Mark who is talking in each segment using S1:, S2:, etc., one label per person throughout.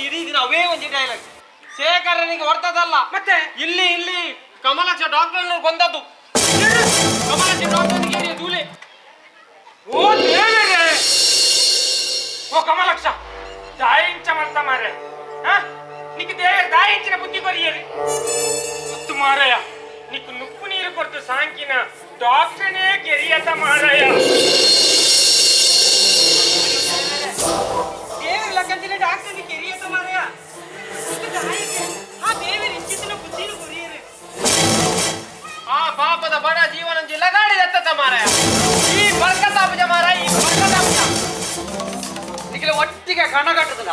S1: ಇಡೀ ದಿನ ಅವೇ ಒಂಜಿ ಡೈಲಾಗ್. ಶೇಖರನಿಗೆ ಹೊರ್ತದಲ್ಲ.
S2: ಮತ್ತೆ?
S1: ಇಲ್ಲಿ ಇಲ್ಲಿ ಕಮಲಾಕ್ಷ ಡಾಕ್ಟರ್ ಕೊಂದದ್ದು. ಕಮಲಾಕ್ಷ ಡಾಕ್ಟರ್ ಧೂಳೆ.
S2: ಓ ದೇವರೇ, ಓ ಕಮಲಕ್ಷ, ದಾಯಿಂಚ ಮಂತ ಮಾರೆ. ಹಾ, ನಿಕ್ ದೇವರ ದಾಯಿಂಚಿನ ಬುದ್ಧಿ ಕೊರಿಯರಿ ಮುತ್ತು ಮಾರಯ್ಯ. ನಿಕ್ ನುಪ್ಪು ನೀರು ಕೊಡ್ತು ಸಾಂಕಿನ ಡಾಕ್ಟರ್ನೇ ಕೆರಿಯತ ಮಾರಯ್ಯ.
S3: ದೇವರ ಲಕ್ಕಂತಿನ ಡಾಕ್ಟರ್ ಕೆರಿಯತ ಮಾರಯ್ಯ. ಆ ದೇವರ ಇಂಚಿತ್ತಿನ ಬುದ್ಧಿನ ಕೊರಿಯರು.
S1: ಆ ಪಾಪದ ಬಡ ಜೀವನ ಲಗಾಡಿ ಎತ್ತತ ಮಾರಾಯ. ಈ ಬರ್ಕತಾಪುಜ ಮಾರಾಯ, ಈ ಬರ್ಕತಾಪುಜ.
S4: ನಿಖಿಲ ಒಟ್ಟಿಗೆ ಕಣ ಕಟ್ಟದಲ್ಲ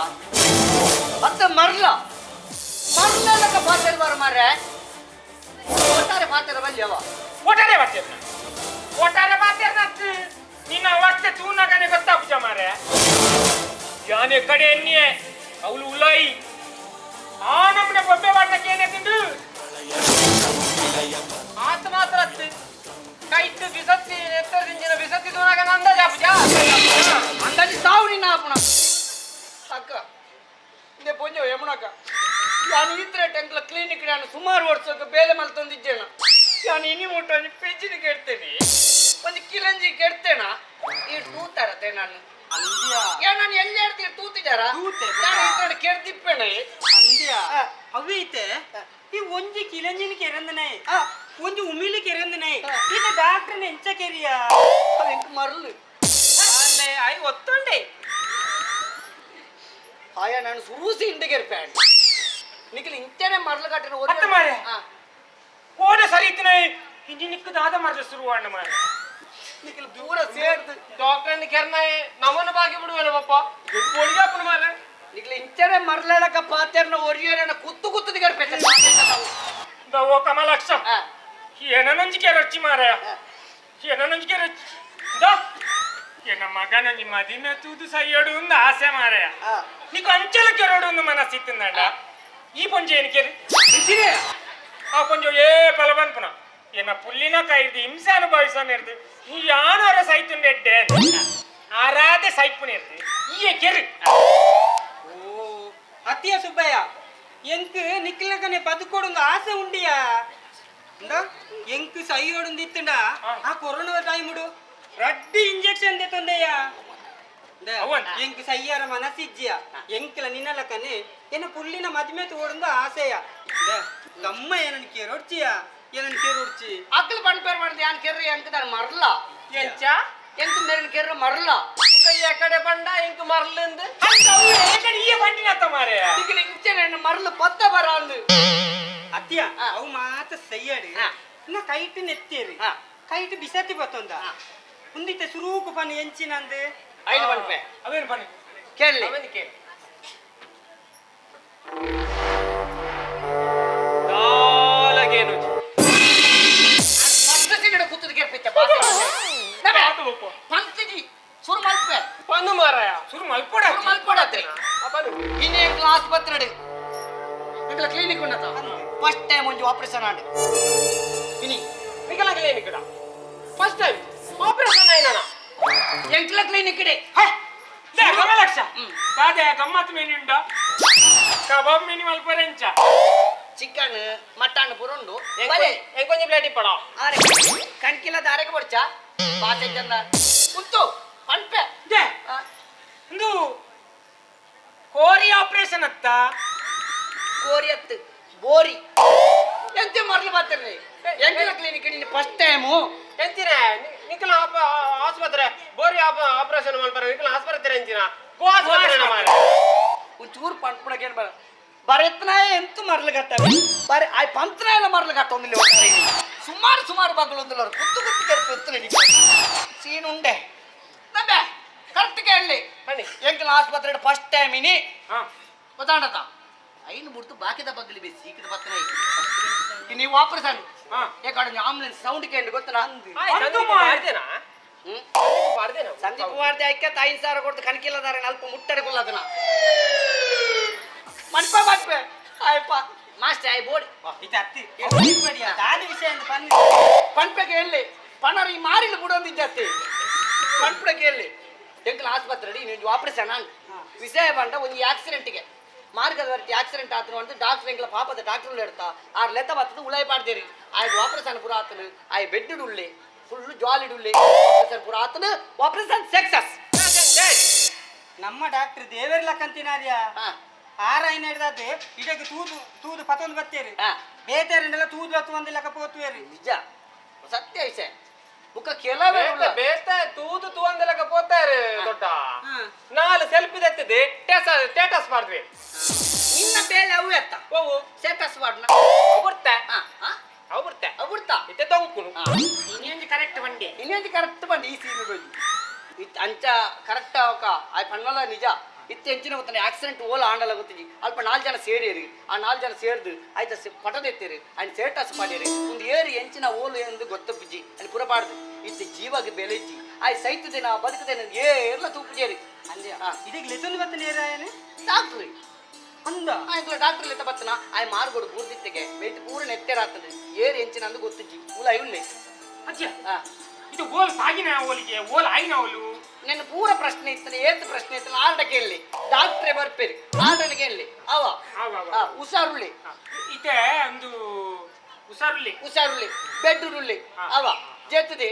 S4: ಅತ್ತ ಮರ್ಲ ಮರ್ಲಕ್ಕ ಪಾತ್ರ ಬಾರ ಮಾರ್ರೆ. ಒಟ್ಟಾರೆ ಪಾತ್ರ ಬಲ್ಯವ.
S2: ಒಟ್ಟಾರೆ ಬರ್ತೀರ, ಒಟ್ಟಾರೆ ಬಾತೇರ್ನ. ನಿನ್ನ ಅವಸ್ಥೆ ತೂನಾಗನೆ ಗೊತ್ತಾಪುಜ ಮಾರೆ. ಯಾನೆ ಕಡೆ ಎನ್ನಿಯೆ ಅವಳು ಉಲಾಯಿ ಆ ನಮ್ಮನೆ ಬೊಬ್ಬೆ ಮಾಡ್ನಕ್ಕೆ ಏನೇ ತಿಂದು.
S1: ಆತ ಮಾತ್ರ ಅತ್ತು. ಕೈಟ್ ಬಿಸತ್ತಿ ಎತ್ತರ ದಿಂಜಿನ ಬಿಸತ್ತಿ ತೂನಾಗ ಅಂದಾಜಾಪುಜ.
S4: ಅಂದಾಜು ಸಾವು ನಿನ್ನ ಆಪುಣ. ಅಕ್ಕ, ಇಂದೆ ಪೊಂಜೋ ಯಮುನಕ್ಕ, ನಾನು ಇದ್ರೆ ಟೆಂಕ್ಲ ಕ್ಲಿನಿಕ್ ನಾನು ಸುಮಾರು ವರ್ಷಕ್ಕೆ ಬೇಲೆ ಮಲ್ತೊಂದಿದ್ದೇನ. ನಾನು ಇನಿ ಮುಟ್ಟ ಒಂಜಿ ಪೆಜ್ಜಿನ ಕೆಡ್ತೇನೆ, ಒಂದು ಕಿಲಂಜಿ ಕೆಡ್ತೇನ. ಈ ತೂತಾರತೆ ನಾನು.
S3: ಅಂದ್ಯ?
S4: ಏ, ನಾನು ಎಲ್ಲಿ ಹೇಳ್ತೀನಿ ತೂತಿದಾರ?
S3: ತೂತೆ.
S4: ನಾನು ಈ ಕಡೆ ಕೆಡ್ದಿಪ್ಪೇನೆ.
S3: ಅಂದ್ಯ? ಅವೇ ಐತೆ. ಈ ಒಂಜಿ ಕಿಲಂಜಿನ ಕೆರಂದನೆ, ಒಂಜಿ ಉಮಿಲಿ ಕೆರಂದನೆ, ಈತ ಡಾಕ್ಟರ್ನ ಎಂಚ ಕೆರಿಯ?
S4: ಎಂಕ್ ಮರಲು.
S1: ಅಲ್ಲೇ I ಒತ್ತುಂಡೆ.
S4: ಆಯ, ನಾನು ಸುರೂಸಿ ಇಂಡಿಗೆ ಇರ್ಪೇಣ. ನಿಖಿಲ್ ಇಂಚನೆ ಮರಳು ಕಟ್ಟಿನ.
S2: ಅತ್ತ ಮಾರ್ರೆ. ಕೋಡೆ ಸರಿ ಇತ್ತಿನ ಇಂಜಿ ನಿಕ್ಕ ದಾದ ಮಾರ್ರೆ ಶುರುವಾಣ ಮಾರೆ.
S4: ನಿಖಿಲ್ ಪೂರ ಸೇರ್ದು.
S1: ಡಾಕ್ಟರ್ ಕೆರ್ನ ನಮ್ಮನ್ನು ಬಾಕಿ ಬಿಡುವಲ್ಲ ಪಪ್ಪ ಒಳಿಗಾಪುನ ಮಾರ್ರೆ.
S4: ನಿಖಿಲ್ ಇಂಚನೆ ಮರಳಕ ಪಾತೆರ್ನ ಒರಿಯರನ ಕುತ್ತು ಕುತ್ತು ದಿಗರ್ಪೇತ.
S2: ಓ ಕಮಲಾಕ್ಷ, ಏನನೊಂಜಿ ಕೆರೊಚ್ಚಿ ಮಾರಾಯ, ಏನನೊಂಜಿ ಕೆರೊಚ್ಚಿ. ದಾ ಎನ್ನ ಮಗನೊಂಜಿ ಮದಿಮೆ ತೂದು ಸೈಯೋಡು ಒಂದು ಆಸೆ ಮಾರಾಯ. ನೀಕು ಅಂಚಲ ಕೆರಡು ಒಂದು ಮನಸ್ಸಿತ್ತಿಂದಂಡ. ಈ ಪೊಂಜೆ ಏನು ಕೆರಿ? ಆ ಪೊಂಜೆ ಏ ಪಲ ಪನ್ಪುನ ಎನ್ನ ಪುಲ್ಲಿನ ಕೈದು ಹಿಂಸೆ ಅನುಭವಿಸೋನಿರ್ದು. ಈ ಯಾನವರ ಸೈತುಂಡೆಡ್ಡೆ ಆರಾಧೆ ಸೈಪುನಿರ್ದು ಈ ಕೆರು.
S3: ಓ ಅತ್ತಿಯ ಸುಬ್ಬಯ್ಯ, ಎಂಕ್ ನಿಕ್ಲಕನೆ ಬದುಕೋಡೊಂದು ಆಸೆ ಉಂಡಿಯಾ. ಇಂದ ಎಂಕ್ ಸೈಯೋಡೊಂದು ಇತ್ತುಂಡ ಆ ಕೊರೋನಾ ಟೈಮ್ ರಡ್ಡಿ ಇಂಜೆಕ್ಷನ್ ತಂದೆಯ.
S2: ಅವನ್.
S3: ಎಂಕ್ ಸೈಯಾರ ಮನಸ್ಸಿಜ್ಜಿಯ. ಎಂಕ್ಲ ನಿನ್ನಲಕನೆ ಎನ್ನ ಪುಲ್ಲಿನ ಮದ್ಮೆ ತೋಡೊಂದು ಆಸೆಯ. ಗಮ್ಮ ಏನನ್ ಕೇರೋಡ್ಚಿಯ, ಏನನ್ ಕೇರೋಡ್ಚಿ.
S4: ಅಕ್ಕಲು ಪಣಪೇರ್ ಮಾಡಿದ ಯಾನ್ ಕೆರ್ರಿ ಅಂಕದಾರ ಮರಲ.
S1: ಎಂಚ?
S4: ಎಂತ ಮೇರಿನ ಕೆರ್ರ ಮರಲ.
S1: ಕೈಯ ಕಡೆ ಬಂಡ ಇಂಕ್ ಮರ್ಲಂದು.
S2: ಅಂತ ಅವ್ರು ಏಕಡೆ ಈ ಬಂಡಿನತ್ತ ಮಾರಾಯ.
S4: ನಿಖಿಲ್ ಇಂಚನೆ ಮರಳು ಪತ್ತ ಬರ ಅಂದು.
S3: ಅತ್ತಿಯ, ಅವು ಮಾತ ಸೈಯಾಡಿ. ಇನ್ನ ಕೈಟ್ ನೆತ್ತೇರಿ. ಕೈಟ್ ಬಿಸತಿ ಬತ್ತೊಂದ ಉಂದಿತ್ತೆ ಸುರೂಕು ಪನ್ ಎಂಚಿನಂದು.
S4: ಐದು ಪಣಪೆ.
S2: ಅವೇನು ಬನ್ನಿ.
S4: ಕೇಳಿ.
S1: ಅವನು ಕೇಳಿ ದಾಲಗೇನು.
S4: First scene ಕೂತದ ಕೇಳ್ಪೈತೆ. ಪಂಚಜಿ ಸುರು ಮಲ್ಪೆ.
S1: ಪನ್ನು ಮಾರಾಯ.
S2: ಶುರು ಮಲ್ಪೋಡ.
S4: ಸುರು ಮಲ್ಪಡತ್ರಿ. ಇನ್ನೇ ಆಸ್ಪತ್ರೆ ಎಂಕಲ ಕ್ಲಿನಿಕ್ ಉಂಡತ ಫಸ್ಟ್ ಟೈಮ್ ಒಂಜಿ ಆಪರೇಷನ್ ಆಂಡ್ ಇನಿ.
S1: ನಿಕಲ ಕ್ಲಿನಿಕ್ ಫಸ್ಟ್ ಟೈಮ್ ಆಪರೇಷನ್ ಆಯ್ನ.
S4: ಎಂಕಲ ಕ್ಲಿನಿಕ್ ಇಡೆ.
S2: ಲೇ ಕಮಲಕ್ಷ, ದಾದೆ ಗಮ್ಮತ್ ಮೀನುಂಡ? ಕಬಾಬ್ ಮೀನು ಮಲ್ಪರೆಂಚ?
S4: ಚಿಕನ್ ಮಟನ್ ಪೂರ ಉಂಡು ಬಲೆ.
S1: ಎಂಕೊಂಜಿ ಪ್ಲೇಟ್ ಇಪ್ಪಡ.
S4: ಆರೆ ಕಣ್ಕಿಲ್ಲ ದಾರೆಗೆ ಬಡ್ಚ ಬಾಸೆ ಚಂದ ಉಂತು ಪನ್ಪೆ.
S2: They ಒಂದು ಕೋರಿ ಆಪರೇಷನ್ ಅತ್ತ.
S4: ಕೋರಿ ಅತ್ತು, ಬೋರಿ. ಎಂತ ಮರಳು ಬರ್ತಾರೆ ಎಂಕಲ ಕ್ಲಿನಿಕ್ ನಿನ್ನ ಫಸ್ಟ್ ಟೈಮು.
S1: ಎಂಚಿನ ನಿಕಲ ಆಸ್ಪತ್ರೆ ಬೋರಿ ಆಪರೇಷನ್ ಮಲ್ಪರೆ? ನಿಕಲ ಆಸ್ಪತ್ರೆ ಎಂಚಿನ ಗೋ ಆಸ್ಪತ್ರೆ ಮಾರಾಯ?
S4: ಒಂಚೂರು ಪನ್ಪುಣಕ್ಕೆ ಬರ ಬರೆತ್ನಾಯ ಎಂತ ಮರಳು ಕಟ್ಟವೆ ಬರೆ. ಆ ಪಂತ್ನಾಯ ಮರಳು ಕಟ್ಟೊಂದಿಲ್ಲ. ಒಟ್ಟಾರೆ ಸುಮಾರು ಸುಮಾರು ಬಾಗಿಲು ಕುತ್ತು ಕುತ್ತು ಕೆರ್ಪು ಎತ್ತು. ಸೀನ್ ಉಂಡೆ ನಬ್ಬೆ ಕರೆಕ್ಟ್ ಕೇಳಲಿ.
S1: ಬನ್ನಿ.
S4: ಎಂಕಲ ಆಸ್ಪತ್ರೆ ಫಸ್ಟ್ ಟೈಮ್ ಇನಿ. ಗೊತ್ತಾಂಡತ ಐನು ಮುಡ್ತು ಬಾಕಿದ ಬಗ್ಲಿ ಬೇಸಿ ಸೀಕಿದ ಬತ್ತನ. ನೀವು ಆಪರೇಷನ್ ಯಾಕಂದ್ರೆ ಆಂಬುಲೆನ್ಸ್ ಸೌಂಡ್ ಕೇಳಿ ಗೊತ್ತನಾ?
S1: ಸಂದೀಪ್ ಮಾಡ್ದೇನಾ? ಮಾಡ್ದೇನಾ?
S4: ಸಂದೀಪ್ ಮಾಡ್ದೆ. ಐಕ್ಯ 5,000 ಕೊಡ್ತು ಕಣಕಿಲ್ಲದಾರೆ ಅಲ್ಪ ಮುಟ್ಟಡೆ ಕೊಲ್ಲದನ ಮನ್ಪ ಮನ್ಪೆ ಆಯಪ್ಪ ಮಾಸ್ಟರ್ ಆಯ್ ಬೋಡಿ.
S3: ಇದು ಅತ್ತಿ ದಾದ ವಿಷಯ ಅಂತ ಪನ್ನಿ.
S4: ಪನ್ಪೆಗೆ ಎಲ್ಲಿ ಪಣರ್ ಈ ಮಾರಿಲು ಬಿಡೊಂದಿದ್ದತ್ತಿ. ಪನ್ಪುಡಕ್ಕೆ ಎಲ್ಲಿ ಎಂಕಲ ಆಸ್ಪತ್ರೆ ನೀನು ಆಪರೇಷನ್ ಆಂಡ್. ವಿಷಯ ಬಂಡ ಒಂದು ಆಕ್ಸಿಡೆಂಟ್ಗೆ ಮಾರ್ಗದ ವರ್ತಿ ಆಕ್ಸಿಡೆಂಟ್ ಆತನು ಅಂತ ಡಾಕ್ಟರ್ ಎಂಗ್ಲ ಪಾಪದ ಡಾಕ್ಟರ್ എടുತ್ತ ಆರ್ ಲೆತ್ತ ಬತ್ತದು ಉಳಾಯಿ ಪಾಡ್ದೇರಿ ಆಯ್ತು ಆಪರೇಷನ್ ಪೂರ ಆತನು ಆಯ್ ಬೆಡ್ ಉಳ್ಳೆ ಫುಲ್ ಜಾಲಿ ಉಳ್ಳೆ ಆಪರೇಷನ್ ಪೂರ ಆತನು ಆಪರೇಷನ್ ಸಕ್ಸಸ್.
S3: ನಮ್ಮ ಡಾಕ್ಟರ್ ದೇವರ್ಲ ಕಂತಿನಾರ್ಯ ಆರ ಐನ ಹಿಡ್ದಾದೆ ಇದಕ್ಕೆ ತೂದು ತೂದು ಪತೊಂದು ಬತ್ತೇರಿ ಬೇತೇರಿಂಡೆಲ್ಲ ತೂದು ಬತ್ತು ಒಂದಿಲ್ಲಕ ಪೋತುವೇರಿ.
S4: ನಿಜ ಸತ್ಯ ವಿಷಯ ಬುಕ್ಕ ಕೆಲವೇ ಉಳ್ಳ.
S1: ಬೇತ ತೂದು ತೂವಂದಲಕ ಪೋತಾರೆ ದೊಡ್ಡ ನಾಲ್ ಸೆಲ್ಫಿ ದತ್ತದೆ ಸ್ಟೇಟಸ್ ಮಾಡಿದ್ವಿ.
S4: ನಿನ್ನ ಬೇಲೆ ಅವು ಎತ್ತ
S1: ಓವು
S4: ಸ್ಟೇಟಸ್ ಮಾಡ್ನ
S1: ಅವು ಬರ್ತಾ
S4: ಹಾ ಹಾ
S1: ಅವು ಬರ್ತಾ
S4: ಅವು ಬಿಡ್ತಾ
S1: ಇತ್ತೆ ತೊಂಕುನು
S2: ಇನ್ನೊಂದು ಕರೆಕ್ಟ್ ಬಂಡೆ.
S4: ಇನ್ನೊಂದು ಕರೆಕ್ಟ್ ಬಂಡಿ ಈ ಸೀನ್ ಇತ್ ಅಂಚ ಕರೆಕ್ಟ್ ಅವಕ ಆ ಪಣ್ಣಲ ನಿಜ ಇತ್ತೆ ಎಂಚಿನ ಗೊತ್ತಾನೆ ಆಕ್ಸಿಡೆಂಟ್ ಓಲ ಆಂಡಲ ಗೊತ್ತಿಜಿ ಅಲ್ಪ ನಾಲ್ಕು ಜನ ಸೇರಿರಿ ಆ ನಾಲ್ಕು ಜನ ಸೇರ್ದು ಆಯ್ತ ಪಟದೆತ್ತೀರಿ ಆಯ್ತು ಸೇಟಸ್ ಮಾಡಿರಿ ಒಂದು ಏರಿ ಎಂಚಿನ ಓಲು ಎಂದು ಗೊತ್ತಪ್ಪಿಜಿ ಅಲ್ಲಿ ಪುರಪಾಡ್ದು ಇತ್ತೆ ಜೀವಾಗ ಬೆಲೆ ಇಜ್ಜಿ ಆಯ್ ಸೈತದೇನ ಬದುಕದೇನ ಏರ್ಲ ತೂಪುಜೇರಿ.
S3: ಅಂದ್ಯ ಇದಕ್ಕೆ ಲೆತ್ತೊಂದು ಬತ್ತ ನೇರಾಯನೆ.
S4: ಡಾಕ್ಟ್ರಿ
S3: ಅಂದ
S4: ಇಂಕ್ಲ ಡಾಕ್ಟರ್ ಲೆತ್ತ ಬತ್ತನ ಆಯ್ ಮಾರ್ಗೋಡು ಬೂರ್ದಿತ್ತೆಗೆ ವೆಯ್ಟ್ ಪೂರ ನೆತ್ತೆರಾತದೆ ಏರ್ ಎಂಚಿನ ಅಂದು ಗೊತ್ತಿಜ್ಜಿ ಉಲ ಇವ್ಲೆ.
S2: ಅಜ್ಜ ಇದು ಓಲ್ ಸಾಗಿನ ಓಲಿಗೆ ಓಲ್ ಆಯಿನ ಓಲು.
S4: ನನ್ನ ಪೂರ ಪ್ರಶ್ನೆ ಇತ್ತನೆ ಏತ್ ಪ್ರಶ್ನೆ ಇತ್ತನ ಆರ್ಡ ಕೇಳಲಿ ಡಾಕ್ಟ್ರೇ ಬರ್ಪೇರಿ ಆರ್ಡನ ಕೇಳಲಿ ಅವ
S2: ಅವ, ಅವ.
S4: ಹುಷಾರುಳ್ಳಿ.
S2: ಇತ್ತೆ ಒಂದು ಹುಷಾರುಳ್ಳಿ.
S4: ಹುಷಾರುಳ್ಳಿ ಬೆಡ್ ಉಳ್ಳಿ ಅವ ಜೇತದೆ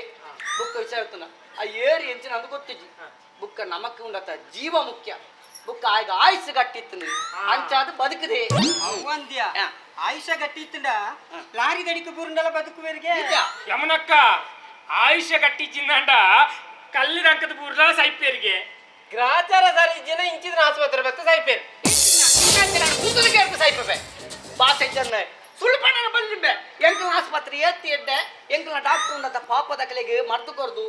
S4: ಬುಕ್ಕ ಹುಷಾರುತ್ತನ ಆ ಏರು ಎಂಚಿನ ಅಂದು ಗೊತ್ತಿಜ್ಜಿ ಬುಕ್ಕ ನಮಕ್ ಉಂಡತ ಜೀವ ಮುಖ್ಯ ಬುಕ್ಕ ಆಗ ಆಯುಸ್ ಗಟ್ಟಿತ್ತು ಅಂಚಾದ ಬದುಕದೆ.
S3: ಅವಂದ್ಯ ಆಯುಷ ಗಟ್ಟಿ ಇತ್ತಂಡ ಲಾರಿ ದಡಿಕ ಬೂರುಂಡಲ ಬದುಕುವೇರಿಗೆ.
S4: ನಿಜ.
S2: ಯಮನಕ್ಕ ಆಯುಷ್ಯ ಗಟ್ಟಿ ಚಿನ್ನಂಡ ಕಲ್ಲಿದಂಕದ ಬೂರ್ಲ ಸೈಪೇರಿಗೆ.
S1: ಗ್ರಾಚಾರ ಸರಿ ಜನ ಇಂಚಿದ್ರ ಆಸ್ಪತ್ರೆ ಬತ್ತ ಸೈಪೇರ್.
S4: ಕೂದಲಿಗೆ ಸೈಪೆ ಬಾಸೆ ಜನ ಸುಳ್ಳು ಪಣ್ಣನ ಬಲ್ಲಿಂಬೆ ಎಂಕಲ ಆಸ್ಪತ್ರೆ ಏತ್ತಿ ಎಡ್ಡೆ ಎಂಕಲ ಡಾಕ್ಟರ್ ಉಂಡತ ಪಾಪದ ಕಲೆಗೆ ಮರ್ದು ಕೊರ್ದು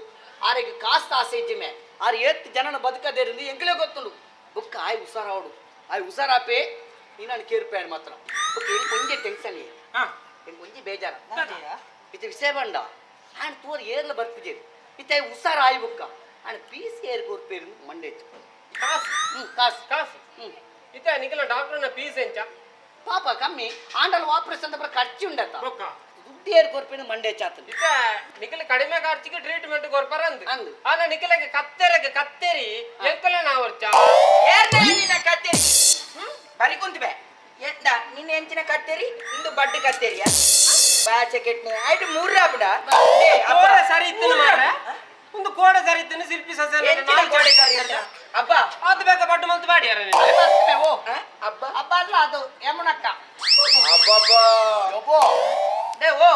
S4: ಆರಿಗೆ ಕಾಸ್ತ ಆಸೆ ಇಜ್ಜಿಮೆ ಆರು ಏತ್ ಜನನ ಬದುಕದೇರಿಂದ ಎಂಕಲೇ ಗೊತ್ತುಂಡು ಬುಕ್ಕ ಆಯ್ ಹುಷಾರಾವಡು ಆಯ್ ಹುಷಾರಾಪೆ ನೀನು ಕೇರ್ಪೇನ್ ಮಾತ್ರ ಬುಕ್ಕ ಎಂಕ್ ಒಂಜೆ ಟೆನ್ಷನ್ ಎಂಕ್ ಒಂಜಿ ಬೇಜಾರ ಇದು ವಿಷಯ ಬಂಡ ಆಂಡ್ ತೋರ್ ಏರ್ಲ ಬರ್ಪಿಜೇರು ಇತ್ತೆ ಹುಷಾರ ಆಯ್ ಬುಕ್ಕ ಆಂಡ್ ಪೀಸ್ ಏರ್ ಕೊರ್ಪೇರು ಮಂಡೇಚು.
S1: ಕಾಸು.
S4: ಕಾಸು.
S1: ಕಾಸು. ಇತ್ತೆ ನಿಖಿಲ ಡಾಕ್ಟರ್ನ ಫೀಸ್ ಎಂಚ?
S4: ಪಾಪ ಕಮ್ಮಿ ಆಂಡಲ್ ಆಪರೇಷನ್ ಬರ ಖರ್ಚು ಉಂಡತ್ತ
S2: ಬೊಕ್ಕ
S4: ದುಡ್ಡು ಏರ್ ಕೊರ್ಪೇನು ಮಂಡೇ ಚಾತನ.
S1: ಇತ್ತೆ ನಿಖಿಲ ಕಡಿಮೆ ಖರ್ಚಿಗೆ ಟ್ರೀಟ್ಮೆಂಟ್ ಕೊರ್ಪಾರ ಅಂದ್
S4: ಅಂದ್.
S1: ಆನ ನಿಖಿಲಗೆ ಕತ್ತೆರಗೆ ಕತ್ತೆರಿ ಎಂತಲ ನಾವರ್ಚ.
S5: ಏರ್ನ ನಿನ್ನ ಕತ್ತೇರಿ ಬರಿ ಕುಂತ್ಬೆ ಎಂದ ನಿನ್ನ ಎಂಚಿನ ಕತ್ತೇರಿ ಇಂದು ಬಡ್ಡು ಕತ್ತೇರಿಯ ಬಾಚೆ ಕೆಟ್ನೆ ಆಯ್ತು ಮೂರ್ರ ಬಿಡ.
S1: ಕೋಡ ಸರಿ ಇತ್ತು ಮಾರ್ರೆ. ಒಂದು ಕೋಡ ಸರಿ ಇತ್ತು ಶಿಲ್ಪಿ ಸೊಸೆ
S5: ಎಂಚಿನ ಕೋಡೆ ಸರಿ ಇತ್ತ? ಅಬ್ಬ
S1: ಅದು ಬೇಕ ಬಡ್ಡು ಮಂತ್ ಬಾಡಿಯಾರ ನೀನು.
S4: ಓ
S5: ಆ? ಅಬ್ಬ
S4: ಅಬ್ಬ ಅಲ್ಲ ಅದು ಯಮುನಕ್ಕ.
S5: ಅಬ್ಬಬ್ಬಾ
S4: ಯಬ್ಬೋ.
S5: They ಓ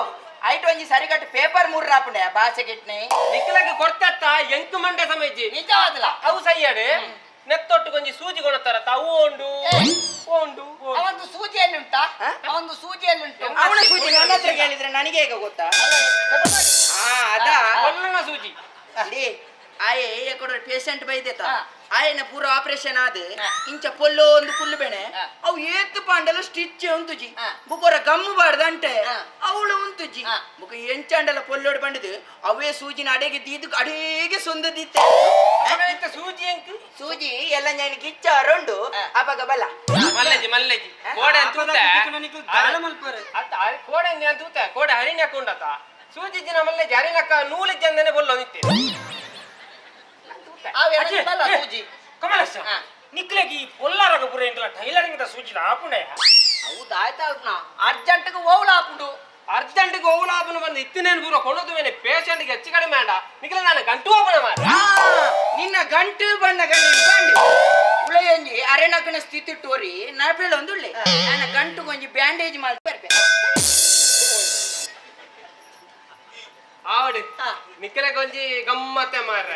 S5: ಐಟ್ ಒಂಜಿ ಸರಿಗಟ್ಟು ಪೇಪರ್ ಮೂರ್ರ ಆಪುಂಡೆ ಬಾಚೆ ಕೆಟ್ನೆ.
S1: ನಿಖಿಲಗೆ ಕೊಡ್ತತ್ತ ಎಂಕು ಮಂಡೆ ಸಮಯಜ್ಜಿ.
S4: ನಿಜವಾದಲ.
S1: ಅವು ಸೈಯಡು ನೆತ್ತೊಟ್ಟು ಕೊಂಜಿ ಸೂಜಿ ಕೊಣತ್ತಾರ ಅವು ಉಂಡು ಉಂಡು.
S4: ಅವಂದು ಸೂಜಿಯಲ್ಲಿ ಉಂಟಾ? ಅವಂದು ಸೂಜಿಯಲ್ಲಿ ಉಂಟು.
S5: ಅವನ ಸೂಜಿ ನನ್ನ ಹತ್ರ ಕೇಳಿದ್ರೆ ನನಗೆ ಹೇಗೆ ಗೊತ್ತಾ? ಆ ಅದ
S1: ಒಲ್ಲನ ಸೂಜಿ.
S5: ಲೇ ಆಯೆ ಎಕೊಡ ಪೇಷಂಟ್ ಬೈದೆತ
S4: ಆ.
S5: ಆಯನ ಪೂರ ಆಪರೇಷನ್ ಆದ
S4: ಆ.
S5: ಇಂಚ ಪೊಲ್ಲೋ ಒಂದು ಕುಲ್ಲು ಬೆಣೆ
S4: ಆ.
S5: ಅವು ಏತ್ ಪಾಂಡಲ ಸ್ಟಿಚ್ ಉಂತುಜಿ
S4: ಆ.
S5: ಬುಕೋರ ಗಮ್ಮು ಬಾರ್ದಂಟೆ
S4: ಆ.
S5: ಅವಳು ಉಂತುಜಿ
S4: ಆ.
S5: ಬುಕ ಎಂಚಾಂಡಲ ಪೊಲ್ಲೋಡು ಬಂಡದು ಅವೇ ಸೂಜಿನ ಅಡೆಗೆ ದೀದು ಅಡೇಗೆ ಸೊಂದದಿತ್ತೆ.
S1: ಇತ್ತ ಸೂಜಿ ಎಂಕು?
S5: ಸೂಜಿ ಎಲ್ಲ ನಾನು ಗಿಚ್ಚ ಅರೊಂಡು
S4: ಆ.
S5: ಅಪಗ ಬಲ.
S1: ಮಲ್ಲೆಜಿ ಮಲ್ಲೆಜಿ ಕೋಡೆ ಅಂತ ತೂತೆ.
S3: ದಾಳ ಮಲ್ಪರೆ.
S1: ಅತ್ತ ಕೋಡೆ ಅಂತ ತೂತೆ ಕೋಡೆ ಹರಿಣ ಹಾಕೊಂಡತ ಸೂಜಿ ಜಿನ ಮಲ್ಲೆಜಿ ಹರಿಣಕ್ಕ ನೂಲು ಚಂದನೆ ಬೊಲ್ಲೋ ನಿತ್ತೆ.
S4: ಅವು ಎರಡು ಬಲ್ಲ ಸೂಜಿ.
S2: ಕಮಲಸ
S4: ಹಾ.
S2: ನಿಕ್ಲೆಗೆ ಈ ಪೊಲ್ಲಾರಗ ಪುರ ಎಂಕಲ ಟೈಲರಿಂಗ್ the ಸೂಜಿಲ ಆಪುಂಡೆ.
S4: ಹೌದು ಆಯ್ತಾ ಅರ್ಜೆಂಟ್ಗೆ ಓವಲ ಆಪುಂಡು.
S1: ಅರ್ಜೆಂಟ್ಗೆ ಓವಲಾಪನ ಬಂದು ಇತ್ತಿನೇನು ಪೂರ ಕೊಡೋದು ಮೇಲೆ ಪೇಷಂಟ್ಗೆ ಹೆಚ್ಚು ಕಡಿಮೆ ಆಂಡ ನಿಖಿಲ ನಾನು ಗಂಟು ಹೋಗೋಣ ಮಾರ.
S5: ಆ, ನಿನ್ನ ಗಂಟು ಬಣ್ಣ ಗಂಡು ಉಳೆಯೊಂಜಿ ಅರೆನಕನ ಸ್ಥಿತಿ ಟೋರಿ ನರಪೇಳ ಒಂದು ಉಳ್ಳೆ ನನ್ನ ಗಂಟು ಕೊಂಜಿ ಬ್ಯಾಂಡೇಜ್ ಮಾಡಿ ಬರ್ಪೆ.
S1: ಆವಡು ನಿಖಿಲ ಕೊಂಜಿ ಗಮ್ಮತ್ತೆ ಮಾರ್ರೆ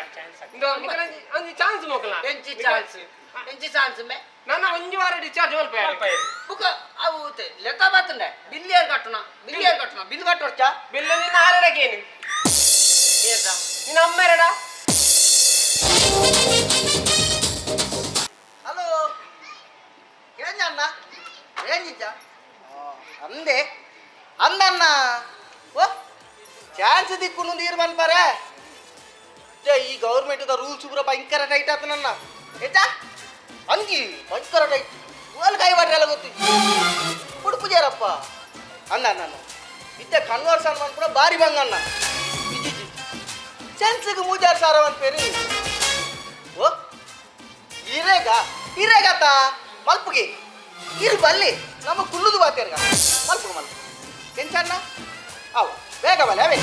S1: ಇಂದು ನಿಖಿಲ ಒಂಜಿ ಚಾನ್ಸ್ ಮೋಕಲ.
S4: ಎಂಚಿ ಚಾನ್ಸ್ ಎಂಚಿ ಚಾನ್ಸ್ ಮೇ?
S1: ನನ್ನ ಒಂಜಿ ವಾರ ಡಿಸ್ಚಾರ್ಜ್ ಮಲ್ಪ.
S4: ಬುಕ್ಕ ಅವು ಲೆಕ್ಕ ಬಾತಂಡೆ ಬಿಲ್ ಏರ್ ಕಟ್ಟಣ ಬಿಲ್ ಏರ್ ಕಟ್ಟಣ ಬಿಲ್ ಕಟ್ಟೋರ್ಚಾ.
S1: ಬಿಲ್ಲು ನಿನ್ನ ಆರಡಕ್ಕೇನು ನಿನ್ನ ಅಮ್ಮ ಎರಡ.
S6: ಹಲೋ ಏಂಜಣ್ಣ ಏಂಜಿಜ್ಜ ಅಂದೆ ಅಂದಣ್ಣ ಓ ಚಾನ್ಸ್ ದಿಕ್ಕು ನೀರು ಮನ್ಪಾರೆ ಈ ಗೌರ್ಮೆಂಟ್ ರೂಲ್ಸ್ ಪೂರ ಭಯಂಕರ ಟೈಟ್ ಆತ ನನ್ನ ಏಚಾ ಅಂಗಿ ಭಯಂಕರ ಟೈಟ್ ಓಲ್ ಕೈ ಮಾಡ್ರಲ್ಲ ಗೊತ್ತಿ ಉಡುಪು ಅಂದ ಅಣ್ಣ ಇತ್ತೆ ಕನ್ವರ್ಸನ್ ಮನ್ಪುರ ಬಾರಿ ಬಂಗಣ್ಣ ಇಜ್ಜಿ ಚಾನ್ಸ್ಗೆ ಮೂಜಾರು ಸಾವಿರ ಮನ್ಪೇರಿ ಓ ಇರೇಗ ಇರೇಗತ್ತ ಮಲ್ಪುಗೆ. ಇರು ಬಲ್ಲಿ ನಮ್ಮ ಕುಲ್ಲುದು ಬಾತೇರ್ಗ ಮಲ್ಪು ಮಲ್ಪು ಎಂಚಣ್ಣ ಅವು ಬೇಗ ಬಲ್ಲೆ ಅವೇ.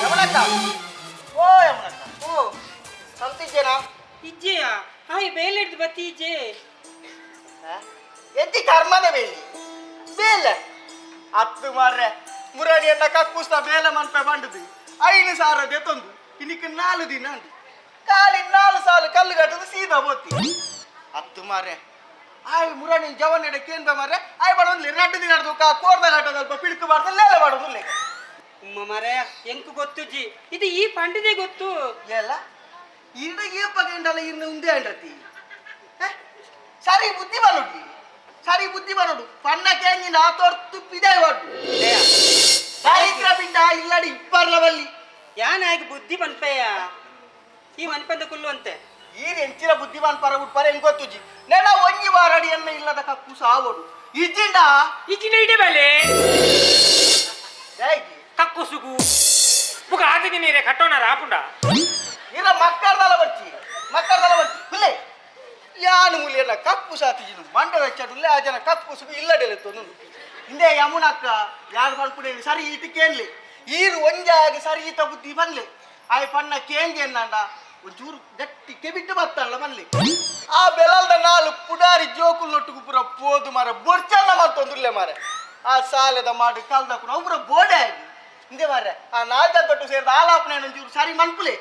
S6: ಯಮನಕ್ಕ, ಓ ಯಮನಕ್ಕ.
S3: ಓ.
S6: ಸಂತಿಜ್ಜೇನಾ?
S3: ಇಜ್ಜೆಯ, ಹಾಯ್ ಬೇಲೆ ಹಿಡ್ದು ಬತ್ತಿ ಇಜ್ಜೆ.
S6: ಎಂತಿ ಕರ್ಮದ ಬೇಲಿ ಬೇಲೆ ಅತ್ತು ಮಾರ್ರೆ, ಮುರಡಿಯನ್ನ ಕಕ್ಕುಸ್ತ ಬೇಲೆ ಮನ್ಪೆ ಬಂಡದು 5,000 ದೆತ್ತೊಂದು ಇನ್ನಿಕ್ 4 ದಿನ ಅಂದು ಖಾಲಿ 4 ಸಾಲು ಕಲ್ಲು ಕಟ್ಟದು ಸೀದಾ ಬೋತಿ ಅತ್ತು ಮಾರ್ರೆ. ಆಯ್ ಮುರಣಿ ಜವನ್ ಕೇಂದ್ರ ಮಾರ್ರೆ, ಆಯ್ ಬಡೊಂದ್ಲಿ 2 ದಿನ ಕೋರ್ದ ಕಟ್ಟದಲ್ಪ ಪಿಡುಕು ಬಾರ್ದ ಲೇಲೆ ಬಾಡೊಂದು.
S3: ಉಮ್ಮ ಮಾರಾಯ, ಎಂಕ್ ಗೊತ್ತುಜ್ಜಿ, ಇದು ಈ ಪಂಡಿದೆ ಗೊತ್ತು.
S6: ಎಲ್ಲ ಇಡ ಏಪಗೆಂಡಲ್ಲ ಇನ್ನು ಉಂದೇ ಅಂಡತಿ. ಸರಿ ಬುದ್ಧಿ ಬರೋಡು, ಸರಿ ಬುದ್ಧಿ ಬರೋಡು. ಪಣ್ಣ ಕೇಂಜಿನ ಆತೊರ್ತು ಪಿದೆ ಒಡ್ಡು ದಾರಿದ್ರ ಪಿಂಡ ಇಲ್ಲಡಿ ಇಬ್ಬರ್ಲ ಬಲ್ಲಿ.
S3: ಯಾನ್ ಆಗಿ ಬುದ್ಧಿ ಪನ್ಪೆಯ, ಈ ಮನ್ಪಂದ ಕುಲ್ಲು ಅಂತೆ.
S6: ಈ ಎಂಚಿನ ಬುದ್ಧಿಮಾನ್ ಪರ ಉಟ್ಪರ ಹೆಂಗ್ ಗೊತ್ತುಜಿ, ನೆನ ಒಂಜಿ ವಾರಡಿ ಎನ್ನ ಇಲ್ಲದ ಕಕ್ಕು ಸಾವಡು ಇಜ್ಜಿಂಡ.
S2: ಇಜ್ಜಿನ ಇಡೆ ಬೇಲೆ.
S6: ಹೇಗೆ?
S2: ಕಕ್ಕುಸುಗು ಬುಕ ಆತಿಗೆ ನೀರೆ ಕಟ್ಟೋಣ ಆಪುಂಡ.
S6: ಇಲ್ಲ, ಮಕ್ಕಳದಲ್ಲ ಬರ್ಚಿ, ಮಕ್ಕಳದಲ್ಲ ಬರ್ಚಿ ಹುಲ್ಲೆ ಯಾನು ಮುಲಿಯನ್ನ ಕಪ್ಪು ಸಾತಿಜಿನು ಮಂಡ ವೆಚ್ಚಡುಲ್ಲೆ. ಆ ಜನ ಕಪ್ಪು ಸುಗು ಇಲ್ಲಡೆಲೆ ತೊಂದು ಹಿಂದೆ ಯಮುನಕ್ಕ ಯಾರು ಪನ್ಪುಡೇನಿ ಸರಿ ಈಟಿ ಕೇನ್ಲೆ ಈರು ಒಂಜಾಗಿ ಸರಿ ಈತ ಬುದ್ಧಿ ಬನ್ಲೆ. ಆಯ್ ಪಣ್ಣ ಕೇಂಜಿ ಎನ್ನಂಡ ಒಂಚೂರು ಗಟ್ಟಿ ಕೆಬಿಟ್ಟು ಬತ್ತಲ್ಲ ಮನ್ಲೆ. ಆ ಬೆಲಲ್ದ ನಾಲು ಪುಡಾರಿ ಜೋಕುಲ್ ನೊಟ್ಟುಗು ಪೂರ ಪೋದು ಮಾರ ಬೊರ್ಚನ್ನ ಮಲ್ತೊಂದುಲ್ಲೆ ಮಾರೆ. ಆ ಸಾಲೆದ ಮಾಡಿ ಕಲ್ದ ಕೂಡ ಪೂರ ಬೋಡೆ ಆಗಿ ಹಿಂದೆ ಮಾರೆ. ಆ ನಾಲ್ಕ ತೊಟ್ಟು ಸೇರಿದ ಆಲಾಪನೆ ಒಂಚೂರು ಸರಿ ಮನ್ಪುಲೆ.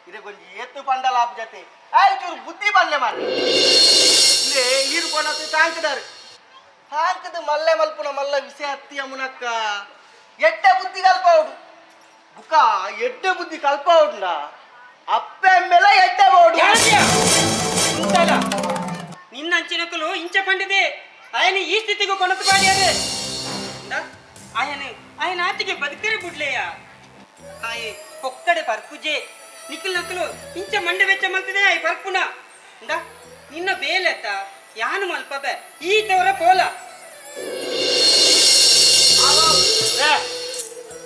S6: ಇದೇ ಕೊಂಚ ಏತ್ತು ಪಂಡಲ ಆಪ್ ಜೊತೆ ಆಯ್ ಚೂರು ಬುದ್ಧಿ ಬಲ್ಲೆ ಮಾರೆ. ಇಲ್ಲೇ ಈರು ಕೊನತ್ತು ತಾಂಕದಾರು ತಾಂಕದ ಮಲ್ಲೆ ಮಲ್ಪುನ ಮಲ್ಲ ವಿಷಯ ಅತ್ತಿ ಅಮ್ಮನಕ್ಕ. ಎಡ್ಡೆ ಬುದ್ಧಿ ಕಲ್ಪಾವುಡು ಬುಕ, ಎಡ್ಡೆ ಬುದ್ಧಿ ಕಲ್ಪಾವುಡ್ನ ಅಪ್ಪೆ ಮೇಲೆ ಎಡ್ಡೆ ಬೋಡು.
S3: ಉಂಟಲ್ಲ ನಿನ್ನ ಅಂಚಿನಕಲು ಇಂಚ ಪಂಡಿದೆ ಆಯನ ಈ ಸ್ಥಿತಿಗೂ ಕೊನತು ಪಾಡ್ಯಾರೆ. ಆಯನ ಆಯನ ಆತಿಗೆ ಬದುಕರೆ ಬಿಡ್ಲೆಯ. ಆಯೆ ಪೊಕ್ಕಡೆ ಪರ್ಪುಜೆ ನಿಖಲ್ ನಕಲು ಇಂಚ ಮಂಡೆ ವೆಚ್ಚ ಮಲ್ತಿದೆ ಆಯ್ ಪರ್ಪುನ. ಇಂದ ನಿನ್ನ ಬೇಲೆತ್ತ ಯಾನು ಮಲ್ಪಬೆ ಈ ತವರ ಪೋಲ.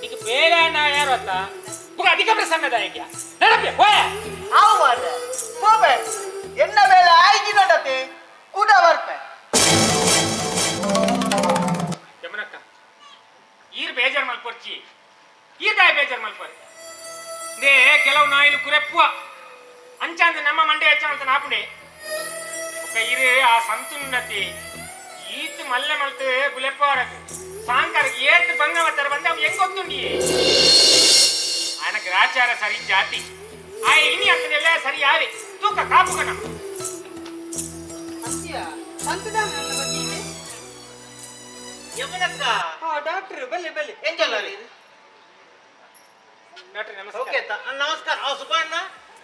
S2: ಈಗ ಬೇರೆ ಅಣ್ಣ ಯಾರು ಅತ್ತ ಬುಕ ಅಧಿಕ ಪ್ರಸಂಗದಾಯಕ ನಡಪೆ ಹೋಯ.
S6: ಆವು ಮಾರ್ರೆ, ಪೋಪೆ ಎನ್ನ ಬೇಲೆ ಆಯ್ಕಿ ನಡತೆ ಕೂಡ ಬರ್ಪೆ.
S2: ಯಮನಕ್ಕ, ಈರ್ ಬೇಜಾರ್ ಮಲ್ಪೊರ್ಚಿ, ಈರ್ದಾಯ ಬೇಜಾರ್ ಮಲ್ಪೊರ್ they. ಕೆಲವು ನಾಯಿಲು ಕುರೆಪ್ಪುವ ಅಂಚಾಂದ ನಮ್ಮ ಮಂಡೆ ಹೆಚ್ಚ ಅಂತ ನಾಪುಂಡೆ. ఒక ಇರು ಆ ಸಂತುನ್ನತಿ ಈತ್ ಮಲ್ಲೆ ಮಲ್ತು ಬುಲೆಪ್ಪವರಕು ಸಾಂಕರ್ ಏತ್ ಬಂಗವತ್ತರ ಬಂದ ಅವು ಹೆಂಗ್ ಗೊತ್ತುಂಡಿ. ఆయన ಗ್ರಾಚಾರ ಸರಿ ಜಾತಿ ಆ ಇನಿ ಅತ್ತನೆಲ್ಲ ಸರಿ ಯಾವೆ ತೂಕ ಕಾಪುಗಣ.
S3: ಅಂತ್ಯ ಅಂತದಾನ ನನ್ನ ಬತ್ತಿಗೆ.
S7: ಯಮುನಕ್ಕ.
S3: ಹಾ ಡಾಕ್ಟರ್, ಬಲ್ಲೆ ಬಲ್ಲೆ.
S7: ಎಂಚಲ್ಲ?
S2: ಡಾಕ್ಟರ್ ನಮಸ್ಕಾರ.
S7: ಓಕೆ, ನಮಸ್ಕಾರ. ಆ ಸುಬ್ಬಣ್ಣ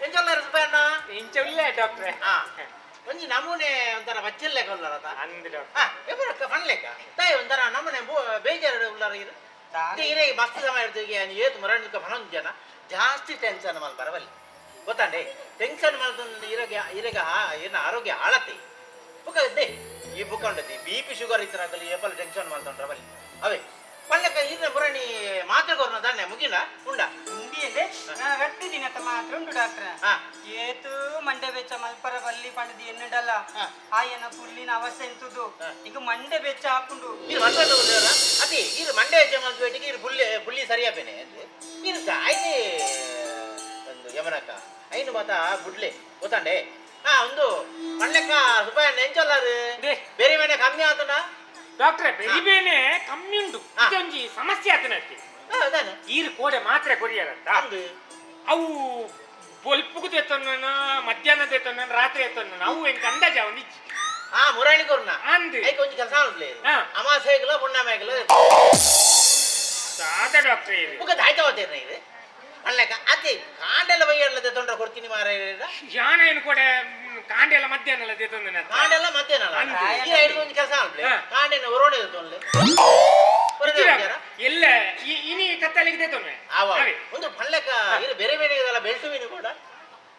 S7: ಎಂಚಲ್ಲ ಸುಬ್ಬಣ್ಣ?
S2: ಇಂಚ ಉಲ್ಲೆ ಡಾಕ್ಟ್ರೆ.
S7: ಹಾ, ಒಂಜಿ ನಮೂನೆ ಒಂಥರ ಬಚ್ಚಲ್ಲೆಕ ಉಲ್ಲರತ.
S2: ಅಂದ್ ಡಾಕ್ಟರ್.
S7: ಹಾ ಯಮುನಕ್ಕ, ಪನ್ಲೆಕ್ಕ ತಾಯಿ ಒಂಥರ ನಮೂನೆ ಬೇಜಾರು ಉಲ್ಲರ ಇರು. ಇರೇ ಮಸ್ತ್ ಸಮಯ ಇರ್ತದೆ. ಏತು ಮರಣಿಕ ಪನೊಂದು ಜನ ಜಾಸ್ತಿ ಟೆನ್ಷನ್ ಮಲ್ಪರ ಬಲ್ಲಿ ಗೊತ್ತಾಂಡೆ. ಟೆನ್ಷನ್ ಮಲ್ತೊಂದು ಇರಗೆ ಇರಗ ಏನ ಆರೋಗ್ಯ ಹಾಳತ್ತೆ. ಬುಕ್ಕ they ಈ ಬುಕ್ಕ ಉಂಟತಿ ಬಿಪಿ ಶುಗರ್ ಇತ್ತರಾಗಲಿ ಏಪಲ್ ಟೆನ್ಷನ್ ಮಲ್ತೊಂಡ್ರ ಬಲ್ಲಿ ಅವೇ. ಪನ್ಲೆಕ್ಕ, ಇರ್ನ ಮುರಣಿ ಮಾತ್ರೆ ಕೊರ್ನ ದಾನೆ ಮುಗಿನ ಉಂಡ?
S3: ಉಂಡಿಯದೆ 2 ದಿನದ ಮಾತ್ರ ಉಂಟು ಡಾಕ್ಟ್ರ. ಏತು ಮಂಡೆ ಬೆಚ್ಚ ಮಲ್ಪರ ಬಲ್ಲಿ ಪಂಡದಿ ಎನ್ನುಡಲ್ಲ. ಆಯನ ಪುಲ್ಲಿನ ಅವಸ್ಥೆ ಎಂತುದು, ಈಗ ಮಂಡೆ ಬೆಚ್ಚ ಹಾಕುಂಡು.
S7: ಇರು ಮಲ್ಪೆ ತಗೋದಿರ ಅತಿ ಇರು ಮಂಡೆ ಹೆಚ್ಚ ಮಲ್ಪೇಟಿಗೆ ಇರು ಬುಳ್ಳಿ ಬುಳ್ಳಿ ಸರಿಯಾಪೇನೆ ಇರು ಆಯ್ತು. ಒಂದು ಯಮನಕ್ಕ ಐನು ಮಾತ ಬುಡ್ಲೆ ಗೊತ್ತಾಂಡೆ. ಹಾ ಒಂದು ಪಣ್ಲೆಕ್ಕ ಸುಬ್ಬಯ್ಯ ನೆಂಚಲ್ಲಾರು.
S2: They.
S7: ಬೇರೆ ಬೇನೆ ಕಮ್ಮಿ ಆತನ?
S2: ಡಾಕ್ಟ್ರೆ, ಬೆರಿಬೇನೆ ಕಮ್ಮಿ ಉಂಡು. ಇದೊಂಜಿ ಸಮಸ್ಯೆ ಆತನಕ್ಕೆ.
S7: ಹೌದಾನೆ.
S2: ಈರು ಕೋಡೆ ಮಾತ್ರೆ ಕೊರಿಯರಂತ.
S7: ಅಂದು.
S2: ಅವು ಬೊಲ್ಪುಗು ಎತ್ತೊನ್ನ, ಮಧ್ಯಾಹ್ನದ ಎತ್ತೊನ್ನ, ರಾತ್ರಿ ಎತ್ತೊನ್ನ, ಅವು ಎಂಕ ಅಂದಾಜ ಅವನಿಜ್ಜಿ.
S7: ಹಾ ಮುರಾಣಿ ಕೊರ್ನ.
S2: ಅಂದು.
S7: ಐಕ್ ಒಂಜಿ ಕೆಲಸ ಆನ್ಸ್ಲೆ. ಅಮಾಸೆಗ್ಲ ಪುಣ್ಣಮೆಗ್ಲ.
S2: ಸಾದ ಡಾಕ್ಟ್ರೆ ಇದು.
S7: ಮುಖ ದಾಯ್ತವತ್ತೇನ ಇದು ಪಣ್ಲೆಕ್ಕ ಅತಿ ಕಾಂಡೆಲ್ಲ ಬೈಯಲ್ಲದೆ ತೊಂದರೆ ಕೊಡ್ತೀನಿ ಮಾರ.
S2: ಯಾನ ಏನು ಕೋಡೆ ಕಾಂಡೆಲ್ಲ ಮಧ್ಯಾಹ್ನ ಎಲ್ಲ ದೇತೊಂದನ.
S7: ಕಾಂಡೆಲ್ಲ ಮಧ್ಯಾಹ್ನ ಅಲ್ಲ.
S2: ಅಂದು.
S7: ಈ ಐದು ಒಂಜಿ ಕೆಲಸ ಆನ್ಸ್ಲೆ. ಕಾಂಡೆನ ಒರೋಣೆ ತೊಂದ್ರೆ.
S2: ಎಲ್ಲ ಇನಿ ಕತ್ತಲಿಗೆ ದೇತೊನ್ವೆ.
S7: ಆವ ಒಂದು ಪಲ್ಲೆಕ ಇರು ಬೇರೆ ಬೇರೆ ಇದೆಲ್ಲ ಬೆಲ್ಟು ಮೀನು ಕೂಡ.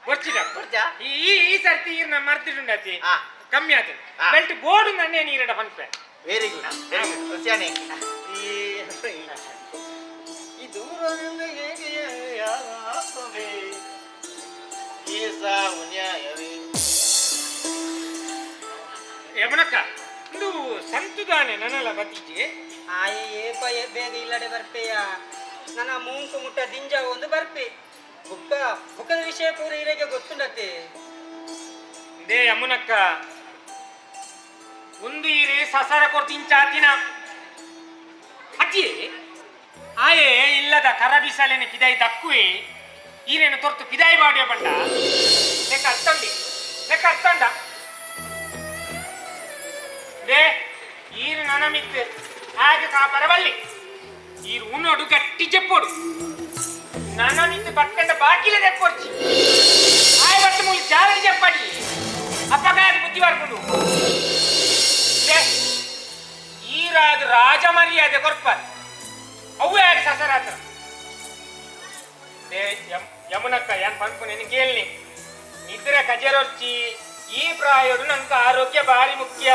S2: ಬರ್ಚಿ ಡಾಕ್ಟರ್.
S7: ಬರ್ಚಾ?
S2: ಈ ಈ ಈ ಸರ್ತಿ ಈರ್ನ ಮರ್ತಿಡುಂಡತಿ ಕಮ್ಮಿ ಆತದೆ. ಬೆಲ್ಟ್ ಬೋರ್ಡು ನನ್ನೇ ನೀರಡ ಪನ್ಪೆ.
S7: ವೆರಿ ಗುಡ್, ವೆರಿ ಗುಡ್ ಹುಸಿಯಾನೆ. ಈ
S6: ಈ ದೂರದಿಂದ ಹೇಗೆ ಯಾರಾತ್ಮವೇ?
S7: ಸಾವು ನ್ಯಾಯವೇ?
S2: ಯಮುನಕ್ಕ, ಇಂದು ಸಂತುದಾನೆ ನನಲ ಬತ್ತಿಜಿ.
S3: ಆಯೆ ಏಪ ಬೇಗ ಇಲ್ಲಡೆ ಬರ್ಪೆಯ. ನನ್ನ ಮೂಂಕು ಮುಟ್ಟ ದಿಂಜ ಒಂದು ಬರ್ಪೆ. ಬುಕ್ಕ ಬುಕ್ಕದ ವಿಷಯ ಪೂರ ಇರೆಗೆ ಗೊತ್ತುಂಡತೆ.
S2: They ಯಮುನಕ್ಕ, ಒಂದು ಈರೆ ಸಸರ ಕೊರ್ತಿಂಚಾತಿನ ಅಜ್ಜಿ ಆಯೆ ಇಲ್ಲದ ಕರಬಿಸಲೆನ ಪಿದಾಯಿ ದಕ್ಕುವೆ. ಈರೇನು ತೊರ್ತು ಪಿದಾಯಿ ಬಾಡಿಯ ಬಂಡ ಲೆಕ್ಕ ಅತ್ತಂಡಿ, ಲೆಕ್ಕ ಅತ್ತಂಡ. They, ಈರು ನನಮಿತ್ತು ಹಾಗೆ ಕಾಪರವಲ್ಲಿ ಈರು ಉನ್ನೋಡು ಗಟ್ಟಿ ಜೆಪ್ಪೋಡು. ನನಮಿತ್ತು ಬಟ್ಟಂಡ ಬಾಕಿಲೆ ದೆಪ್ಪೊಡ್ಚಿ. ಆಯ್ ಬಟ್ಟು ಮೂಲಿ ಜಾಲರಿ ಜೆಪ್ಪಡಿ ಅಪ್ಪಗಾದ ಬುದ್ಧಿ ಬರ್ಕೊಂಡು. They, ಈರಾದ ರಾಜ ಮರ್ಯಾದೆ ಕೊರ್ಪಾರ್ ಅವು ಯಾರು ಸಸರಾತ್ರ. They ಯಮುನಕ್ಕ, ಏನ್ ಪನ್ಪು ನೆನ್ ಕೇಳಿ. ನಿದ್ರೆ ಕಜರೊಚ್ಚಿ. ಈ ಪ್ರಾಯೋಡು ನಂಗೆ ಆರೋಗ್ಯ ಭಾರಿ ಮುಖ್ಯ.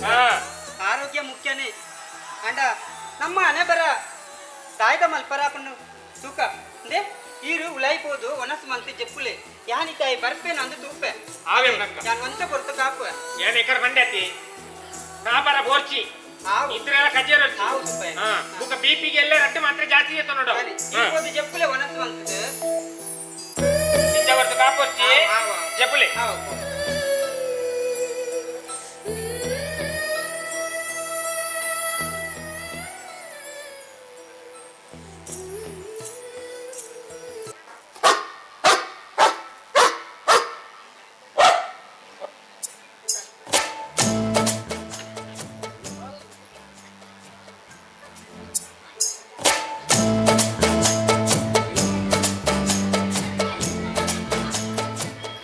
S2: ಹಾ.
S3: ಆರೋಗ್ಯ ಮುಖ್ಯನೇ ಅಂಡ ನಮ್ಮ ಹಣೆ ಬರ ದಾಯ್ದ ಮಲ್ಪರಾಪನ್ನು ತೂಕ. ಅಂದೆ ಈರು ಉಲಾಯ್ಬೋದು ಒನಸ್ ಮಂತಿ ಜೆಪ್ಪುಲೆ. ಯಾನಿ ತಾಯಿ ಬರ್ಪೆ ನಂದು ತೂಪೆ.
S2: ಆವೆ ಯಮುನಕ್ಕ.
S3: ಯಾನ್ ಒಂತ ಕೊರ್ತು ಕಾಪುವೆ.
S2: ಏನ್ ಎಕರ್ ಬಂಡತಿ ಕಾಪರ ಬೋರ್ಚಿ.
S3: ಆವು.
S2: ನಿದ್ರೆ ಕಜರೊಚ್ಚಿ.
S3: ಆವು ಸುಬ್ಬಯ್ಯ.
S2: ಹಾ, ಬುಕ್ಕ ಬಿಪಿಗೆ ಎಲ್ಲ ರಟ್ಟು ಮಾತ್ರ ಜಾಸ್ತಿ ಇತ್ತು ನೋಡು.
S3: ಸರಿ, ಈರ್ಬೋದು ಜೆಪ್ಪುಲೆ ಒನಸ್ ಮಂತದ.
S2: ನಿಜವರ್ದು ಕಾಪೊರ್ಚಿ.
S3: ಆವು, ಆವು.
S2: ಜೆಪ್ಪುಲೆ.
S3: ಆವು.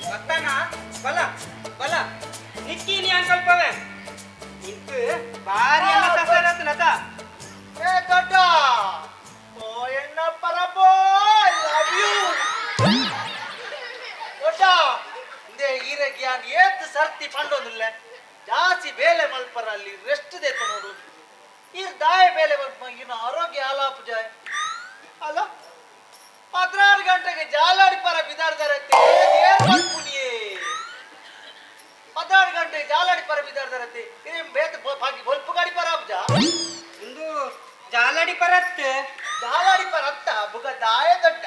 S3: ಬತ್ತಾನ ಬಲ ಬಲ ನಿಕ್ಕಿ ನೀ ಅನ್ಕಲ್ಪವೆ ನಿಂತು ಬಾರಿ ಎಲ್ಲ ಸಸರತ್ ಲತ.
S6: ಏ ದೊಡ್ಡ ಓ ಎಣ್ಣ ಪರಬೋ, I love you ದೊಡ್ಡ.
S7: ಇಂದೇ ಈರೆಗ್ ಯಾನ್ ಏತ್ ಸರ್ತಿ ಪಂಡೊಂದಿಲ್ಲ, ಜಾಸ್ತಿ ಬೇಲೆ ಮಲ್ಪರ ಅಲ್ಲಿ ರೆಸ್ಟ್ ದೇತ ನೋಡು. ಈರ್ ದಾಯ ಬೇಲೆ ಮಲ್ಪ ಇನ್ನು ಆರೋಗ್ಯ ಆಲಾಪು ಜಾಯ್ ಅಲ್ಲ. 16 ಗಂಟೆಗೆ ಜಾಲಾಡಿ ಪರ ಬಿದಾರ್ದಾರೆ. ಏನ್ ಮಲ್ಪುನಿಯೇ? 16 ಗಂಟೆಗೆ ಜಾಲಾಡಿ ಪರ ಬಿದಾರ್ದಾರತ್ತೆ. ಇದೇನ್ ಬೇತ ಬಾಕಿ ಬೊಲ್ಪು ಗಾಡಿ ಪರ ಆಪುಜ?
S3: ಇಂದು ಜಾಲಡಿ ಪರತ್.
S6: ಜಾಲಾಡಿ ಪರ ಅತ್ತ ಬುಗ ದಾಯ ದೊಡ್ಡ.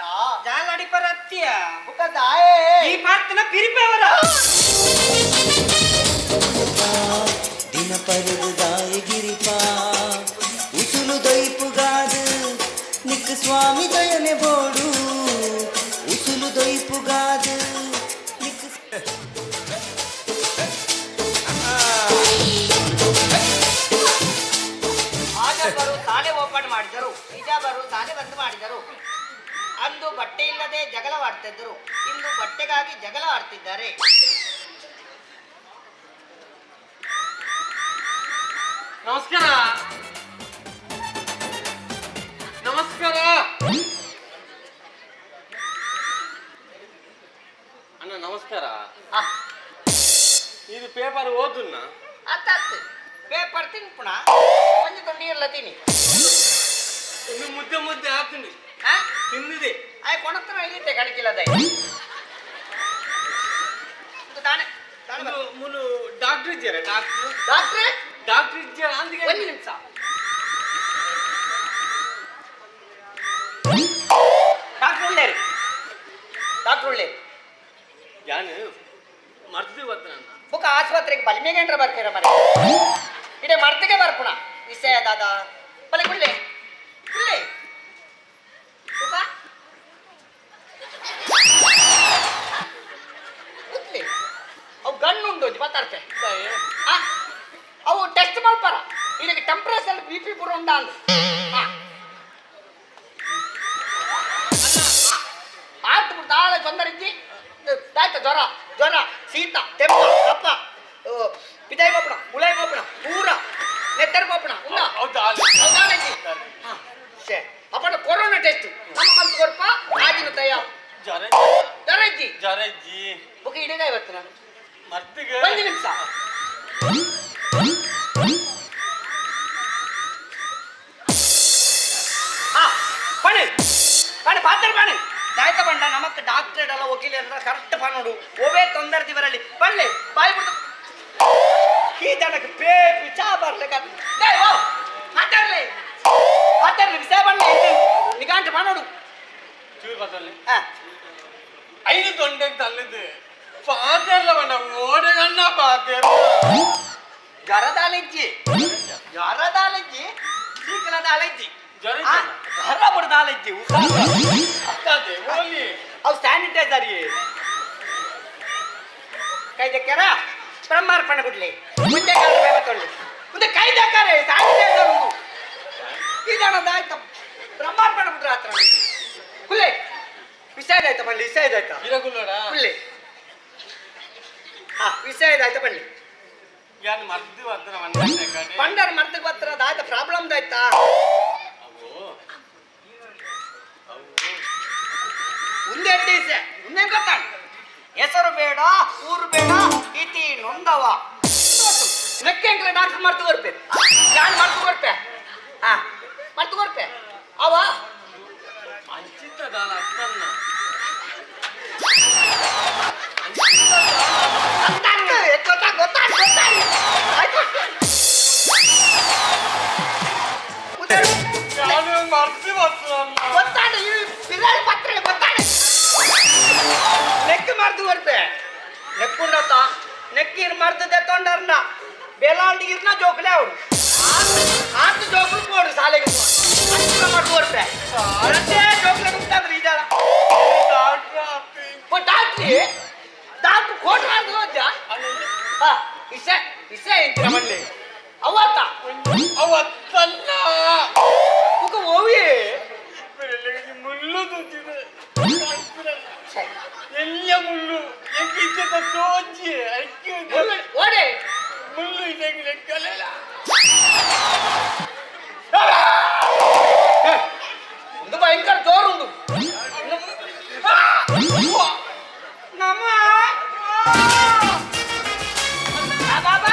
S3: ಜಾಲಡಿ ಪರತ್ತಿಯ.
S6: ಬುಗ ದಾಯೇ.
S3: ಈ ಪಾತ್ರನ ಪಿರಿಪೆವರ.
S8: ದಿನ ಪರುಗುದಾಯ ಗಿರಿಪಾ ಉಸುಲು ದೊಯ್ಪುಗಾದು ನಿಕ್ ಸ್ವಾಮಿ ದಯನೆ ಬೋಡು. ಉಸುಲು ದೊಯ್ಪುಗಾದು ನಿಕ್
S5: ಆಜಬರು ಶಾಲೆ ಓಪನ್ ಮಾಡಿದರು, ಹಿಜಾಬರು ಶಾಲೆ ಬಂದ್ ಮಾಡಿದರು. ಅಂದು ಬಟ್ಟೆ ಇಲ್ಲದೆ ಜಗಳವಾಡ್ತಿದ್ದರು, ಇಂದು ಬಟ್ಟೆಗಾಗಿ ಜಗಳ ಆಡ್ತಿದ್ದಾರೆ.
S1: ನಮಸ್ಕಾರ, ನಮಸ್ಕಾರ ಅಣ್ಣ, ನಮಸ್ಕಾರ. ಇದು ಪೇಪರ್ ಓದುನ್ನ?
S5: ಅತ್ತ ಪೇಪರ್ ತಿನ್ಪುಣ ಒಂಜಿ ತುಂಡು ಇರ್ಲ ತಿನ್ನಿ.
S1: ಇನ್ನು ಮುದ್ದೆ ಮುದ್ದೆ ಹಾಕ್ತೀನಿ.
S5: ಆ?
S1: ತಿಂದಿದೆ.
S5: ಆಯ್ ಕೊಣತ್ರ ಇಲ್ಲಿತ್ತೆ ಕಣಕಿಲ್ಲದ ಇದು ತಾನೆ ತಾನೆ.
S1: ಇದು ಮುನು ಡಾಕ್ಟರ್ ಇದ್ದೀರಾ? ಡಾಕ್ಟರ್?
S5: ಡಾಕ್ಟ್ರೆ.
S1: ಡಾಕ್ಟರ್ ಇದ್ದೀರಾ ಅಂದಿಗೆ?
S5: ಒಂದು ನಿಮಿಷ. ಡಾಕ್ಟರ್ ಉಳ್ಳೇರಿ, ಡಾಕ್ಟರ್ ಉಳ್ಳೇರಿ.
S1: ಯಾನು ಮರ್ದು ಗೊತ್ತ.
S5: ಬುಕ್ಕ ಆಸ್ಪತ್ರೆಗೆ ಬಲಿಮೆಗೇಂದ್ರ ಬರ್ತೀರ ಮರೆ? ಇಡೇ ಮರ್ತಿಗೆ ಬರ್ಪುಣ ವಿಷಯ ದಾದಾ ಬಲೆ ಕುಳ್ಳೆ ಕುಳ್ಳೆ ಬುಕ್ಕ ಕುತ್ಲಿ. ಅವು ಗಣ್ಣು ಉಂಡು ಮಾತಾಡ್ತೆ. ಆ, ಅವು ಟೆಸ್ಟ್ ಮಾಡ್ಪಾರ ಇದಕ್ಕೆ ಟೆಂಪರೇಚರ್ ಬಿ ಪಿ ಪೂರ ಉಂಡ ಅಂದ್. ಆತು ಬಿಡ್ತು. ಆಳ ತೊಂದರೆ ಇಜ್ಜಿ ಆಯ್ತು. ಜ್ವರ ಜ್ವರ, ಶೀತ, ತೆಪ್ಪ, ಕಪ್ಪ, ಪಿದಾಯಿ ಗೋಪಣ, ಮುಲಾಯಿ ಗೋಪಣ, ಪೂರ ನೆತ್ತರ್ ಗೋಪಣ ಉಂಡ.
S1: ಹೌದಾ?
S5: ಹೌದಾ? ಹಾ ಸೇ ಅಪ್ಪನ ಕೊರೋನಾ ಟೆಸ್ಟ್ ನಮ್ಮ ಮಂತ್ ಕೊರ್ಪ ಆಜಿನ ತಯಾರು.
S1: ಜ್ವರ.
S5: ಜ್ವರ ಇಜ್ಜಿ.
S1: ಜ್ವರ ಇಜ್ಜಿ.
S5: ಬುಕ್ ಇಡೀಗ ಇವತ್ತು ನಾನು
S1: ಮರ್ದಿಗೆ.
S5: ಒಂದು ನಿಮಿಷ. ಹಾ, ಬನ್ನಿ ಬನ್ನಿ, ಪಾತ್ರ ಬನ್ನಿ. ದಾಯ್ತ ಬಂಡ ನಮಕ್. ಡಾಕ್ಟ್ರೇಟ್ ಅಲ್ಲ ವಕೀಲರ ಕರೆಕ್ಟ್ ಪನ್ನೋಡು ಒವೇ ತೊಂದರೆ ದಿವರಲ್ಲಿ ಪಳ್ಳೆ ಬಾಯಿ ಬಿಡ್ತು ಈ ಜನಕ್ಕೆ ಪೇಪಿ ಚಾ ಬರ್ಲಿಕ್ಕೆ ಮಾತಾಡ್ಲಿ ಮಾತಾಡ್ಲಿ ವಿಷಯ ಬಣ್ಣ ನಿಗಾಂಟು ಪನ್ನೋಡು. ಹಾ.
S1: ಐದು ತೊಂಡೆಗೆ ತಲ್ಲಿದ್ದು ಪಾತೆರ್ಲ ಬಣ್ಣ ಓಡೆಗಣ್ಣ ಪಾತೆರ್ಲ.
S5: ಜ್ವರದಾಲೆಜ್ಜಿ ಜ್ವರದಾಲೆಜ್ಜಿ ಶೀಕಲದಾಲೆಜ್ಜಿ.
S1: ಜ್ವರ ಇತ್ತಲ್ಲ?
S5: ಜ್ವರ ಬುಡದಾಲೆಜ್ಜಿ.
S1: ಅದೇ ಓಲಿ.
S5: ಅವು ಸ್ಯಾನಿಟೈಸರ್ ಕೈ ದಕ್ಕಾರ ಬ್ರಹ್ಮಾರ್ಪಣೆ ಬಿಡ್ಲಿ ಮುಂದೆ ತೊಳ್ಳಿ ಮುಂದೆ ಕೈ ದಕ್ಕಾರೆ ಸ್ಯಾನಿಟೈಸರ್ ಉಂಟು. ಈ ಜನ ಆಯ್ತ ಬ್ರಹ್ಮಾರ್ಪಣೆ ಬಿಟ್ರೆ ಹತ್ರ ಕುಲ್ಲೆ ವಿಷಯ ಆಯ್ತಾ ಬಳ್ಳಿ ವಿಷಯ ಆಯ್ತಾ.
S1: ಇರಗುಲ್ಲಡ.
S5: ಕುಲ್ಲೆ ಹಾ ವಿಷಯ ಆಯ್ತಾ ಬಳ್ಳಿ.
S1: ಯಾನ್ ಮದ್ದು ಬರ್ತಾನ ಮನ್ನ.
S5: ಪಂಡರ್ ಮರ್ದಕ್ಕೆ ಬರ್ತಾರ ಆಯ್ತಾ ಪ್ರಾಬ್ಲಮ್ ಆಯ್ತಾ. ಮುಂದೆ ಎಡ್ಡೆ ಮುಂದೆ ಗೊತ್ತಾಗ ಹೆಸರು ಬೇಡ ಊರು ಬೇಡ ಇತಿ ನೊಂದವ ನೆಕ್ಕೆಂಕ್ಲೆ ಡಾಕ್ಟರ್ ಮರ್ತು ಕೊರ್ಪೆ ಯಾನ್ ಮರ್ತು ಕೊರ್ಪೆ ಹಾ ಮರ್ತು ಕೊರ್ಪೆ ಅವ.
S1: ಅಂಚಿತ್ತದಾನ ಅತ್ತನ್ನ.
S5: ಗೊತ್ತಾ ಗೊತ್ತಾ ಗೊತ್ತಾ ಆಯ್ತು. ಉದರು.
S1: ಯಾನು ಮರ್ತು ಬರ್ತಾನ.
S5: ಗೊತ್ತಾಡ ಈ ಬಿರಾಳಿ ಪತ್ರ ಗೊತ್ತಾಡ ನೆಕ್ ಮರ್ದು ಕೊರ್ಪೆ ನೆಕ್ಕುಂಡತ ನೆಕ್ಕೀರ್ ಮರ್ದದೆ ತೊಂಡರ್ನ ಬೇಲಾಂಡಿ ಇರ್ನ ಜೋಕ್ಲೆ ಅವಡು ಆತು ಜೋಕ್ಲು ಪೋಡು ಶಾಲೆಗೆ ಅಷ್ಟು ಮರ್ದು ಕೊರ್ಪೆ ಅಷ್ಟೇ ಜೋಕ್ಲೆ ಗುಂತಾದ್ರೆ ಇದಲ್ಲ.
S1: ಡಾಕ್ಟ್ರ್ ಅತ್ತಿ.
S5: ಡಾಕ್ಟ್ರಿ ಡಾಕ್ಟ್ರ್ ಕೋಟ್ ಮಾಡ್ದು ಹೋದ್ಯಾ ಹಾ ಇಸೆ ಇಸೆ ಎಂತಿರ ಮಲ್ಲಿ ಅವತ್ತ.
S1: ಅವತ್ತಲ್ಲ.
S5: ಮುಖ ಓವಿ.
S1: ಬೆರಳಿಗೆ ಮುಳ್ಳು ತುಚ್ಚಿದೆ. ಎಲ್ಲ ಮುಳ್ಳು ಎಂಕಿಚ್ಚದ ತೋಚಿ ಅಕ್ಕಿ.
S5: ಓಡೆ.
S1: ಮುಳ್ಳು ಇದೆ ಲೆಕ್ಕಲ್ಲ.
S5: ಒಂದು ಭಯಂಕರ ಜೋರುಂಡು ನಮ್ಮ ಬಾಬಾ.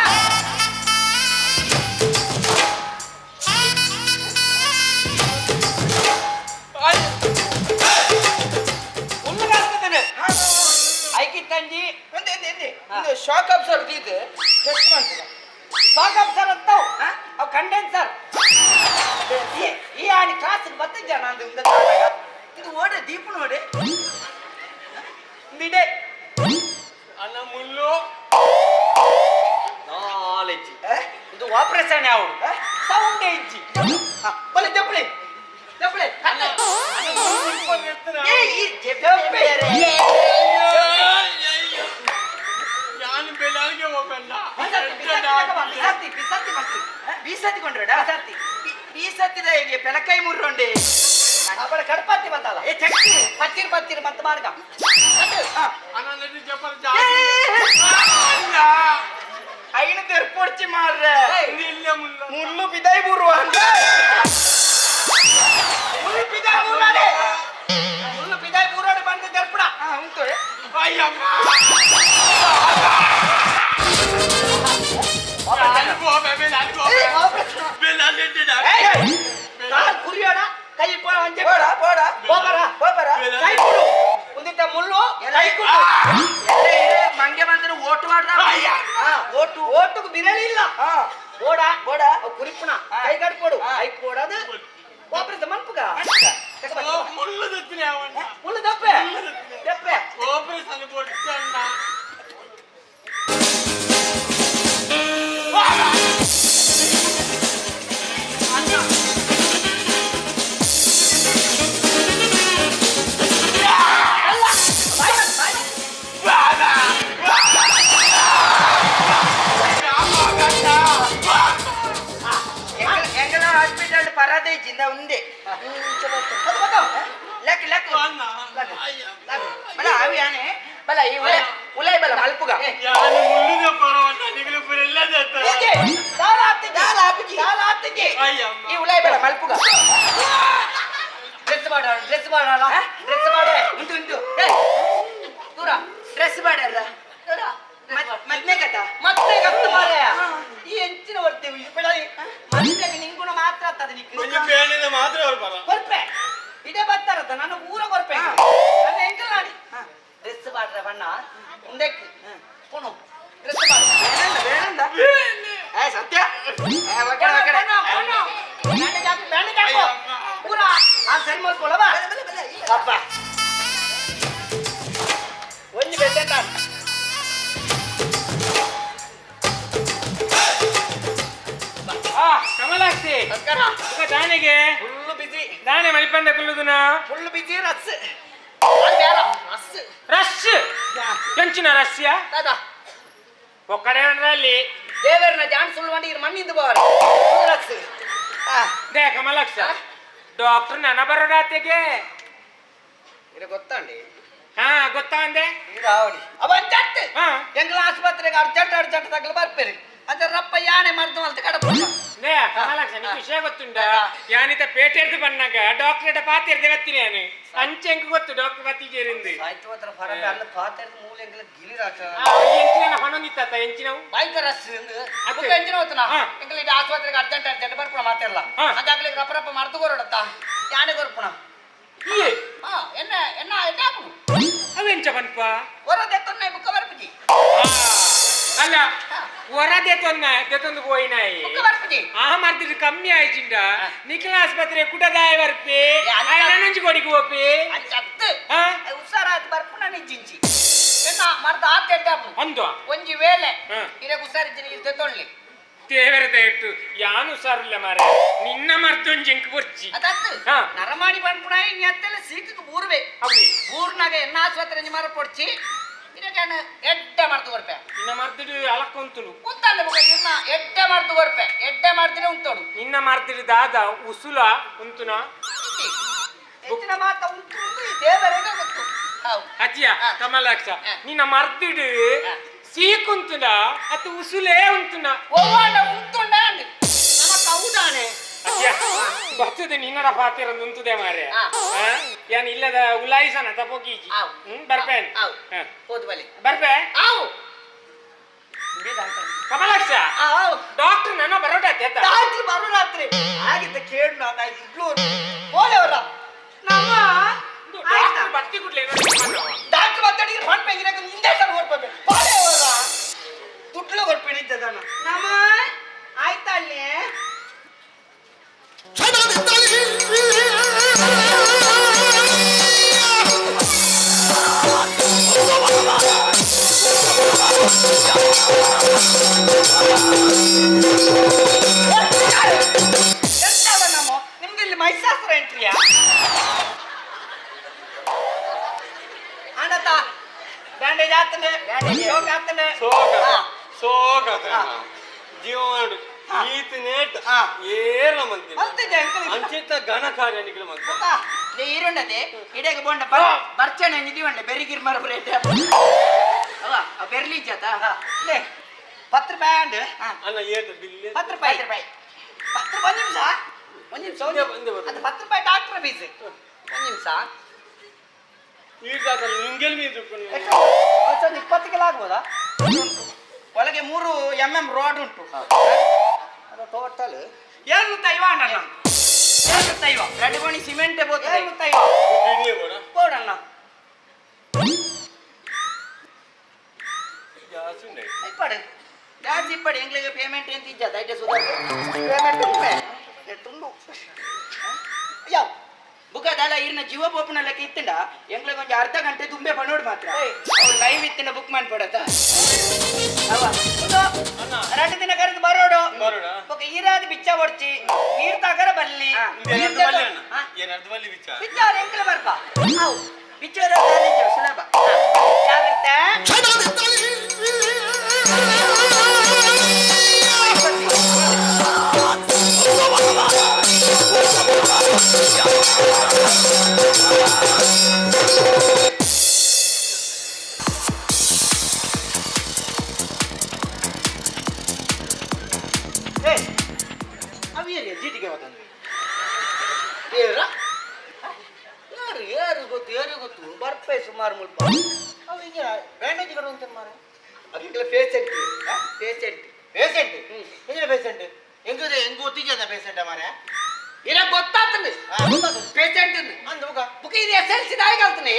S5: ಐಕಿತ್ತಂಜಿ.
S6: ಎಂದೆ ಎಂದೆ ಎಂದೆ ಇದು ಶಾಕ್ ಅಬ್ಸರ್ವ್ ಇದು ಟೆಸ್ಟ್ ಮಾಡ್ತದ.
S5: ಶಾಕ್ ಅಬ್ಸರ್ ಅಂತಾವ್ ಅವ್ ಕಂಡೆನ್ಸರ್ ಈ ಈ ಆಣಿ ಕ್ಲಾಸ್ ಬತ್ತಿದ್ದ ನಾನು ಇಂದ ತಾನಾಗ.
S6: ಇದು ಓಡೆ ದೀಪ ನೋಡೆ.
S5: ನಿಡೆ.
S1: ಅಣ್ಣ ಮುಳ್ಳು.
S5: ನಾಲೆಜ್ ಇದು ಆಪರೇಷನ್ ಯಾವ ಸೌಂಡ್ ಇಜ್ಜಿ ಬಲೆ ಜಪ್ಪಳಿ ಜಪ್ಪಳಿ.
S6: ಏ ಈ ಜೆಪ್ಪೆ.
S1: ಯಾನು ಬೆಲಾಲ್ಗೆ ಹೋಗಲ್ಲ.
S6: ಬಿಸಾತಿ ಬಿಸಾತಿ ಮಸ್ತಿ ಬೀಸತಿ ಕೊಂಡ್ರಡ ಬೀಸತ್ತಿದ ಹೇಗೆ ಪೆಲಕಾಯಿ ಮುರ್ರೊಂಡೆ.
S5: ಅವಳ ಕಡಪಾತಿ ಬಂತಲ್ಲ
S6: ಏ ಚಕ್ಕಿ.
S5: ಪತ್ತಿರ್ ಪತ್ತಿರ್ ಮತ್ತೆ ಮಾರ್ಗ.
S1: ಅಣ್ಣ ನಡಿ ಜಪಲ್ ಜಾಸ್ತಿ.
S6: ಐನು ತೆರ್ಪೊಡ್ಚಿ ಮಾರ್ರೆ.
S1: ಇಲ್ಲ ಮುಳ್ಳು.
S6: ಮುಳ್ಳು ಬಿದೈ ಬುರುವ ಅಂತ
S5: ಮುಳ್ಳು ಬಿದಾಯ್ ಬೂರಾಡೆ ಮುಳ್ಳು ಬಿದಾಯ್ ಬೂರಾಡೆ ಬಂದು ದರ್ಪಣ.
S6: ಹಾ ಉಂಟು.
S1: ಅಯ್ಯಮ್ಮ
S5: ಕಾಲ್ ಕುರಿಯೋಣ ಕೈ ಅಂಜೆ.
S6: போடா போடா.
S5: போகரா.
S6: போகரா.
S5: ಕೈ ಕೊಡು ಒಂದಿತ್ತ ಮುಳ್ಳು ಕೈ ಕೊಡು.
S6: ಮಂಗೆ ಬಂದ್ರೆ ಓಟು ಮಾಡ್ದ.
S5: ಓಟು ಓಟುకు ಬಿರಳಿ ಇಲ್ಲ. ಬೋಡ
S6: ಬೋಡ.
S5: ಕುರಿಪುಣ ಕೈ ಕಡ್ಕೊಡು ಕೈ ಕೊಡೋದು ಆಪರೇಷನ್ ಮನ್ಪುಗ.
S1: ಮುಳ್ಳು ದತ್ತಿನ ಅವನ್ನ.
S5: ಮುಳ್ಳು ದಪ್ಪೆ ದಪ್ಪೆ.
S1: ಆಪರೇಷನ್ ಕೊಡ್ಸಣ್ಣ.
S6: ಎಂಗಲ ಹಾಸ್ಪಿಟಲ್ ಪರದೆ ಜಿಂದ ಉಂದೆ ಲಕ್ ಲಕ್ ಬಲ ಅವಿ ಯಾನೆ ಬಲ ಈ ಉಲೆ ಉಲೆ ಬಲ ಮಲ್ಪುಗ.
S1: ಯಾನು ಮುಳ್ಳು ಪರವನ್ನ ನಿಗಲು ಪುರೆಲ್ಲ ದತ್ತ.
S5: ದಾಲ ಆತಿಗೆ
S6: ದಾಲ ಆಪಿಜಿ.
S5: ದಾಲ ಆತಿಗೆ.
S1: ಅಯ್ಯಮ್ಮ.
S6: ಈ ಉಲೈ ಬಲ ಮಲ್ಪುಗ.
S5: ಡ್ರೆಸ್ ಮಾಡೋಣ ಡ್ರೆಸ್ ಮಾಡೋಣ ಡ್ರೆಸ್ ಮಾಡೆ.
S6: ಉಂಟು ಉಂಟು.
S5: ಏ, ದೂರ.
S6: ಡ್ರೆಸ್ ಮಾಡಾರ ಮದ್ನೆ ಕಥ.
S5: ಮತ್ತೆ ಗತ್ತು ಮಾರಾಯ ಈ ಎಂಚಿನ ಬರ್ತೀವಿ ಬೆಳಗ್ಗೆ ಮದ್ವೆಗೆ ನಿಂಗುಣ ಮಾತ್ರ ಆಗ್ತದೆ ನಿಕ್ಕು.
S1: ಒಂಜಿ ಬೇಣಿನ ಮಾತ್ರ ಅವ್ರು ಬರ.
S5: ಕೊರ್ಪೆ ಇದೇ ಬರ್ತಾರತ್ತ ನನ್ನ ಊರ ಕೊರ್ಪೆ ನನ್ನ ಎಂಕಲ್ ನಾಡಿ. ಪೂರ ಆ ಸರಿ ಮಲ್ಕೊಳವ ಅಪ್ಪ ಒಂಜಿ ಬೆಸೆಂಟ.
S2: ಆ ಕಮಲಾಕ್ಷಿ.
S5: ನಮಸ್ಕಾರ.
S2: ಸುಖ ದಾನಿಗೆ?
S5: ಫುಲ್ ಬಿಸಿ.
S2: ದಾನೆ ಮಣಿಪಂದ ಕುಲ್ಲುದುನ?
S5: ಫುಲ್ ಬಿಸಿ, ರಸ್ ಅದು ಬೇಡ ರಸ್.
S2: ರಶ್ ಎಂಚಿನ ರಸ್ಯ?
S5: ದಾದಾ?
S2: ಒಕ್ಕಡೆ ಅಲ್ಲಿ.
S5: ದೇವರನ್ನ ಜಾನ್ ಸುಳ್ಳು ಮಾಡಿ ಮಣ್ಣಿಂದ ಬಾರ ರಸ್.
S2: They Kamalaksha, doctor ನನ್ನ ಬರೋಡಾತೆಗೆ.
S5: ಇದು ಗೊತ್ತಂಡಿ.
S2: ಹಾ, ಗೊತ್ತಾ ಅಂದೆ.
S5: ರಾವಣಿ ಅವ ಅಂಚತ್ತು.
S2: ಹಾ.
S5: ಎಂಗ್ಲ ಆಸ್ಪತ್ರೆಗೆ ಅರ್ಜೆಂಟ್ ಅರ್ಜೆಂಟ್ ತಗಲು ಬರ್ಪೇರಿ ಅಂತ ರಪ್ಪ ಯಾನೆ ಮರ್ದು ಅಂತ ಕಡಪ.
S2: They Kamalaksha, ನಿಂಗೆ ವಿಷಯ ಗೊತ್ತುಂಡ? ಯಾನಿತ ಪೇಟೆರ್ದು ಬನ್ನಾಗ ಡಾಕ್ಟರ್ ಪಾತಿರ್ದೆ ಬತ್ತೀನಿ ನಾನು. ಅಂಚೆ ಎಂಕ್ ಗೊತ್ತು ಡಾಕ್ಟರ್ ಬತ್ತಿಜೇರಿಂದು.
S5: ಸಾಯ್ತು ಹತ್ರ ಫರಬೆ ಅಲ್ಲ ಪಾತೆರ್ದು ಮೂಲೆ ಎಂಗ್ಲ ಗಿಲಿ ರಾಚ.
S2: ಎಂಚಿನ ಹಣೊಂದಿತ್ತ ಎಂಚಿನವು?
S5: ಬೈಕ್ ರಸ್.
S2: ಅತ್ತೆ.
S5: ಬುಕ್ಕ ಎಂಜಿನ ಹೋತನ.
S2: ಹಾ.
S5: ಎಂಗ್ಲ ಇಡೀ ಆಸ್ಪತ್ರೆಗೆ ಅರ್ಜೆಂಟ್ ಅರ್ಜೆಂಟ್ ಬರ್ಪುಣ ಮಾತಿರಲ್ಲ.
S2: ಹಾ.
S5: ಅದಾಗ್ಲಿ ರಪ್ಪ ರಪ್ಪ ಮರ್ದು ಕೊರಡತ್ತ ಯಾನೆ ಕೊರ್ಪುಣ.
S2: ಈ
S5: ಹಾ, ಎನ್ನ ಎನ್ನ ಎನ್ನ ಹಾಕುನು.
S2: ಅವೆಂಚ ಪನ್ಪ?
S5: ಹೊರದೆ ತೊನ್ನೆ ಬುಕ್ಕ ಬರ್ಪುಜಿ.
S2: ಅಲ್ಲ, ಹೊರದೆ ತೊನ್ನ ದೆತೊಂದು ಪೋಯಿನಾಯಿ.
S5: ಬುಕ್ಕ ಬರ್ಪುಜಿ.
S2: ಆ ಮರ್ದಿಡ್ ಕಮ್ಮಿ ಆಯ್ಚಿಂಡ ನಿಖಿಲ ಆಸ್ಪತ್ರೆ ಕುಟದಾಯ ಬರ್ಪೆ.
S5: ಏ, ಅಲ್ಲ.
S2: ನನಂಜಿ ಕೊಡಿಗೆ ಹೋಪೆ.
S5: ಅಂಚತ್ತು.
S2: ಹಾ.
S5: ಹುಷಾರಾದ್ ಬರ್ಪುಣ ನಿಜ್ಜಿಂಚಿ ಎನ್ನ ಮರ್ದ ಆತ ಎಡ್ಡಾಪುನು.
S2: ಅಂದು.
S5: ಒಂಜಿ ವೇಳೆ
S2: ಹಾ.
S5: ಇರಗ್ ಹುಷಾರಿದ್ದೀನಿ ಇಲ್ಲಿ ತೊಳ್ಳಿ.
S2: ದೇವರ ದಯಟ್ಟು ಯಾನು ಹುಷಾರಿಲ್ಲ ಮಾರೆ, ನಿನ್ನ ಮರ್ದೊಂಜಿ ಎಂಕ್ ಬೊರ್ಚಿ.
S5: ಅದತ್ತು.
S2: ಹಾ.
S5: ನರಮಾಣಿ ಪನ್ಪುಣ ಅತ್ತೆಲ್ಲ ಸೀಕಿಗೆ ಬೂರ್ವೆ.
S2: ಅವಿ.
S5: ಬೂರ್ನಾಗ ಎನ್ನ ಆಸ್ಪತ್ರೆ ಒಂಜಿ ಮರ ಪೊಡ್ಚಿ ಇದಕ್ಕೆ ಎಡ್ಡೆ ಮರ್ದು ಕೊರ್ಪೆ.
S2: ನಿನ್ನ ಮರ್ದಿಡ್ ಅಲಕೊಂತುನು.
S5: ಉಂತಂದೆ ಬೊಕ ಇರ್ನ ಎಡ್ಡೆ ಮರ್ದು ಕೊರ್ಪೆ, ಎಡ್ಡೆ ಮರ್ದಿನ ಉಂತೋಡು.
S2: ನಿನ್ನ ಮರ್ದಿಡ್ ದಾದ ಉಸುಲ ಉಂತುನ?
S5: ಹೆಚ್ಚಿನ ಮಾತ ಉಂಟು ಉಂಟು, ಈ ದೇವರಿಗೆ ಗೊತ್ತು ಹೌದು.
S2: ಅತಿಯ.
S5: ಹಾ.
S2: ಕಮಲಾಕ್ಷ.
S5: ಹಾ.
S2: ನಿನ್ನ ಮರ್ದಿಡ್
S5: ಹಾ.
S2: ಸೀಕುಂತುನ ಅತ್ತು ಉಸುಲೇ ಉಂತುನ?
S5: ಒವ್ವಾಂಡ ಉಂತುಂಡ ಅಂದ್ ನಮ್ಮ ಕೌದಾನೆ.
S2: ಅತಿಯ, ಬತ್ತದ ನಿನ್ನಡ ಪಾತಿರ ಉಂತುದೆ ಮಾರೆ.
S5: ಹಾ.
S2: ಯಾನ್ ಇಲ್ಲದ ಉಲಾಯಿಸನ ತಪೋಗೀಜಿ.
S5: ಆವ್.
S2: ಹ್ಮ್, ಬರ್ಪೇನ್.
S5: ಆವ್.
S2: ಹಾ.
S5: ಹೋದ್ ಬಲಿ.
S2: ಬರ್ಪೆ.
S5: ಆವು.
S2: ಕಮಲಾಕ್ಷ.
S5: ಆವು.
S2: ಡಾಕ್ಟರ್ ನನ್ನ ಬರೋಟ ಆತ.
S5: ರಾತ್ರಿ ಬರು ರಾತ್ರಿ ಆಗಿದ್ದ ಕೇಳು ನಾನು ಆಯ್ತು ಹೋಲೆವರ ನಮ್ಮ.
S2: ಡಾಕ್ಟರ್ ಬತ್ತಿ ಕೂಡ್ಲೆ ನೋಡಿ.
S5: ಡಾಕ್ಟರ್ ಮಾತಾಡಿದ್ರೆ ಫೋನ್ ಪೇ ಇರಾಕ ಹಿಂದೆ ಸರ್ ಹೊರ್ಪೆ ಹೋಲೆವರ ದುಡ್ಡು ಕೊಡ್ಪೇಡಿ ಇದ್ದದನ್ನ ನಮ್ಮ ಆಯ್ತಾ ಅಲ್ಲಿ. ಎಂತದ ನಮ್ಮ ನಿಮ್ದು ಇಲ್ಲಿ ಮೈಸಾಸ್ತ್ರ ಎಂಟ್ರಿಯಾ ಅಣ್ಣತ? ಬ್ಯಾಂಡೇಜ್ ಆಗ್ತದೆ, ಶೋಕ್ ಆಗ್ತದೆ. ಹಾ.
S1: ಸೋಗ.
S5: ಹಾ.
S1: ಜೀವ ಮಾಡು.
S5: ಹಾ.
S1: ಈತ ನೇಟ್.
S5: ಹಾ.
S1: ಏರ್ಲ ಮಂತಿಲ್ಲ.
S5: ಅಂತಿದೆ ಅಂಕಲ್.
S1: ಅಂಚಿತ ಘನ ಕಾರ್ಯ ನಿಖಿಲ ಮಂತ.
S3: ಲೇ ಈರುಂಡದೆ ಇಡೆಗೆ ಬೋಂಡ ಬರ್ಚಣೆ ನಿಧಿವಂಡೆ ಬೆರಿಗಿರ್ ಮರ ಬ್ರೇಟ್ ಅವ ಆ ಬೆರ್ಲಿ ಜಾತ.
S5: ಲೇ 10 ರೂಪಾಯಿ ಅಂಡ್.
S1: ಅಲ್ಲ, ಏಟ್ ಬಿಲ್?
S5: 10 ರೂಪಾಯಿ.
S3: 10 ರೂಪಾಯಿ.
S5: 10 ರೂಪಾಯಿ. ಒಂದು ನಿಮಿಷ, ಒಂದು ನಿಮಿಷ, ಒಂದು
S1: ಒಂದೇ ಒಂದೇ ಬರ್ತದೆ.
S5: ಅದು 10 ರೂಪಾಯಿ ಡಾಕ್ಟರ್ ಫೀಸ್. ಒಂದು ನಿಮಿಷ.
S1: ಈಗ ಅದಲ್ಲ ನಿಂಗೆಲ್ ಮೀದು.
S5: ಎಷ್ಟು? ಒಂದು 20 ಕಿಲೋ ಆಗ್ಬೋದಾ? ಒಳಗೆ 3 mm ರಾಡ್ ಉಂಟು. ಅದು ಟೋಟಲ್ 750 ಅಣ್ಣ, 750.
S3: ಎರಡು ಗೋಣಿ ಸಿಮೆಂಟ್ ಬೋತದೆ.
S5: 750 ಕೊಡಣ್ಣ.
S1: ಜಾಸ್ತಿ ಉಂಟು.
S5: ಇಪ್ಪಡು.
S3: ಜಾಸ್ತಿ ಇಪ್ಪಡಿ, ಎಂಗ್ಲಿಗೆ ಪೇಮೆಂಟ್ ಎಂತ ಇಜ್ಜಾತ ಐಟೆ ಸುಧಾರ.
S5: ಪೇಮೆಂಟ್ ಉಂಟೆ ತುಂಡು ಯಾವ.
S3: ಬುಕ್ಕ ದಾಲ ಇರ್ನ ಜೀವ ಪೋಪುನ ಲೆಕ್ಕ ಇತ್ತಂಡ ಎಂಗ್ಲಿಗೆ ಒಂಜಿ ಅರ್ಧ ಗಂಟೆ ತುಂಬೆ ಪನೋಡು ಮಾತ್ರ. ಅವ್ರು ಲೈವ್ ಇತ್ತಿನ ಬುಕ್ ಮಾಡ್ಕೊಡತ್ತ
S5: ಅವ 2 ದಿನ ಕರೆದು ಬರೋಡು.
S1: ಬರೋಡಾ?
S5: ಬೊಕ ಈರಾದ ಬಿಚ್ಚ ಒಡ್ಚಿ ನೀರ್ ತಾಗರ ಬರ್ಲಿ.
S1: ಏನಾದ್ರು ಬಲ್ಲಿ ಅಣ್ಣ, ಏನಾದ್ರು ಬಲ್ಲಿ ವಿಚಾರ.
S5: ಬಿಚ್ಚಾರ ಎಂಕಲ ಬರ್ಪ.
S3: ಅವು ಬಿಚ್ಚೋದ ಸುಲಭ.
S5: ಜಾಗ್ರತೆ.
S7: ಅವು ಏರಿಯಾ ಜೀಟಿಗೆ ಬರ್ತಂದ್ವಿ.
S5: ಏರ ಯಾರು ಯಾರು ಗೊತ್ತು, ಯಾರು ಗೊತ್ತು ಬರ್ಪೆ ಸುಮಾರು ಮುಲ್ಪ.
S7: ಅವು ಈಗ ಬ್ಯಾಂಡೇಜ್ ಕಡುವಂತ ಮಾರೆ.
S5: ಅದಕ್ಕೆಲ್ಲ ಪೇಷಂಟ್ ಪೇಷಂಟ್.
S7: ಪೇಷಂಟ್ ಎಂಜಿನ ಪೇಷಂಟ್ ಎಂಗುದೆ ಎಂಗು ಒತ್ತಿಜದ ಪೇಷಂಟ್ ಮಾರೆ.
S5: ಇರ ಗೊತ್ತಾಗ್ತದೆ.
S7: ಹಾ, ಗೊತ್ತಾಗ್ತದೆ.
S5: ಪೇಷಂಟ್.
S7: ಅಂದ ಬುಕ.
S5: ಬುಕ್ ಇದು ಎಸ್ ಎಲ್ ಸಿ ದಾಯಗಲ್ತಾನೆ,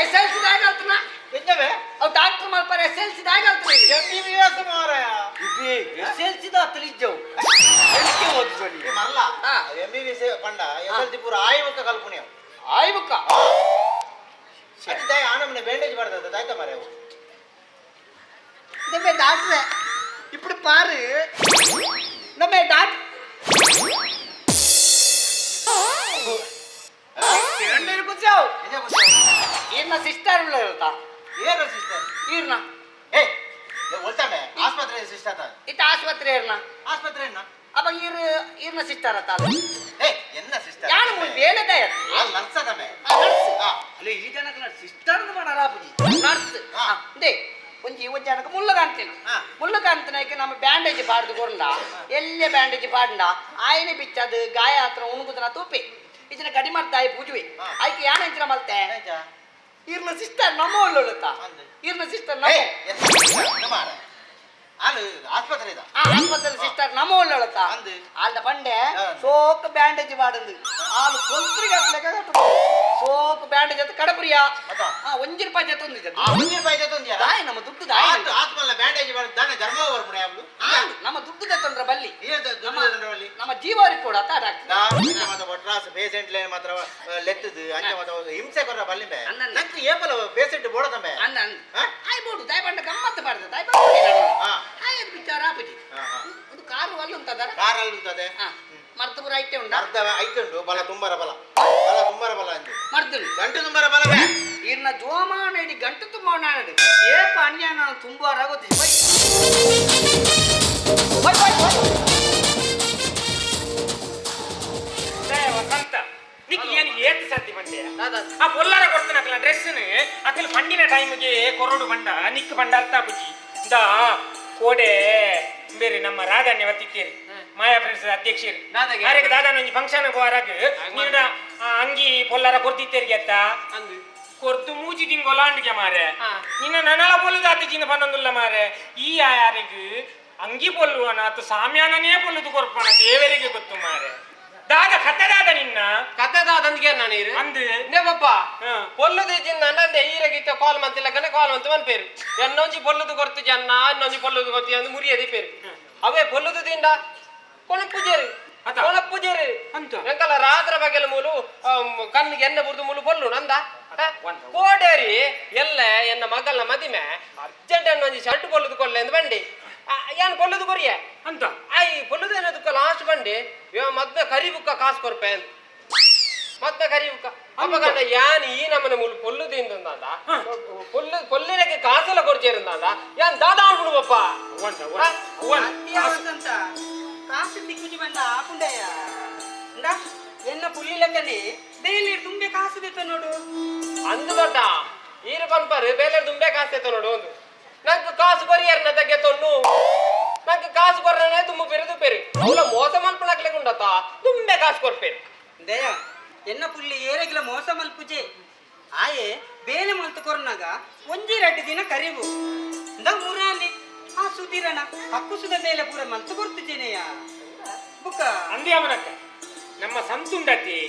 S5: ಎಸ್ ಎಲ್ ಸಿ ದಾಯಗಲ್ತಾನ.
S7: ಎಂಜವೆ?
S5: ಅವು ಡಾಕ್ಟರ್ ಮಲ್ಪಾರ ಎಸ್ ಎಲ್ ಸಿ ದಾಯಗಲ್ತಾನೆ.
S7: ಎಂ ಬಿ ಬಿ ಎಸ್ ಮಾರಾಯ.
S4: ಎಸ್ ಎಲ್ ಸಿದ ಅತ್ತಲಿಜ್ಜವು ಎಲ್ಕೆ ಓದಿಸೋಡಿ
S7: ಮರಲ ಎಂ ಬಿ ಬಿ ಎಸ್ ಪಂಡ ಎಸ್ ಎಲ್ ಸಿ ಪೂರ ಆಯ್ಬುಕ್ಕ ಕಲ್ಪುಣಿ
S4: ಆಯ್ಬುಕ್ಕ
S7: ಅದು ದಾಯ ಆನಮನೆ ಬ್ಯಾಂಡೇಜ್ ಬರ್ತದೆ ದಾಯ್ತ ಮಾರೆ ಅವು
S4: நம்ம டாக்டர் இப்படி பாரு நம்ம டாக்டர் ಈರ್ನ ಸಿಸ್ಟರ್ ಉಳ್ಳತಾ
S7: ಏನು ಸಿಸ್ಟರ್
S4: ಈರ್ನ
S7: ಏ ಒಲ್ತಾಮೆ ಆಸ್ಪತ್ರೆ ಸಿಸ್ಟರ್ ತಾ
S4: ಇತ್ತ ಆಸ್ಪತ್ರೆ ಇರ್ನ
S7: ಆಸ್ಪತ್ರೆ ಎನ್ನ
S4: ಅಪ್ಪ ಈರ್ ಈರ್ನ ಸಿಸ್ಟರ್ ಅತ್ತ
S7: ಏ ಎನ್ನ ಸಿಸ್ಟರ್
S4: ಯಾನು ಬೇಲೆ ದಯ
S7: ಆ ನರ್ಸ್ ಅದಮೆ
S4: ನರ್ಸ್
S7: ಅಲ್ಲಿ
S4: ಈ ಜನಕ್ಕೆ ಸಿಸ್ಟರ್ ಮಾಡಾರಾಪುಜಿ ನರ್ಸ್ they ಒಂಜಿ ಒಂಜಿ ಜನಕ್ಕೆ ಮುಳ್ಳು ಕಾಣ್ತೀನಿ ಮುಳ್ಳು ಕಾಣ್ತೀನಕ್ಕೆ ನಮ್ಮ ಬ್ಯಾಂಡೇಜ್ ಪಾಡ್ದು ಕೊರಂಡ ಎಲ್ಲೇ ಬ್ಯಾಂಡೇಜ್ ಪಾಡ್ಂಡ ಆಯನೆ ಬಿಚ್ಚದು ಗಾಯ ಹತ್ರ ಉಣುಗುದನ ತೂಪೆ ಇದನ್ನ ಗಡಿ ಮಾಡ್ತಾ ಪೂಜುವೆ ಆಯ್ಕೆ ಯಾನ ಇಂಚಿನ ಮಲ್ತೆ ಇರ್ನ ಸಿಸ್ಟರ್ ನಮ್ಮ ಒಳ್ಳೊಳ್ಳುತ್ತ ಇರ್ನ ಸಿಸ್ಟರ್ ನಮ್ಮ
S7: ಆಸ್ಪತ್ರೆ
S4: ಆಸ್ಪತ್ರೆ ಸಿಸ್ಟರ್ ನಮ್ಮ ಒಳ್ಳೊಳ್ಳುತ್ತ ಆಲ್ದ ಪಂಡೆ ಸೋಕ್ ಬ್ಯಾಂಡೇಜ್ ಪಾಡುಂದು ಆಲು ಕೊಲ್ತ್ರಿಗೆ ಕಟ್ಟು ಸೋಕ್ ಬ್ಯಾಂಡೇಜ್ ಅಂತ ಕಡಪುರಿಯ ಒಂಜಿ ರೂಪಾಯಿ ಜೊತೆ ಒಂದು
S7: ಒಂಜಿ ರೂಪಾಯಿ ಜೊತೆ ಒಂದು
S4: ದಾಯ ನಮ್ಮ ದುಡ್ಡು ದಾಯ
S7: ಆತ್ಮಲ್ಲ ಬ್ಯಾಂಡೇಜ್ ಮಾಡಿ ದಾನ ಧರ್ಮ ಬರ್ಪುಣೆ ಅವಳು
S4: ನಮ್ಮ ದುಡ್ಡು ತತ್ತೊಂಡ್ರ ಬಲ್ಲಿ ನಮ್ಮ ಜೀವರಿ ಕೂಡ
S7: ಡಾಕ್ಟರ್ ಮಾತ್ರ ಒಟ್ರಾಸ್ ಪೇಷಂಟ್ ಲೇ ಮಾತ್ರ ಲೆತ್ತದು ಅಂಚ ಮಾತ್ರ ಹಿಂಸೆ ಕೊರ ಬಲ್ಲಿ ಮೇ ನಂಗೆ ಏಪಲ ಪೇಷಂಟ್ ಬೋಡದಮ್ಮೆ
S4: ಅಂದ ಆಯ್ ಬೋಡು ದಾಯ ಬಂಡ ಗಮ್ಮತ್ತು ಬಾರ್ದು ದಾಯ ಬಂಡ ಆಯ್ ಅದು ಬಿಚ್ಚಾರ ಆಪುಜಿ ಒಂದು ಕಾರು ಅಲ್ಲಿ ಉಂಟದಾರ
S7: ಕಾರ್ ಅಲ್ಲಿ ಉಂಟದೆ
S4: ಮರ್ತಪುರ ಐತೆ ಉಂಡ
S7: ಅರ್ಧ ಐತೆ ಉಂಟು ಬಲ ತುಂಬರ ಬಲ ಬಲ ತುಂಬರ ಬಲ ಅಂದು
S4: ಮರ್ದು
S7: ಗಂಟು ತುಂಬರ ಬಲ ಬೇ
S4: ಇರ್ನ ಜೋಮಾನ ಇಡಿ ಗಂಟು ತುಂಬ ನಾಡು ಏಪ ಅನ್ಯಾಯ ನಾನು ತುಂಬಾರ ಗೊತ್ತಿದೆ ಬೈ ಬೈ ಬೈ ಬೈ
S2: ವಸಂತ ನಿಕ್ ಏನು ಏತ್ ಸತಿ ಬಂಡೆ ಆ ಪೊಲ್ಲಾರ ಕೊಡ್ತಾನ ಅಕಲ ಡ್ರೆಸ್ ಅಕಲ ಪಂಡಿನ ಟೈಮ್ಗೆ ಕೊರಡು ಬಂಡ ನಿಕ್ ಬಂಡ ಅರ್ಥ ಪುಜಿ ದಾ ಕೋಡೆ ಬೇರೆ ನಮ್ಮ ರಾಧಾನ್ಯ ವತ್ತಿತ್ತೇರಿ ಮಾಯಾ ಫ್ರೆಂಡ್ಸ್ ಅಧ್ಯಕ್ಷರು ಆರೆಗ್ ದಾದಾನ ಒಂಜಿ ಫಂಕ್ಷನ್ ಹೋರಾಗ ನೀಡ ಅಂಗಿ ಪೊಲ್ಲಾರ ಕೊರ್ತಿತ್ತೇರಿಗೆ ಅತ್ತ ಕೊರ್ದು ಮೂಜಿ ತಿಂಗೊಲಾಂಡಿಗೆ ಮಾರೆ ನಿನ್ನ ನನಲ ಪೊಲ್ಲುದಾತಿ ಜಿಂದ ಪನ್ನೊಂದುಲ್ಲ ಮಾರೆ ಈ ಯಾರಿಗ್ ಅಂಗಿ ಪೊಲ್ಲುವನ ಅತ್ತು ಸಾಮ್ಯಾನನೇ ಪೊಲ್ಲುದು ಕೊರ್ಪಣ ದೇವರಿಗೆ ಗೊತ್ತು ಮಾರೆ ದಾದ ಕತೆ ದಾದ ನಿನ್ನ
S1: ಕತೆ ದಾದಂದ್ಗೆ ನಾನು ಇರು
S2: ಅಂದು
S1: ನೇ ಪಪ್ಪ ಪೊಲ್ಲುದು ಜಿನ್ನ ನಂದೆ ಈರಗಿತ್ತ ಕಾಲ್ ಮಂತಿಲ್ಲ ಕನೆ ಕಾಲ್ ಮಂತ ಮನ್ಪೇರು ಎನ್ನೊಂಜಿ ಪೊಲ್ಲುದು ಕೊರ್ತು ಜನ್ನ ಇನ್ನೊಂಜಿ ಪೊಲ್ಲುದು ಕೊರ್ತು ಅಂದು ಮುರಿಯದಿ ಪೇರು ಅವೇ ಪೊಲ್ಲುದು ದಿಂಡ ಕೊಣ ಪೂಜೇರು ಕೊಣ ಪೂಜೇರು
S2: ಅಂತ
S1: ಎಂಕಲ ರಾತ್ರ ಬಗೆಲ ಮೂಲು ಕಣ್ಣಿಗೆ ಎಣ್ಣೆ ಬುರ್ದು ಮೂಲು ಪೊಲ್ಲು ನಂದ ಕೋಡೇರಿ ಎಲ್ಲ ಎನ್ನ ಮಗಲ್ನ ಮದಿಮೆ ಅರ್ಜೆಂಟ್ ಒಂಜಿ ಶರ್ಟ್ ಪೊಲ್ಲುದು ಕೊಲ್ಲೆ ಎಂದು ಬಂಡಿ ಏನ್ ಪೊಲ್ಲುದು ಕೊರಿಯೆ
S2: ಅಂತ
S1: I ಪೊಲ್ಲುದು ಏನದಕ್ಕ ಲಾಸ್ಟ್ ಬಂಡಿ ಇವ ಮದ್ವೆ ಕರಿ ಬುಕ್ಕ ಕಾಸು ಕೊರ್ಪೆ ಅಂತ ಮದ್ವೆ ಕರಿ ಬುಕ್ಕ ಅಪ್ಪ ಕಂಡ ಯಾನ್ ಈ ನಮ್ಮನೆ ಮುಳು ಪೊಲ್ಲುದು ಇಂದಂದ ಪೊಲ್ಲು ಪೊಲ್ಲಿನಕ್ಕೆ ಕಾಸೆಲ್ಲ ಕೊರ್ಚೇರಿಂದಂದ ಯಾನ್ ದಾದಾ ಅನ್ಬಿಡುವಪ್ಪ
S3: ವಸಂತ ಕಾಸು ತಿಕ್ಕುಜಿ ಬಂದ ಆಪುಂಡಯ್ಯ ಇಂದ ಎನ್ನ ಪುಲ್ಲಿ ಲೆಕ್ಕನೆ ಬೇಲಿ ತುಂಬೆ ಕಾಸು ದೆತ್ತ ನೋಡು
S1: ಅಂದು ದೊಡ್ಡ ಈರು ಪಂಪರ್ ಬೇಲೆ ದುಂಬೆ ಕಾಸು ಎತ್ತ ನೋಡು ಒಂದು ನಂಗೆ ಕಾಸು ಕೊರಿಯರ್ನ ತಗ್ಗೆ ತೊಣ್ಣು ನಂಗೆ ಕಾಸು ಕೊರ್ರನೆ ದುಮ್ಮು ಪೆರು ಪೆರು ಅವಳ ಮೋಸ ಮಲ್ಪಣಕ್ಲೆ ಉಂಡತ ದುಂಬೆ ಕಾಸು ಕೊರ್ಪೇರು
S3: ದಯ ಎನ್ನ ಪುಲ್ಲಿ ಏರೆಗಿಲ ಮೋಸ ಮಲ್ಪುಜೆ ಆಯೆ ಬೇಲೆ ಮಲ್ತು ಕೊರ್ನಾಗ ಒಂಜಿ ರಡ್ಡು ದಿನ ಕರಿವು ಇಂದ ಮುರಾಲಿ ಆ ಸುಧೀರಣ ಹಕ್ಕುಸುದ ಮೇಲೆ ಪೂರ ಮಲ್ತು ಕೊರ್ತಿದ್ದೇನೆಯ ಬುಕ್ಕ
S2: ಅಂದೇ ಅವನಕ್ಕ ನಮ್ಮ ಸಂತುಂಡತಿ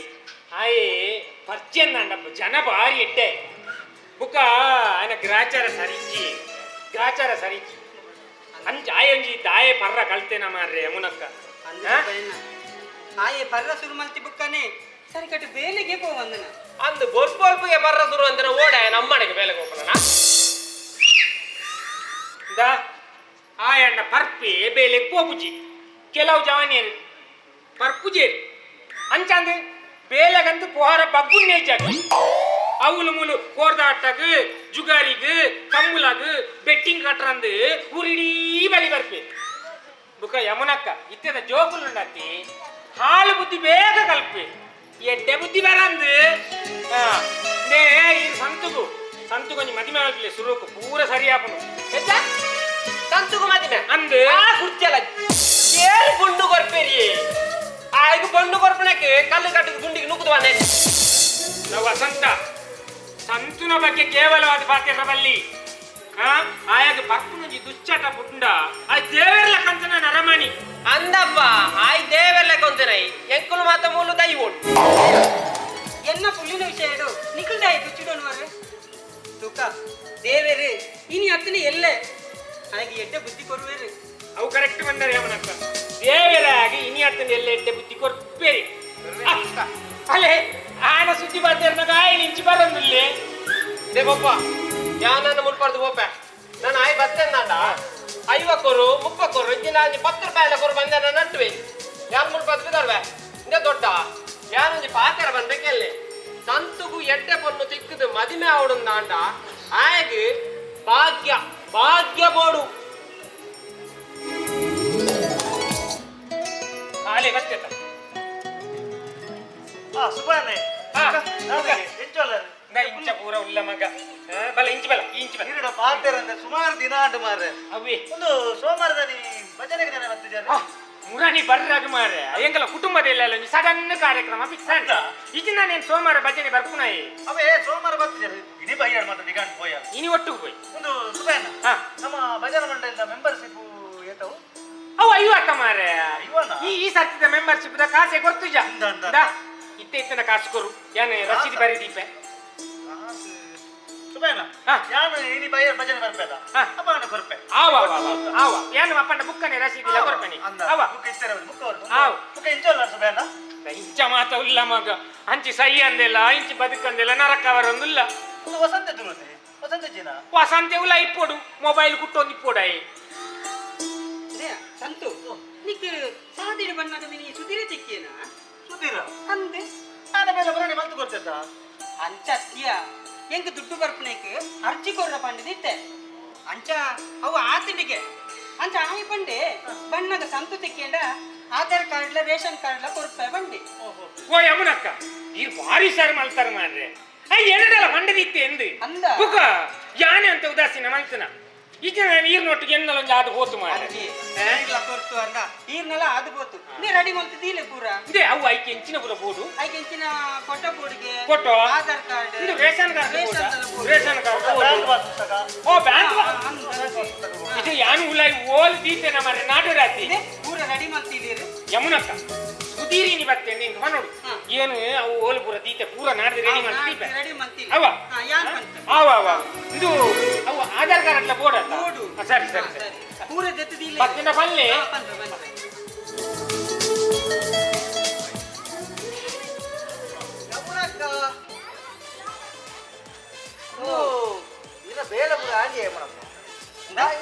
S2: ಆಯೆ ಪರಿಚಯ ಜನ ಭಾರಿ ಎಟ್ಟೆ ಬುಕ್ಕ ఆయన ಗ್ರಾಚಾರ ಸರಿಜಿ ಗ್ರಾಚಾರ ಸರಿಜಿ ಅಂಚ ಆಯೊಂಜಿ ದಾಯೆ ಪರ್ರ ಕಲ್ತೇನ ಮಾರ್ರೆ ಯಮುನಕ್ಕ
S3: ಆಯೆ ಪರ್ರ ಸುರು ಮಲ್ತಿ ಬುಕ್ಕನೆ ಸರಿ ಕಟ್ಟು ಬೇಲೆಗೆ ಪೋವಂದನ
S1: ಅಂದು ಬೊರ್ಸ್ ಬೊಲ್ಪಿಗೆ ಪರ್ರ ಸುರು ಅಂದನ ಓಡ ನಮ್ಮನೆಗೆ ಬೇಲೆಗೆ ಹೋಗೋಣ
S2: ದಾ ಆಯಣ್ಣ ಪರ್ಪೆ ಬೇಲೆಗೆ ಪೋಪುಜಿ ಕೆಲವು ಜವಾನಿಯರು ಪರ್ಪುಜೇರು ಅಂಚಂದು ಬೇಲೆಗಂತೂ ಪೋಹಾರ ಬಗ್ಗುನ್ನೇ ಜಾಗಿ ಅವುಲು ಮೂಲು ಕೋರ್ದಾಟಗ್ ಜುಗಾರಿಗ್ ಕಮ್ಮುಲಾಗ್ ಬೆಟ್ಟಿಂಗ್ ಕಟ್ರಂದು ಊರಿಡೀ ಬಲಿ ಬರ್ಪೆ ಬುಕ್ಕ ಯಮುನಕ್ಕ ಇತ್ತದ ಜೋಕುಲುಂಡತ್ತಿ ಹಾಳು ಬುದ್ಧಿ ಬೇಗ ಕಲ್ಪೆ ಎಡ್ಡೆ ಬುದ್ಧಿ ಬರಂದು they ಈ ಸಂತುಗು ಸಂತುಗೊಂಜಿ ಮದಿಮೆ ಮಲ್ಪಲೆ ಸುರುಕು ಪೂರ ಸರಿಯಾಪುನು
S1: ಸಂತುಗು ಮದಿಮೆ
S2: ಅಂದು
S1: ಆ ಕುರ್ಚಲ ಏಳು ಗುಂಡು ಕೊರ್ಪೇರಿ ಆಯ್ತು ಬಣ್ಣು ಕೊರ್ಪಣಕ್ಕೆ ಕಲ್ಲು ಕಟ್ಟಿದ ಗುಂಡಿಗೆ ನುಗ್ಗುದು
S2: ನಾವು ವಸಂತ ಸಂತುನ ಬಗ್ಗೆ ಕೇವಲವಾದ ಪಾತ್ರ ಬಲ್ಲಿ ಆಯಾಗ ಪರ್ಪುನಂಜಿ ದುಶ್ಚಟ ಪುಂಡ ಆ ದೇವರ್ಲ ಕಂತನ ನರಮಣಿ
S1: ಅಂದಪ್ಪ ಆಯ್ ದೇವರ್ಲ ಕೊಂತನೈ ಎಂಕುಲು ಮಾತ ಮೂಲು ದೈವೋಡು
S3: ಎನ್ನ ಪುಲ್ಲಿನ ವಿಷಯ ಇಡು ನಿಖಲ್ದಾಯಿ ತುಚ್ಚಿಡೋನು ಮಾರ್ರೆ ತುಕ ದೇವೇರು ಇನಿ ಅತ್ತನೆ ಎಲ್ಲೆ ಆಯಗ್ ಎಡ್ಡೆ ಬುದ್ಧಿ ಕೊರುವೇರು.
S2: ಅವು ಕರೆಕ್ಟ್ ಬಂದರೆ ಯಮನಕ್ಕ ದೇವರಾಗಿ ಇನಿ ಅತ್ತಂದ ಎಲ್ಲ ಎಡ್ಡೆ ಬುದ್ಧಿ ಕೊರ್ಪೇರಿ. ಅಲ್ಲೇ ಆನ ಸುದ್ದಿ ಬಾತೇರ್ನಾಗ ಆಯ್ನ ಇಂಚಿ ಬರೋದಿಲ್ಲ.
S1: They ಬೊಪ್ಪ ಯಾನನ್ನ ಮುಲ್ಪರ್ದು ಬೋಪೆ ನಾನು ಆಯ್ ಬರ್ತೇನೆ ಐವ ಕೊರು 30 ಕೊರು ಇಜ್ಜಿನ 10 ರೂಪಾಯಿ ಕೊರು ಬಂದೆ ನಾನು ನಟ್ಟುವೆ ಯಾನ್ ಮುಲ್ಪರ್ದು ಬಿದರ್ವೆ ಇಂದ ದೊಡ್ಡ ಯಾನೊಂಜಿ ಪಾತೆರ ಬಂದಕ್ಕೆ ಸಂತುಗು ಎಡ್ಡೆ ಪೊನ್ನು ತಿಕ್ಕದು ಮದಿಮೆ ಆವಡುಂದಾಂಡ ಆಯಗ್ ಭಾಗ್ಯ ಭಾಗ್ಯ ಬೋಡು.
S2: ಆಲೆ ಬರ್ತೇತ.
S7: ಸುಬ್ಬಣ್ಣೆ
S2: ಇಂಚ ಪೂರ ಉಲ್ಲ ಮಗ ಬಲ ಇಂಚ ಬಲ ಇಂಚ ಬಲ
S7: ಈರಡ ಪಾತೆರಂದ್ರೆ ಸುಮಾರು ದಿನ ಆಂಡು ಮಾರ್ರೆ.
S2: ಅವೇ
S7: ಒಂದು ಸೋಮವಾರದಲ್ಲಿ ಭಜನೆಗೆ ಜನ ಬರ್ತಿದ್ದಾರೆ.
S2: ಮುರಾನಿ ಬರ್ರಾಗ ಮಾರ್ರೆ ಎಂಗಲ ಕುಟುಂಬದಲ್ಲಿ ಒಂಜಿ ಸಡನ್ ಕಾರ್ಯಕ್ರಮ ಫಿಕ್ಸ್ ಅಂತ ಇಜಿ ನಾನೇನು ಸೋಮವಾರ ಭಜನೆ ಬರ್ಪುನಾಯಿ.
S7: ಅವೇ ಸೋಮವಾರ ಬರ್ತಿದ್ದಾರೆ ಇನಿ ಬೈಯಾಡ್ ಮಾತ್ರ ನಿಗಾಂಡ್ ಪೋಯ
S2: ಇನಿ ಒಟ್ಟು ಪೋಯ್
S7: ಒಂದು ಸುಬ್ಬಣ್ಣ ನಮ್ಮ ಭಜನಾ ಮಂಡಳಿದ ಮೆಂಬರ್ಶಿಪ್ ಏತವು
S2: ಅವು 50 ಮಾರ್ರೆ. ಈ ಸರ್ತಿದ ಮೆಂಬರ್ಶಿಪ್ the ಕಾಸೆ ಕೊರ್ತುಜ ಇತ್ತೆ ಇತ್ತನ ಕಾಸು ಕೊರು ಯಾನೆ ರಸೀದಿ ಬರಿ ದೀಪೆ.
S7: ಸುಬ್ಬಣ್ಣ ಯಾನು ಇನಿ ಬೈಯ ಭಜನೆ ಬರ್ಪೇದ ಅಪ್ಪನ ಕೊರ್ಪೆ
S2: ಆವ ಆವ ಯಾನು ಅಪ್ಪನ ಬುಕ್ಕನೆ ರಸೀದಿ ಇಲ್ಲ ಕೊರ್ಪೆನಿ ಆವ
S7: ಬುಕ್ ಇತ್ತಾರೆ ಬುಕ್ ಅವರು ಬುಕ್ ಇಂಚಲ್ಲ ಸುಬ್ಬಣ್ಣ
S2: ಇಂಚ ಮಾತ ಉಲ್ಲ ಮಗ ಅಂಚಿ ಸೈ ಅಂದೆಲ್ಲ ಇಂಚಿ ಬದುಕಂದೆಲ್ಲ ನರಕವರೊಂದುಲ್ಲ.
S7: ಒಂದು ವಸಂತ ತುಳುತೆ ವಸಂತ ಜಿನ
S2: ವಸಂತ ಉಲ್ಲ ಇಪ್ಪೋಡು ಮೊಬೈಲ್ ಕುಟ್ಟೊಂದು ಇಪ್ಪೋಡಾಯಿ.
S3: ಸಂತು ನಿಕ್ ಸಾದಿಡು ಬಣ್ಣದ ಮಿನಿ ಸುಧೀರ ತಿಕ್ಕೇನಾ?
S7: ಸುಧೀರ
S3: ಅಂದೆ
S7: ಆನ ಮೇಲೆ ಬರಣಿ ಮಲ್ತು ಕೊಡ್ತೇತ
S3: ಅಂಚ ಅತ್ತಿಯ ಎಂಕ್ ದುಡ್ಡು ಬರ್ಪುನೇಕ್ ಅರ್ಜಿ ಕೊರ್ರ ಪಂಡಿದಿತ್ತೆ ಅಂಚ ಅವು ಆತಿಂಡಿಗೆ ಅಂಚ ಆಯಿ ಪಂಡೆ ಬಣ್ಣದ ಸಂತು ತಿಕ್ಕೇಂಡ ಆಧಾರ್ ಕಾರ್ಡ್ಲ ರೇಷನ್ ಕಾರ್ಡ್ಲ ಕೊರ್ಪೆ ಬಂಡಿ.
S2: ಓ ಯಮುನಕ್ಕ ಈ ಭಾರಿ ಸಾರು ಮಲ್ತಾರ ಮಾರ್ರೆ ಎರಡಲ್ಲ ಪಂಡದಿತ್ತೆ ಎಂದು
S3: ಅಂದ
S2: ಬುಕ ಯಾನೆ ಅಂತ ಉದಾಸೀನ ಮಲ್ತನ ಈಗ ನೀರು ನೋಟ್ಟಿಗೆ ಎನ್ನಲ ಒಂಜಿ ಆದು ಹೋತು ಮಾರ್ರೆ.
S3: ಇಲ್ಲ ಕೊರ್ತು ಅಂದ ಈರ್ನೆಲ್ಲ ಆದು ಹೋತು ನೀ ರೆಡಿ ಮಲ್ತಿದ್ದೀಲೆ ಪೂರ
S2: ಇದೆ ಅವು ಐಕೆ ಎಂಚಿನ ಪೂರ ಬೋಡು
S3: ಐಕೆ ಎಂಚಿನ ಫೋಟೋ ಬೋರ್ಡ್ಗೆ
S2: ಫೋಟೋ
S3: ಆಧಾರ್ ಕಾರ್ಡ್
S2: ಇದು ರೇಷನ್ ಕಾರ್ಡ್ ರೇಷನ್ ಕಾರ್ಡ್ ಓ ಬ್ಯಾಂಕ್ ಇದು ಯಾನು ಉಲಾಯಿ ಓಲ್ ದೀತೆನ ಮಾರ್ರೆ ನಾಟುರಾತಿ
S3: ಪೂರ ರೆಡಿ ಮಲ್ತಿದ್ದೀರಿ
S2: ಯಮುನಕ್ಕ ಸುಧೀರಿನಿ ಬರ್ತೇನೆ ನಿಂಗೆ ನೋಡು ಏನು ಅವು ಓಲ್ ಪೂರ ದೀತೆ ಪೂರ ನಾಡ್ದು ರೆಡಿ ಮಾಡ್ತೀವಿ
S3: ರೆಡಿ ಮಾಡ್ತೀವಿ
S2: ಅವ
S3: ಯಾನ್ ಬಂತು
S2: ಅವ ಅವ ಇದು ಅವು ಆಧಾರ್ ಕಾರ್ಡ್ ಎಲ್ಲ ಬೋರ್ಡ್ ಅಲ್ಲ
S3: ಬೋರ್ಡು
S2: ಸರಿ ಸರಿ ಸರಿ
S3: ಪೂರ ದತ್ತದಿಲ್ಲ
S2: ಬತ್ತಿನ ಬಲ್ಲೆ
S3: ಬಂದ್ರೆ ಬಂದ್ರೆ
S6: ಯಮುನಕ್ಕ ಓ ಇದ ಬೇಲಪುರ ಆಂಜಿ ಯಮುನಕ್ಕ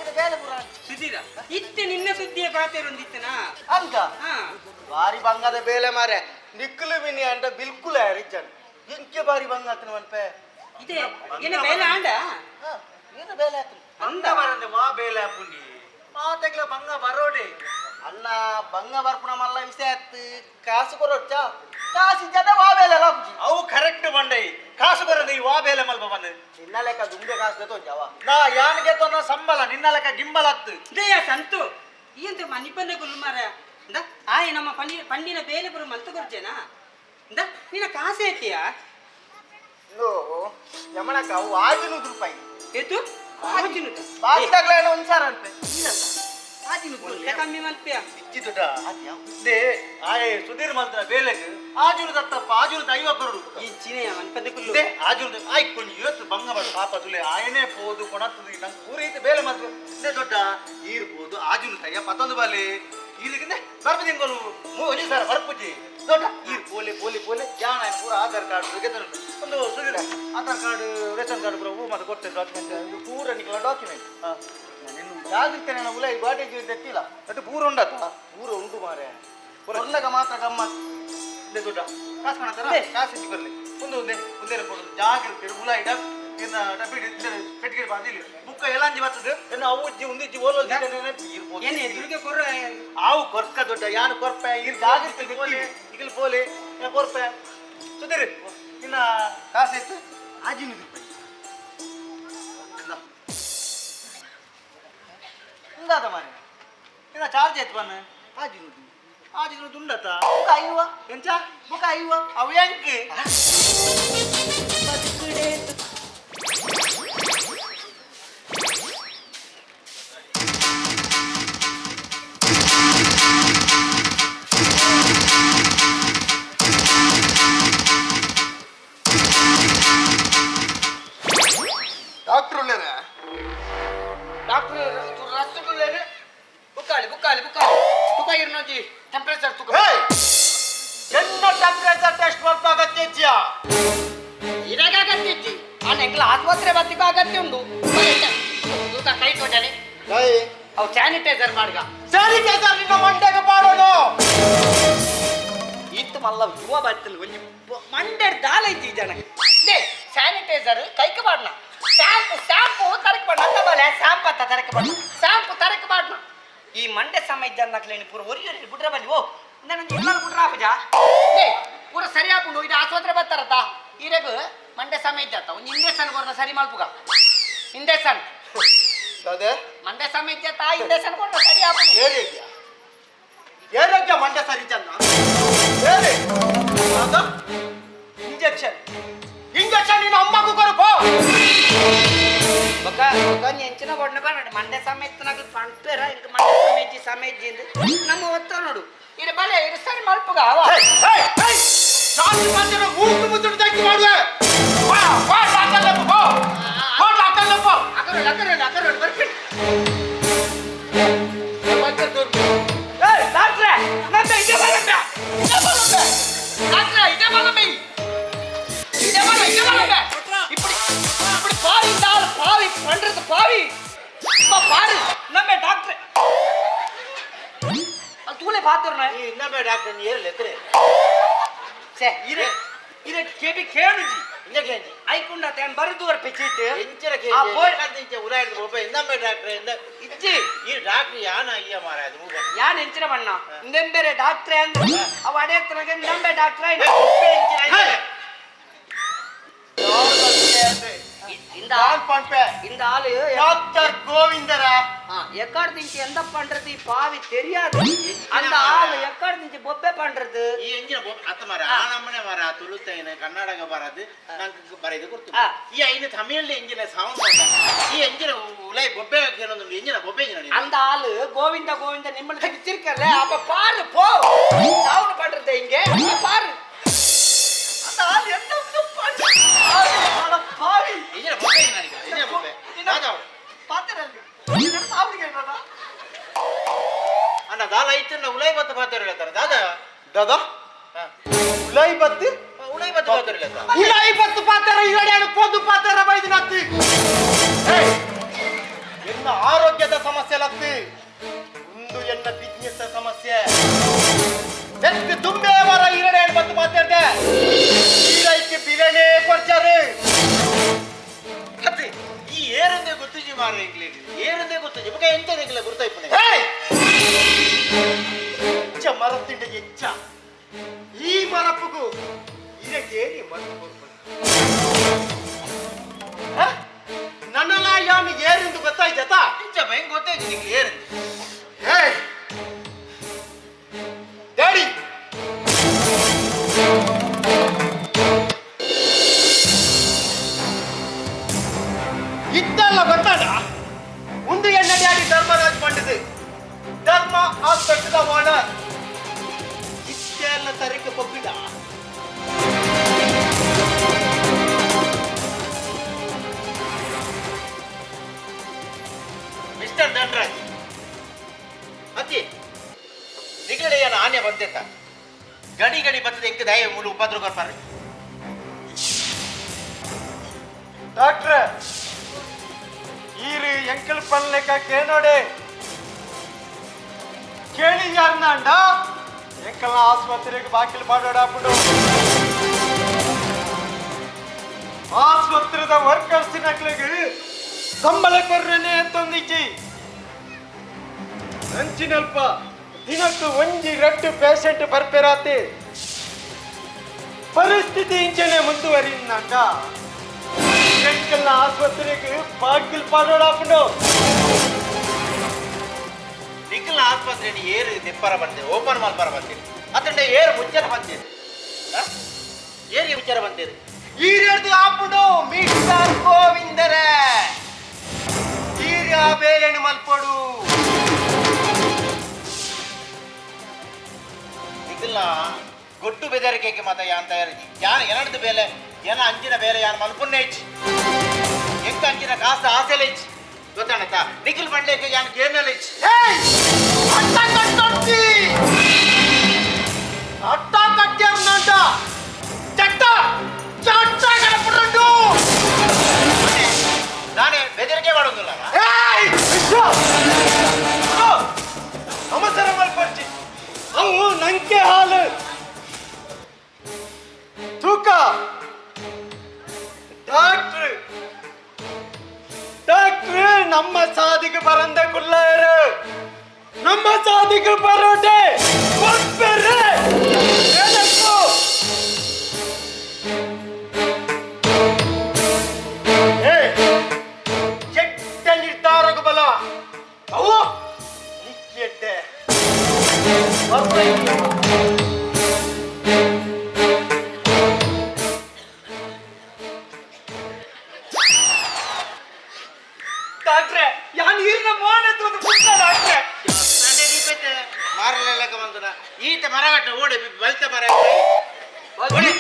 S6: ಇದ ಬೇಲಪುರ
S3: ಸುಧೀರ ಇತ್ತೆ ನಿನ್ನ ಸುದ್ದಿಯ ಪಾತೆರೊಂದಿತ್ತನಾ
S6: ಅಂಕ ಬಾರಿ ಬಂಗದ ಬೇಲೆ ಮಾರೆ ನಿಕ್ಕಲು ಮಿನಿ ಅಂಡ ಬಿಲ್ಕುಲ್ ಯಾರಿಜ್ಜನ್ ಇಂಕೆ ಬಾರಿ ಬಂಗ ಆತನ ಮನ್ಪೆ
S3: ಇದೆ ಏನ ಬೇಲೆ ಆಂಡ
S6: ಏನು ಬೇಲೆ ಆತನ
S7: ಬಂಗ ಬರಂದೆ ವಾ ಬೇಲೆ ಆಪುಂಡಿ ಮಾತೆಗ್ಲ ಬಂಗ ಬರೋಡೆ
S6: ಅಣ್ಣ ಬಂಗ ಬರ್ಪುಣ ಮಲ್ಲ ವಿಷಯ ಆತ್ ಕಾಸು ಕೊರೋಡ್ಚ ಕಾಸು ಜನ ವಾ ಬೇಲೆ ಲಾಪುಜಿ
S7: ಅವು ಕರೆಕ್ಟ್ ಬಂಡೈ ಕಾಸು ಬರಂದೆ ಈ ವಾ ಬೇಲೆ ಮಲ್ಪ ಬಂದೆ
S6: ನಿನ್ನ ಲೆಕ್ಕ ದುಂಬೆ ಕಾಸು ತೋಜವ
S7: ನಾ ಯಾನಿಗೆ ತೋನ ಸಂಬಳ ನಿನ್ನ ಲೆಕ್ಕ ಗಿಂಬಲ ಅತ್ತು
S3: ಇದೆಯ ಸಂತು ಎಂತ ಮನಿಪಂದೆ ಗುಲ್ಲು ಮಾರ ಇಂದ ಆಯ್ ನಮ್ಮ ಪಂಡಿನ ಬೇಲೆ ಬರು ಮಲ್ತು ಕೊರ್ಜೇನಾ ಇಂದ ನಿನ್ನ ಕಾಸು ಐತಿಯಾ
S6: ಯಮನಕ್ಕ ಅವು 500 ರೂಪಾಯಿ
S3: ಏತು 500
S6: ಬಾಕಿದಾಗ್ಲ ಏನೋ ಒಂದು ಸಾವಿರ ರೂಪಾಯಿ
S3: 500 ಕಮ್ಮಿ ಮಲ್ಪಿಯ
S7: ಇಚ್ಚಿ ದುಡ್ಡ they ಆಯ್ ಸುಧೀರ್ ಮಲ್ತನ ಬೇಲೆಗ್ 500 ತತ್ತಪ್ಪ 500 50 ಕೊರಡು
S3: ಈ ಚಿನೆಯ ಮನ್ಪಂದೆ ಕುಲ್ಲು
S7: they 500 ಆಯ್ ಕೊಂಜಿ ಇವತ್ತು ಬಂಗ ಬಡ ಪಾಪ ತುಲೆ ಆಯನೇ ಪೋದು ಕೊಣತ್ತದು ನಂಗೆ ಪೂರ ಈತ ಬೇಲೆ ಮಾತ್ರ they ದೊಡ್ಡ ಈರು ಪೋದು 500 ಅಯ್ಯ ಪತ್ತೊಂದು ಬಾಲೆ ಈರಿಗಿಂದ ಬರ್ಪ ತಿಂಗಳು ಒಂಜಿ ಸಾರ ಬರ್ಪುಜಿ ದೊಡ್ಡ ಈರು ಪೋಲೆ ಪೋಲೆ ಪೋಲೆ ಯಾನ ಪೂರ ಆಧಾರ್ ಕಾರ್ಡ್ ಒಂದು Sudhira Aadhaar card ration card ಪೂರ ಹೂ ಮತ್ತೆ ಕೊಡ್ತೇನೆ ಡಾಕ್ಯುಮೆಂಟ್
S6: ಇದು ಪೂರ ನಿಕ್ಕಲ ಡಾಕ್ಯುಮೆಂಟ್ ನಿನ್ನ ಜಾಗೃತಿ ನನ್ನ ಉಲ ಈ ಬಾಟೇಜ್ ತೆತ್ತಿಲ್ಲ
S7: ಅದು ಪೂರ ಉಂಡತ್ತ
S6: ಪೂರ ಉಂಟು ಮಾರೆ ಕೊರ್ನಗ ಮಾತ್ರ ಗಮ್ಮತ್
S7: they ದೊಡ್ಡ ಕಾಸು ಕಾಣತ್ತಾರ ಕಾಸು ಹೆಚ್ಚು ಬರಲಿ ಒಂದು ಒಂದೇ ಒಂದೇ ಕೊಡೋದು ಜಾಗ್ರತೆ ಉಲ ಇಡ ಇನ್ನ ಡಬ್ಬಿ ಪೆಟ್ಟಿಗೆ ಬಾಂದಿಲ್ಲ ಬುಕ್ಕ ಎಲಾಂಜಿ ಬರ್ತದೆ ಎನ್ನ ಅವು ಉಜ್ಜಿ ಒಂದಿಜ್ಜಿ ಓಲೋ
S3: ಏನ್ ಎದುರಿಗೆ ಕೊರ್ರ
S7: ಆವು ಕೊರ್ಕ ದೊಡ್ಡ ಯಾನು ಕೊರ್ಪೆ ಇರ್ ಜಾಗ್ರತೆ ಪೋಲೆ ಇಗಲ್ ಪೋಲೆ ಯಾ ಕೊರ್ಪೆ ಸುಧೀರ್ ನಿನ್ನ ಕಾಸು ಇತ್ತು
S6: 500 ರೂಪಾಯಿ
S7: ಇಂದಾದ ಮಾರೆ ನಿನ್ನ ಚಾರ್ಜ್ ಆಯ್ತು ಬನ್ನ
S6: 500
S7: 500 ದುಂಡತ್ತ
S6: ಬುಕ್ಕ ಐವ
S7: ಎಂಚ
S6: ಬುಕ್ಕ ಐವ
S7: ಅವು ಎಂಕ್
S6: ಡಾಕ್ಟರ್ ಉಳ್ಳೇರ
S4: ಡಾಕ್ಟರ್ ರಸ್ತೆಡುಳ್ಳೇನೆ ಬುಕ್ಕಾಲಿ ಬುಕ್ಕಾಲಿ ಬುಕ್ಕಾಲಿ ತುಕ ಇರ್ನೊಂಜಿ ಟೆಂಪರೇಚರ್ ತುಕ
S6: ಎನ್ನ ಟೆಂಪರೇಚರ್ ಟೆಸ್ಟ್ ಮಾಡ್ಪ ಅಗತ್ಯ ಇಜ್ಜಿಯಾ
S4: ಇರಾಗ ಅಗತ್ಯ ಇಜ್ಜಿ ಆ ಎಂಕಲ ಆಸ್ಪತ್ರೆ ಬತ್ತಿಗೂ ಅಗತ್ಯ ಉಂಡು ತುಕ ಕೈ ತೋಜನೆ ಅವು ಸ್ಯಾನಿಟೈಸರ್ ಮಾಡ್ಗ
S6: ಸ್ಯಾನಿಟೈಸರ್ ನಿನ್ನ ಮಂಡೆಗೆ ಪಾಡೋದು
S5: ಇತ್ತು ಮಲ್ಲ ಯುವ ಬತ್ತಲ್ ಒಂಜಿ ಮಂಡೆ ದಾಲ ಇಜ್ಜಿ ಜನಕ್ಕೆ
S4: they sanitiser ಕೈಕ ಬಾಡ್ನ ಶಾಂಪು ಶಾಂಪು ತರಕ ಬಾಡ್ನ ಅಂತ ಬಾಲೆ ಶಾಂಪು ಅಂತ ತರಕ ಬಾಡ್ನ ಶಾಂಪು ತರಕ ಬಾಡ್ನ
S5: ಈ ಮಂಡೆ ಸಮಯ ಜನ ಪೂರ ಒರಿ ಒರಿ ಬಿಡ್ರ ಬಲ್ಲಿ ಓ ನನ್ನ ಎಲ್ಲರೂ ಬಿಡ್ರ ಆಪಜ
S4: they ಪೂರ ಸರಿ ಆಪುಂಡು ಇದು ಆಸ್ಪತ್ರೆ ಬರ್ತಾರತ್ತ ಈರೆಗು ಮಂಡೆ ಸಮಯ ಇದ್ದಾತ ಒಂದು ಇಂಜೆಕ್ಷನ್ ಕೊರ್ನ ಸರಿ ಮಲ್ಪುಗ ಇಂಜೆಕ್ಷನ್
S6: ಅದೇ
S4: ಮಂಡೆ ಸಮಯ ಇದ್ದಾತ ಇಂಜೆಕ್ಷನ್ ಕೊರ್ನ ಸರಿ ಆಪುಂಡು
S6: ಏರಿಯ ಏರಿಯ ಮಂಡೆ ಸರಿ ಚಂದ ಏರಿ ಇಂಜೆಕ್ಷನ್ ಇಂಜೆಕ್ಷನ್ ನಿನ್ನ ಅಮ್ಮಗೂ ಕೊರಪೋ
S5: ಬೊಕ ಬೊಕ ಎಂಚಿನ ಬೊಣ್ಣ ಬನ್ನಡ ಮಂಡೆ ಸಮೇತ నాకు పంపేరా ఇంక మండే సమేజ్జి సమేజ్జి ನಮ್ಮ ಒತ್ತ ನೋಡು
S4: ಇದು ಬಲೆ ಇದು ಸರಿ ಮಲ್ಪುಗ ಅವ
S6: ಜಾಸ್ತಿ ಮಾತಾಡೋ ಮೂಗು ಮುಚ್ಚು ತೆಗ್ದು ಮಾಡುವೆ ವಾ ವಾ ಡಾಕ್ಟರ್ ಲಪ್ಪ ಬೋ ಬೋ ಡಾಕ್ಟರ್ ಲಪ್ಪ
S4: ಅಕರೋಡು ಅಕರೋಡು ಅಕರೋಡು ಬರ್ಪಿಟ್
S5: ಏಯ್ ಡಾಕ್ಟ್ರೆ ನಂದು ಇದೇ ಬರണ്ട
S4: ಇದೇ ಬಲಂಬೆ ಡಾಕ್ಟ್ರೆ ಇದೇ ಬಲಂಬೆ ಇದೇ ಬಲ ಇದೇ ಬಲಂಬೆ இப்படி இப்படி பாவி இந்த ஆள் பாவி பண்றது பாவி இப்ப பாரு
S5: ನಮ್ಮ ಡಾಕ್ಟ್ರೆ ಅದು ತೂಲೆ ಪಾತ್ರನ
S7: ಈ ಇನ್ನೊಮ್ಮೆ ಡಾಕ್ಟರ್ ಏರು ಲೆತ್ತರೆ
S5: ಛೇ ಇರೆ ಇರೆ ಕೆಬಿ ಕೇಳುಜಿ
S7: ಇಂಜೆಕ್ಷನ್
S5: ಐಕುಂಡ ತೇನ್ ಬರದುವರ್ ಪಿಚಿತ್
S7: ಎಂಚರ
S5: ಆ ಪೋಯ್
S7: ಕೇಜಿ ಇಂಚ ಉಲಾಯ್ದು ಬೋಪ ಇನ್ನೊಮ್ಮೆ ಡಾಕ್ಟರ್ ಇಂದ
S5: ಇಜ್ಜಿ
S7: ಈ ಡಾಕ್ಟರ್ ಯಾನ ಅಯ್ಯ ಮಾರಾಯ ಅದು ಮೂಗ
S5: ಯಾನ್ ಎಂಚಿನ ಬಣ್ಣ ಇಂದೆಂಬೇರೆ ಡಾಕ್ಟ್ರೆ ಅಂದ್ರೆ ಅವ ಅಡೇತ್ರಗೆ ಇಂದಂಬೆ ಡಾಕ್ಟ್ರೆ
S4: இந்த
S6: நான் பண்பே
S5: இந்த ஆளு
S6: டாக்டர் கோவிந்தரா
S5: எக்காடு திంచి எந்த பண்றது பாவி தெரியாது அந்த ஆளு எக்காடு திంచి బొబ్బే பண்றது
S7: ಈ ಎಂಜಿನ ಅತ್ತ ಮಾರ ಆ ನಮ್ಮನೆ ಮಾರ ತುಳುತೈನ ಕನ್ನಡಗ ಬರದು ನಂಗೆ ಬರೆದು ಗೊತ್ತು
S5: ಆ.
S7: ಈ ಐನ ತಮಿಳ್ ಎಂಜಿನ ಸೌಂಡ್ ಈ ಎಂಜಿನ ಉಲೈ ಬೊಬ್ಬೆ ಕೇಳೊಂದು ಎಂಜಿನ ಬೊಬ್ಬೆ ಎಂಜಿನ
S5: அந்த ஆளு கோவிந்த கோவிந்த நிம்மதி வச்சிருக்கல அப்ப பாரு போ சவுண்ட் பண்றது இங்க அப்ப பாரு அந்த ஆளு என்ன பண்றது பாவி
S7: ಎಂಜಿನ ಬೊಬ್ಬೆ ಎಂಜಿನ ಎಂಜಿನ ಬೊಬ್ಬೆ ರಾಜಾ
S5: பாத்துறேன்
S7: ಅಣ್ಣ ದಾಲ ಐತನ್ನ ಉಲೈ ಬತ್ತ ಪಾತ್ರ ಹೇಳ್ತಾರೆ ದಾದಾ
S6: ದಾದಾ ಉಲೈ ಬತ್ತಿ
S7: ಉಲೈ ಬತ್ತ ಪಾತ್ರ ಹೇಳ್ತಾರೆ
S6: ಉಲೈ ಬತ್ತು ಪಾತ್ರ ಇರಡೆ ಪೊಂದು ಪಾತ್ರ ಬೈದಿನತ್ತಿ ಎನ್ನ ಆರೋಗ್ಯದ ಸಮಸ್ಯೆ ಲತ್ತಿ ಒಂದು ಎನ್ನ ಬಿಸ್ನೆಸ್ ಸಮಸ್ಯೆ ಎತ್ತು ತುಂಬೆ ವರ ಇರಡೆ ಬತ್ತು ಮಾತಾಡ್ದೆ ಈರೈಕ್ಕೆ ಬಿರನೇ ಕೊಡ್ಚಾರು
S7: ಅತ್ತೆ ಈ ಏರಂದೆ ಗೊತ್ತಿಜಿ ಮಾರ ಇಂಗ್ಲೇಟ್ ಏರಂದೆ ಗೊತ್ತಿಜಿ ಬೊಕ ಎಂತ ಎಂಗ್ಲ ಗುರ್ತಾಯ್ಪುನೆ
S6: ಹೇಯ್ ಎಚ್ಚ ಮರತಿಂಡ ಎಚ್ಚ ಈ ಮರಪ್ಪಗೂ ಇದಕ್ಕೇನಿ ಮರப்பு ನನ್ನಲ್ಲ ಯಾನು ಏರೆಂದು ಗೊತ್ತಾಯ್ತಾ
S7: ಇಂಚ ಭಯಂಗ ಗೊತ್ತಾಯ್ತು ನಿಂಗೆ ಏರಂದೆ
S6: ಹೇಯ್ ಡ್ಯಾಡಿ ಇದ್ದಲ್ಲ ಗೊತ್ತಾಡ ಒಂದು ಎಣ್ಣ ಡ್ಯಾಡಿ ಧರ್ಮರಾಜ್ ಪಂಡಿತ್ ಧರ್ಮ ಹಾಸ್ಪಿಟಲ್ ಓನರ್ ಇತ್ತೆಲ್ಲ ತರಿಕೆ ಬೊಬ್ಬಿಡ
S7: ಮಿಸ್ಟರ್ ಧನರಾಜ್ ಅತ್ತಿ ನಿಗಡೆ ಏನು ಆನೆ ಬಂದೆತ್ತ ಗಡಿ ಗಡಿ ಬರ್ತದೆ ಎಂಕ ದಯ ಮೂಲು ಉಪದ್ರ ಕೊರ್ಪಾರೆ
S2: ಡಾಕ್ಟ್ರೆ ಈರು ಎಂಕಲ್ ಪನ್ಲೆಕ್ಕ ಕೇನೋಡೆ ಕೇಳಿ ಯಾರನ್ನಾಂಡ ಎಂಕಲ್ನ ಆಸ್ಪತ್ರೆಗೆ ಬಾಕಿಲ್ ಪಾಡೋಡಾಪುಡು ಆಸ್ಪತ್ರೆದ ವರ್ಕರ್ಸ್ ನಕ್ಲಿಗೆ ಸಂಬಳ ಕೊರ್ರನೆ ಅಂತೊಂದಿಜ್ಜಿ ಅಂಚಿನಲ್ಪ ದಿನಕ್ಕೆ ಒಂಜಿ ರಟ್ಟು ಪೇಷಂಟ್ ಬರ್ಪೆರಾತೆ ಪರಿಸ್ಥಿತಿ ಇಂಚನೆ ಮುಂದುವರಿಯಿಂದಾಂಡ ಎಂಕಲ್ನ ಆಸ್ಪತ್ರೆಗೆ ಬಾಕಿಲ್ ಪಾಡೋಡಾಪುಂಡು
S7: ನಿಖಿಲ್ನ ಆಸ್ಪತ್ರೆ ಏರು ದೆಪ್ಪರ ಬಂದೆ ಓಪನ್ ಮಲ್ಪರ ಬಂದಿರಿ ಅತಂಡೆ ಏರು ಮುಚ್ಚರ ಬಂದಿರಿ ಏರಿಗೆ ವಿಚಾರ ಬಂದಿರಿ
S6: ಈರೆಡ್ದು ಆಪುಂಡು ಮಿಸ್ಟರ್ ಗೋವಿಂದರೇ ಈರ್ಯ ಬೇಲೆನು ಮಲ್ಪೊಡು
S7: ನಿಖಿಲ್ನ ಗೊಟ್ಟು ಬೆದರಿಕೆಗೆ ಮಾತ ಯಾನ್ ತಯಾರಿಜಿ ಯಾನ್ ಎನಡ್ದು ಬೇಲೆ ಏನ ಅಂಜಿನ ಬೇಲೆ ಯಾನ್ ಮಲ್ಪುನ್ನೇ ಇಚ್ಚಿ ಎಂಕ ಅಂಚಿನ ಕಾಸು ಆಸೆಲೆ ಇಚ್ಚಿ ಗೊತ್ತಾಣತ ನಿಖಿಲ್ ಬಂಡೆಗೆ ಯಾನ್ ಕೇನಲ ಇಚ್ಚಿ.
S6: ಅಟ್ಟ ಕಟ್ಟೊಡ್ಚಿ ಅಟ್ಟ ಕಟ್ಟ್ಯಾರ್ನಂಟ ಚಟ್ಟ ಚಟ್ಟ ಕಡಪುಡುಂಡು.
S7: ನಾನೇ ಬೆದರಿಕೆ ಮಾಡೋದಿಲ್ಲ.
S6: ಏಯ್ ವಿಶ್ವ ಅವಸರ ಮಲ್ಪರ್ಚಿ ಅವು ನಂಕೆ ಹಾಲು ತೂಕ ಡಾಕ್ಟ್ರ್ ಡಾಕ್ಟ್ರ್ ನಮ್ಮ ಸಾದಿಗೆ ಬರಂದ ಕುಲ್ಲಾರು ನಮ್ಮ ಸಾದಿಗೆ ಬರೋಟೆ ಕೊಪ್ಪೆರೆ ಏನಕ್ಕೂ ಏ ಚೆಟ್ಟ ನಿರ್ಧಾರಕ ಬಲ ಅವು ನಿಕ್ಕೆಟ್ಟೆ
S4: ಡಾಕ್ಟ್ರೆ, ಯಾನ್ ಈರ್ನ ಮೋನೆ ತೂದು ಪುಟ್ಟ ಡಾಕ್ಟ್ರೆ.
S7: ಮಾರಲೆಲ್ಲ ಬಂದನ ಈತ ಮರಗಟ್ಟ ಓಡಿ ಬಲ್ತ ಮರ ಓಡಿ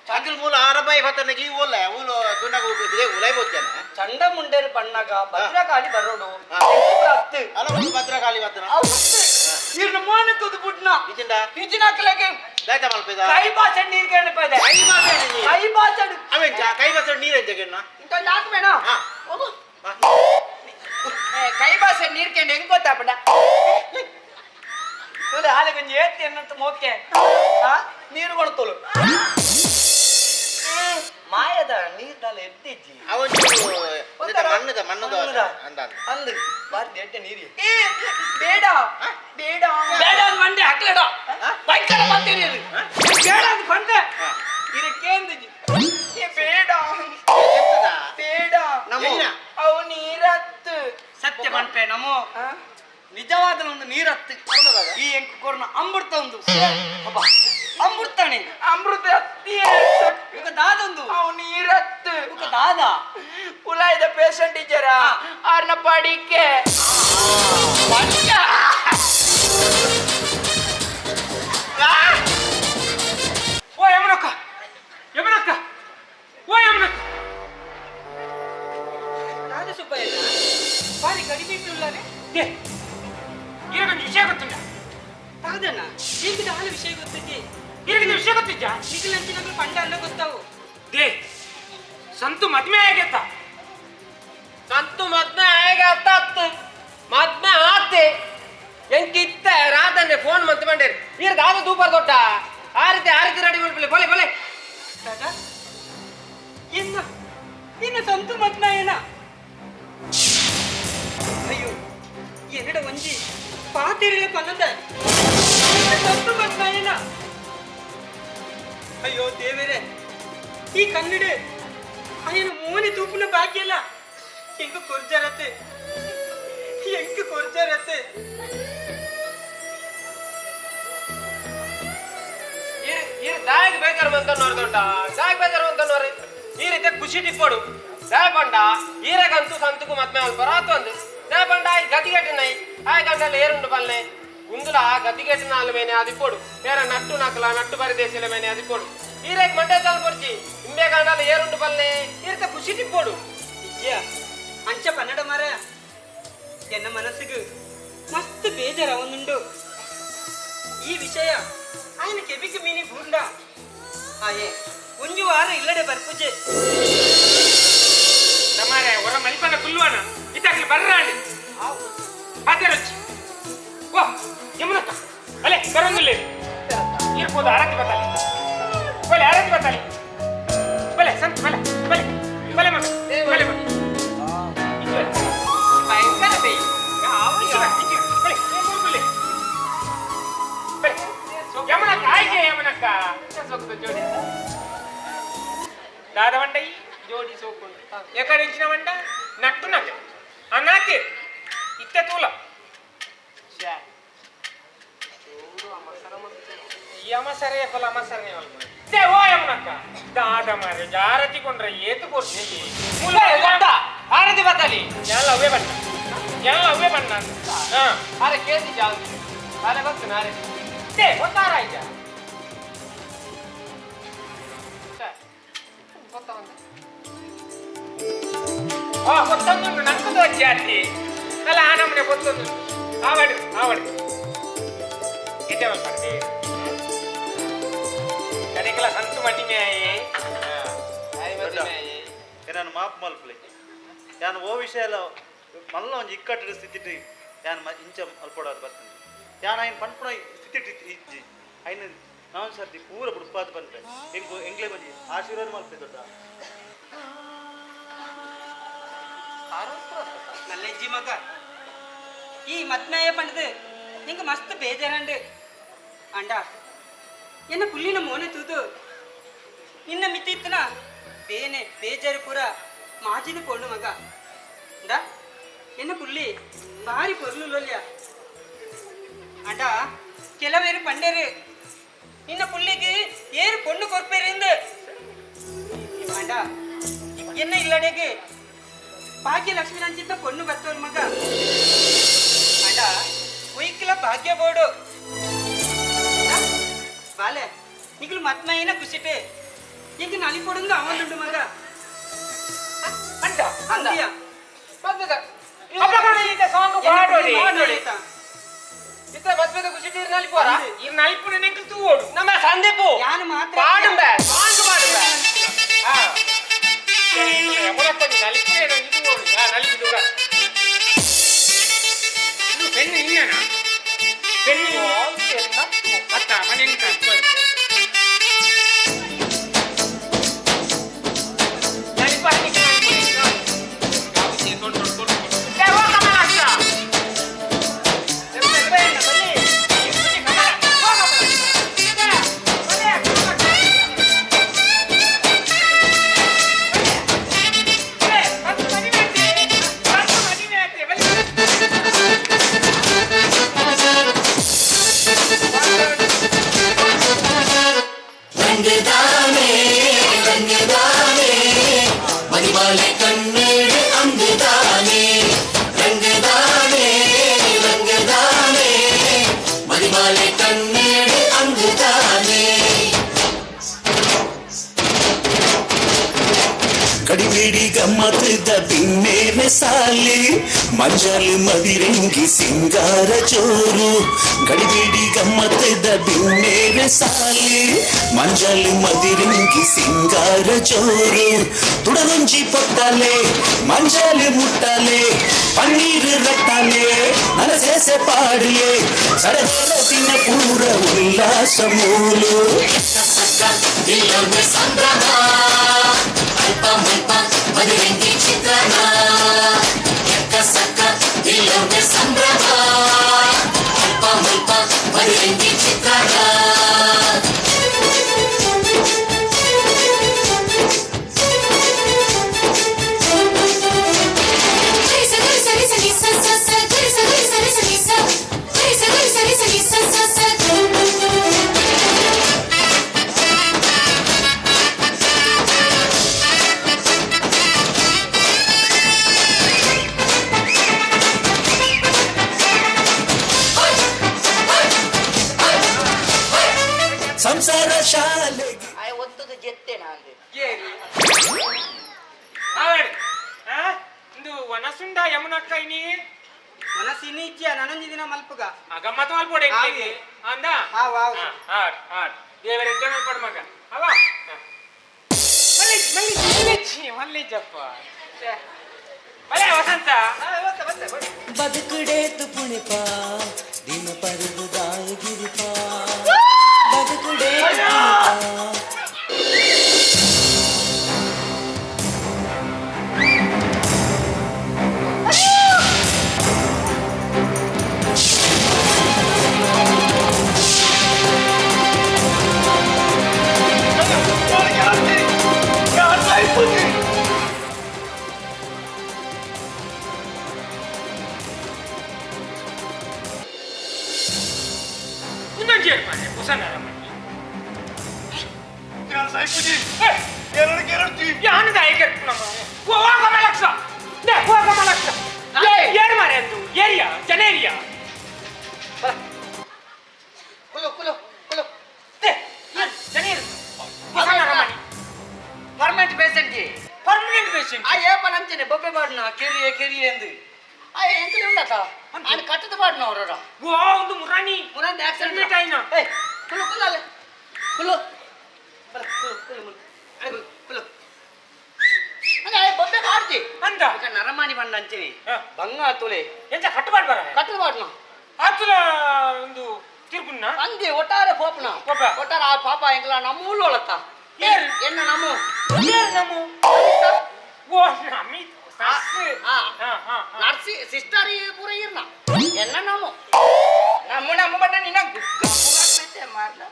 S7: ಚಂದ್ರ ಮೂಲ ಆರಬಾಯಿ ಹೊತ್ತನಗೆ ಈ ಓಲ ಊಲು ದುನ್ನಗ ಉಲೈ ಬೋತೇನೆ.
S4: ಚಂಡ ಮುಂಡೇರು ಬಣ್ಣಗ ಭದ್ರಕಾಳಿ ಬರೋಡು. ಅತ್ತು.
S7: ಅಲ್ಲ, ಒಂದು ಭದ್ರಕಾಳಿ ಬತ್ತನ.
S4: ಈರ್ನ ಮೋನೆ ತೂದು ಪುಟ್ನ.
S7: ಇಜಿಂಡ?
S4: ಇಜಿನಕ್ಲೆಗೆ.
S7: ದಾಯ್ತ ಮಲ್ಪೆದ?
S4: ಕೈ ಭಾಷೆ ನೀರ್ ಕೇಳಪದೆ.
S7: ಕೈ ಭಾಷೆ ನೀರ್.
S4: ಕೈ ಭಾಷೆ.
S7: ಅವೆಂಚ ಕೈ ಭಾಷೆ ನೀರ್ ಎಂಚ?
S4: ಇಂತ ಯಾಕೆ ಬೇಡ.
S7: ಹೋಗು.
S4: ಕೈ ಭಾಷೆ ನೀರ್ ಕೇಂದ್ರ ಹೆಂಗ್ ಗೊತ್ತಾಪಡ ತುಲೆ ಹಾಲೆ ಕೊಂಚ ಏತ್ತಿ ಅನ್ನಂತ ಮೋಕೆ ನೀರು ಕೊಡ್ತೋಳು ಮಾಯದ ನೀರ್ದಲ್ಲ ಎದ್ದಿಜ್ಜಿ.
S7: ಅವಂಚೂರು ಮಣ್ಣದ ಮಣ್ಣದ
S4: ಮಣ್ಣದ.
S7: ಅಂದ.
S4: ಅಂದು ಬಾರಿ ಎಡ್ಡೆ ನೀರಿ.
S5: ಬೇಡ ಬೇಡ.
S4: ಬೇಡ ಅಂದ್ ಮಂಡೆ ಹಾಕ್ಲೇಡ ಬೈಕಲ್ಲ ಬಂತೀರಿ ಬೇಡ ಅಂದ್ ಬಂದೆ ಇದಕ್ಕೇಂದಿಜ್ಜಿ.
S5: ಬೇಡ.
S7: ಎಂತದ?
S5: ಬೇಡ.
S7: ನಮೋ.
S5: ಅವು ನೀರತ್ತು.
S4: ಸತ್ಯ ಪನ್ಪೆ ನಮೋ, ನಿಜವಾದ ಒಂದು ನೀರತ್ತು ಈ ಎಂಕು ಕೊರ್ನ ಅಮೃತ ಒಂದು ಅಬ್ಬಾ ಅಮೃತನೇ.
S5: ಅಮೃತ ಅತ್ತಿಯೇ.
S4: ಇವಾಗ ದಾದೊಂದು.
S5: ಅವು ನೀರತ್ತು.
S4: ಇವಾಗ ದಾದ.
S5: ಉಲಾಯ್ದ ಪೇಷಂಟ್ ಟೀಚರ ಆರ್ನ ಪಡಿಕೆ.
S2: ಓ ಯಮನಕ್ಕ, ಯಮನಕ್ಕ, ಓ ಯಮನಕ್ಕ.
S3: ದಾದ ಸುಬ್ಬಯ್ಯ, ಬಾರಿ ಕಡಿಮೆ ಉಳ್ಳಾರೆ.
S2: They ಈರಗೊಂದು ವಿಷಯ ಗೊತ್ತುಂಟ?
S3: ದಾದಣ್ಣ, ಈಗ ದಾಲ ವಿಷಯ ಗೊತ್ತಿದ್ದಿ?
S2: ಈರಗೊಂದು ವಿಷಯ ಗೊತ್ತಿಜ್ಜಾ?
S3: ನಿಖಿಲಂಚಿನಗಳು ಪಂಡ ಅಲ್ಲ ಗೊತ್ತಾವು.
S2: They, ಸಂತು ಮದ್ಮೆ ಆಗೇತ.
S1: ಸಂತು ಮದ್ಮೆ ಆಗ ಅತ್ತ ಮದ್ಮೆ ಆತೆ ಎಂಕಿತ್ತ ರಾತಂದೆ ಫೋನ್ ಮಂತ್ ಬಂಡೇರಿ. ಈರ್ ದಾದ ದೂಪರ್ ದೊಡ್ಡ ಆ ರೀತಿ ಆ ರೀತಿ ರೆಡಿ ಮಾಡ್ಬಿಡಿ ಬೋಲೆ ಬೋಲೆ.
S3: ದಾದಾ, ಇನ್ನ ಇನ್ನು ಸಂತು ಮದ್ನ ಏನ? ಅಯ್ಯೋ, ಎನ್ನಡ ಒಂಜಿ ಪಾತಿರಿಲ ಪನ್ನದ ಸಂತು ಮದ್ನ ಏನ? ಅಯ್ಯೋ ದೇವರೇ, ಈ ಕನ್ನಡ ಅಯ್ಯನ ಮೋನಿ ತೂಪುನ ಬಾಕಿಯಲ್ಲ ಎಂಕು ಕೊರ್ಜರತೆ, ಎಂಕು ಕೊರ್ಜರತೆ.
S1: ಈರ್ ಈರ್ ದಾಗ್ ಬೇಜಾರು ಮಂತನ್ನೋರು ದೊಡ್ಡ ದಾಗ್ ಬೇಜಾರು ಮಂತನ್ನೋರು. ಈ ರೀತಿ ಖುಷಿ ಟಿಪ್ಪೋಡು ದಾಯಪಂಡ ಈರಗಂತೂ ಸಂತುಕು ಮದ್ಮೆ ಅಲ್ಪ ರಾತು ಅಂದು ದಾಯಪಂಡ ಈ ಗತಿಗೆಟ್ಟಿನೈ ಆ ಗಂಟಲ್ಲಿ ಏರುಂಡು ಪಲ್ಲೆ ಗುಂದುಲ ಆ ಗತಿಗೆಟ್ಟಿನ ಅಲ್ಲ ಮೇನೆ ಅದಿಪ್ಪೋಡು ಏರ ನಟ್ಟು ನಕಲ ನಟ್ಟು ಪರಿದೇಶಿಲ ಮೇನೆ ಅದಿಪ್ಪೋಡು ಈರೇಗ್ ಮಂಡೆ ಚಾಲು ಕೊರ್ಚಿ ಇಂಬೆ ಗಂಡಲ ಏರುಂಡು ಪಲ್ಲೆ ಈ ರೀತಿ ಖುಷಿ ಟಿಪ್ಪೋಡು.
S3: ವಿಜಯ, ಅಂಚ ಪನ್ನಡ ಮರ, ಎನ್ನ ಮನಸ್ಸಿಗೆ ಮಸ್ತ್ ಬೇಜಾರ ಒಂದುಂಡು. ಈ ವಿಷಯ ఆయన ಕೆಬಿಗೆ ಮೀನಿ ಬೂಂಡ ಆಯೆ ಒಂಜಿ ವಾರ ಇಲ್ಲಡೆ ಬರ್ಪುಜೆ.
S2: ನಮಾರೆ ಹೊರ ಮಲ್ಪನ ಕುಲ್ವಾನ ಇತ್ತಾಕ್ಲಿ ಬರ್ರಾಂಡಿ ಪಾತೆ ರುಚಿ. ಓ ಯಮುನಕ್ಕ, ಅಲೆ ಬರೋಂಗಿಲ್ಲ. ಇರ್ಬೋದು ಆರತಿ ಬತ್ತಾಲಿ ಬಲೆ, ಆರತಿ ಬತ್ತಾಲಿ ಬಲೆ, ಸಂತ ಬಲೆ ಬಲೆ ಬಲೆ ಮಗ ಬಲೆ ಮಗ. ಈಚೆ ಬಲೆ.
S1: ಭಯಂಕರ ಬೇಯ್.
S2: ಈಚೆ ಬಾ, ಈಚೆ ಬಾ. ಬಲೆ, ಏ ಮೂರು ಬಲೆ. ಬಲೆ. ಯಮುನಕ್ಕ ಆಯ್ಕೆ ಯಮುನಕ್ಕ.
S1: ಸೊಕ್ಕದ ಜೋಡಿ.
S2: ದಾದವಂಡೈ.
S1: ಜೋಡಿ ಸೋಕುಂಡು.
S2: ಎಕಡೆ ವಂಡ ನಟ್ಟು ನಟ್ಟು ಅನಾತೆ ಇತ್ತ ತೂಲ. ಯಮ ಸరే ಫಲ ಅಮ ಸరే they. ಓ ಯಮನಕ್ಕ, ದಾದ ಮಾರೆ ಜಾರತಿ ಕೊಂಡ್ರೆ ಏತು ಕೊಡ್ತೀನಿ ಮೂಲ.
S1: ದೊಡ್ಡ ಆರತಿ ಬತ್ತಾಲಿ.
S2: ಎಲ್ಲ ಅವೇ ಬಣ್ಣ, ಎಲ್ಲ ಅವೇ ಬಣ್ಣ. ಹಾ.
S1: ಅರೆ ಕೇಸಿ ಜಾಸ್ತಿ ಅರೆ ಗೊತ್ತು ನಾರೆ.
S2: They ಗೊತ್ತಾರ ಆಯ್ತಾ?
S1: ಗೊತ್ತಾ ಒಂದು.
S2: ಕೊತ್ತೊಂದು ನಂಕುದು ಜಾತಿ ಅಲ್ಲ ಆ ನಮ್ಮನೆ ಗೊತ್ತೊಂದು ಆವಡು ಆವಡು ಎಡ್ಡೆ ಮಲ್ಪಡ್ದೆ ಕಡೆಕಲ ಸಂತು ಮದಿಮೆ ಆಯಿ.
S7: ನಾನು ಮಾಪ್ ಮಲ್ಪಲೆ ಯಾನ್ ಓ ವಿಷಯ ಎಲ್ಲ ಮಲ್ಲ ಒಂಜಿ ಇಕ್ಕಟ್ಟಿನ ಸ್ಥಿತಿ ಯಾನ್ ಇಂಚ ಅಲ್ಪೊಡಾದ್ ಬರ್ತದೆ. ಯಾನ್ ಐನ್ ಪನ್ಪುನ ಸ್ಥಿತಿ ಇಜ್ಜಿ ಐನ್ ನಾವು ಸರ್ತಿ ಪೂರ ಬುಡ್ಪಾದ್ ಪನ್ಪೆ ಎಂಕು ಎಂಗ್ಲೆ ಬಂಜಿ ಆಶೀರ್ವಾದ ಮಲ್ಪೆ ದೊಡ್ಡ.
S3: ಮಲ್ಲಜ್ಜಿ ಮಗ ಈ ಮತ್ನಾಯ ಪಂಡದು ನಿಂಗೆ ಮಸ್ತ್ ಬೇಜಾರಂಡು ಅಂಡ ಎನ್ನ ಪುಲ್ಲಿನ ಮೋನೆ ತೂದು ನಿನ್ನ ಮಿತ್ತಿತ್ತನ ಬೇನೆ ಬೇಜಾರು ಪೂರ ಮಾಜಿದ ಪೋಂಡು ಮಗ. ಇಂದ ಎನ್ನ ಪುಲ್ಲಿ ಭಾರಿ ಪೊರ್ಲು ಲೋಲ್ಯ ಅಂಡ ಕೆಲವೇರು ಪಂಡೇರು ನಿನ್ನ ಪುಲ್ಲಿಗೆ ಏರು ಪೊಣ್ಣು ಕೊರ್ಪೇರಿಂದ ಅಂಡ ಎನ್ನ ಇಲ್ಲಡೆಗೆ ಭಾಗ್ಯಲಕ್ಷ್ಮಿ ನಂಚಿತ್ತ ಪೊಣ್ಣು ಬತ್ತೋರ್ ಮಗ. ಅಂಡ ಒಯ್ಕಲ ಭಾಗ್ಯ ಬೋಡು ಬಾಲೆ ನಿಗ್ಲು ಮತ್ಮಯ್ಯನ ಖುಷಿಟೆ ಇಂಕ ನಲಿ ಕೊಡುಂದು ಅವನುಂಡು ಮಗ.
S2: ಅಂಡ
S3: ಅಂದ್ಯಾ
S1: ಮದ್ಮೆದ
S2: ಸಾಂಗ್ ಪಾಡೋಡಿ.
S1: ಇತ್ತ ಮದ್ಮೆದ ಖುಷಿ ನಲ್ಲಿ ಪೋರ.
S2: ಈ ನಲಿಪುನ ನೆಂಕಲ್ ತೂವೋಡು.
S1: ನಮ್ಮ ಸಂದೀಪು
S3: ಯಾನು ಮಾತ್ರ
S1: ಪಾಡುಂಬೆ ಸಾಂಗ್ ಪಾಡುಂಬೆ.
S2: ಆ ಯಮುನಕ್ಕೊಂಜಿ ನಲಿಪುನ ಒಂಜಿ ತೂವೋಡು. ಆ ನಲಿಪು ದೂರ ಇದು ಪೆನ್ನು ಇನ್ನೇನ ಪೆನ್ನು ಅತ್ತ ಮನೆ ಎಂಕ
S8: ರಂಗದಾನೆ ರಂಗದಾನೆ ಮಣಿಮಾಲೆ ಕಣ್ಣೇಡು ಅಂಗುದಾನೆ. ರಂಗದಾನೆ ರಂಗದಾನೆ ಮಣಿಮಾಲೆ ಕಣ್ಣೇಡು ಅಂಗುದಾನೆ.
S9: ಕಡಿಬಿಡಿ ಗಮ್ಮತ್ತದ ಬಿನ್ನೇನೆ ಸಾಲಿ ಮಂಜಲ್ ಮದಿರೆಂಗಿ ಸಿಂಗಾರ ಚೋರು. ಗಡಿಬಿಡಿ ಗಮ್ಮತ್ತದ ಬಿನ್ನೇನೆ ಸಾಲಿ ಮಂಜಲ್ ಮದಿರೆಂಗಿ ಸಿಂಗಾರ ಚೋರು. ತುಡರೊಂಜಿ ಪೊಟ್ಟಲೆ ಮಂಜಲ್ ಮುಟ್ಟಲೆ ಪನ್ನೀರ್ ರಟ್ಟಲೆ ನಲಸೇಸೆ ಪಾಡಲೆ ಸಡಗರ ದಿನ ಪೂರ ಉಲ್ಲಾಸ ಮೂಲು.
S8: ಇಲ್ಲೊಂದು ಸಂಭ್ರಮ ಅಲ್ಪ ಮುಲ್ಪ ಮದುವೆಂಗಿ ಚಿತ್ರಣ. ಎಕ್ಕ ಸಕ್ಕ ಇಲ್ಲೊಂದು ಸಂಭ್ರಮ ಅಲ್ಪ ಮುಲ್ಪ ಮದುವೆಂಗಿ ಚಿತ್ರಣ.
S9: ಸಂಸಾರ ಶಾಲೆಗೆ
S5: ಆಯ್ ಒತ್ತುದು ಜೆತ್ತೇನ ಅಂದೆ.
S2: ಆವಡ್ ಆ ಇಂದು ವನಸುಂಡ ಯಮುನಕ್ಕ ಇನಿ.
S3: ಮನಸ್ಸಿನ ಇಜ್ಜಿಯ ನನೊಂಜಿ ದಿನ ಮಲ್ಪುಗ.
S2: ಆ ಗಮ್ಮತ್ ಮಲ್ಪೊಡೆ
S3: ಆವಿ.
S2: ಅಂದ.
S3: ಆವ್, ಆವ್.
S2: ಆಡ್ ಆಡ್ ದೇವರ ಎಡ್ಡೆ ಮಲ್ಪಡು ಮಗ ಅವ. ಮಲ್ಲಿ ಮಲ್ಲಿ ಮಲ್ಲಿ ಮಲ್ಲಿ ಜಪ್ಪ ಮಲೆ ವಸಂತ.
S8: ಬದುಕುಡೇತು ಪುಣಿಪ ದಿನ ಪರುಗುದಾಯ ಗಿರಿಪ. ಬದುಕುಡೇತು ಪುಣಿಪ.
S2: ಇನ್ನೊಂದು ಏನು ಮಾರ್ರೆ ಕುಸನಾರ ಮಲ್ಲಿ. ಯಾನು ದಾಯಿ ಕೆರ್ಪುನ ಓ ಕಮಲಕ್ಷ they ಓ ಕಮಲಕ್ಷ ಏರ್ ಮಾರೆ ಅಂದು ಏರಿಯಾ ಜನೇರಿಯಾ.
S5: ಕುಲು ಕುಲು ಕುಲು.
S2: They ಜನೇರು ಕುಸನಾರ ಮಣಿ.
S5: Permanent patient.
S2: Permanent patient.
S5: ಆ ಏಪ ನಂಚನೆ ಬೊಬ್ಬೆ ಬಾಡ್ನ
S4: ಕೆರಿಯೆ ಕೆರಿಯೆ ಎಂದು ಆ ಎಂಕಲೆ ಉಂಡತ ಆನ್ ಕಟ್ಟದ ಪಾಡ್ನ ಅವರ
S2: ಓ ಒಂದು ಮುರಾನಿ
S4: ಮುರಾನಿ ಆಕ್ಸಿಡೆಂಟ್
S2: ಹೆಲ್ಮೆಟ್ ಆಯ್ನ
S4: ಏ ಕುಲ್ಲು ಕುಲ್ಲು ಅಲ್ಲೇ ಕುಲ್ಲು ಬಲ ಕುಲ್ಲು ಕುಲ್ಲು ಕುಲ್ಲು ಕುಲ್ಲು ಅದೇ ಬೊಬ್ಬೆ ಕಾಡ್ತಿ
S2: ಅಂದ
S4: ನರಮಾನಿ ಬಂಡ ಅಂಚಿನಿ ಬಂಗ ತುಲೆ
S2: ಎಂಚ ಕಟ್ಟುಪಾಡು ಬರ
S4: ಕಟ್ಟದ ಪಾಡ್ನ
S2: ಆತುಲ ಒಂದು ತೀರ್ಪುನ್ನ
S4: ಅಂದೆ ಒಟ್ಟಾರೆ ಪೋಪನ ಒಟ್ಟಾರೆ ಆ ಪಾಪ ಎಂಕಲ ನಮ್ಮ ಊళ్ళೋಳತ್ತ ಎನ್ನ ನಮ್ಮ
S2: ಏರು ನಮ್ಮ ಓ ನಮ್ಮಿ
S4: ನರ್ಸಿ ಸಿಸ್ಟರ್ ಪೂರ ಇರ್ನ ಎನ್ನ ನಮ್ಮ
S5: ನಮ್ಮ ನಮ್ಮ ಬಟ್ಟ ನಿನ್ನ ಮಾರ್ಲ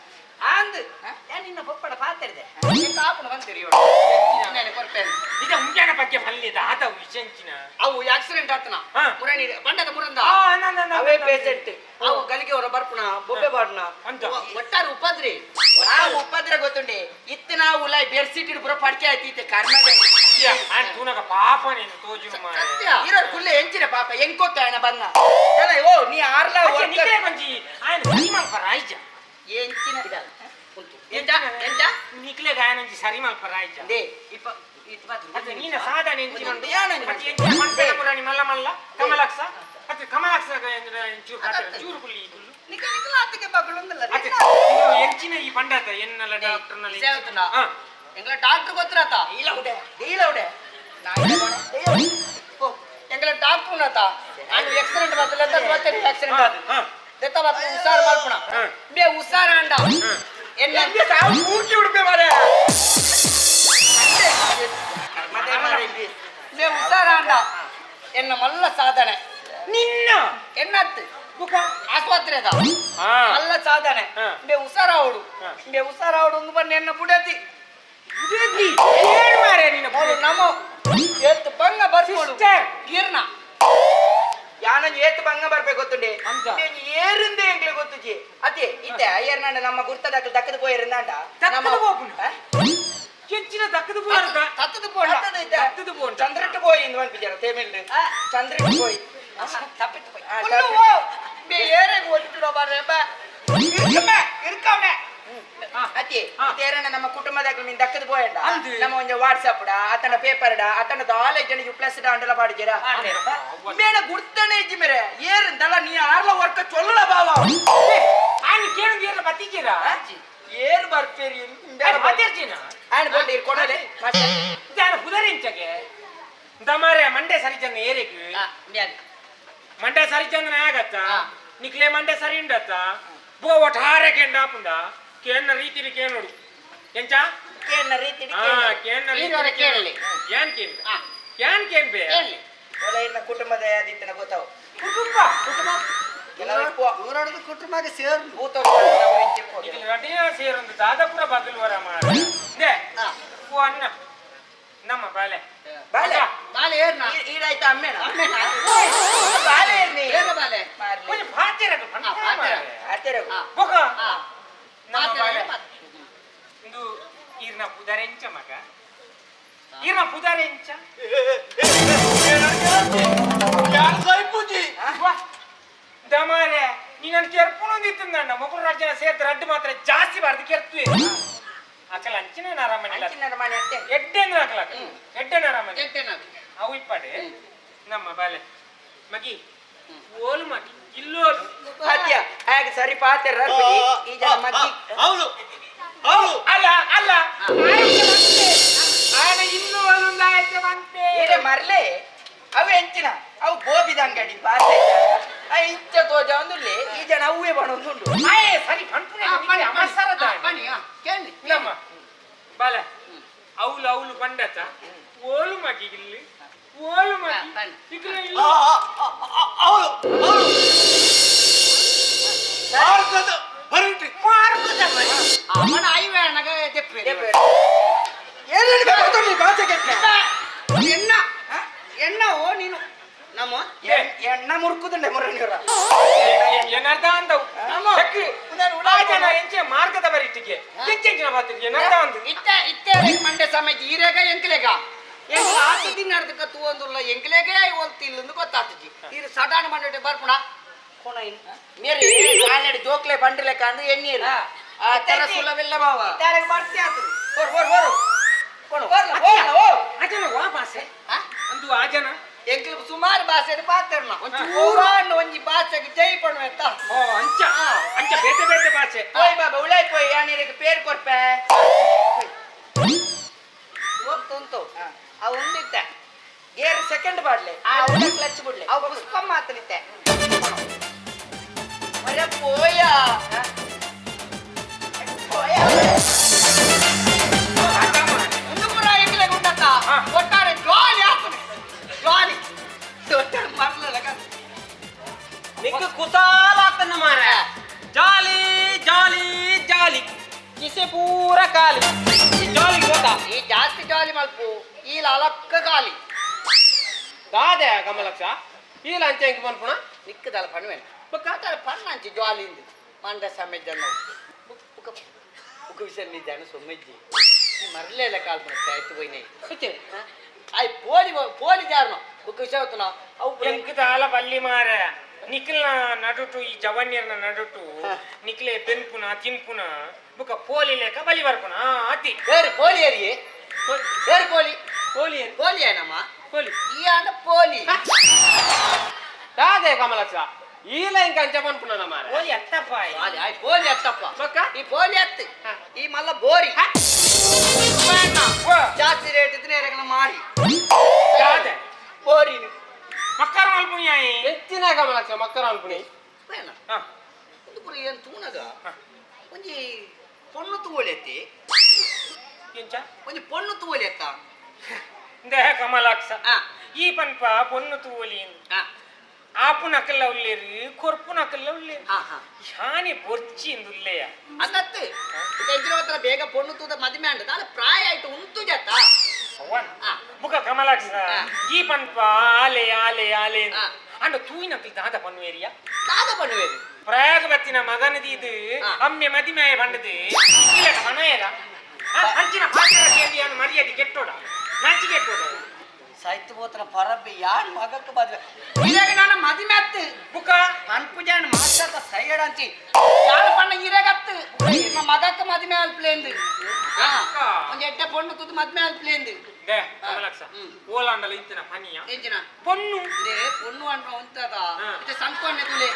S5: ಆಂದ್ ನಿನ್ನ ಪೊಪ್ಪಡ ಪಾತಿರ್ದೆ
S4: ಆಪುನ ಬಂದಿರಿ
S2: ಈಗ ಮುಂಜಾನೆ ಬಗ್ಗೆ ಬಲ್ಲಿದ ಆತ ವಿಷಂಚಿನ
S4: ಅವು ಆಕ್ಸಿಡೆಂಟ್ ಆತನ ಮುರಣಿ ಬಂಡದ ಮುರಂದ
S5: ಅವೇ ಪೇಷಂಟ್
S4: ಅವು ಗಲಿಗೆ ಅವರ ಬರ್ಪುಣ ಬೊಬ್ಬೆ ಬಾಡ್ನ ಒಟ್ಟಾರೆ ಉಪದ್ರಿ
S5: ಉಪದ್ರ ಗೊತ್ತುಂಡೆ ಇತ್ತ ನಾವು ಉಲಾಯ್ ಬೆಡ್ಶೀಟ್ ಪೂರ ಪಡ್ಕೆ ಆಯ್ತು ಇತ್ತೆ ಕರ್ಮದ
S2: ತೂನಗ ಪಾಪ ನೀನು ತೋಜು
S5: ಇರೋರು ಕುಲ್ಲೆ ಎಂಚಿನ ಪಾಪ ಎಂಕೊತ್ತ ఆయన ಬಂದ ಓ ನೀ ಆರ್ಲ
S2: ನಿಕ್ಲೆ ಬಂಜಿ ఆయన ಸರಿ ಮಲ್ಪರ ಆಯ್ಜ
S5: ಎಂಚಿನ
S4: ಎಂತ ಎಂತ
S2: ನಿಕ್ಲೆ ಗಾಯನಂಜಿ ಸರಿ ಮಲ್ಪರ ಆಯ್ಜ
S5: they ಇಪ್ಪ
S2: ಅದು ನೀನ ಸಾಧಾರಣ ಎಂಚಿನ ಎಂಚಿನ ಪನ್ಪೆನ ಮುರಾಣಿ ಮಲ್ಲ ಮಲ್ಲ ಕಮಲಾಕ್ಷ ಅದು ಕಮಲಾಕ್ಷ ಚೂರು ಚೂರು ಕುಲ್ಲಿ ಕುಲ್ಲು
S5: ನಿಕ ನಿಕಲ ಆತಕ್ಕೆ ಬಗಳುಂದಲ್ಲ
S2: ಅದು ಎಂಚಿನ ಈ ಪಂಡಾತ ಎನ್ನಲ ಡಾಕ್ಟರ್ ನಲ್ಲಿ
S4: ಎಂಗಳ ಡಾಕ್ಟರ್ ಗೊತ್ತಿರತ
S5: ಇಲ್ಲ ಉಡೆ ಇಲ್ಲ ಉಡೆ
S4: ಓ ಎಂಗಳ ಡಾಕ್ಟರ್ ಉನ್ನತ ನಾನು ಆಕ್ಸಿಡೆಂಟ್ ಮಾತ್ರ ಗೊತ್ತಿರಿ ಆಕ್ಸಿಡೆಂಟ್ ಆದ ದೆತ್ತ ಮಾತ್ರ ಹುಷಾರ್ ಮಲ್ಪುಣ ಬೇ ಹುಷಾರ್ ಅಂಡ ಎನ್ನ
S5: ಸಾವು ಮೂರ್ತಿ ಉಡುಪೆ ಮಾರೆ
S4: ಬೇ ಹುಷಾರ್ ಅಂಡ ಎನ್ನ ಮಲ್ಲ ಸಾಧನೆ
S2: ನಿನ್ನ
S4: ಎನ್ನತ್ತು ಆಸ್ಪತ್ರೆದ ಮಲ್ಲ ಸಾಧನೆ ಬೇ ಹುಷಾರಾವಡು ಬೇ ಹುಷಾರಾವಡು ಒಂದು ಬಣ್ಣ ಎನ್ನ ಬುಡತಿ
S2: ಏನು ಮಾರೆ ನಿನ್ನ
S4: ನಮ್ಮ ಏತ್ ಬಂಗ ಬರ್ಬೋದು ಗಿರ್ನ
S5: ಯಾನೊಂದು ಏತ್ ಬಂಗ ಬರ್ಬೇಕು ಗೊತ್ತುಂಡೆ ಏರಿಂದ ಎಂಗ್ಲೆ ಗೊತ್ತುಜಿ ಅದೇ ಇತ್ತೆ ಏರ್ನಾಂಡ ನಮ್ಮ ಗುರ್ತದಾಕಲ್ ದಕ್ಕದ ಪೋಯಿರಂದಾಂಡ
S2: ದಕ್ಕದ ಪೋಪುನ ಕೆಂಚಿನ ದಕ್ಕದ ಪೋಯರ್ದ
S4: ತತ್ತದ ಪೋಂಡ
S2: ತತ್ತದ ಪೋಂಡ
S5: ಚಂದ್ರಟ್ಟು ಪೋಯಿ ಇಂದು ಪನ್ಪಿಜಾರ ತೇಮಿಲ್ ಚಂದ್ರಟ್ಟು ಪೋಯಿ
S4: ತಪ್ಪಿಟ್ಟು ಪೋಯಿ ಬೇ ಏರೆಗ್ ಓದಿಟ್ಟು ಬಾರೆ ಬಾ
S5: ಇರ್ಕವನೆ ಅತಿ ತೇರಣ್ಣ ನಮ್ಮ ಕುಟುಂಬದಾಗ ಮೀನ್ ದಕ್ಕದ ಪೋಯಂಡ ನಮ್ಮ ಒಂಜ ವಾಟ್ಸ್ಆಪ್ ಡಾ ಆತನ ಪೇಪರ್ ಡಾ ಆತನ ದಾಲ ಜನ you plus ಡಾ ಅಂಡಲ ಪಾಡಿಜರ ಮೇಣ ಗುರ್ತನೆ ಇಜ್ಜಿ ಮೇರೆ ಏರಿಂದಲ್ಲ ನೀ ಆರ್ಲ ವರ್ಕ ಚೊಲ್ಲಲ ಬಾವ
S2: ಆನಿ ಕೇಳು ಏರ್ಲ ಬತ್ತಿಜೀರ
S5: ಏರ್ ಬರ್ಪೇರಿ
S2: ಮಾತಾಡ್ತೀನ
S5: ಆನ್ ಬೋಂಡಿ ಕೊಡಲೆ
S2: ದಾನ ಪುದರಿಂಚಗೆ ದಮಾರೆ ಮಂಡೆ ಸರಿ ಚಂದ ಏರಿಗ್ ಮಂಡೆ ಸರಿ ಚಂದನ ಆಗತ್ತ ನಿಕ್ಲೆ ಮಂಡೆ ಸರಿ ಉಂಡತ್ತ ಬೋ ಒಟ್ಟಾರೆ ಕೆಂಡ ಆಪುಂಡ ಕೇನ್ನ ರೀತಿಲಿ ಕೇನೋಡು ಎಂಚ
S5: ಕೇನ್ನ ರೀತಿಲಿ
S2: ಕೇನ್ನ ರೀತಿಲಿ
S4: ಕೇಳಲಿ
S2: ಯಾನ್ ಕೇನ್ ಯಾನ್ ಕೇನ್ ಬೇ
S4: ಕೇಳಲಿ
S5: ಒಲ ಇರ್ನ ಕುಟುಂಬದ ಯಾದಿತ್ತನ ಗೊತ್ತಾವು
S2: ಕುಟುಂಬ
S5: ಕುಟುಂಬ
S6: ಊರಾಡದ ಕುಟುಂಬಕ್ಕೆ ಸೇರ್
S5: ಭೂತ
S2: ರಡಿಯ ಸೇರೊಂದು ದಾದಾಪುರ ಬದಲು ವರ ಮಾಡ they ಓ ಅಣ್ಣ ನಮ್ಮ ಬಾಲೆ
S5: ಬಾಲೆ
S4: ಬಾಲೆ ಏರ್ನ
S5: ಈಡಾಯ್ತ ಅಮ್ಮೇನ ಬಾಲೆ ಏರ್ನಿ
S4: ಏರ ಬಾಲೆ
S2: కొంచెం ಪಾತೆರಗು
S5: ಪಾತೆರಗು
S2: ಬೊಕ ನಮ್ಮ ಬಾಲೆ ಇಂದು ಈರ್ನ ಪುದರೆಂಚ ಮಗ ಈರ್ನ ಪುದರೆಂಚ ದಮಾರೆ ನೀನನ್ನು ಕೆರ್ಪುಣೊಂದಿತ್ತಂದಣ್ಣ ಮೊಕುಲು ರಾಜ್ಯನ ಸೇರ್ತ ರಡ್ಡು ಮಾತ್ರ ಜಾಸ್ತಿ ಬಾರ್ದು ಕೆರ್ತುವೆ ಅಕಲ ಅಂಚಿನ ನರಮನೆ
S5: ನರಮನೆ ಅಂತೆ
S2: ಎಡ್ಡೆನ ಅಕಲ ಎಡ್ಡೆ ನರಮನೆ ಅವು ಇಪ್ಪಡೆ ನಮ್ಮ ಬಾಲೆ ಮಗಿ ಓಲು ಮಗಿ ಇಲ್ಲೋಲು
S5: ಅತ್ಯ ಹಾಗೆ ಸರಿ ಪಾತೆರ ಈ ಜನ ಮಗ್ಗಿ
S6: ಹೌದು ಹೌದು
S2: ಅಲ್ಲ ಅಲ್ಲ ಆಯನ ಇಲ್ಲೋಲು ಆಯ್ತು ಬಂತೆ
S5: ಏರೆ ಮರ್ಲೆ ಅವು ಎಂಚಿನ ಅವು ಗೋಬಿದ ಅಂಗಡಿ ಪಾತೆ ಆ ಇಂಚ ತೋಜ ಒಂದುಲ್ಲೆ ಈ ಜನ ಅವೇ ಬಣೊಂದುಂಡು
S2: ಆಯೆ ಸರಿ ಪನ್ಪುನೆ ಅವಸರದ
S4: ಕೇಳಿ
S2: ನಮ್ಮ ಬಾಲೆ ಅವಳು ಅವಳು ಬಂಡತ ಓಲು ಮಗಿ ಇಲ್ಲಿ ಓಲು ಮಗಿ ಇಕ್ಲೆ ಇಲ್ಲ
S6: ಹೌದು ಹೌದು ಮಾರ್ಗದ ಬರೀಟಿ
S2: ಮಾರ್ಗದ ಬರಿ
S4: ಅವನ ಐವೆ ಅಣ್ಣಗ ದೆಪ್ಪೆ
S5: ಏನೇನು ಬೇಕು ಭಾಷೆ ಕೆಟ್ಟ
S4: ಎಣ್ಣ ಎಣ್ಣ ಓ ನೀನು ನಮ್ಮ
S5: ಎಣ್ಣ ಮುರುಕುದುಂಡೆ ಮುರಣಿಯವರ
S2: ಏನರ್ಧ ಅಂದವು ಜನ ಎಂಚೆ ಮಾರ್ಗದ ಬರಿಟಿಗೆ ಎಂಚೆಂಚಿನ ಬಾತಿಗೆ ಏನರ್ಧ ಅಂದು
S4: ಇತ್ತ ಇತ್ತೆ ಮಂಡೆ ಸಮಯ ಈರೇಗ ಎಂಕ್ಲೆಗ ಎಂಕ್ಲ ಆತ ದಿನ ಅರ್ಧಕ್ಕ ತೂವೊಂದುಲ್ಲ ಎಂಕ್ಲೆಗೆ ಓಲ್ತಿಲ್ಲಂದು ಗೊತ್ತಾತಜಿ ಇದು ಸಡನ್ ಮಂಡೆ ಬರ್ಪುಣ
S5: ಕೋಣ ಮೇರಿ ಆಲ್ರೆಡಿ ಜೋಕ್ಲೆ ಬಂಡ್ಲೆ ಕಂದು ಎಣ್ಣೀರು
S4: ಆ ತರ ಸುಲಭಿಲ್ಲ ಬಾವ
S5: ತಾರಗೆ ಬರ್ತಿ ಆತು ಹೊರ್ ಹೊರ್ ಹೊರು ಕೊಡು ಓ
S2: ಆಜನ ವಾ ಭಾಷೆ ಅಂದು ಆಜನ
S4: ಎಂಕ್ಲು ಸುಮಾರು ಭಾಷೆ ಪಾತೆರ್ನ ಒಂಚೂರಾಂಡ ಒಂಜಿ ಭಾಷೆಗೆ ಜೈ ಪಣುವೆತ್ತ.
S2: ಓ ಅಂಚ ಅಂಚ ಬೇತೆ ಬೇತೆ ಭಾಷೆ.
S5: ಪೋಯ್ ಬಾಬಾ ಉಳಾಯ್ ಪೋಯ್, ಯಾನಿರಿಗೆ ಪೇರ್ ಕೊರ್ಪೆ.
S4: ಹೋಗ್ತುಂಟು
S5: ಅವು ಒಂದಿತ್ತೆ ಗೇರ್ ಸೆಕೆಂಡ್ ಬಾಡ್ಲೆ, ಆ ಕ್ಲಚ್ ಬಿಡ್ಲೆ.
S4: ಅವು ಪುಷ್ಪ ಮಾತನಿತ್ತೆ.
S5: ಮರೆ ಪೋಯ ಪೋಯ.
S4: ಒಂದು ಪೂರ ಎಂಕ್ಲೆಗ್ ಉಂಡತ್ತ ಒಟ್ಟಾರೆ ಜಾಲಿ ಆಪುಂಡು, ಜಾಲಿ ಒಟ್ಟಾರೆ ಮರ್ಲಲ್ಲ.
S1: ನಿಕ್ಕು ಕುಸಾಲ ಆತನ ಮಾರ, ಜಾಲಿ ಜಾಲಿ ಜಾಲಿ, ಕಿಸೆ ಪೂರ ಖಾಲಿ, ಜಾಲಿ ಗೊತ್ತಾ?
S4: ಈ ಜಾಸ್ತಿ ಜಾಲಿ ಮಲ್ಪು ಈ ಅಲಕ್ಕ ಖಾಲಿ.
S1: ದಾದೆ ಕಮಲಕ್ಷ ಈ ಲಂಚ ಎಂಕ್ ಪನ್ಪುಣ?
S4: ನಿಕ್ಕದಲ್ಲ ಪಣುವೆನ್ ಬೊಕ್ಕ ಪಣ್ಣಂಚಿ ಜಾಲಿಂದು ಮಂಡ ಸಮೆಜ್ಜ ಬುಕ್ಕ ಬುಕ್ಕ ವಿಷಯ ನಿಜಾನ ಸೊಮ್ಮೆಜ್ಜಿ ಈ ಮರ್ಲೆಲ್ಲ ಕಾಲ್ಪುಣ ಆಯ್ತು ಪೋಯಿನೆ ಆಯ್ ಪೋಲಿ ಪೋಲಿ ಜಾರ್ನ ಬುಕ್ಕ ವಿಷಯ ಹೋತನ ಅವು.
S2: ಎಂಕ್ ದಾಲ ಬಲ್ಲಿ ಮಾರ, ನಿಕ್ಲ್ನ ನಡುಟು ಈ ಜವನ್ಯರ್ನ ನಡುಟು ನಿಕ್ಲೆ ಬೆನ್ಪುನ ತಿನ್ಪುನ ಬುಕ್ಕ ಪೋಲಿ ಲೇಕ ಬಲಿ ಬರ್ಪುನ ಅತಿ.
S4: ಬೇರೆ ಪೋಲಿ ಏರಿಯೇ ಬೇರೆ ಪೋಲಿ.
S1: ಪೋಲಿ.
S4: ಪೋಲಿ ಏನಮ್ಮ?
S1: ಪೋಲಿ.
S4: ಈ ಆಂಡ ಪೋಲಿ.
S1: ದಾದೆ ಕಮಲಕ್ಷ ಈ ಲೈನ್ ಕಂಚ ಪನ್ಪುಣ ಮಾರ?
S2: ಪೋಲಿ ಅತ್ತಪ್ಪ.
S4: ಆಯ್ ಆಯ್ ಪೋಲಿ ಅತ್ತಪ್ಪ.
S1: ಬೊಕ್ಕ?
S4: ಈ ಪೋಲಿ ಅತ್ತು ಈ ಮಲ್ಲ ಬೋರಿ ಜಾಸ್ತಿ ರೇಟ್ ಇದ್ರೆ ಎರಗನ ಮಾರಿ.
S2: ದಾದೆ?
S4: ಬೋರಿ.
S2: ಮಕ್ಕರ್ ಮಲ್ಪುನಿಯಾಯಿ.
S1: ಹೆಚ್ಚಿನ ಕಮಲಕ್ಷ ಮಕ್ಕರ ಅನ್ಪುಣಿ.
S4: ಬೇಡ ಒಂದು ಪುರ ಏನು ತೂನಗ ಒಂಜಿ ಪೊಣ್ಣು ತೂವಲೆತ್ತಿ.
S2: ಎಂಚ?
S4: ಒಂಜಿ ಪೊಣ್ಣು ತೂವಲೆತ್ತ.
S2: ಇಂದೇ ಕಮಲಾಕ್ಷ, ಈ ಪನ್ಪ ಪೊಣ್ಣು ತೂವಲಿ, ಆಪುನಕಲ್ಲ ಉಲ್ಲೇರು ಕೊರ್ಪುನಕಲ್ಲ ಉಲ್ಲೇರು, ಯಾನೆ ಬೊರ್ಚಿ ಇಂದುಲ್ಲೆಯ.
S4: ಅದತ್ತು ಹತ್ರ ಬೇಗ ಪೊಣ್ಣು ತೂದ ಮದುವೆ ಅಂಡ ದಾಲ ಪ್ರಾಯ ಆಯ್ತು ಉಂತು ಜತ್ತ.
S2: ಬುಕ ಕಮಲಾಕ್ಷ, ಈ ಪನ್ಪ ಆಲೆ ಆಲೆ ಆಲೆ ಅಂಡ ತೂಯಿನಕಲ್ ದಾದ ಪನ್ನುವೇರಿಯ?
S4: ದಾದ ಪನ್ನುವೇರಿ?
S2: ಪ್ರಯಾಗ ಬತ್ತಿನ ಮಗನದೀದು ಅಮ್ಮೆ ಮದಿಮಾಯ ಬಂಡದು ಇಲ್ಲಟ ಮನಯರ ಅಂಚಿನ ಪಾತ್ರ ಕೇಂದ್ರಿಯಾನು ಮರ್ಯಾದೆ ಕೆಟ್ಟೋಡ, ನಾಚಿ ಕೆಟ್ಟೋಡ.
S4: ಸಾಹಿತ್ಯ ಬೋತನ ಪರಬ್ಬೆ ಯಾನ್ ಮಗಕ್ಕೆ ಮದುವೆ ಇರಾಗ ನಾನು ಮದುವೆ ಅತ್ತು.
S2: ಬುಕ
S4: ಪನ್ಪು ಜಾನ್ ಮಾಸ್ಟರ್ ಸೈಯಡಂಚಿ ಯಾನು ಪಣ್ಣ ಇರಾಗತ್ತು ನಿಮ್ಮ ಮಗಕ್ಕೆ ಮದುವೆ ಅಲ್ಪ್ಲೇಂದು ಒಂಜಿ ಎಡ್ಡೆ ಪೊಣ್ಣು ತುದು ಮದುವೆ ಅಲ್ಪ್ಲೇಂದು.
S2: They ಕಮಲಾಕ್ಷ, ಓಲಾಂಡಲ ಇಂತಿನ ಪನಿಯ
S4: ಎಂಚಿನ?
S2: ಪೊಣ್ಣು.
S4: They ಪೊಣ್ಣು ಅಂಡ ಉಂತದ ಇತ್ತೆ ಸಂಕೊನ್ನೆ ತುಲೆ,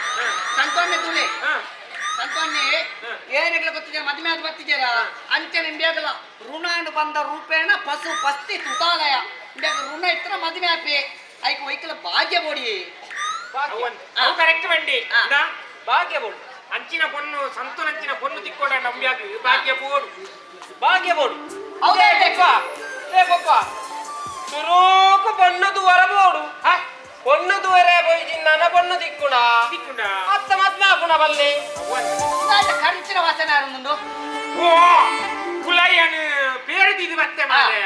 S4: ಸಂಕೊನ್ನೆ ತುಲೆ, ಸಂಕೊನ್ನೆ ಏನೆಗ್ಲ ಗೊತ್ತಿದೆ ಮದುವೆ ಆದ ಬತ್ತಿದ್ದೀರ ಅಂಚನೆ ಇಂಬ್ಯಾಗಲ ಋಣಾಂಡು ಬಂದ ರೂಪೇಣ ಪಶು ಪಸ್ತಿ ತುತಾಲಯ ಇಂಬ್ಯಾಗ ಋಣ ಇತ್ರ ಮದುವೆ ಆಪೆ ಐಕ್ ವೈಕಲ ಭಾಗ್ಯ ಬೋಡಿ.
S2: ಅವು ಕರೆಕ್ಟ್ ಬಂಡಿ ಭಾಗ್ಯ ಬೋಡು. ಅಂಚಿನ ಪೊಣ್ಣು ಸಂತುನಂಚಿನ ಪೊಣ್ಣು ತಿಕ್ಕೋಡ ನಂಬ್ಯಾಗ ಭಾಗ್ಯ ಬೋಡು,
S1: ಭಾಗ್ಯ ಬೋಡು.
S4: ಹೌದೇ?
S1: ಬೊಕ್ಕ ಸುರೂಕು ಪೊಣ್ಣು ದುವರ ಬೋಡು, ಪೊಣ್ಣು ದುವರೆ ಪೋಯಿ ಚಿನ್ನ ಪೊಣ್ಣು ತಿಕ್ಕುಣ
S2: ತಿಕ್ಕುಂಡ
S1: ಅತ್ತ ಮದ್ವೆ ಆಪುಣ ಬಲ್ಲೆ.
S4: ಖರ್ಚಿನ ವಾಸನೆ ಆರುಂದು.
S2: ಓ ಕುಲಾಯನ್ ಪೇರದಿದು ಬತ್ತೆ ಮಾರೆ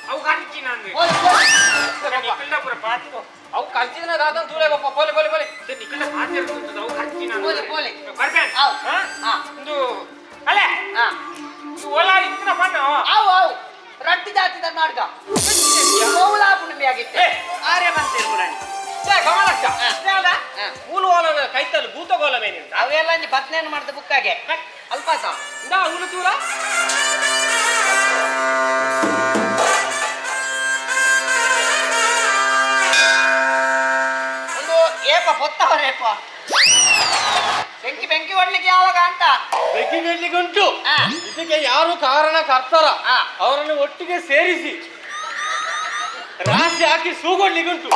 S2: ಅವು ಖರ್ಚಿನ ನಿಕ್ಕಲ್ದ ಪುರ ಪಾತಿಗೋ.
S1: ಅವು ಖರ್ಚಿನ ದಾದನ್ ತೂಲೆ ಬಪ್ಪ ಪೋಲೆ ಪೋಲೆ ಪೋಲೆ.
S2: ನಿಕ್ಕಲ್ದ ಪಾತಿ ಅವು ಖರ್ಚಿನ.
S4: ಪೋಲೆ ಪೋಲೆ.
S2: ಬರ್ಬೇನ್ ಒಂದು ಅಲೆ ಓಲಾ ಇಂತಿನ ಪಣ್ಣ.
S4: ಅವು ಅವು ರಡ್ಡು ಜಾತಿದ ನಾಟಕ ಮೌಲಾಪುಣ ಆಗಿತ್ತೆ
S5: ಆರ್ಯ ಬಂತೇರು ಮುರಾಣಿ.
S1: ಕಮಲಕ್ಷ ಮೂಲು ಓಲನ ಕೈತಲ್ ಭೂತಗೋಲ ಮೇನಿಂದ
S4: ಅವೆಲ್ಲ ಅಂಜಿ ಬತ್ನೇನು ಮಾಡ್ದ ಬುಕ್ಕಾಗೆ ಅಲ್ಪಾಸ
S1: ಇಂದಾ ಹುಲು ತೂರ.
S4: ಒಂದು ಏಪ ಪೊತ್ತವರೇಪ ಬೆಂಕಿ ಬೆಂಕಿ ಹೊಡ್ಲಿಕ್ಕೆ ಯಾವಾಗ ಅಂತ?
S10: ಬೆಂಕಿ ನೆಡ್ಲಿಕ್ಕೆ ಉಂಟು. ಇದಕ್ಕೆ ಯಾರು ಕಾರಣ ಕರ್ತಾರ ಅವರನ್ನು ಒಟ್ಟಿಗೆ ಸೇರಿಸಿ ರಾಶಿ ಹಾಕಿ ಸೂಗೊಡ್ಲಿಕ್ಕೆ ಉಂಟು.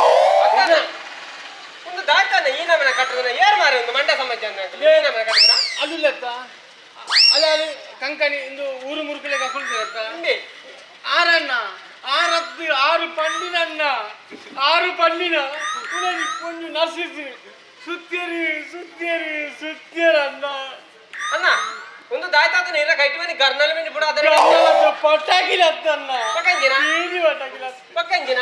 S1: ಒಂದು ದಾಯ್ತಾನೆ ಈ ನಮನ ಕಟ್ಟದನ ಏರ್ ಮಾರಿ ಒಂದು ಮಂಡ್ಯ ಸಮಾಜ ಈ ನಮನ ಕಟ್ಟದನ
S10: ಅಲ್ಲತ್ತ ಅಲ್ಲ ಅಲ್ಲಿ ಕಂಕಣಿ ಇಂದು ಊರು ಮುರುಕಲೆ ಹಾಕೊಂಡಿರತ್ತ ಆರಣ್ಣ ಆರತ್ತು ಆರು ಪಂಡಿನಣ್ಣ ಆರು ಪಂಡಿನ ಕೊಂಚ ನರ್ಸಿಸಿ ಸುತ್ತೇರಿ ಸುತ್ತೇರಿ ಸುತ್ತೇರಣ್ಣ.
S1: ಅಣ್ಣ ಒಂದು ದಾಯ್ತಾತನ ಇರ ಕೈಟಿ ಮನಿ ಗರ್ನಲ್ ಮಿನಿ ಬಿಡ ಅದರ
S10: ಪಟಾಕಿಲತ್ತಣ್ಣ.
S1: ಪಕ್ಕಂಜಿನ
S10: ಬೀದಿ ಪಟಾಕಿಲ.
S1: ಪಕ್ಕಂಜಿನ.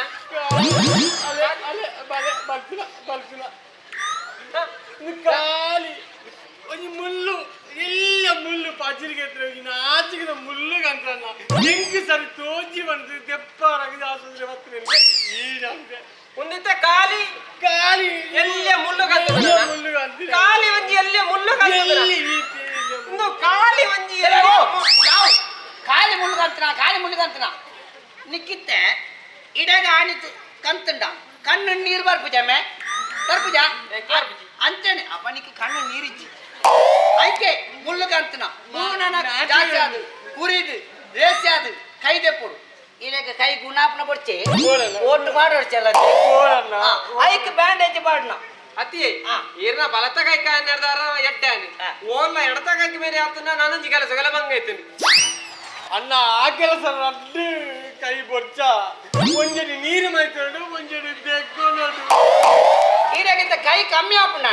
S10: ಅಲೆ ಅಲೆ ಬಲೆ ಬಲ್ಪಿನ ಬಲ್ಪಿನ ಖಾಲಿ ಒಂಜಿ ಮುಳ್ಳು ಇಲ್ಲ ಮುಳ್ಳು ಪಜಿರಿಗೆ ನಾಚಿಕಿದ ಮುಳ್ಳು ಕಂತ್ರಣ್ಣ ಹೆಂಗ್ ಸರಿ ತೋಜಿ ಬಂದು ದೆಪ್ಪರಾಗಿದೆ ಆಸ್ಪತ್ರೆ ಬರ್ತೀನಿ ಈಡಂತೆ.
S1: ಒಂದಿತ್ತೆ ಖಾಲಿ
S10: ಖಾಲಿ
S1: ಎಲ್ಲೇ ಮುಳ್ಳು ಕಂತದ
S10: ಮುಳ್ಳು ಕಂತಿದೆ.
S1: ಖಾಲಿ ಒಂಜಿ ಎಲ್ಲೇ ಮುಳ್ಳು ಕಂತದ.
S10: ಎಲ್ಲಿ ಈತೆ ಎಲ್ಲಿ
S1: ಒಂದು ಖಾಲಿ ಒಂಜಿ ಎಲ್ಲೇ
S4: ಯಾವ ಖಾಲಿ ಮುಳ್ಳು ಕಂತನ ಖಾಲಿ ಮುಳ್ಳು ಕಂತನ ನಿಕ್ಕಿತ್ತೆ ಇಡಗ ಆಣಿತು ಕಂತುಂಡ
S5: ಕಣ್ಣು ನೀರು ಬರ್ಪುಜಮ್ಮೆ ಬರ್ಪುಜ ಅಂಚನೆ ಅಪನಿಗೆ ಕಣ್ಣು ನೀರಿಜ್ಜಿ ಐಕೆ ಮುಳ್ಳು ಕಾಣ್ತನ ಮುಳ್ಳು ನನ್ನ ಜಾಸ್ತಿ ಅದು ಕುರಿದು ರೇಸಿ ಅದು ಕೈ ದೆಪ್ಪುಡು ಇಲ್ಲಗ ಕೈ ಗುಣಾಪನ ಬಡ್ಚೆ ಓಟು ಮಾಡೋಡ್ಚಲ್ಲ ಐಕ್ ಬ್ಯಾಂಡೇಜ್ ಪಾಡ್ನ
S1: ಅತಿ ಈರ್ನ ಬಲತ ಕೈ ಕಾಯನ್ನೆರ್ದಾರ ಎಡ್ಡಾನಿ ಓಲ್ಲ ಎಡತ ಕೈಗೆ ಬೇರೆ ಆತನ ನಾನೊಂಜಿ ಕೆಲಸಗಳ ಬಂಗ ಐತೀನಿ.
S10: ಅಣ್ಣ ಆ ಕೆಲಸ ರಡ್ಡು ಕೈ ಬೊಚ್ಚ ಒಂಜಡಿ ನೀರು ಮೈತೋಡು ಒಂಜಡಿ ಬೆಕ್ಕೊನಡು.
S5: ಈರಾಗಿಂತ ಕೈ ಕಮ್ಮಿ ಆಪುಂಡ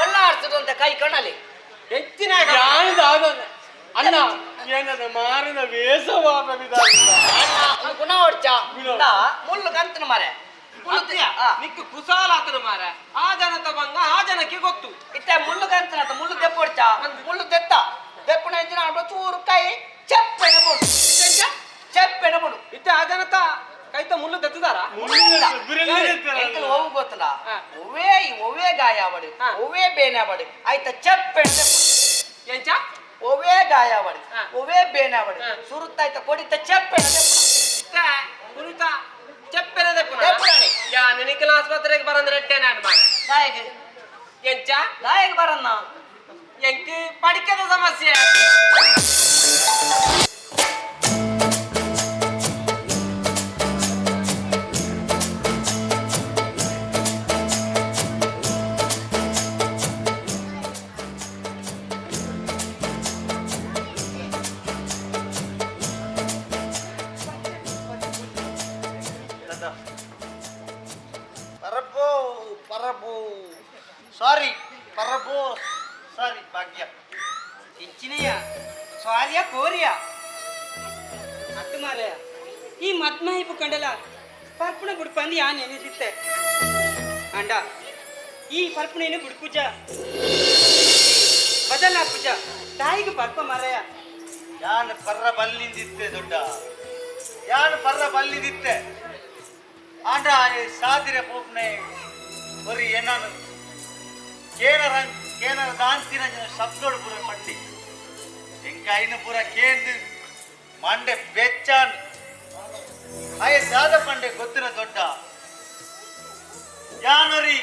S5: ಒಳ್ಳ ಆಡ್ತದಂತ ಕೈ ಕಣಲಿ
S1: ಹೆಚ್ಚಿನ
S10: ಯಾನಿದ ಅಣ್ಣ ಏನದ ಮಾರಿನ ವೇಷವಾದ ವಿಧಾನ.
S5: ಗುಣ ಹೊಡ್ಚ ಮುಳ್ಳು ಕಂತನ ಮಾರೆ.
S1: ನಿಕ್ಕು ಕುಸಾಲ ಆತನ ಮಾರ ಆ ಜನತ ಬಂಗ ಆ ಜನಕ್ಕೆ ಗೊತ್ತು.
S5: ಇತ್ತ ಮುಳ್ಳು ಕಂತನ ಮುಳ್ಳು ದೆಪ್ಪೊಡ್ಚ ಮುಳ್ಳು ದೆತ್ತ ದೆಪ್ಪುನ ಇಂಚಿನ ಚೂರು ಕೈ ಚೆಪ್ಪೆನ ಬೋಡು ಚೆಪ್ಪೆನ ಬೋಡು.
S1: ಇತ್ತ ಆ ಜನತ ಕೈತ ಮುಳ್ಳು ದೆತ್ತದಾರ
S5: ಎಂಕಲ್ ಒವು ಗೊತ್ತಲ್ಲ ಒವೇ ಒವೇ ಗಾಯ ಅವಡು ಒವೇ ಬೇನೆ ಅವಡು ಆಯ್ತ ಚೆಪ್ಪೆನ
S1: ಎಂಚ
S5: ಒವೇ ಗಾಯ ಅವಡು ಒವೇ ಬೇನೆ ಅವಡು ಸುರುತ್ತಾಯ್ತ ಕೊಡಿತ ಚೆಪ್ಪೆನ
S1: ಇತ್ತ ಕುರಿತ ಚೆಪ್ಪೆನ ದೆಪ್ಪುನ ಯಾ ನಿನಕಲ ಆಸ್ಪತ್ರೆಗೆ ಬರಂದ್ರೆ ಎಟ್ಟೆ ನಾಡು ಮಾರ
S5: ದಾಯಗೆ
S1: ಎಂಚ
S5: ದಾಯಗೆ ಬರನ್ನ
S1: ಎಂಕ್ ಪಡಿಕೆದ ಸಮಸ್ಯೆ.
S7: ಪರಬೋ ಪರಬೋ ಸಾರಿ ಪರಬೋ ಸಾರಿ ಭಾಗ್ಯ
S3: ಹೆಚ್ಚಿನೆಯ ಸ್ವಾರಿಯ ಕೋರಿಯ ಅತ್ತು ಮಾರಯ ಈ ಮದ್ಮಹಿಪು ಕಂಡಲ ಪರ್ಪುಣ ಬುಡ್ಪಂದು ಯಾ ನೆನೆದಿತ್ತೆ ಅಂಡ ಈ ಪರ್ಪುಣೇನು ಬುಡ್ಪುಜ ಬದಲ ಪೂಜ ತಾಯಿಗೆ ಪರ್ಪ ಮಾರಯ.
S7: ಯಾನ್ ಪರ್ರ ಬಲ್ಲಿಂದಿತ್ತೆ ದೊಡ್ಡ ಯಾನ್ ಪರ್ರ ಬಲ್ಲಿಂದಿತ್ತೆ ಆಂಡ ಸಾದಿರೆ ಪೋಪ್ನೆ ಒರಿ ಏನಾನು ಕೇನರ ಕೇನರ ದಾಂತಿನ ಶಬ್ದೋಡು ಪೂರ ಪಂಡಿ ಎಂಕ ಐನ ಪೂರ ಕೇಂದು ಮಂಡೆ ಬೆಚ್ಚಾನ್ ಆಯ ದಾದ ಪಂಡೆ ಗೊತ್ತಿನ ದೊಡ್ಡ ಯಾನೊರಿ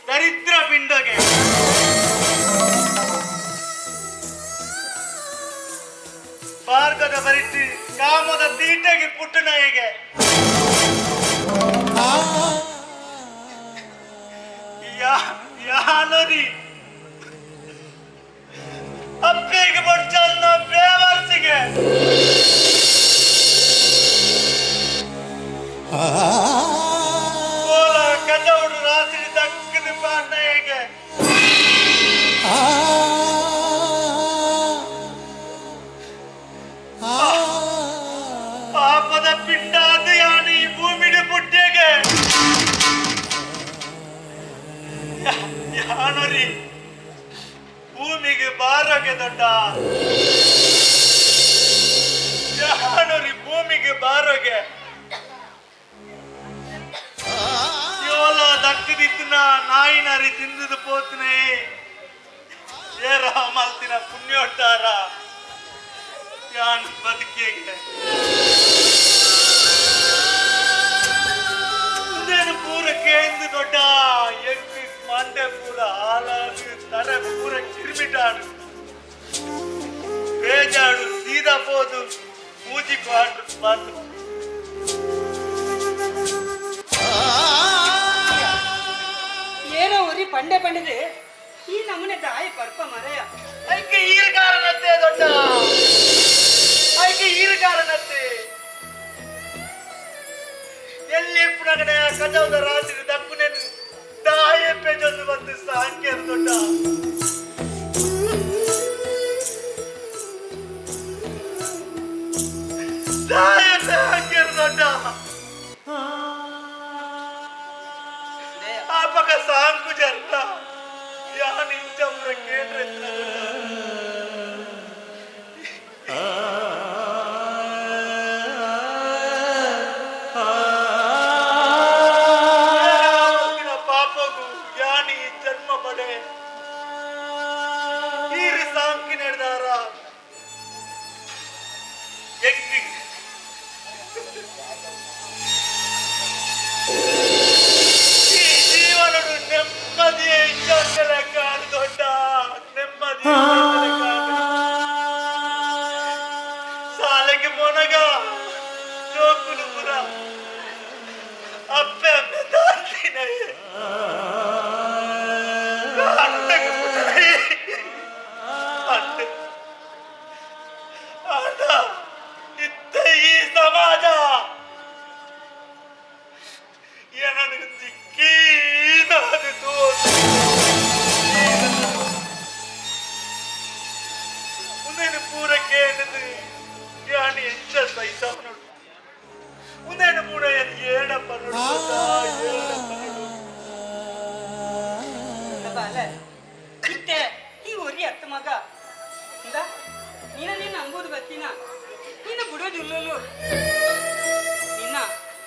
S7: ದರಿದ್ರ ಪಿಂಡೋಗೆ ಭಾರ್ಗದ ಬರಿಟ್ಟು ಕಾಮದ ತೀಟೆಗೆ ಪುಟ್ಟು ನಾಯಿಗೆ ಯಾನೊರಿ ಅಪ್ಪೆಗೆ ಬಡ್ಚನ್ನ ಬೇವರ್ಸಿಗೆ ಕೋಲ ಕಜೌಡು ರಾತ್ರಿ ದಕ್ಕದ ಪಾಣ್ಣೆಗೆ ಪಾಪದ ಪಿಂಡಾದ ಯಾನು ಈ ಭೂಮಿಡಿ ಪುಟ್ಟಿಗೆ ಯಾನರಿ ಭೂಮಿಗೆ ಬಾರಗೆ ದೊಡ್ಡ ಯಾನರಿ ಭೂಮಿಗೆ ಬಾರಗೆ ಯೋಲ ದಕ್ಕದಿತ್ತಿನ ನಾಯಿನರಿ ತಿಂದದು ಪೋತ್ನೆ ಏ ರಾಮಲ್ತಿನ ಪುಣ್ಯೋಟ್ಟಾರ ಯಾನ್ ಬದುಕಿಗೆ ಇಂದೇನು ಪೂರ ಕೇಂದು ದೊಡ್ಡ ಎಂಕ್ ಮಂಡೆ ಪೂರ ಹಾಲಾದು ತಲೆ ಪೂರ ಕಿರ್ಮಿಟಾಡು ಬೇಜಾಡು ಸೀದಾ ಪೋದು ಮೂಜಿ ಕ್ವಾಟ್ರ್ ಬಂದು.
S3: ಏನೋ ಉರಿ ಪಂಡೆ ಪಂಡಿದೆ ಈ ನಮೂನೆ ದಾಯಿ ಪರ್ಪ ಮರಯ.
S7: ಐಕೆ ಈರುಗಾರನತ್ತೆ ದೊಡ್ಡ ಐಕೆ ಈರುಗಾರನತ್ತೆ ಎಲ್ಲಿ ಪುನಗಡೆ ಕಜೌದ ರಾತ್ರಿ ದಕ್ಕುನೇನು ದಾಯ ಪೆಜೊಂದು ಬಂದು ಸಾಂಖ್ಯರು ದೊಡ್ಡ ದಾಯ ಸಾಂಖ್ಯರು ದೊಡ್ಡ ಆಪಕ ಸಾಂಕು ಜರ್ತ ಯಾನ್ ಇಂಚಮ್ರ ಕೇಂದ್ರ ಪಾಪಗು ಯಾನಿ ಜನ್ಮ ಪಡೆ.
S3: ಮಗ ಇಂದ ನೀನ ನಿನ್ನ ಅಂಬುದು ಬತ್ತಿನ ನಿನ್ನ ಬಿಡೋದು ಇಲ್ಲಲು ನಿನ್ನ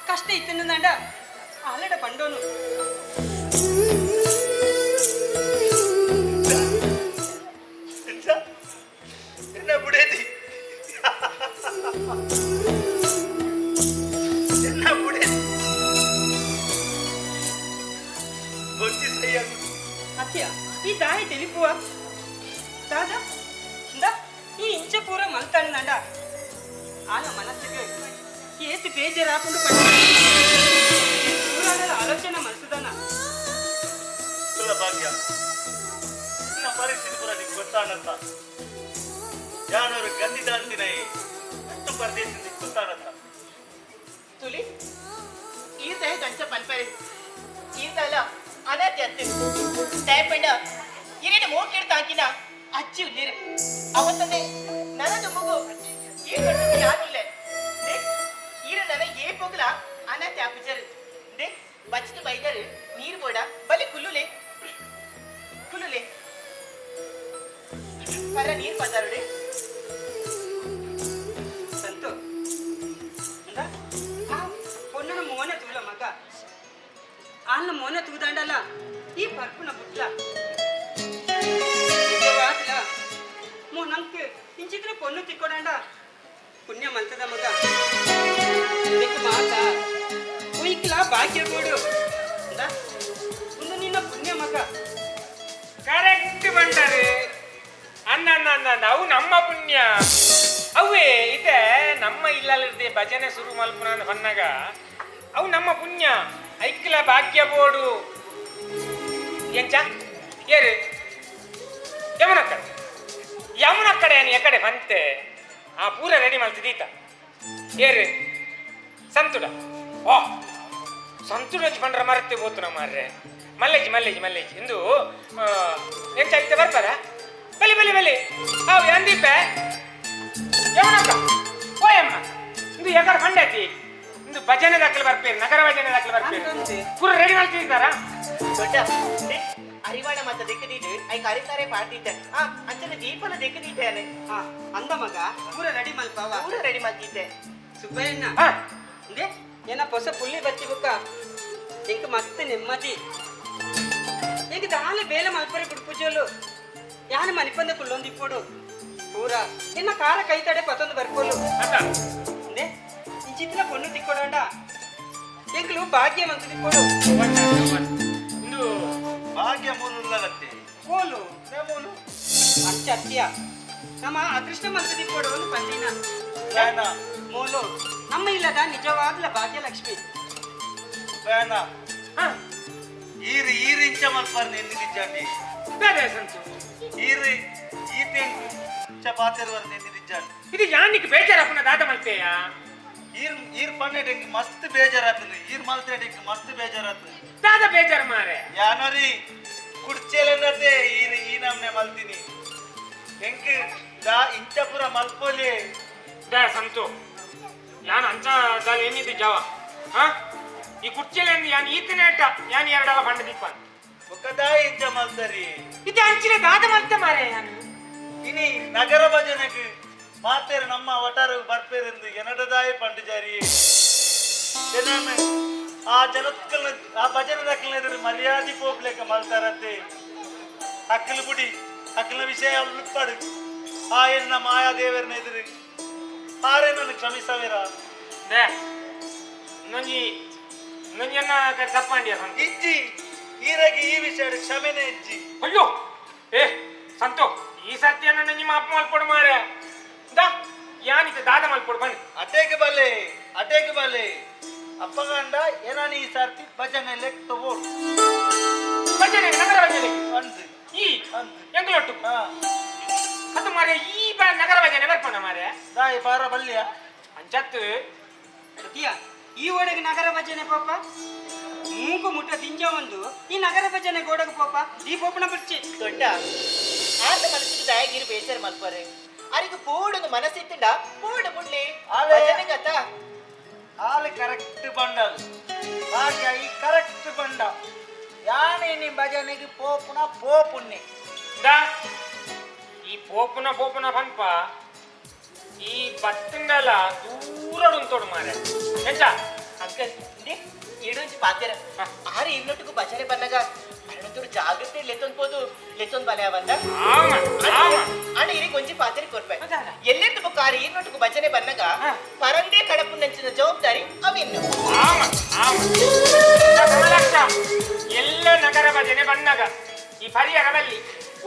S3: ಕಷ್ಟ ಇತ್ತಂಡ ಆಲಡ ಪಂಡೋನು
S6: ಎನ್ನ ಬುಡೇದಿ ಎನ್ನ ಬುಡೇದಿ ಬೊಚ್ಚಿ ಸೈಯಾಗು
S3: ಅತ್ಯ ಈ ದಾಯಿ ತಿಳಿಪುವ ದಾದಾ ಇಂದ ಈ ಇಂಚ ಪೂರ ಮಲ್ತಾಂಡ ಆನ ಮನಸ್ಸಿಗೆ ಏತು ಬೇಜಾರಾಕೊಂಡು ಪೂರಾದ ಆಲೋಚನೆ ಮನಸ್ಸುದಾನ
S6: ಕುಲ ಭಾಗ್ಯ ನಿನ್ನ ಪರಿಸ್ಥಿತಿ ಪೂರ ನಿಂಗೆ ಗೊತ್ತಾನಂತ ಯಾನವರು ಗಂದಿದಾಂತಿನ ಅಷ್ಟು ಪರದೇಶ ಗೊತ್ತಾನಂತ
S7: ತುಲಿ ಈ ದಯ ಕಂಚ ಪನ್ಪರೆ ಈರ್ದಲ ಅನಾಥೆ ಅತ್ತೆ ದಯಪಂಡ ಇರಿನ ಮೂಕಿಡ್ ತಾಂಕಿನ ಅಚ್ಚಿ ಉಲ್ಲಿರು ಅವತ್ತನೆ ನನದು ಮಗು ಈ ಕಟ್ಟು ಯಾರುಲ್ಲೆ ದೆ ಈರ ನನ ಏ ಪೋಗ್ಲ ಅನಾಥೆ ಆಪುಜರು ದೆ ಬಚ್ಚದ ಬೈದರು ನೀರು ಬೋಡ ಬಲಿ ಕುಲ್ಲುಲೆ ಕುಲ್ಲುಲೆ ಪರ ನೀರು ಪದಾರುಡೆ
S3: ಸಂತು ಇಂದ ಆ ಪೊನ್ನನ ಮೋನೆ ತೂಲ ಮಗ ಆಲ್ನ ಮೋನೆ ತೂದಾಂಡಲ ಈ ಪರ್ಪುನ ಬುಟ್ಲ ನಿಜವಾದ್ಲ ಮೋ ನಂಕ್ ಇಂಚಿತ್ರ ಪೊನ್ನು ತಿಕ್ಕೊಡಾಂಡ ಪುಣ್ಯ ಮಲ್ತದ ಮಗ ಇದಕ್ಕೆ ಮಾತ ಉಯ್ಕ್ಲ ಭಾಗ್ಯ ಬೋಡು ಇಂದ ಒಂದು ನಿನ್ನ ಪುಣ್ಯ ಮಗ
S2: ಕರೆಕ್ಟ್ ಬಂಡರೆ ಅನ್ನ ಅನ್ನ ಅನ್ನ ಅವು ನಮ್ಮ ಪುಣ್ಯ ಅವೇ ಇದೆ ನಮ್ಮ ಇಲ್ಲಲ್ಲಿರ್ದೆ ಭಜನೆ ಶುರು ಮಲ್ಪುನ ಹೊನ್ನಾಗ ಅವು ನಮ್ಮ ಪುಣ್ಯ ಐಕ್ಲ ಭಾಗ್ಯ ಬೋಡು ಎಂಚ ಏರು ಯಮುನ ಕಡೆ ಯಮುನ ಕಡೆ ಏನು ಎಕಡೆ ಬಂತೆ ಆ ಪೂರ ರೆಡಿ ಮಲ್ತಿದೀತ ಏರು ಸಂತುಡ ಓ ಸಂತುಡ ಒಂಜಿ ಪಂಡ್ರ ಮರತ್ತೆ ಬೋತು ಮಾರ್ರೆ ಮಲ್ಲೇಜಿ ಮಲ್ಲೇಜಿ ಮಲ್ಲೇಜಿ ಇಂದು ಎಂಚ ಐತೆ ಬರ್ತಾರ ಬಲಿ ಬಲಿ ಬಲಿ ಹಾವು ಅಂದೀಪೆ ಯಮನಕ್ಕ ಓಯಮ್ಮ ಇಂದು ಎಕಡೆ ಪಂಡತಿ ಇಂದು ಭಜನೆ ದಾಖಲೆ ಬರ್ಪೇರು ನಗರ ಭಜನೆ ದಾಖಲೆ ಬರ್ಪೇರು ಪೂರ ರೆಡಿ ಮಾಡ್ತಿದ್ದಾರಾ
S7: ದೊಡ್ಡ ಅರಿವಾಣ ಮತ್ತ ದಿಕ್ಕದಿದ್ದು I ಕರಿತಾರೆ ಪಾಡ್ತಿದ್ದೆ ಆ ಅಂಚನೆ ದೀಪನ ದಿಕ್ಕದಿದ್ದೇನೆ
S3: ಆ ಅಂದ ಮಗ ಪೂರ ರೆಡಿ ಮಲ್ಪವ
S7: ಪೂರ ರೆಡಿ ಮಾಡ್ತಿದ್ದೆ
S3: ಸುಬ್ಬಯ್ಯಣ್ಣ
S2: ಹಾ
S3: ಇಂದೆ ಏನ ಹೊಸ ಪುಳ್ಳಿ ಬತ್ತಿ ಬುಕ್ಕ ಇಂಕ ಮಸ್ತ್ ನೆಮ್ಮದಿ ಇಂಕ ದಾಲ ಬೇಲೆ ಮಲ್ಪರೆ ಬಿಡ್ಪುಜೋಲು ಯಾನ ಮನಿಪಂದ ಕುಲ್ಲೊಂದಿಪ್ಪೋಡು ಪೂರ ನಿನ್ನ ಕಾರ ಕೈ ತಡೆ ಪತ್ತೊಂದು ಬರ್ಪೋಲು
S2: ಅತ್ತ
S3: ಇಂದೆ ಇಂಚಿತ್ತಿನ ಪೊಣ್ಣು ತಿಕ್ಕೊಡಂಡ ಎಂಕಲು ಭಾಗ್ಯ ಮಂತು ತಿಕ್ಕೊಡು
S2: ಇಂದು
S6: ಭಾಗ್ಯ ಮೂಲುಲ್ಲಲತ್ತೆ
S3: ಕೋಲು
S6: ಮೂಲು
S3: ಅಂಚ ಅತ್ಯ ನಮ್ಮ ಅದೃಷ್ಟ ಮಂತು ತಿಕ್ಕೊಡು ಒಂದು ಪಂಡಿನ
S6: ಬೇನ
S3: ಮೋಲು ನಮ್ಮ ಇಲ್ಲದ ನಿಜವಾಗ್ಲ ಭಾಗ್ಯಲಕ್ಷ್ಮಿ
S6: ಬೇನ
S2: ಹಾ
S6: ಈರು ಈರು ಇಂಚ ಮಲ್ಪಾರ್ ನಿಂದಿಜ್ಜಾಂಡಿ
S2: ಬೇರೆ ಸಂತು
S6: ಈರು ಈತೆಂಕು ಇಂಚ ಪಾತೆರುವರ್ ನಿಂದಿಜ್ಜಾಂಡಿ
S2: ಇದು ಯಾನಿಕ್ ಬೇಜಾರಪ್ಪನ ದಾದ ಮಲ್ತೆಯಾ
S6: ಈರ್ ಈರ್ ಪನ್ನೆಡೆಂಕ್ ಮಸ್ತ್ ಬೇಜಾರಾತಂದು ಈರ್ ಮಲ್ತೆಡೆಂಕ್ ಮಸ್ತ್ ಬೇಜಾರಾತಂದು
S2: ದಾದ ಬೇಜಾರು ಮಾರೆ
S6: ಯಾನರಿ ಕುಡ್ಚೆಲೆನ್ನತೆ ಈರ್ ಈ ನಮ್ನೆ ಮಲ್ತಿನಿ ಎಂಕ್ ದಾ ಇಂಚಪುರ ಮಲ್ಪೊಲಿ
S2: they Santu ಯಾನ್ ಅಂಚ ದಾಲ ಏನಿದ್ದು ಜಾವ ಹಾ ಈ ಕುರ್ಚಿಲೆಂದು ಯಾನ್ ಈತನೇಟ ಯಾನ್ ಎರಡಲ ಫಂಡ ದಿಪ್ಪನ್
S6: ಬೊಕ್ಕದಾಯಿ ಇಂಚ ಮಲ್ತರಿ
S2: ಇದು ಅಂಚಿನ ದಾದ ಮಲ್ತೆ ಮಾರೆ ಯಾನು
S6: ಇನಿ ನಗರ ಭಜನೆಗ್ ಮಾತೇರು ನಮ್ಮ ವಟಾರು ಬರ್ಪೇರೆಂದು ಎನಡದಾಯಿ ಪಂಡುಜಾರಿ ಜನನ ಆ ಜನಕ್ಕಲ್ನ ಆ ಭಜನೆ ದಕ್ಕಲ್ನ ಎದುರು ಮರ್ಯಾದೆ ಪೋಪ್ಲೇಕ ಮಲ್ತಾರತ್ತೆ ಅಕ್ಕಲು ಬುಡಿ ಅಕ್ಕಲ ವಿಷಯ ಉಳ್ಪಾಡು ಆ ಎನ್ನ ಮಾಯಾದೇವರನ್ನ ಎದುರು ಆರೆ ನನ್ನ ಕ್ಷಮಿಸವೇರ
S2: they ನೊಂಜಿ ನೊಂಜನ್ನ ತಪ್ಪಾಂಡಿಯ ಸಂತು
S6: ಇಜ್ಜಿ ಈರಾಗಿ ಈ ವಿಷಯ ಕ್ಷಮೆನೆ ಇಜ್ಜಿ
S2: ಅಯ್ಯೋ ಏ ಸಂತು ಈ ಸರ್ತಿಯನ್ನ ನಂಜಿ ಮಾಪು ಮಲ್ಪೊಡು ಮಾರೆ ದಾ ಯಾನಿತ ದಾದ ಮಲ್ಪೊಡು ಬನ್ನಿ
S6: ಅಟೇಗೆ ಬಲೆ ಅಟೇಗೆ ಬಲೆ ಅಪ್ಪಗಂಡ ಏನಾನಿ ಈ ಸರ್ತಿ ಭಜನೆ ಲೆಕ್ಕ ತಗೋಡು
S2: ಭಜನೆ ನಗರ ಭಜನೆ
S6: ಅಂದು
S2: ಈ
S6: ಅಂದು
S2: ಎಂಗ್ಲೊಟ್ಟು
S6: ಹಾ
S2: ಅದು ಮಾರೆ ಈ ಬ ನಗರ ಭಜನೆ ಬರ್ಪಣ ಮಾರೆ
S6: ದಾಯಿ ಬಾರ ಬಲ್ಲಿಯ
S2: ಅಂಚತ್ತು
S3: ಸತ್ಯ ಈ ಓಡಗೆ ನಗರ ಭಜನೆ ಪಾಪ ಮೂಗು ಮುಟ್ಟ ದಿಂಜ ಒಂದು ಈ ನಗರ ಭಜನೆ ಗೋಡಗ ಪಾಪ ಈ ಪೋಪನ ಬಿಡ್ಚಿ
S7: ದೊಡ್ಡ ಆತ ಮನಸ್ಸಿಗೆ ದಯಗಿರಿ ಬೇಜಾರು ಮಲ್ಪರೆ ಅರಿಗೆ ಪೋಡೊಂದು ಮನಸ್ಸಿತ್ತಂಡ ಪೋಡು ಮುಡ್ಲಿ
S6: ಆಲೆ.
S7: ಭಜನೆಗತ
S6: ಆಲ್ ಕರೆಕ್ಟ್ ಬಂಡಲ್ ಭಾಗ್ಯ ಈ ಕರೆಕ್ಟ್ ಬಂಡ ಯಾನೆ ನಿ ಭಜನೆಗೆ ಪೋಪುನ ಪೋಪುನ್ನೆ
S2: ದಾ ಪೋಪುನ ಪೋಪುನ ಪನ್ಪ ಈ ಬತ್ತಂಡಲ ದೂರ ಉಂತೋಡು ಮಾರೆ ಎಂಚ
S5: ಅಂಕಲ್ ಇಂದೆ ಈಡೊಂಜಿ ಪಾತೆರ ಆರೆ ಇನ್ನೊಟ್ಟಿಗೂ ಭಜನೆ ಬನ್ನಗ ಅರಣದೂರು ಜಾಗ್ರತೆ ಲೆತ್ತೊಂದ್ ಪೋದು ಲೆತ್ತೊಂದ್ ಬಲೆ ಅವಂದ
S2: ಆಮ ಆಮ
S5: ಅಣ್ಣ ಇರಿಗೆ ಒಂಜಿ ಪಾತೆರ ಕೊರ್ಪೆ ಎಲ್ಲೆಂದು ಬೊಕ್ಕ ಆರೆ ಇನ್ನೊಟ್ಟಿಗೂ ಭಜನೆ ಬನ್ನಗ ಪರಂದೇ ಕಡಪು ನಂಚಿನ ಜವಾಬ್ದಾರಿ ಅವಿನ್ನು
S2: ಆಮ ಆಮ ಕಮಲಾಕ್ಷ ಎಲ್ಲ ನಗರ ಭಜನೆ ಬನ್ನಗ ಈ ಪರಿಯರ ಬಲ್ಲಿ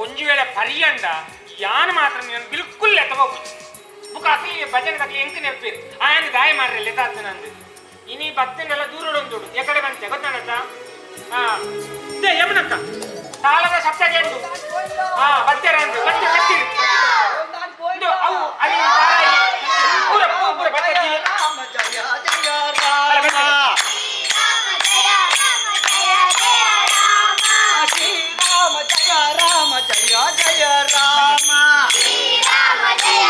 S2: ಒಂಜು ವೇಳೆ ಪರಿಯಂಡ ಯಾನ್ ಮಾತ್ರ ನೀನು ಬಿಲ್ಕುಲ್ ಎತ್ತಬಹುದು ಬುಕ್ಕ ಅಕ್ಲಿ ಭಜನೆ ತಕ್ಲಿ ಎಂಕ್ ನೆರ್ಪೀರ್ ಆಯನ ದಾಯ ಮಾರ್ರೆ ಲೆತ್ತಾತ್ ನಂದು ಇನಿ ಬತ್ತನೆಲ್ಲ ದೂರ ಉಂಟು ಎಕಡೆ ಬಂತೆ ಗೊತ್ತಾಡತ್ತ ಹಾ ಇದೆ ಯಮುನಕ್ಕ ತಾಳದ ಶಬ್ದ ಕೇಂದು ಹಾ ಬತ್ತೆರ ಅಂದು ಬತ್ತೆ ಬತ್ತೀರಿ ಇದು ಅವು ಅಲ್ಲಿ ಪೂರ ಪೂರ ಬತ್ತೆ
S6: ರಾಮ ಜಯ ಜಯ ರಾಮ ಶ್ರೀರಾಮ ಜಯ ರಾಮ ಜಯ ಜಯ ರಾಮ ಶ್ರೀರಾಮ ಜಯ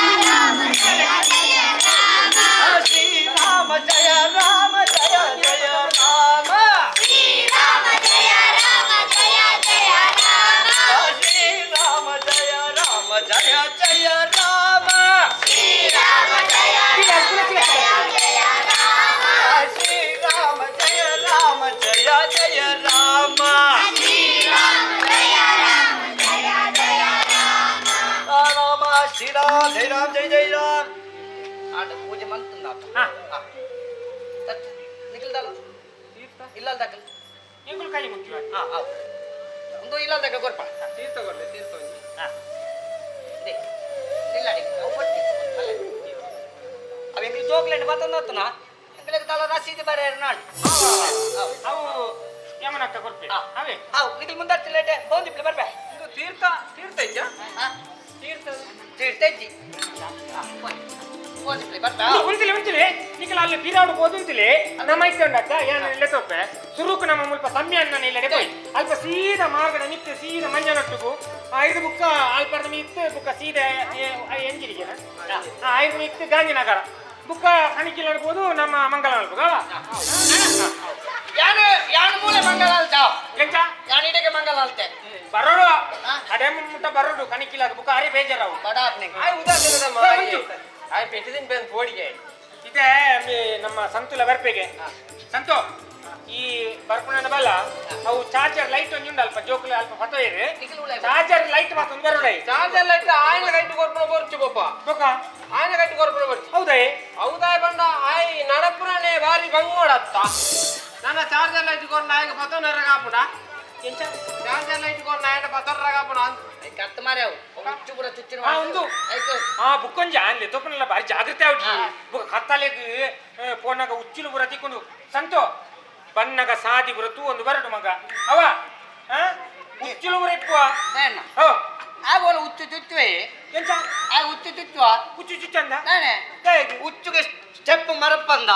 S6: ರಾಮ ಜಯ ಜಯ ರಾಮ ಶ್ರೀರಾಮ ಜಯ ರಾಮ ಜಯ ಜಯ ರಾಮ ಶ್ರೀರಾಮ ಜಯ ರಾಮ ಜಯ ಜಯ ರಾಮ ರಾಮ ಶ್ರೀರಾಮ ಜಯ ರಾಮ ಜಯ ಜಯ ರಾಮ
S4: ಆಟ ಪೂಜೆ ಮಂತಂದ ನಿಖಿಲ್ದಲ್ಲ ಇಲ್ಲ ದಾಖಲೆ
S2: ಎಂಕುಲು ಕೈ ಮುಚ್ಚುವ
S4: ಹಾ ಹೌದು ಒಂದು ಇಲ್ಲ ದಾಖಲೆ ಕೊರ್ಪ
S1: ತೀರ್ಥ ಕೊಡ್ಲೆ ತೀರ್ಥ ಒಂಜಿ
S4: ಇಲ್ಲ ಅವ ಎಂಕ್ಲು ಜೋಕ್ಲೆಟ್ ಬತ್ತಂದತ್ತನ ಎಂಕ್ಲೆಗ್ ತಲ ರಸೀದಿ ಬರ ನಾಡು
S2: ಅವು ಯಮುನಕ್ಕ ಕೊರ್ಪೆ ಅವೇ
S4: ಅವು ನಿಖಿಲ್ ಮುಂದಾಡ್ತಿಲ್ಲ ಬಂದಿಪ್ಲೆ ಬರ್ಬೆ
S1: ಇದು ತೀರ್ಥ ತೀರ್ಥ ಇಜ್ಜಾ ತೀರ್ಥ
S4: ತೀರ್ಥ ಇಜ್ಜಿ ಬಂದಿಪ್ಲೆ ಬರ್ಬೆ
S2: ಉಂತಿಲೆ ಉಂತಿಲೆ ನಿಖಿಲ ಅಲ್ಲಿ ಬೀರಾಡು ಹೋದುಂತಿಲೆ ನಮ್ಮ ಇತ್ತೊಂಡಕ್ಕ ಏನ ಇಲ್ಲ ತೋಪೆ ಸುರುಕು ನಮ್ಮ ಮುಲ್ಪ ಸಮ್ಯ ಅನ್ನ ಇಲ್ಲಡೆ ಪೋಯ್ ಅಲ್ಪ ಸೀದಾ ಮಾರ್ಗದ ಮಿತ್ತೆ ಸೀದಾ ಮಂಜನೊಟ್ಟಿಗು ಐದು ಬುಕ್ಕ ಅಲ್ಪದ ಮಿತ್ತೆ ಬುಕ್ಕ ಸೀದಾ ಎಂಜಿರಿಗೆ ಐದು ಮಿತ್ತೆ ಗಾಂಧಿನಗರ ಬುಕ್ಕ ಕಣಿಕಿಲ್ ನಡ್ಬೋದು ನಮ್ಮ ಮಂಗಲ ನಡ್ಬೋದು
S4: ಯಾನು ಯಾನು ಮೂಲೆ ಮಂಗಲ ಅಲ್ತ
S2: ಎಂಚ
S4: ಯಾನು ಇಡಕ್ಕೆ ಮಂಗಲ ಅಲ್ತೆ
S2: ಬರೋಡು ಅಡೆ ಮುಟ್ಟ ಬರೋಡು ಕಣಿಕಿಲ್ಲ ಬುಕ್ಕ ಅರೆ ಬೇಜಾರವು
S4: ಬಡ
S1: ಆಯ್ ಉದಾಸೀನದ ಆಯ್ ಪೆಟ್ಟಿದಿನ ಬೆನ್ ಪೋಡಿಗೆ
S2: ಇದೆ ನಮ್ಮ ಸಂತುಲ ಬರ್ಪೆಗೆ ಸಂತು ಈ ಬರ್ಪುಣನ ಬಲ್ಲ ಅವು ಚಾರ್ಜರ್ ಲೈಟ್ ಒಂಜಿ ಉಂಡು ಅಲ್ಪ ಜೋಕುಲು ಅಲ್ಪ ಫೋಟೋ ಇರು ಚಾರ್ಜರ್ ಲೈಟ್ ಮಾತ್ರ ಬರೋಡೈ
S1: ಚಾರ್ಜರ್ ಲೈಟ್ ಆಯ್ನ ಕೈಟ್ ಕೊರ್ಪುಣ ಬರ್ಚು ಪಪ್ಪ
S2: ಬೊಕ್ಕ
S1: ಆಯ್ನ ಕೈಟ್ ಕೊರ್ಪುಣ ಬರ್ಚು
S2: ಹೌದಾ
S1: ಹೌದಾ ಬಂಡ ಆಯ್ ನಡಪುರನೇ ಬಾರಿ ಬಂಗೋಡತ್ತ ನನ್ನ ಚಾರ್ಜರ್ ಲೈಟ್ ಕೊರ್ನ ಆಯ್ಗ ಪತೋನರ ಕಾಪುಣ
S2: ಎಂಚ
S1: ಚಾರ್ಜರ್ ಲೈಟ್ ಕೊರ್ನ ಆಯ್ನ ಪತೋನರ ಕಾಪುಣ
S4: ಕತ್ತ ಮಾರ್ಯಾವು ಹುಚ್ಚು ಪೂರ ಚುಚ್ಚಿನ
S2: ಆ ಒಂದು ಆ ಬುಕ್ಕೊಂಜ ಅಲ್ಲಿ ತೋಪನಲ್ಲ ಬಾರಿ ಜಾಗ್ರತೆ ಆವಡಿ ಬುಕ್ಕ ಕತ್ತಲೆಗ್ ಪೋನಾಗ ಉಚ್ಚುಲು ಪೂರ ತಿಕ್ಕೊಂಡು ಸಂತೋ ಬನ್ನಗ ಸಾದಿ ಪೂರ ತೂ ಒಂದು ಬರಡು ಮಗ ಅವ ಉಚ್ಚುಲು ಪೂರ ಇಪ್ಪುವ ಓ
S4: ಆಗೋಲ ಹುಚ್ಚು ಚುಚ್ಚುವೆ
S2: ಎಂಚ
S4: ಆ ಹುಚ್ಚು ಚುಚ್ಚುವ
S2: ಹುಚ್ಚು ಚುಚ್ಚಂದ
S4: ನಾನೇ ಹುಚ್ಚುಗೆ ಸ್ಟೆಪ್ ಮರಪ್ಪಂದ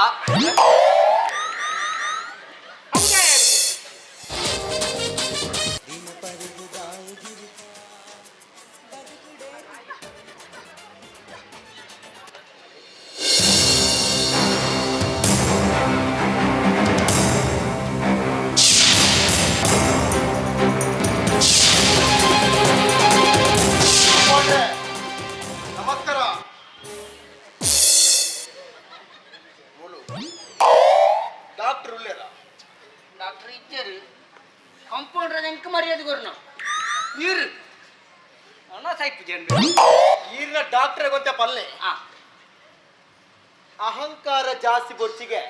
S6: ನಮಸ್ಕಾರ ಡಾಕ್ಟರ್ ಉಳ್ಳೇರ
S4: ಡಾಕ್ಟರ್ ಇಜ್ಜರು ಕಂಪೌಂಡರ್ ಎಂಕ್ ಮರ್ಯಾದೆ ಕೊರ್ನ ನೀರು ಅಣ್ಣ ಸಾಯ್ಪು ಜನರು
S6: ಈರಿನ ಡಾಕ್ಟರ್ ಗೊತ್ತ ಪಲ್ಲೆ ಅಹಂಕಾರ ಜಾಸ್ತಿ ಬೊರ್ಚಿಗೆ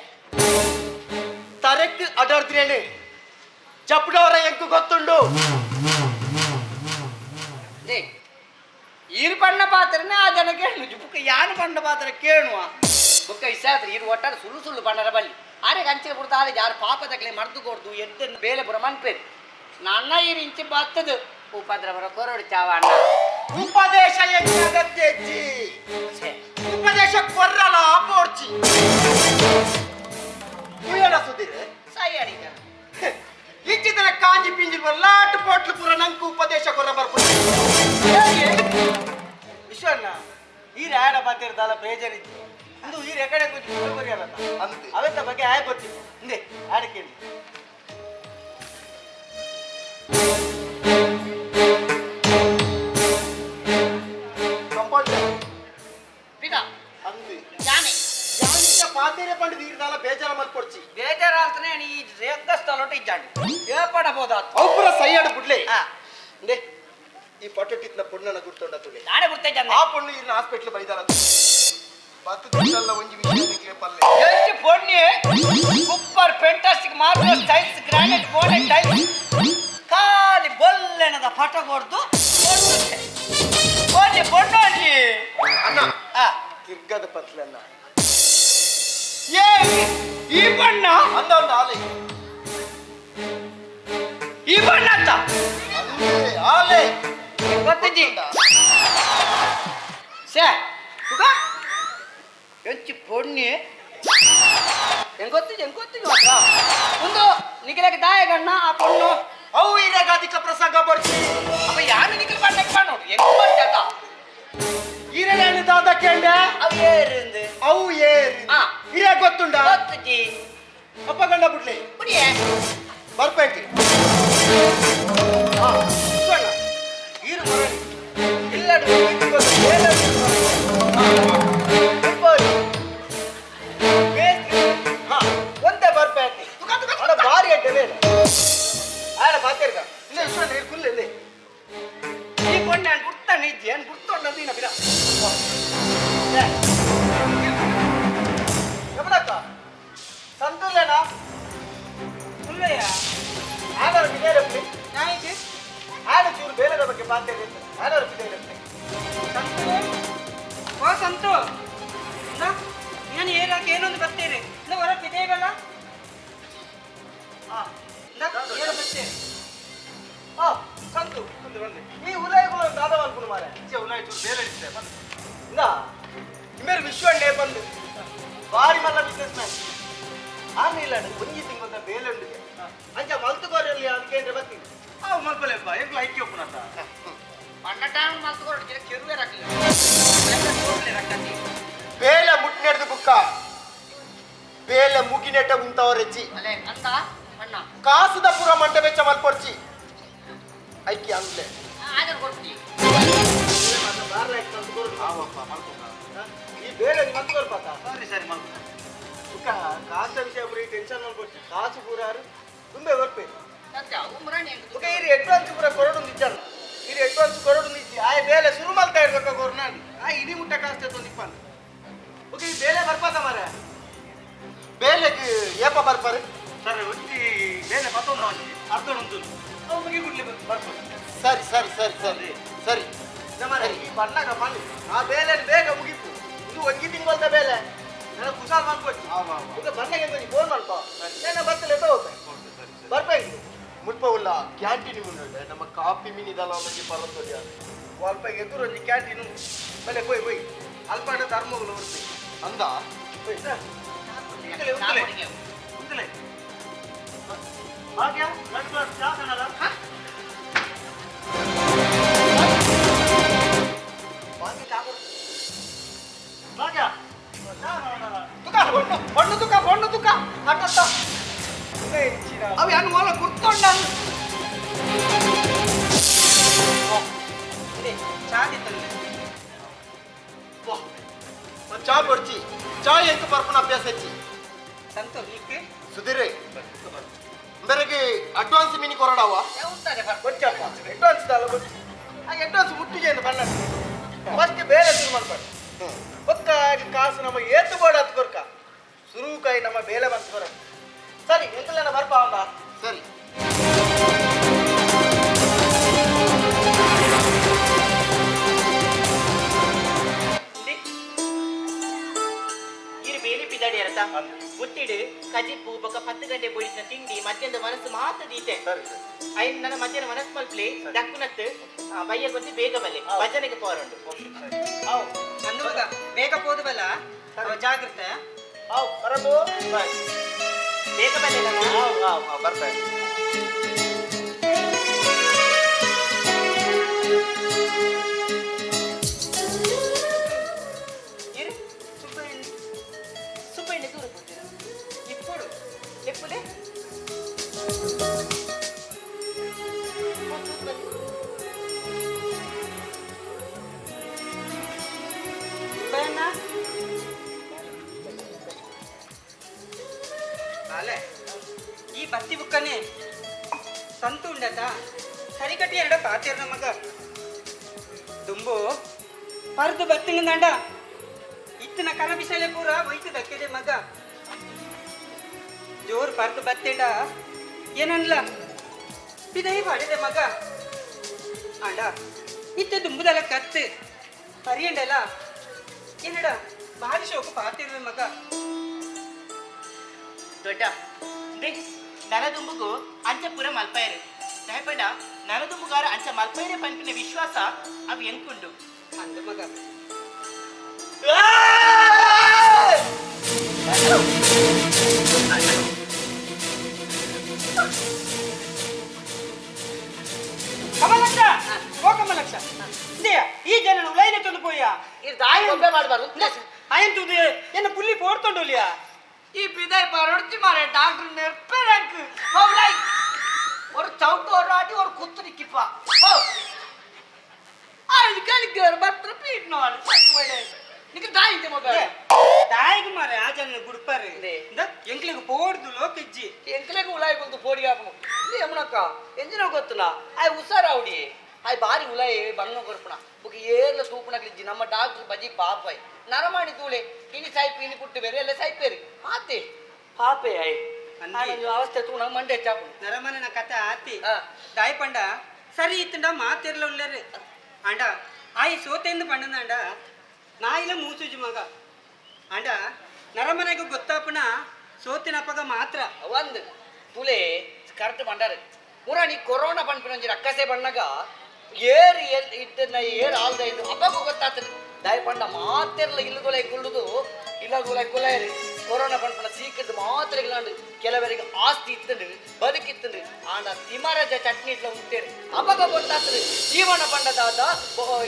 S6: ತರಕ್ ಅಡರ್ದ್ರೇನೆ ಜಪ್ಡವರ ಎಂಕು ಗೊತ್ತುಂಡು
S4: ಈರು ಬಣ್ಣ ಪಾತ್ರನೇ ಆ ಜನ ಕೇಳು ಬುಕ್ಕ ಯಾನು ಬಣ್ಣ ಪಾತ್ರ ಕೇಳುವ ಬುಕ್ಕ ಇಸಾದ್ರೆ ಈರು ಒಟ್ಟಾರೆ ಸುಳ್ಳು ಸುಳ್ಳು ಬಣ್ಣರ ಬಲ್ಲಿ ಆರೆ ಕಂಚಿನ ಪುರ್ತ ಆಲೆ ಯಾರು ಪಾಪ ತಗಲೆ ಮರ್ದು ಕೊಡ್ದು ಎದ್ದ ಬೇಲೆ ಪುರ ಮನ್ಪೇರು ನನ್ನ ಈರು ಇಂಚಿ ಬತ್ತದು ಉಪದ್ರ ಬರ ಕೊರಡು ಚಾವ ಅಣ್ಣ
S6: ಉಪದೇಶ ಅಗತ್ಯ ಅಜ್ಜಿ ಉಪದೇಶ ಕೊರ್ರಲ ಪೋರ್ಚಿ ಉಯ್ಯಡ ಸುಧೀರ್
S4: ಸಾಯಿ ಅಡಿಗ
S6: ಇಂಚಿತರ ಕಾಂಜಿ ಪಿಂಜಿ ಲಾಟ್ ಪೋಟ್ಲು ಪೂರ ನಂಗೆ ಉಪದೇಶ ಕೊರ ಬರ್ಪುಂಡು ವಿಶ್ವಣ್ಣ ಈ ರಾಯಣ ಬಾತಿರ್ದಲ್ಲ ಪ್ರೇಜರ್ ಇತ್ತು ಇಂದು ಈ ರೆಕಾರ್ಡ್ ಗೊತ್ತು ಬರೆಯಲ್ಲ ಅವೆತ್ತ ಬಗ್ಗೆ ಆಯ್ ಗೊತ್ತಿತ್ತು ಹಿಂದೆ ಆಡ ಕೇಳಿ ಫೋಟೋ ಟಿತ್ನ ಪೊಣ್ಣನ ಗುರ್ತೊಂಡ ತುಲೆ
S5: ನಾನೇ ಗುರ್ತ ಇದ್ದಾನೆ
S6: ಆ ಪೊಣ್ಣು ಇರ್ನ ಹಾಸ್ಪಿಟಲ್ ಬೈದಾರ ಬತ್ತದಲ್ಲ ಒಂಜಿ ವಿಷಯ ನಿಕ್ಲೆ ಪಲ್ಲೆ
S4: ಎಷ್ಟು ಪೊಣ್ಣೆ super fantastic marble tiles granite bonnet tiles ಖಾಲಿ ಬೊಲ್ಲೆಣದ ಪಟ ಕೊಡ್ದು ಪೊಣ್ಣೆ ಪೊಣ್ಣಿ
S6: ಅಣ್ಣ ತಿರ್ಗದ ಪತ್ಲನ್ನ
S4: ಏ ಈ ಬಣ್ಣ
S6: ಅಂದ ಒಂದು ಆಲೆ
S4: ಈ ಬಣ್ಣ ಅಂತ
S6: ಅಂದೆ ಆಲೆ
S4: ಗೊತ್ತಿಜ್ಜಿ ಸೇ ತುಗ ಎಂಚಿ ಪೊಣ್ಣೆ ಹೆಂಗ್ ಗೊತ್ತಿಜ್ಜಿ ಹೆಂಗ್ ಗೊತ್ತಿಜ್ಜಿ ಮಾತ್ರ ಒಂದು ನಿಖಲಕ್ಕೆ ದಾಯಗಣ್ಣ ಆ ಪೊಣ್ಣು
S6: ಅವು ಇರಾಗ ಪ್ರಸಂಗ ಬರ್ತಿ
S4: ಅಪ್ಪ ಯಾರು ನಿಖಲ್ ಬಣ್ಣಕ್ಕೆ ಬಣ್ಣ ಹೆಂಗ್ ಬರ್ತಾತ
S6: ಈರಣ್ಣ ದಾದ ಕೇಂಡ
S4: ಅವು ಏರಿಂದು
S6: ಅವು ಏರಿ
S4: ಆ.
S6: ಇರ ಗೊತ್ತುಂಡ
S4: ಗೊತ್ತಿಜ್ಜಿ
S6: ಅಪ್ಪ ಗಂಡ ಬಿಡ್ಲಿ
S4: ಬಿಡಿಯೇ
S6: ಬರ್ಪೇಟಿ ಈರು ಮರಳಿ ಇಲ್ಲಡು ಒಂದೇ ಬರ್ಪೇಟಿ ಭಾರಿ ಅಡ್ಡೆ ಬೇರೆ ಆಡ ಬಾತೇರ್ಗ ಇಲ್ಲ ಇಷ್ಟು ಕುಲ್ಲ ಇಲ್ಲಿ
S4: ಈ ಪೊಣ್ಣೆ ನಾನು ಗುರ್ತಾನೆ ಇದ್ದೆ ನಾನು ಗುರ್ತೊಂಡ ನೀನ ಬಿಡ
S6: ಯಮನಕ್ಕ ಸಂತುಲೇನಾ
S3: ಉಲ್ಲಯ್ಯ
S6: ಆಡಾರ ಬಿದೇರಪ್ಪಿ
S3: ನಾಯಿಗೆ
S6: ಆಡ ಚೂರು ಬೇರೆದ ಬಗ್ಗೆ ಪಾತೇರಿ ಆಡಾರ ಬಿದೇರಪ್ಪಿ
S3: ಸಂತು ಓ ಸಂತು ನಾನು ಏರಾಕ ಏನೊಂದು ಬರ್ತೇನೆ ಇಂದ ಹೊರ ಬಿದೇವಲ್ಲ ಏರ ಬರ್ತೇನೆ
S6: ಆ ಸಂತು ಈ ಉಲಾಯಿಗಳು ದಾದ ಅನ್ಕೊಂಡು ಮಾರೆ ಉಲಾಯಿ ಚೂರು ಬೇರೆ ಇಡ್ತೆ ಬಂದು ಇಂದ ಇಮೇರು ವಿಶ್ವಣ್ಣೆ ಬಂದು ಭಾರಿ ಮಲ್ಲ ಬಿಸ್ನೆಸ್ ಮ್ಯಾನ್ ಆನ ಇಲ್ಲ ಒಂಜಿ ತಿಂಗಳ ಬೇಲೆ ಉಂಡಿದೆ ಅಂಚ ಮಲ್ತುಕೋರಲ್ಲಿ ಅದಕ್ಕೆ ಬರ್ತೀನಿ ಆ ಮಲ್ಪಲೆಪ್ಪ ಎಂಕ್ಲ ಐಕ್ಯ ಒಪ್ಪುನತ್ತ
S4: ಬಣ್ಣ ಟೈಮ್ ಮಲ್ತುಕೊರಡು ಕೆರುವೆ ರಾಕಲಿ
S6: ಬೇಲೆ ಮುಟ್ನೆಡ್ದು ಬುಕ್ಕ ಬೇಲೆ ಮುಗಿನೆಟ್ಟ ಉಂತವರೆಜ್ಜಿ
S4: ಅಲ್ಲೇ ಅಂತ ಬಣ್ಣ
S6: ಕಾಸುದ ಪುರ ಮಂಟ ವೆಚ್ಚ ಮಲ್ಪೊಡ್ಚಿ ಐಕ್ಯ ಅಂದ್ಲೆ
S4: ಆದ್ರೆ ಕೊಡ್ತೀನಿ
S6: ಈ ಬೇರೆ ಮಲ್ತುಕೊರ್ಪಾತ ಸರಿ ಸರಿ ಮಲ್ಕೊ ಬುಕ್ಕ ಕಾಸ ವಿಷಯ ಪೂರ ಟೆನ್ಷನ್ ಮಲ್ಕೊಡ್ಚಿ ಕಾಸು ಪೂರಾರು ತುಂಬೆ ಬರ್ಪೆ
S4: ಸತ್ಯ ಉಮ್ರಾಣಿ
S6: ಬುಕ್ಕ ಈ ಅಡ್ವಾನ್ಸ್ ಪೂರ ಕೊರಡು ಇಜ್ಜಲ್ಲ ಈ ಅಡ್ವಾನ್ಸ್ ಕೊರಡು ಇಜ್ಜಿ ಆ ಬೇಲೆ ಶುರು ಮಲ್ತಾ ಇರ್ಬೇಕ ಕೊರ್ನಾಡಿ ಆ ಇಡೀ ಮುಟ್ಟ ಕಾಸು ತಂದಿಪ್ಪನ್ ಓಕೆ ಈ ಬೇಲೆ ಬರ್ಪಾತ ಮಾರ ಬೇಲೆಗೆ ಏಪ ಬರ್ಪಾರೆ
S7: ಸರ್ ಒಂಜಿ ಬೇಲೆ ಪತ್ತೊಂದು ಒಂಜಿ ಅರ್ಧ ಉಂಟು ಅವು ಮುಗಿ ಗುಡ್ಲಿ ಬರ್ಬೋದು.
S6: ಸರಿ ಸರಿ ಸರಿ ಸರಿ ಸರಿ ನಮ್ಮ ಈ ಬಣ್ಣಗ ಬನ್ನಿ ಆ ಬೇಲೆ ಬೇಗ ಮುಗಿತು ಇದು ಒಂಜಿ ತಿಂಗಳದ ಬೇಲೆ ನನ್ನ ಕುಶಾಲ್ ಮಾಡ್ಕೊಡ್ತಿ ಈಗ ಬಣ್ಣಗೆ ಫೋನ್ ಮಾಡ್ಕೊ ನನ್ನ ಬರ್ತಲೇ ಹೋಗ್ತೆ ಬರ್ಬೇಕು ಮುಲ್ಪ ಉಲ್ಲ ಕ್ಯಾಂಟೀನ್ ಉಂಟು ನಮ್ಮ ಕಾಫಿ ಮೀನ್ ಇದಲ್ಲ ಒಂಜಿ ಪರಂತೊಡಿ ಅಲ್ಪ ಎದುರು ಒಂಜಿ ಕ್ಯಾಂಟೀನ್ ಉಂಟು ಬಲೆ ಪೋಯ್ ಪೋಯ್ ಅಲ್ಪಾಡ ಧರ್ಮಗಳು ಬರ್ತೆ ಅಂದ
S7: ಉಂತಲೆ ಭಾಗ್ಯ ಎರಡು ಗ್ಲಾಸ್ ಚಾ ಕಣಲ್ಲ ಭಾಗ್ಯ ಚಾ ಕಣಲ್ಲ
S4: ತುಕ ಹೊಣ್ಣು ಹೊಣ್ಣು ತುಕ ಹೊಣ್ಣು ತುಕ ಅಟ್ಟತ್ತ ಅವು ಯಾನು ಓಲ ಗುರ್ತೊಂಡ
S3: ಚಾದಿ ತಂದೆ
S6: ಚಾ ಕೊಡ್ಚಿ ಚಾ ಎಂತ ಪರ್ಪನ ಅಭ್ಯಾಸ ಹೆಚ್ಚಿ
S3: ಸಂತು ನಿಕ್ಕೆ
S6: ಸುಧೀರ್ ಬೆರಗೆ ಅಡ್ವಾನ್ಸ್ ಮಿನಿ ಕೊರಡಾವ ಕೊಚ್ಚಪ್ಪ ಅಡ್ವಾನ್ಸ್ ದಾಲ ಕೊಚ್ಚಿ ಆ ಅಡ್ವಾನ್ಸ್ ಮುಟ್ಟಿಗೆ ಬಣ್ಣ ಫಸ್ಟ್ ಬೇರೆ ಶುರು ಮಾಡ್ಬಾರ್ದು ಪಕ್ಕ ಕಾಸು ನಮ್ಮ ಏತು ಬೋಡ ಹತ್ತು ಕೊರ್ಕ ಸುರುಕಾಯಿ ನಮ್ಮ ಬೇಲೆ ಬಂತು ಬರ ಸರಿ ಎಂತಲ್ಲ ಬರ್ಪ ಅವಂದ ಸರಿ
S7: ಇರು ಬೇಲಿ ಪಿದಾಡಿ ಅರತ ಗುತ್ತಿಡು ಕಜಿಪ್ಪು ಬೊಕ 10 ಗಂಟೆ ಬೋಡಿಸಿನ ತಿಂಡಿ ಮಧ್ಯಾಹ್ನದ ಮನಸ್ಸು ಮಾತ್ರ ದೀತೆ ಐನ್ ನನ್ನ ಮಧ್ಯಾಹ್ನ ಮನಸ್ಸು ಮಲ್ಪ್ಲಿ ದಕ್ಕುನತ್ತು ಬಯ್ಯ ಗೊತ್ತಿ ಬೇಗ ಬಲ್ಲೆ ಭಜನೆಗೆ ಪೋರುಂಡು
S3: ಅಂದು ಮಗ ಬೇಗ ಪೋದು ಬಲ್ಲ ಜಾಗ್ರತೆ
S6: ಅವ್ ಬರಬು ಬಾಯ್
S7: ಬೇಗ ಬಲ್ಲೆ
S6: ಬರ್ತಾ
S7: ಇರು ಸುಬ್ಬಣ್ಣ ದೂರ ಪೋತೀರ ಇಪ್ಪಡು ಎಪ್ಪುಲೆ
S3: ಬಣ್ಣ ಅಲೆ ಈ ಬತ್ತಿ ಬುಕ್ಕನೆ ಸಂತು ಉಂಡತ ಸರಿಕಟ್ಟಿ ಎರಡ ಪಾತೇರ್ ನಮಗ ದುಂಬು ಪರ್ದು ಬತ್ತಿಂಗಂಡ ಇತ್ತಿನ ಕರಬಿಸಲೆ ಪೂರ ಒಯ್ತು ದಕ್ಕಿದೆ ಮಗ. ಜೋರು ಪರ್ದು ಬತ್ತಿಂಡ ಏನನ್ಲ ಬಿದೈ ಪಾಡಿದೆ ಮಗ. ಆಂಡ ಇತ್ತ ದುಂಬುದಲ್ಲ ಕತ್ತು ಪರಿಯಂಡಲ್ಲ ಏನಡ ಭಾರಿ ಶೋಕು ಪಾತಿರುವೆ ಮಗ.
S7: ದೊಡ್ಡ ನನ ದುಂಬುಗು ಅಂಚ ಪೂರ ಮಲ್ಪಾಯರು ದಯಪಂಡ ನನ ದುಂಬುಗಾರ ಅಂಚ ಮಲ್ಪಾಯರೆ ಪನ್ಪಿನ ವಿಶ್ವಾಸ ಅವು ಎಂಕುಂಡು
S3: ಅಂದ ಮಗ. ಕಮಲಕ್ಷ ಓ ಕಮಲಕ್ಷ ಈ ಜನ ಲೈನ್ ತಂದು ಪೋಯ ಆಯನ್ ತೂದು ಎನ್ನ ಪುಲ್ಲಿ ಪೋಡ್ತೊಂಡೋಲಿಯಾ
S4: ಈ ಬಿದೈ ಬರೊಡ್ಚಿ ಮಾರೆ ಡಾಕ್ಟರ್ ನೆರ್ಪೆರಂಕ್ ಹೌಲೈ ஒரு ಚೌಟು ஒரு ಆಟಿ ஒரு ಕುತ್ತು ನಿಕ್ಕಿಪ್ಪ ಹೋ ಆಯ್ತು ಕಲಿಗರ್ ಬತ್ರ ಪೀಟ್ ನೋಡು ನಿಕ್ಕೆ ದಾಯಿ ಇದೆ ಮೊಬೈಲ್
S3: ದಾಯಿಗೆ ಮಾರೆ ಆ ಜನ ಗುಡ್ಪಾರೆ ಎಂಕ್ಲೆಗ್ ಪೋಡ್ದು ಲೋಕಿಜ್ಜಿ
S4: ಎಂಕ್ಲೆಗ್ ಉಲಾಯಿ ಬಂದು ಪೋಡಿ ಆಪನು ಯಮುನಕ್ಕ ಎಂಜಿನ ಗೊತ್ತಲ್ಲ ಆಯ್ ಹುಷಾರಾವಡಿ ಆಯ್ ಬಾರಿ ಉಲಾಯಿ ಬಂಗ ಕೊರ್ಪಣ ಬುಕ್ ಏರ್ಲ ತೂಪುನಕ್ಲಿಜ್ಜಿ ನಮ್ಮ ಡಾಕ್ಟರ್ ಬಜಿ ಪಾಪಾಯ್ ನರಮಾಣಿ ತೂಳೆ ಇನಿ ಸಾಯ್ಪು ಇನಿ ಪುಟ್ಟು ಬೇರೆ ಎಲ್ಲ ಸಾಯ್ಪೇರಿ ಆತೆ ಪಾಪೆ ಆಯ್ ಅವಸ್ಥೆ ತೂಣ ಮಂಡೆ ಚಾಪು
S3: ನರಮನನ ಕತೆ ಆತಿ ದಾಯಿ ಪಂಡ ಸರಿ ಇತ್ತಂಡ ಮಾತಿರ್ಲ ಉಳ್ಳೇರಿ ಅಂಡ ಆಯ್ ಸೋತೆಂದು ಪಂಡಂದಾಂಡ ನಾಯಿಲ ಮೂಸುಜಿ ಮಗ. ಅಂಡ ನರಮನೆಗೆ ಗೊತ್ತಾಪನ ಸೋತಿನಪ್ಪಗ ಮಾತ್ರ
S4: ಒಂದು ತುಲೆ ಕರೆಕ್ಟ್ ಪಂಡಾರು ಮುರಾಣಿ ಕೊರೋನಾ ಪನ್ಪಿನೊಂಜಿ ರಕ್ಕಸೆ ಬಣ್ಣಗ ಏರು ಇಟ್ಟನ ಏರು ಆಲ್ದ ಇದು ಅಪ್ಪಗೂ ಗೊತ್ತಾಗ್ತದೆ ದಾಯ ಪಂಡ ಮಾತೆರ್ಲ ಇಲ್ಲದೊಲೆ ಕುಳ್ಳುದು ಇಲ್ಲದೊಲೆ ಕುಲಾಯರಿ ಕೊರೋನಾ ಪನ್ಪನ ಸೀಕ್ರೆಟ್ ಮಾತ್ರ ಇಲ್ಲಾಂಡು ಕೆಲವರಿಗೆ ಆಸ್ತಿ ಇತ್ತಂಡು ಬದುಕಿತ್ತಂಡು ಆಂಡ ತಿಮರಜ ಚಟ್ನಿ ಇಟ್ಲ ಉಂಟೇರಿ ಅಪ್ಪಗ ಗೊತ್ತಾಗ್ತದೆ ಜೀವನ ಪಂಡದಾದ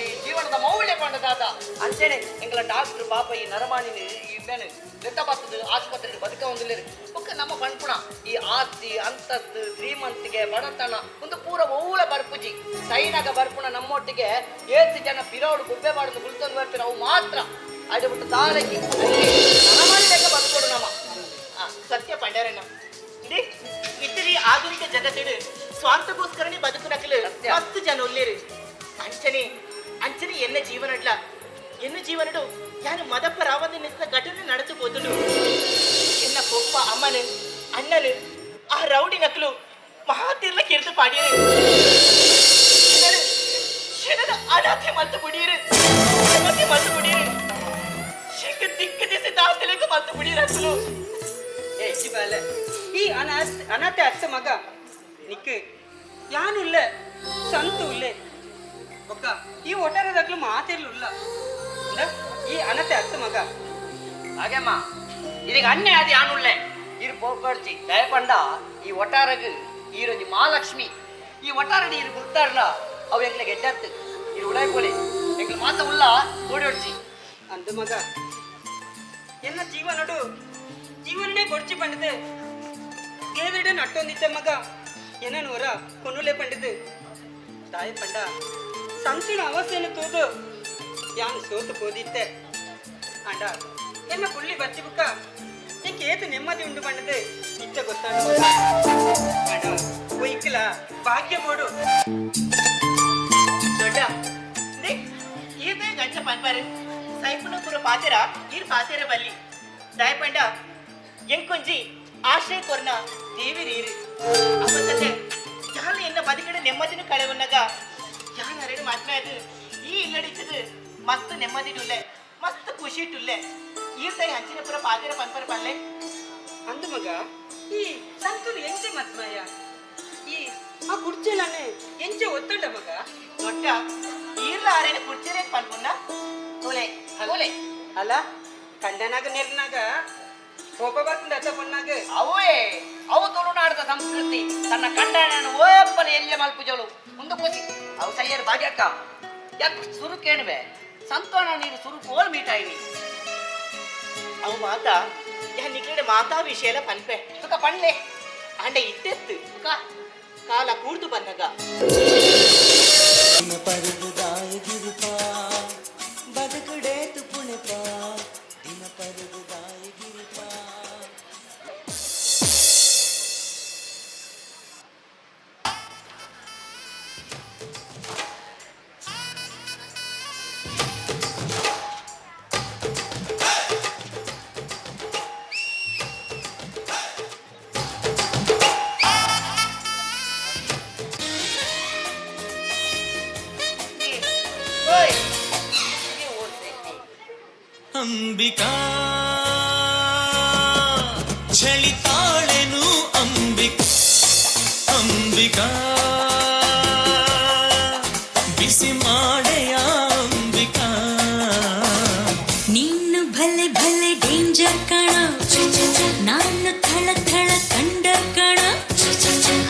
S4: ಈ ಜೀವನದ ಮೌಲ್ಯ ಪಂಡದಾದ ಅಂಚೆನೆ ಎಂಗಳ ಡಾಕ್ಟರ್ ಪಾಪ ಈ ನರಮಾಣಿನ ಇವೇನು ದೆತ್ತ ಬರ್ತದೆ ಆಸ್ಪತ್ರೆಗೆ ಬದುಕ ಒಂದಿಲ್ಲ ಬೊಕ್ಕ ನಮ್ಮ ಪಣ್ಪುಣ ಈ ಆಸ್ತಿ ಅಂತಸ್ತು ಶ್ರೀಮಂತಿಗೆ ಬಡತನ ಒಂದು ಪೂರ ಓಲ ಬರ್ಪುಜಿ ಸೈನಾಗ ಬರ್ಪುಣ ನಮ್ಮೊಟ್ಟಿಗೆ ಏತು ಜನ ಪಿರೋಡು ಗುಬ್ಬೆ ಬಾಡುದು ಗುಳ್ತೊಂದು ಬರ್ಪಿರ ಅವು ಮಾತ್ರ ಅದು ಬಿಟ್ಟು ದಾರಕ್ಕೆ ನರಮಾಣಿ ಲೆಕ್ಕ ಬದುಕೊಡು ನಮ್ಮ
S7: ಸತ್ಯ ಪಂಡರಣ್ಣ ಇತ್ತರಿ ಆಧುನಿಕ ಜಗತ್ತಿಡು ಸ್ವಾರ್ಥಗೋಸ್ಕರನೇ ಬದುಕು ನಕಲು ಮಸ್ತ್ ಜನ ಉಲ್ಲೇರು ಅಂಚನೆ ಅಂಚನೆ ಎನ್ನ ಜೀವನಡ್ಲ ಎನ್ನ ಜೀವನಡು ಯಾನು ಮದಪ್ಪ ರಾವಂದ ನಿಸ್ನ ಘಟನೆ ನಡೆದು ಹೋದುಡು ಎನ್ನ ಪೊಪ್ಪ ಅಮ್ಮನು ಅಣ್ಣನು ಆ ರೌಡಿ ನಕಲು ಮಹಾತಿರ್ಲ ಕಿರಿದು ಪಾಡಿಯರು ಅನಾಥೆ ಮಲ್ತು ಬಿಡಿಯರು ಅನಾಥೆ ಮಲ್ತು ಬಿಡಿಯರು ಶಂಕ ದಿಕ್ಕ ದಿಸೆ ದಾಸಲೆಗೆ ಮಲ್ತು ಬಿಡಿಯರು ಅಸಲು
S3: ಈ ಅನಾಥೆ ಅತ್ತ ಮಗ ನಿಕ್ ಯಾನುಲ್ಲ ಸಂತು ಉಲ್ಲೆ ಒಕ್ಕ ಈ ಒಟ್ಟಾರೆದಾಗ್ಲೂ ಮಾತಿರ್ಲಿಲ್ಲ ಈ ಅನಾಥೆ ಅತ್ತ ಮಗ.
S4: ಹಾಗೆಮ್ಮ ಇದೀಗ ಅನ್ಯ ಅದು ಯಾನುಳ್ಳೆ ಇರು ಪೋಪಡ್ಚಿ ದಯಪಂಡ ಈ ಒಟ್ಟಾರಗ್ ಈರೊಂಜಿ ಮಹಾಲಕ್ಷ್ಮಿ ಈ ಒಟ್ಟಾರಡಿ ಇರು ಗುರ್ತಾರ್ಲ ಅವು ಎಂಗ್ಲಿಗೆ ಎಡ್ಡತ್ತು ಇರು ಉಡಾಯ್ಕೋಲಿ ಎಂಗ್ಲ ಮಾತ ಉಲ್ಲ ಓಡೋಡ್ಚಿ
S3: ಅಂದ ಮಗ ಎನ್ನ ಜೀವನಡು ಜೀವನನೇ ಬೊಡ್ಚಿ ಪಂಡದೆ ಕೇವಿಡ ನಟ್ಟೊಂದಿದ್ದ ಮಗ ಎನ್ನೋರ ಕೊನುಲೆ ಪಂಡದು ತಾಯಿ ಪಂಡ ಸಂತಿನ ಅವಸ್ಥೆಯನ್ನು ತೂದು ಯಾನ್ ಸೋತು ಪೋದಿತ್ತೆ ಅಂಡ ಎನ್ನ ಪುಳ್ಳಿ ಬತ್ತಿ ಬುಕ್ಕ ಇಂಕ ಏತು ನೆಮ್ಮದಿ ಉಂಡು ಪಂಡದು ಇತ್ತ ಗೊತ್ತಾಡ ಅಂಡ ಒಯ್ಕಲ ಭಾಗ್ಯ ಬೋಡು
S7: ದೊಡ್ಡ ಈತ ಗಂಚ ಪನ್ಪಾರು ಸೈಪುನ ಪೂರ ಪಾತೆರ ಈರ್ ಪಾತೆರ ಬಲ್ಲಿ ದಾಯಪಂಡ ಎಂಕೊಂಜಿ ಆಶ್ರಯ ಕೊರ್ನ ದೇವಿರೀರು ಅಪ್ಪತ್ತತೆ ಯಾಲ ಎನ್ನ ಬದುಕಡೆ ನೆಮ್ಮದಿನ ಕಳೆವನ್ನಗ ಯಾನ್ ಅರೆಡು ಮಾತ್ನಾದು ಈ ಇಲ್ಲಡಿತ್ತದು ಮಸ್ತ್ ನೆಮ್ಮದಿಡುಲ್ಲೆ ಮಸ್ತ್ ಖುಷಿ ಇಟ್ಟುಲ್ಲೆ ಈರ್ ತಾಯಿ ಹಂಚಿನ ಪೂರ ಪಾತೆರ ಪನ್ಪರ ಪಲ್ಲೆ
S3: ಅಂದು ಮಗ ಈ ಸಂತುಲು ಎಂಚೆ ಮತ್ಮಯ ಈ ಆ ಕುರ್ಚೆಲಾನೆ ಎಂಚೆ ಒತ್ತಂಡ ಮಗ
S7: ದೊಡ್ಡ ಈರ್ಲ ಆರೇನ ಕುರ್ಚೆಲೆ ಪನ್ಪುನ್ನ
S4: ತೋಲೆ ತೋಲೆ
S3: ಅಲ್ಲ ಕಂಡನಾಗ ನೆರ್ನಾಗ ಕೋಪ ಬರ್ತದೆ ಅತ್ತ ಪೊನ್ನಾಗ
S4: ಅವೇ ಅವು ತುಳುನಾಡದ ಸಂಸ್ಕೃತಿ ತನ್ನ ಕಂಡನನ್ನು ಓಪ್ಪನ ಎಲ್ಯ ಮಲ್ಪುಜಳು ಮುಂದೆ ಕೂಸಿ ಅವು ಸೈಯರ್ ಭಾಗ್ಯಕ್ಕ ಯಾಕೆ ಸುರುಕೇಣುವೆ ಸಂತೋಣ ನೀರು ಸುರುಕು ಓಲ್ ಮೀಟಾಯಿನಿ
S7: ಅವು ಮಾತಾ ಯಾ ನಿಕ್ಲೆಡೆ ಮಾತಾ ವಿಷಯಲ ಪನ್ಪೆ
S4: ತುಕ ಪಣ್ಲೆ
S7: ಅಂಡ ಇತ್ತೆತ್ತು ತುಕ ಕಾಲ ಕೂಡ್ದು ಬಂದಾಗ
S8: ಪರುಗುದಾಯಿಗಿರುಪಾ ಬದುಕುಡೇತು ಪುಣೆಪಾ ದಿನ ಪರುಗುದಾಯಿಗಿರುಪಾ.
S5: ಓಯ್
S8: ಅಂಬಿಕಾ ಚಳಿತಾಳೆನು ಅಂಬಿಕಾ ಅಂಬಿಕಾ ಬಿಸಿ ಮಾಡೆಯ ಅಂಬಿಕಾ.
S11: ನೀನು ಭಲೆ ಭಲೆ ಡೇಂಜರ್ ಕಣ, ನಾನು ಥಳ ಥಳ ಕಂಡರ್ ಕಣ,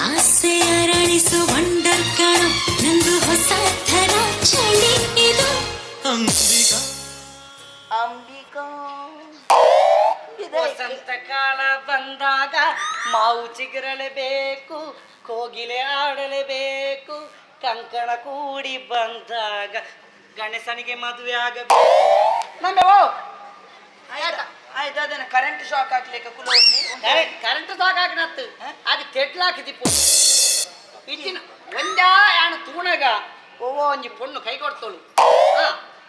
S11: ಆಸೆ ಅರಳಿಸು ವಂಡರ್ ಕಣ, ನಂದು ಹೊಸ ಥರ ಚಳಿ ಇದು.
S8: ಅಂಬಿಕಾ
S5: ಅಂಬಿಕಾ.
S4: ವಸಂತ ಕಾಲ ಬಂದಾಗ ಮಾವು ಚಿಗುರಲೇಬೇಕು, ಕೋಗಿಲೆ ಆಡಲೇಬೇಕು, ಕಂಕಣ ಕೂಡಿ ಬಂದಾಗ ಗಣೇಶನಿಗೆ ಮದುವೆ ಆಗಬೇಕು. ನಂಬೆ ಓ.
S5: ಆಯ್ತು ಆಯ್ತು, ಅದನ್ನ ಕರೆಂಟ್ ಶಾಕ್ ಹಾಕ್ಲಿಕ್ಕೆ ಕುಲ.
S4: ಕರೆಂಟ್ ಶಾಕ್ ಹಾಕಿನತ್ತು ಅದು ತೆಟ್ಲಾಕಿದಿಪ್ಪು ಇತ್ತಿನ ಒಂಜಾ ಯಾಣ ತೂಣಗ ಓವೋ ಒಂಜಿ ಪೊಣ್ಣು ಕೈ ಕೊಡ್ತೋಳು.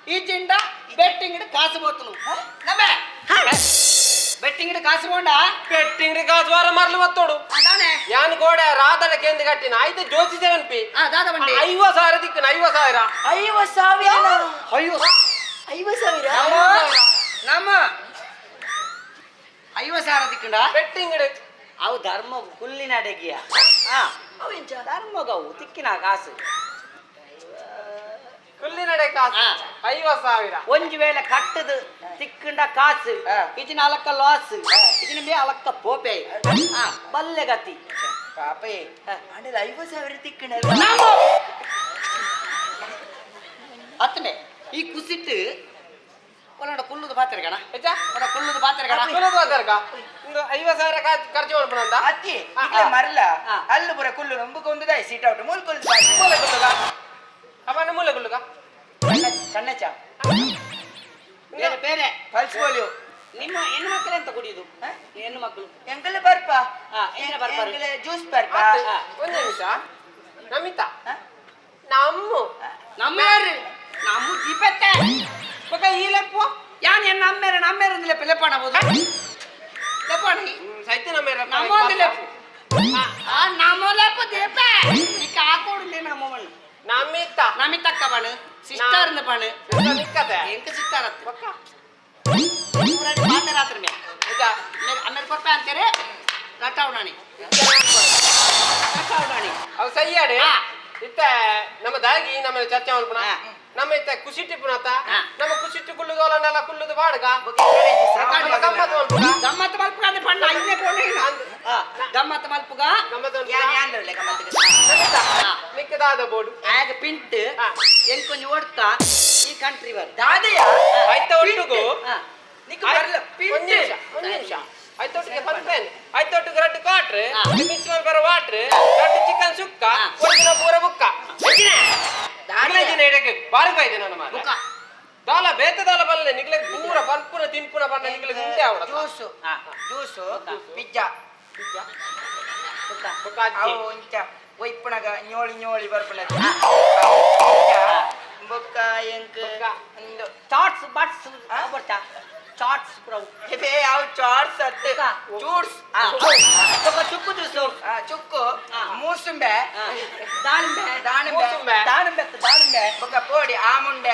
S4: ಈ ಜಿಂಡ ಬೆಟ್ಟಿಂಗ್ ಕಾಸು ಬೋತನು. ನಂಬೆ ಬೆಟ್ಟಿಂಗ್ ಕಾಸು ಬೋಂಡ.
S1: ಬೆಟ್ಟಿಂಗ್ ಕಾಸು ವಾರ ಮರಲು ಬತ್ತೋಡು.
S4: ಅದಾನೆ.
S1: ಯಾನ್ ಗೋಡೆ ರಾಧನ ಕೇಂದ್ರ ಕಟ್ಟಿನ ಆಯ್ತು ಜೋಶಿ ಸೆವೆನ್ ಪಿ.
S4: ದಾದ ಬಂಡಿ.
S1: 50,000 ದಿಕ್ಕನ 50,000.
S5: 50,000?
S4: ಅಯ್ಯೋ.
S5: 50,000?
S4: ನಮ್ಮ 50,000 ದಿಕ್ಕಂಡ
S1: ಬೆಟ್ಟಿಂಗ್.
S4: ಅವು ಧರ್ಮ ಹುಲ್ಲಿನ ಅಡಗಿಯ ಧರ್ಮಗವು ತಿಕ್ಕಿನ ಕಾಸು.
S1: ಹುಲ್ಲಿನಡೆ ಕಾಸು 50,000.
S4: ಒಂಜಿ ವೇಳೆ ಕಟ್ಟದು ತಿಕ್ಕಂಡ ಕಾಸು ಇದಿನ ಅಲಕ್ಕ ಲಾಸ್, ಇದಿನ ಮೇ ಅಲಕ್ಕ ಪೋಪೆ ಬಲ್ಲೆ ಗತಿ.
S5: ಪಾಪೇ ಆಂಡಲ 50,000 ತಿಕ್ಕಣ.
S4: ಅತ್ತನೆ ಈ ಕುಸಿಟ್ಟು ಒಲ್ಲಂಡ ಕುಲ್ಲುದು ಪಾತ್ರೆ ಕಣ, ಕುಲ್ಲುದು ಪಾತ್ರೆ ಕಣ.
S1: ಕುಲ್ಲುದು ಪಾತ್ರೆ ಇಂದು 50,000 ಖರ್ಚು ಮಾಡ್ಬಿಡಂತ.
S5: ಅತ್ತಿ ಇಲ್ಲೇ ಮರಲ ಅಲ್ಲು ಪುರ ಕುಲ್ಲು ನಂಬುಕ ಒಂದು ದಾಯಿ ಸೀಟ್ ಔಟ್ ಮೂಲ ಕುಲ್ಲು.
S1: ಮೂಲ ಕುಲ್ಲುಗ ಅವನ ಮೂಲ ಕುಲ್ಲುಗ.
S5: ಕಣ್ಣಚ
S4: ಬೇರೆ ಬೇರೆ
S5: ಪಲ್ಸ್ ಪೋಲಿಯೋ.
S4: ನಿಮ್ಮ ಹೆಣ್ಣು ಮಕ್ಕಳು ಎಂತ ಕುಡಿಯುದು? ಹೆಣ್ಣು ಮಕ್ಕಳು
S5: ಎಂಕಲೆ ಬರ್ಪ.
S4: ಬರ್ಪ
S5: ಜ್ಯೂಸ್ ಬರ್ಪ.
S1: ಒಂದು ನಿಮಿಷ ನಮಿತಾ ನಮ್ಮ
S4: ನಮ್ಮ ಯಾರು ನಮ್ಮ ದೀಪತ್ತೆ
S1: ಬಕ ಈ ಲೆಪ್ಪು
S4: ಯಾನ್ ಎನ್ನ ಅಮ್ಮೇರ ನಮ್ಮೇರ ಒಂದು ಲೆಪ್ಪ ಲೆಪ್ಪಾಣ ಬೋದು ಲೆಪ್ಪಾಣ.
S1: ಸೈತ್ಯ ನಮ್ಮೇರ.
S4: ನಮ್ಮ ಒಂದು ಲೆಪ್ಪು ಆ ನಮ್ಮ ಲೆಪ್ಪು ದೀಪ ನಿಕ್ಕ ಹಾಕೋಡು ನಮ್ಮ ಮಣ್ಣು.
S1: ನಮಿತಾ.
S4: ನಮಿತಕ್ಕ ಬಣ್ಣು ಸಿಸ್ಟರ್ ಇಂದ ಬಣ್ಣು.
S1: ನಿಕ್ಕತೆ
S4: ಎಂಕ ಸಿಸ್ಟರ್ ಅತ್ತ ಬಕ್ಕ ಮಾತಾರಾತ್ರ ಮೇ ಅಮ್ಮೇಲೆ ಕೊರ್ಪೆ ಅಂತಾರೆ ರಟಾವಣಾಣಿ ರಟಾವಣಾಣಿ.
S1: ಅವು ಸಯ್ಯಾಡೆ ಇತ್ತ ನಮ್ಮ ದಾಗಿ ನಮ್ಮ ಚರ್ಚೆ ಮಲ್ಪುಣ ನಮ್ಮ ಇತ್ತ ಕುಸಿಟಿ ಪುನತ ನಮ್ಮ ಕುಸಿಟಿ ಕುಳ್ಳುದು ಅಲ್ಲ ಕುಳ್ಳುದು ಬಾಡ್ಗ ಗಮ್ಮತ್ ಮಲ್ಪುಗ.
S4: ಗಮ್ಮತ್ ಮಲ್ಪುಗ ಅಂದ್ರೆ ಪಣ್ಣ ಐದನೇ ಕೋಣೆ ಗಮ್ಮತ್ ಮಲ್ಪುಗ.
S1: ನಿಕ್ಕದಾದ ಬೋರ್ಡು
S4: ಆಗ ಪಿಂಟ್ ಎಂಕೊಂಜಿ ಓಡ್ತಾ ಈ ಕಂಟ್ರಿ ಬರ್
S5: ದಾದೆಯ
S1: ಆಯ್ತ ಒಟ್ಟುಗು
S5: ನಿಕ್ಕ ಬರ್ಲ.
S1: ಒಂದು ನಿಮಿಷ ಒಂದು ನಿಮಿಷ ಐತೊಟ್ಟಿಗೆ ಪನ್ಪೇನ್ ಐತೊಟ್ಟಿಗೆ ರಡ್ಡು ಕ್ವಾಟ್ರ್ ಮಿಕ್ಸ್ ಮಲ್ಪರ ವಾಟ್ರ್ ರಡ್ಡು ಚಿಕನ್ ಸುಕ್ಕ ಒಂದಿನ ಪೂರ ಬುಕ್ಕ ಬಾರಿ ಬೈದೆ ನನ್ನ ಮಾರ ದಾಲ ಬೇತ ದಾಲ ಬಲ್ಲೆ ನಿಗ್ಲೆ ಪೂರ ಪನ್ಪುನ ತಿನ್ಪುನ ಬಣ್ಣ ನಿಗ್ಲೆ ಉಂಟೆ ಅವಡ.
S5: ಜ್ಯೂಸು ಜ್ಯೂಸು ಪಿಜ್ಜಾ ಅವು ಇಂಚ ಒಯ್ಪುಣಗညೋಳಿညೋಳಿ ಬರ್ಪುಣ ಬೊಕ್ಕ ಎಂಕ್ ಒಂದು
S4: ಚಾಟ್ಸ್ ಬಟ್ಸ್ ಬರ್ತಾ ಚಾಟ್ಸ್ ಪೂರ.
S5: ಬೇ ಅವು ಚಾಟ್ಸ್ ಅತ್ತೆ ಜ್ಯೂಸ್.
S4: ಚುಕ್ಕು ಜ್ಯೂಸು.
S5: ಚುಕ್ಕು ಮೂಸುಂಬೆ
S4: ದಾಳಿಂಬೆ
S5: ದಾಳಿಂಬೆ
S4: ದಾಳಿಂಬೆ ದಾಳಿಂಬೆ
S5: ಬೊಕ್ಕ ಪೋಡಿ ಆ ಮುಂಡೆ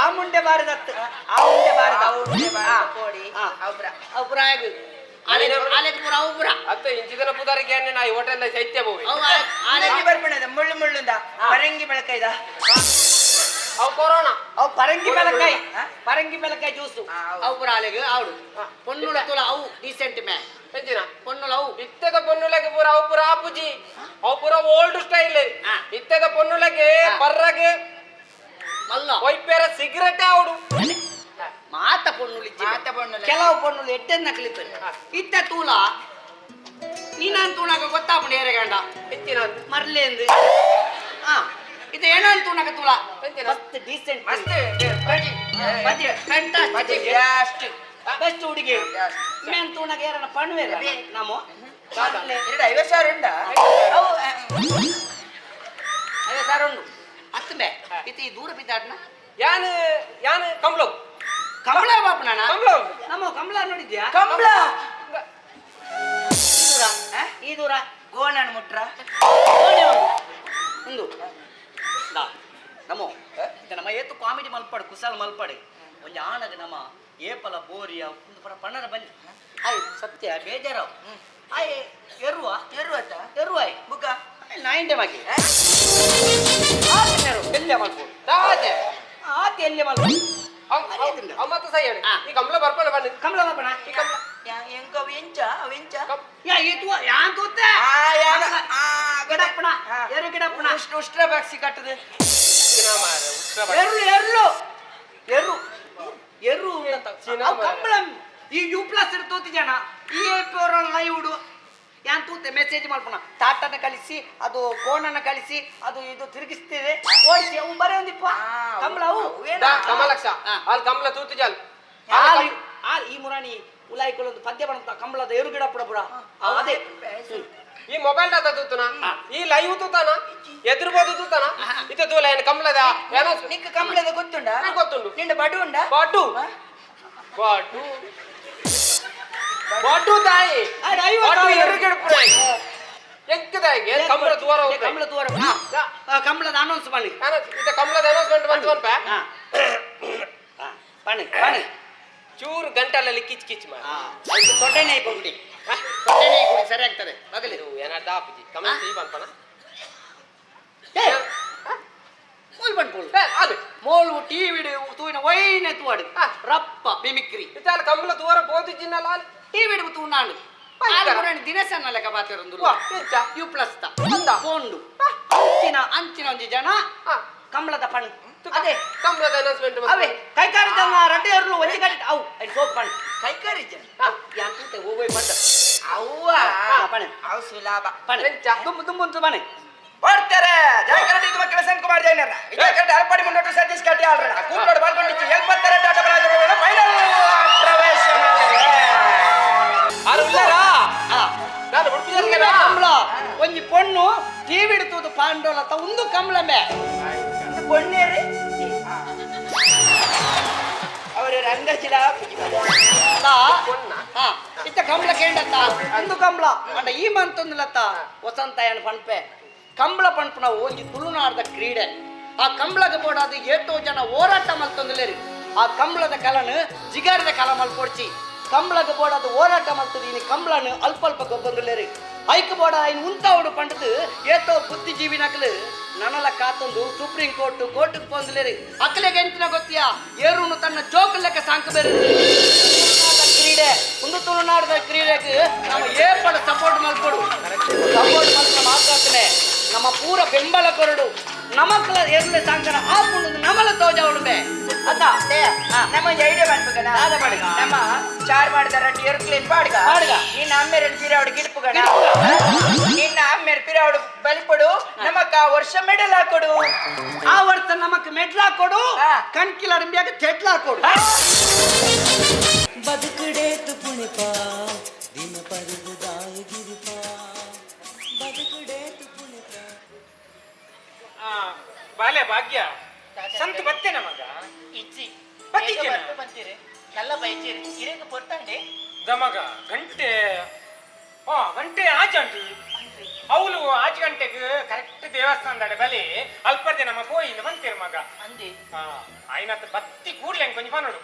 S4: ಆ ಮುಂಡೆ ಬಾರದತ್ತು ಆ ಉಂಡೆ ಬಾರದ
S5: ಆ ಉಂಡೆ ಬಾರದ ಪೋಡಿ ಅವ್ರ
S4: ಅವ್ರ ಆಗ ಆಲೆಗ್ ಪೂರ ಅವು ಪೂರ.
S1: ಅತ್ತ ಇಂಚಿದನ ಪುದಾರಿಗೆ ನಾ ಈ ಹೋಟೆಲ್ ಶೈತ್ಯ ಬೋವಿ.
S5: ಆಲೆಗೆ ಬರ್ಪಣದ ಮುಳ್ಳು ಮುಳ್ಳುಂದ ಪರಂಗಿ ಬೆಳಕೈದ
S1: ಅವು ಕೊರೋನಾ
S4: ಅವು ಪರಂಗಿ ಬೆಳಕಾಯಿ ಪರಂಗಿ ಬೆಳಕಾಯಿ ಜ್ಯೂಸು ಅವು ಪೂರ ಆಲೆಗ್ ಆವಡು ಪೊನ್ನುಳ ತುಲ ಅವು ಡೀಸೆಂಟ್ ಮೇ
S1: ಎಂಚಿನ
S4: ಪೊನ್ನುಳ ಅವು
S1: ಇತ್ತೆದ ಪೊನ್ನುಲಗೆ ಪೂರ ಅವು ಪೂರ ಆಪುಜಿ ಅವು ಪೂರ ಓಲ್ಡ್ ಸ್ಟೈಲ್ ಇತ್ತೆದ ಪೊನ್ನುಲಗೆ ಪರ್ರಗೆ
S4: ಮಲ್ಲ
S1: ಒಯ್ಪೇರ ಸಿಗರೆಟ್ ಆವಡು.
S4: ಮಾತ ಪೊನ್ನುಲು
S5: ಮಾತ ಪೊನ್ನುಲು.
S4: ಕೆಲವು ಪೊನ್ನುಲು ಎಡ್ಡೆನ್ನ ಕಲಿತಾರೆ ಇತ್ತ ತೂಲ ನೀನಂತ ತೂಣಾಗ ಗೊತ್ತಾಪುಂಡು ಏರೆಗಂಡ
S1: ಎಂಚಿನ
S4: ಮರ್ಲೇಂದು ಇದು ಏನಂತ ತೂಣಾಗ ತೂಲ ಮಸ್ತ್ ಡೀಸೆಂಟ್
S5: ಮಸ್ತ್
S4: ಬಜಿ ಫ್ಯಾಂಟಾಸ್ಟಿಕ್
S5: ಬೆಸ್ಟ್
S4: ಬೆಸ್ಟ್ ಹುಡುಗಿ ಮೇನ್ ತೂಣಾಗ ಏರನ ಪಣುವೆ ನಮ್ಮ
S5: ಎರಡು 50,000 ಉಂಡ ಅವು
S4: 50,000 ಉಂಡು ಅತ್ತಂಬೆ ಇತ್ತ ಈ ದೂರ ಬಿದ್ದಾಡ್ನ
S1: ಯಾನ್ ಯಾನ್ ಕಂಬ್ಲೋ
S4: ಕಮಲ ಬಾಪು ನಾನ
S1: ಕಂಬ್ಲ
S4: ನಮ್ಮ ಕಮಲ ನೋಡಿದ್ಯಾ?
S5: ಕಂಬ್ಲ
S4: ಈ ದೂರ ಈ ದೂರ
S5: ಗೋಣನ್ ಮುಟ್ರ
S4: ಗೋಣೆ ಉಂಡು ಒಂದು ದಾ ನಮೋ
S5: ಇತ್ತೆ ನಮ್ಮ ಏತು ಕಾಮಿಡಿ ಮಲ್ಪಾಡು ಕುಸಾಲ್ ಮಲ್ಪಾಡು ಒಂಜಿ ಆಣಗ ನಮ್ಮ ಏಪಲ ಬೋರಿಯ ಒಂದು ಪರ ಪಣ್ಣರ ಬಲ್ಲಿ ಆಯ್ ಸತ್ಯ ಬೇಜಾರಾವ್ ಆಯ್ ಎರುವ
S6: ಎರುವತ್ತ
S5: ಎರುವಾಯ್
S6: ಬುಕ್ಕ
S5: ನಾಯಿಂಡೆ ಮಗಿ ಎಲ್ಲೆ ಮಲ್ಪು
S1: ದಾದೆ
S5: ಆತ ಎಲ್ಲೆ ಮಲ್ಪು
S1: ಅವ್ ಮತ್ತೆ ಸೈ ಹೇಳಿ ಈ ಕಮಲ ಬರ್ಪಣ ಬನ್ನಿ
S5: ಕಮಲ ಬರ್ಪಣ
S1: ಈ ಕಮಲ
S6: ಎಂಕ ಅವು ಎಂಚ ಅವು ಎಂಚ
S5: ಯಾ ಈ ತೂ ಯಾನ್ ತೂತೆ
S6: ಆ
S5: ಗಿಡಪ್ಪಣ ಎರು ಗಿಡಪ್ಪಣ
S6: ಉಷ್ಟ್ರ ಉಷ್ಟ್ರ ಬಾಕ್ಸಿ ಕಟ್ಟದೆ
S5: ಎರ್ಲು ಎರ್ಲು ಎರು ಎರು ಕಂಬಳ ಈ ಯು ಪ್ಲಸ್ ತೂತಿ ಜನ ಈ ಎ ಲೈವ್ ಯಾನ್ ತೂತೆ ಮೆಸೇಜ್ ಮಲ್ಪಣ ತಾಟನ ಕಳಿಸಿ ಅದು ಕೋಣನ ಕಳಿಸಿ ಅದು ಇದು ತಿರುಗಿಸ್ತಿದೆ ಓಡಿಸಿ ಅವು ಬರೇ ಒಂದಿಪ್ಪ ಕಮಲ ಅವು
S1: ಕಮಲಕ್ಷ ಅಲ್ಲಿ ಕಮಲ ತೂತಿ ಜಾಲ್
S5: ಆಲ್ ಈ ಮುರಾಣಿ ಉಲಾಯಿಕೊಳ್ಳೊಂದು ಪದ್ಯ ಬಣ್ಣ ಕಮಲದ ಎರು ಗಿಡ ಪುಡ ಪುಡ ಅದೇ
S1: ಈ ಮೊಬೈಲ್ ದಾತ ತೂತನ ಈ ಲೈವ್ ತೂತಾನ ಎದುರುಬೋದು ತೂತಾನ ಇತ್ತ ತೂಲ ಏನು ಕಮಲದ ಏನೋ
S6: ನಿಕ್ಕ ಕಮಲದ ಗೊತ್ತುಂಡ
S1: ಗೊತ್ತುಂಡು
S6: ನಿಂಡ ಬಡು ಉಂಡ
S1: ಬಡು ಬಡು ಬಡು ತಾಯಿ ಬಡು ಎರು ಗಿಡ ಪುಡ ಎಂಕದಾಗಿ ಕಮಲ ದೂರ
S5: ಕಮಲ ದೂರ ಕಮಲದ ಅನೌನ್ಸ್ ಮಾಡಿ
S1: ಇತ್ತ ಕಮಲದ ಅನೌನ್ಸ್ಮೆಂಟ್ ಬಂತು ಅನ್ಪ
S5: ಪಣಿ ಪಣಿ
S1: ಚೂರು ಗಂಟಲಲ್ಲಿ ಕಿಚ್ ಕಿಚ್ ಮಾಡಿ
S5: ಅದಕ್ಕೆ ದೊಡ್ಡಣ್ಣೆ ಗುಡಿ ದೊಡ್ಡಣ್ಣೆ ಗುಡಿ ಸರಿ ಆಗ್ತದೆ ಬಗಲಿ
S1: ಏನಾದ್ರು ದಾಪುಜಿ ಕಮಲ ಸಿಹಿ ಬಂಪನ
S5: ಮೋಲ್ ಬಂದ್ಕೊಳ್ಳು
S1: ಅದು
S5: ಮೋಲು ಟಿವಿ ತೂಯಿನ ವೈನೆ ತೂವಾಡು ರಪ್ಪ ಮಿಮಿಕ್ರಿ
S1: ಇತ್ತಾಲ ಕಮಲ ದೂರ ಬೋದಿಜಿನಲ್ಲ
S5: ಟಿವಿ ತೂನಾಡು ದಿನೇಶನ ಲೆಕ್ಕ ಬಾತಿರೊಂದು you plus ಫೋನ್ಡು ಅಂಚಿನ ಅಂಚಿನ ಒಂಜಿ ಜನ ಕಮಲದ ಪಣ್ ಅದೇ
S1: ಕಮಲದ ಅನೌನ್ಸ್ಮೆಂಟ್
S5: ಅವೇ ಕೈಕಾರಿ ಜನ ರಡ್ಡೆ ಎರ್ಲು ಒಂಜಿ ಗಂಟೆ ಅವು ಐದು ಸೋಪ್ ಪಣ್
S6: ಕೈಕಾರಿ ಜನ
S5: ಯಾಂತಂತೆ ಹೋಗೋಯ್ ಪಂಡ
S6: ಅವ್ವ
S5: ಪಣೆ
S6: ಅವು ಸುಲಾಭ
S5: ಪಣೆ ದುಂಬು ದುಂಬು ಪಣೆ
S6: ಬರ್ತಾರೆ ಜಯಕರಡಿ ಇದು ಮಕ್ಕಳ ಸಂಕ ಕುಮಾರ್ ಜೈನರ ವಿಜಯಕರಡಿ ಅಲ್ಪಾಡಿ ಮುನ್ನೋಟು ಸತೀಶ್ ಕಟ್ಟಿ ಆಳ್ರಣ ಕೂಟೋಡು ಬಾಲ್ಕೊಂಡಿಚ್ಚು ಎಲ್ಪತ್ತೆರಡು ಆಟ ಬಲಾಜರುಗಳ ಫೈನಲ್ ಪ್ರವೇಶ ಮಾಡಿದೆ
S1: ಆರು ಉಳ್ಳಾರಾ ನಾನು ಉಡುಪಿ
S5: ಕಮಲ ಒಂಜಿ ಪೊಣ್ಣು ಟಿವಿ ತೂದು ಪಾಂಡೋಲತ ಒಂದು ಕಮಲಮೆ
S6: ಪೊಣ್ಣೇರಿ ಅವರು ರಂಗಚಿಲ
S5: ಇತ್ತ ಕಮಲ ಕೇಂಡತ್ತ ಒಂದು ಕಮಲ ಅಂಡ ಈ ಮಂತೊಂದುಲತ್ತ ವಸಂತ ಏನು ಪನ್ಪೆ ಕಂಬಳ ಪನ್ಪುನ ಒಂಜಿ ತುಳುನಾಡದ ಕ್ರೀಡೆ ಆ ಕಂಬಳದ ಬೋಡಾದ ಏತೋ ಜನ ಹೋರಾಟ ಮಲ್ತೊಂದುಲೇರಿ ಆ ಕಂಬಳದ ಕಲನು ಜಿಗಾರದ ಕಲ ಮಲ್ಪೊಡ್ಚಿ ಕಂಬಳದ ಬೋಡಾದ ಹೋರಾಟ ಮಲ್ತದ ಇನಿ ಕಂಬಳನು ಅಲ್ಪ ಅಲ್ಪ ಗೊಬ್ಬೊಂದುಲೇರಿ ಐಕ್ ಬೋಡ ಐನ್ ಉಂತಾವಡು ಪಂಡದು ಏತೋ ಬುದ್ಧಿಜೀವಿ ನಕಲು ನನಲ ಕಾತೊಂದು ಸುಪ್ರೀಂ ಕೋರ್ಟ್ ಕೋರ್ಟ್ಗೆ ಪೊಂದುಲೇರಿ ಅಕ್ಕಲೆಗೆ ಎಂತಿನ ಗೊತ್ತಿಯಾ ಏರುನು ತನ್ನ ಜೋಕು ಲೆಕ್ಕ ಸಾಂಕ ಬೇರೆ ಕ್ರೀಡೆ ಒಂದು ತುಳುನಾಡದ ಕ್ರೀಡೆಗೆ ನಮ್ಮ ಏಪಡ ಸಪೋರ್ಟ್ ಮಲ್ಕೊಡು ಸಪೋರ್ಟ್ ಮಲ್ಪಡ ಮಾತಾಡ್ತಾನೆ ನಮ್ಮ ಪೂರ ಬೆಂಬಲ ಕೊರಡು ನಮಕ್ಲ ಎರ್ಲೆ ಸಾಂಕರ ಆಪುಂಡು ನಮಲ ತೋಜ ಉಡುಮೆ ಅತ್ತ
S6: ನಮ್ಮ ಐಡಿಯಾ ಮಾಡ್ಬೇಕನ ನಮ್ಮ ಚಾರ್ ಮಾಡಿದ ರಡ್ಡಿ ಎರುಕ್ಲೇನ್ ಪಾಡ್ಗ
S5: ಪಾಡ್ಗ.
S6: ನಿನ್ನ ಅಮ್ಮೆರಡು ಪಿರಾವಡು ಗಿಡ್ಪುಗಣ ನಿನ್ನ ಅಮ್ಮೆರ್ ಪಿರಾವಡು ಬಲಿಪಡು ನಮಕ್ಕ ವರ್ಷ ಮೆಡಲ್ ಹಾಕೊಡು
S5: ಆ ವರ್ಷ ನಮಕ್ ಮೆಡ್ಲ್ ಹಾಕೊಡು ಕಣ್ಕಿಲ ಅಡಂಬಿಯಾಗ ತೆಡ್ಲ ಹಾಕೊಡು
S8: ಬದುಕುಡೇತು ಪುಣಿಪ ದಿನ ಪರುಗು ದಾಯಗಿರಿಪ ಬದುಕುಡೇತು ಪುಣಿಪ
S2: ಬಾಲೆ ಭಾಗ್ಯ ಸಂತು ಬತ್ತೆ ನಮಗ
S7: ಇಜ್ಜಿ
S2: ಬತ್ತಿಜ್ಜೆನ?
S7: ಬಂತೀರಿ ನಲ್ಲ ಬೈಚೇರಿ ಇರೇಗ ಪೊರ್ತಾಂಡೆ
S2: ದಮಗ ಗಂಟೆ ಆ ಗಂಟೆ ಆಚಂಟು ಅವಳು ಆಚೆ ಗಂಟೆಗೆ ಕರೆಕ್ಟ್ ದೇವಸ್ಥಾನದ ಬಲಿ ಅಲ್ಪರ್ದೆ ನಮ್ಮ ಪೋಯಿಂದ ಬಂತೀರ ಮಗ
S7: ಅಂದೆ
S2: ಆಯ್ನತ್ ಬತ್ತಿ ಕೂಡ್ಲೆ ಕೊಂಚ ನೋಡು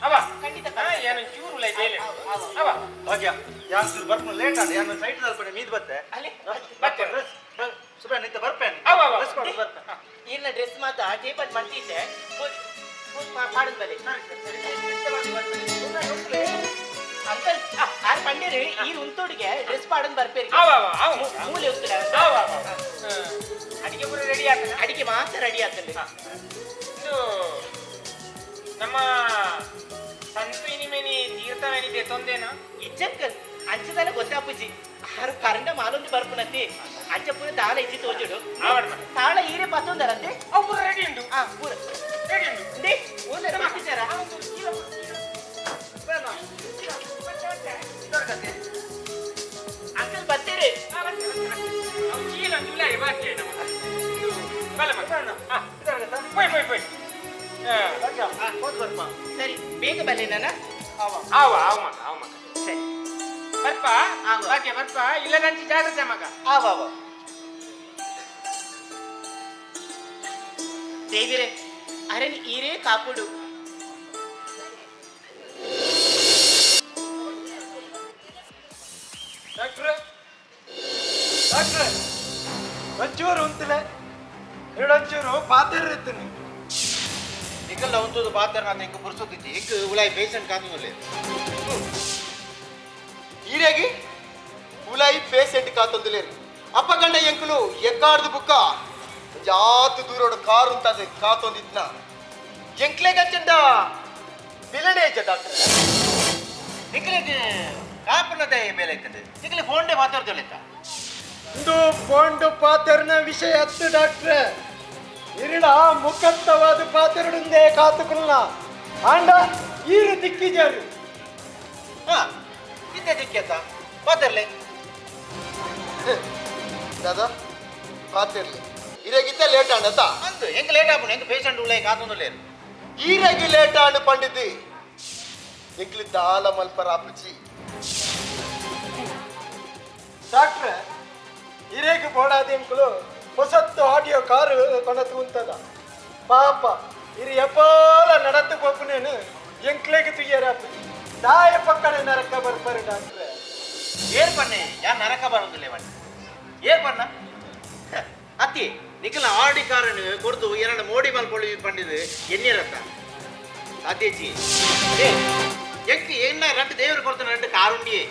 S2: ಅವ
S7: ಖಂಡಿತ
S2: ಏನು ಚೂರು ಲೈ ಬೇಲೆ ಅವ
S7: ಭಾಗ್ಯ ಯಾನ್ ಬರ್ಪು ಲೇಟ್ ಆಂಡ್ ಯಾನ್ ಸೈಟ್ ದಲ್ಪನೆ ಮೀದ್ ಬತ್ತೆ
S2: ಅಲ್ಲಿ ಬತ್ತೆ
S7: ಸುಬ್ರ ನಿಂತ ಬರ್ಪೇನೆ
S2: ಅವ ಅವ
S7: ಡ್ರೆಸ್ ಕೊಡು ಬರ್ಪೆ ಇಲ್ಲ ಡ್ರೆಸ್ ಮಾತ ಟೇಪಲ್ ಮಂತಿದ್ದೆ ಪಾಡದ್ ಬಲೆ ಅಂಕಲ್ ಆರ್ ಪಂಡೇರಿ ಈ ಉಂತೋಡಿಗೆ ಡ್ರೆಸ್ ಪಾಡನ್ ಬರ್ಪೇರಿ
S2: ಅವ ಅವ ಅವ
S7: ಮೂಲೆ ಉತ್ತಡ
S2: ಅವ ಅವ ಅಡಿಗೆ ಪೂರ ರೆಡಿ ಆಗ್ತದೆ
S7: ಅಡಿಗೆ ಮಾತ್ರ ರೆಡಿ ಆಗ್ತದೆ
S2: ಇದು ನಮ್ಮ ಸಂತು ಇನಿಮೇನಿ ತೀರ್ಥವೇನಿದೆ ತೊಂದೇನಾ
S7: ಇಜ್ಜಂಕಲ್ ಅಂಚದಲ್ಲ ಗೊತ್ತಾಪುಜಿ ಆರು ಕರಂಡ ಮಾಲೊಂದು ಬರ್ಪುನಂತೆ ಅಂಚ ಪೂರ ತಾಳ ಇಜ್ಜಿ ತೋಜುಡು ತಾಳ ಈರೆ ಪತ್ತೊಂದರಂತೆ
S2: ಅವು ಪೂರ ರೆಡಿ ಉಂಟು
S7: ಆ ಪೂರ
S2: ರೆಡಿ ಉಂಟು
S7: they ಓದರ ಬರ್ತಿದ್ದಾರಾ ಅಂಕಲ್ ಬರ್ತೀರಿ
S2: ಅವು ಚೀಲ ಚೀಲ ಬಾಕಿ ಬಲ ಪೋಯ್ ಪೋಯ್ ಪೋಯ್
S7: ಸರಿ ಬೇಗ ಬಲ್ಲೆ ನಾನ
S2: ಆವ ಆವ ಮಗ ಆವ ಮಗ
S7: ಸರಿ
S2: ಬರ್ಪ ಬಾಕಿ ಬರ್ಪ ಇಲ್ಲ ನಂಚಿ ಜಾಗ್ರತೆ ಮಗ
S7: ಆವ ಆವ ದೇವಿರೇ ಅರೆನ್ ಈರೇ ಕಾಪುಡು.
S10: ಡಾಕ್ಟ್ರೆ, ಡಾಕ್ಟ್ರೆ, ಒಂಚೂರು ಉಂತಲೆ, ಎರಡೊಂಚೂರು ಪಾತೆರ್ರಿತ್ತೀನಿ.
S7: ನಿಕಲ್ಲ ಉಂತುದು ಪಾತೆರ ನಾನು ಎಂಕ್ ಪುರ್ಸೊತ್ತಿಜ್ಜಿ. ಎಂಕ್ ಉಲಾಯಿ ಪೇಷಂಟ್ ಕಾತೊಂದುಲ್ಲೆ.
S6: ಈರೆಗಿ ಉಲಾಯಿ ಪೇಷಂಟ್ ಕಾತೊಂದುಲ್ಲೇರಿ. ಅಪ್ಪ ಗಂಡ ಎಂಕುಲು ಎಕ್ಕಾಡ್ದು ಬುಕ್ಕ ಜಾತು ದೂರೋಡು ಕಾರು ಉಂತಾದ ಕಾತೊಂದಿತ್ನ ಎಂಕ್ಲೆಗಂಚಂಡ ಬಿಲಡೆ ಇಜ್ಜ ಡಾಕ್ಟ್ರೆ.
S7: ನಿಕಲೆಗ್ ಕಾಪುನದ ಬೇಲೆ ಇತ್ತದು. ನಿಕಲೆ ಫೋನ್ ಡೇ ಮಾತಾಡ್ದೊಲೆತ್ತ.
S10: ಇಂದು ಫೋನ್ಡು ಪಾತೆರ್ನ ವಿಷಯ ಅತ್ತು ಡಾಕ್ಟ್ರೆ. ಇರಿಡ ಮುಖತ್ತವಾದ ಪಾತೆರಡುಂದೇ ಕಾತುಕುಲ್ನ ಆಂಡ ಈರು ದಿಕ್ಕಿಜಾರು.
S7: ಹಾ ಇದ್ದೆ ದಿಕ್ಕಿಯತ್ತ ಪಾತೆರ್ಲೆ.
S6: ದಾದಾ ಪಾತೆರ್ಲೆ. ಇರೆಗಿದ್ದ ಲೇಟ್ ಆಂಡತ್ತ.
S7: ಅಂದು ಎಂಕ್ ಲೇಟ್ ಆಪುಂಡು. ಎಂಕ್ ಪೇಷಂಟ್ ಉಲಾಯಿ ಕಾತೊಂದುಲ್ಲೇರು.
S6: ಈರೆಗಿ ಲೇಟ್ ಆಂಡ್ ಪಂಡಿದ್ದು ಎಂಕ್ಲಿ ದಾಲ ಮಲ್ಪರ ಆಪುಜಿ.
S10: ಡಾಕ್ಟ್ರೆ, ಇರೇಗ್ ಬೋಡಾದಿಂಕ್ಲು ಹೊಸತ್ತು ಆಡಿಯೋ ಕಾರು ಕೊನತು ಉಂತದ. ಪಾಪ ಇರು ಎಪ್ಪಾಲ ನಡತು ಪೋಪುನೇನು ಎಂಕ್ಲೆಗ್ ತುಯ್ಯರ ಆಪುಜಿ. ದಾಯ ಪಕ್ಕನೆ ನರಕ ಬರ್ಪರು ಡಾಕ್ಟ್ರೆ.
S7: ಏರ್ ಪನ್ನೆ ಯಾನ್ ನರಕ ಬರೋದಿಲ್ಲ ಬಣ್ಣ ಏರ್ ಪನ್ನ ಅತ್ತಿ. ನಿಖಲ ಆಡಿ ಕಾರನ್ನು ಕೊರ್ದು ಎರಡು ಮೋಡಿ ಮಲ್ಪೊಳಿ ಪಂಡಿದ್ದು ಎಣ್ಣೀರತ್ತ ಅತ್ತೀಚಿ. ಏ ಎಂಕ್ ಎನ್ನ രണ്ട് ದೇವರು ಕೊಡ್ತಾನೆ രണ്ട് ಕಾರುಂಡಿಯೇ.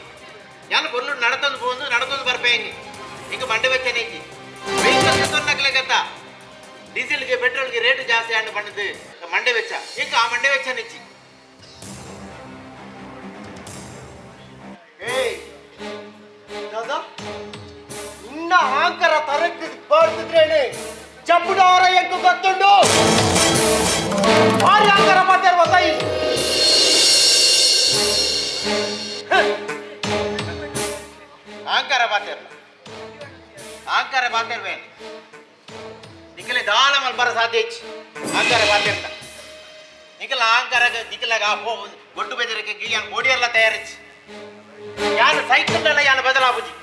S7: ಯಾನ್ ಕೊರ್ಲು ನಡತೊಂದು ಪೋಂದು ನಡತೊಂದು ಬರ್ಪೆ ಹೆಂಗೆ ಹಿಂಗೆ ಮಂಡೆ ಬೆಚ್ಚನೆ ಇಜ್ಜಿ. ವೆಹಿಕಲ್ ತೊನ್ನಕ್ಲೆಗತ್ತ ಡೀಸೆಲ್ಗೆ ಪೆಟ್ರೋಲ್ಗೆ ರೇಟ್ ಜಾಸ್ತಿ ಆಂಡ್ ಪಂಡಿದ್ದು ಮಂಡೆ ವೆಚ್ಚ. ಎಂಕ್ ಆ ಮಂಡೆ ವೆಚ್ಚ ನಿಚ್ಚಿ.
S6: ಏಯ್ ದಾದಾ, ಇನ್ನ ಆಂಕರ ತರಕ್ ಬರ್ತಿದ್ರೇನೆ ಜಂಬುಡವರ ಎಂಕು ಗೊತ್ತುಂಡು. ಭಾರಿ ಆಂಕರ ಮಾತಾಡುವ ತಾಯಿ.
S7: ಆಂಕರ ಮಾತಾಡ್ಲ, ಆಂಕರ ಮಾತಾಡ್ಬೇನೆ. ನಿಖಲೆ ದಾಲ ಮಲ್ಪರ ಸಾಧ್ಯ ಇಚ್ಚಿ ಆಂಕರ ಮಾತಾಡ್ತ. ನಿಖಲ ಆಂಕರ ನಿಖಲಾಗ ಗೊಡ್ಡು ಬೆದರಿಕೆ ಯಾನ್ ಬೋಡಿಯೆಲ್ಲ ತಯಾರಿಚ್ಚಿ. ಯಾನ್ ಸೈಕಲ್ ಯಾನ್ ಬದಲಾಪುಜಿ.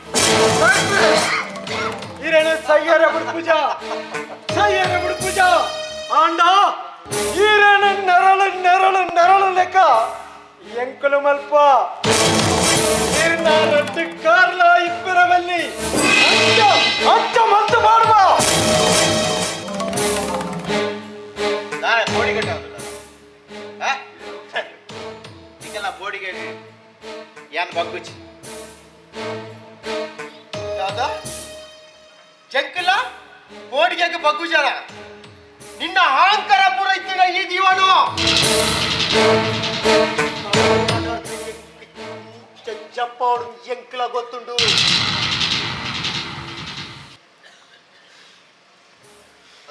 S10: ಈರೇನು ಸಯ್ಯರ ಬಿಡ್ಪುಜ, ಸಯ್ಯರ ಬಿಡ್ಪುಜ. ಆಂಡ ಈರೇನು ನೆರಳು ನೆರಳು ನೆರಳು ಲೆಕ್ಕ ಎಂಕುಲು ಮಲ್ಪ. ಈರ್ನ ರಟ್ಟು ಕಾರ್ಲ ಇಬ್ಬರವಲ್ಲಿ ಅಚ್ಚ ಅಚ್ಚ ಮಲ್ತು ಮಾಡುವ.
S7: ನಾಳೆ ಬೋಡಿಗೆ ನಿಖಲ ಬೋಡಿಗೆ ಯಾನ್ ಬಗ್ಗುಚಿ.
S6: ದಾದಾ, ಜಂಕಲ ಬೋಡಿಗೆ ಬಗ್ಗುಜಾರ. ನಿನ್ನ ಅಹಂಕಾರ ಪೂರ ಇತ್ತಿನ ಈ ದೀವನು ಜಪ್ಪಾಡು ಎಂಕಲ ಗೊತ್ತುಂಡು.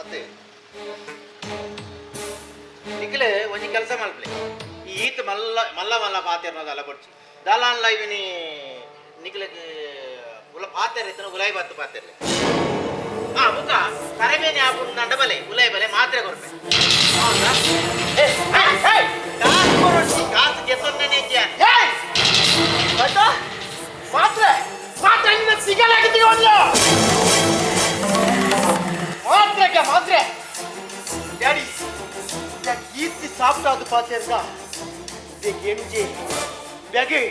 S7: ಅತ್ತೆ ನಿಖಲೆ ಒಂಜಿ ಕೆಲಸ ಮಲ್ಪಲೆ. ಈ ಈತ ಮಲ್ಲ ಮಲ್ಲ ಮಲ್ಲ ಪಾತೆರ್ನದಲ್ಲ ಬೊಡ್ಚಿ ದಾಲಾನ್ಲ ಇವಿನಿ ನಿಖಲೆಗ್ ಉಲ ಪಾತೆರ್ ಇತ್ತನ ಉಲಾಯಿ ಬತ್ತು ಪಾತೆರ್ಲೆ. ಆ ಬುಕ್ಕ ಕರೆಬೇನೆ ಆಪುಂಡು ನಂಡ ಬಲೆ ಉಲಾಯಿ ಬಲೆ ಮಾತ್ರೆ ಕೊರ್ಪೆ. ಹೌದಾ? ಕಾಸು ಕೊರೊಡ್ಚಿ, ಕಾಸು ಗೆತ್ತೊಂದನೆ ಇಜ್ಜಿ.
S6: ಮಾತ್ರೆ ಮಾತ್ರೆ ನಿನ್ನ ಸಿಗಲಾಗಿದ್ದೀವಲ್ಲ. ಮಾತ್ರೆಗೆ ಮಾತ್ರೆ ಡ್ಯಾಡಿ ಈತಿ ಸಾಪ್ಟಾದ ಪಾತೆರ್ಗ ಎಂಜೆ ಬೆಗೆ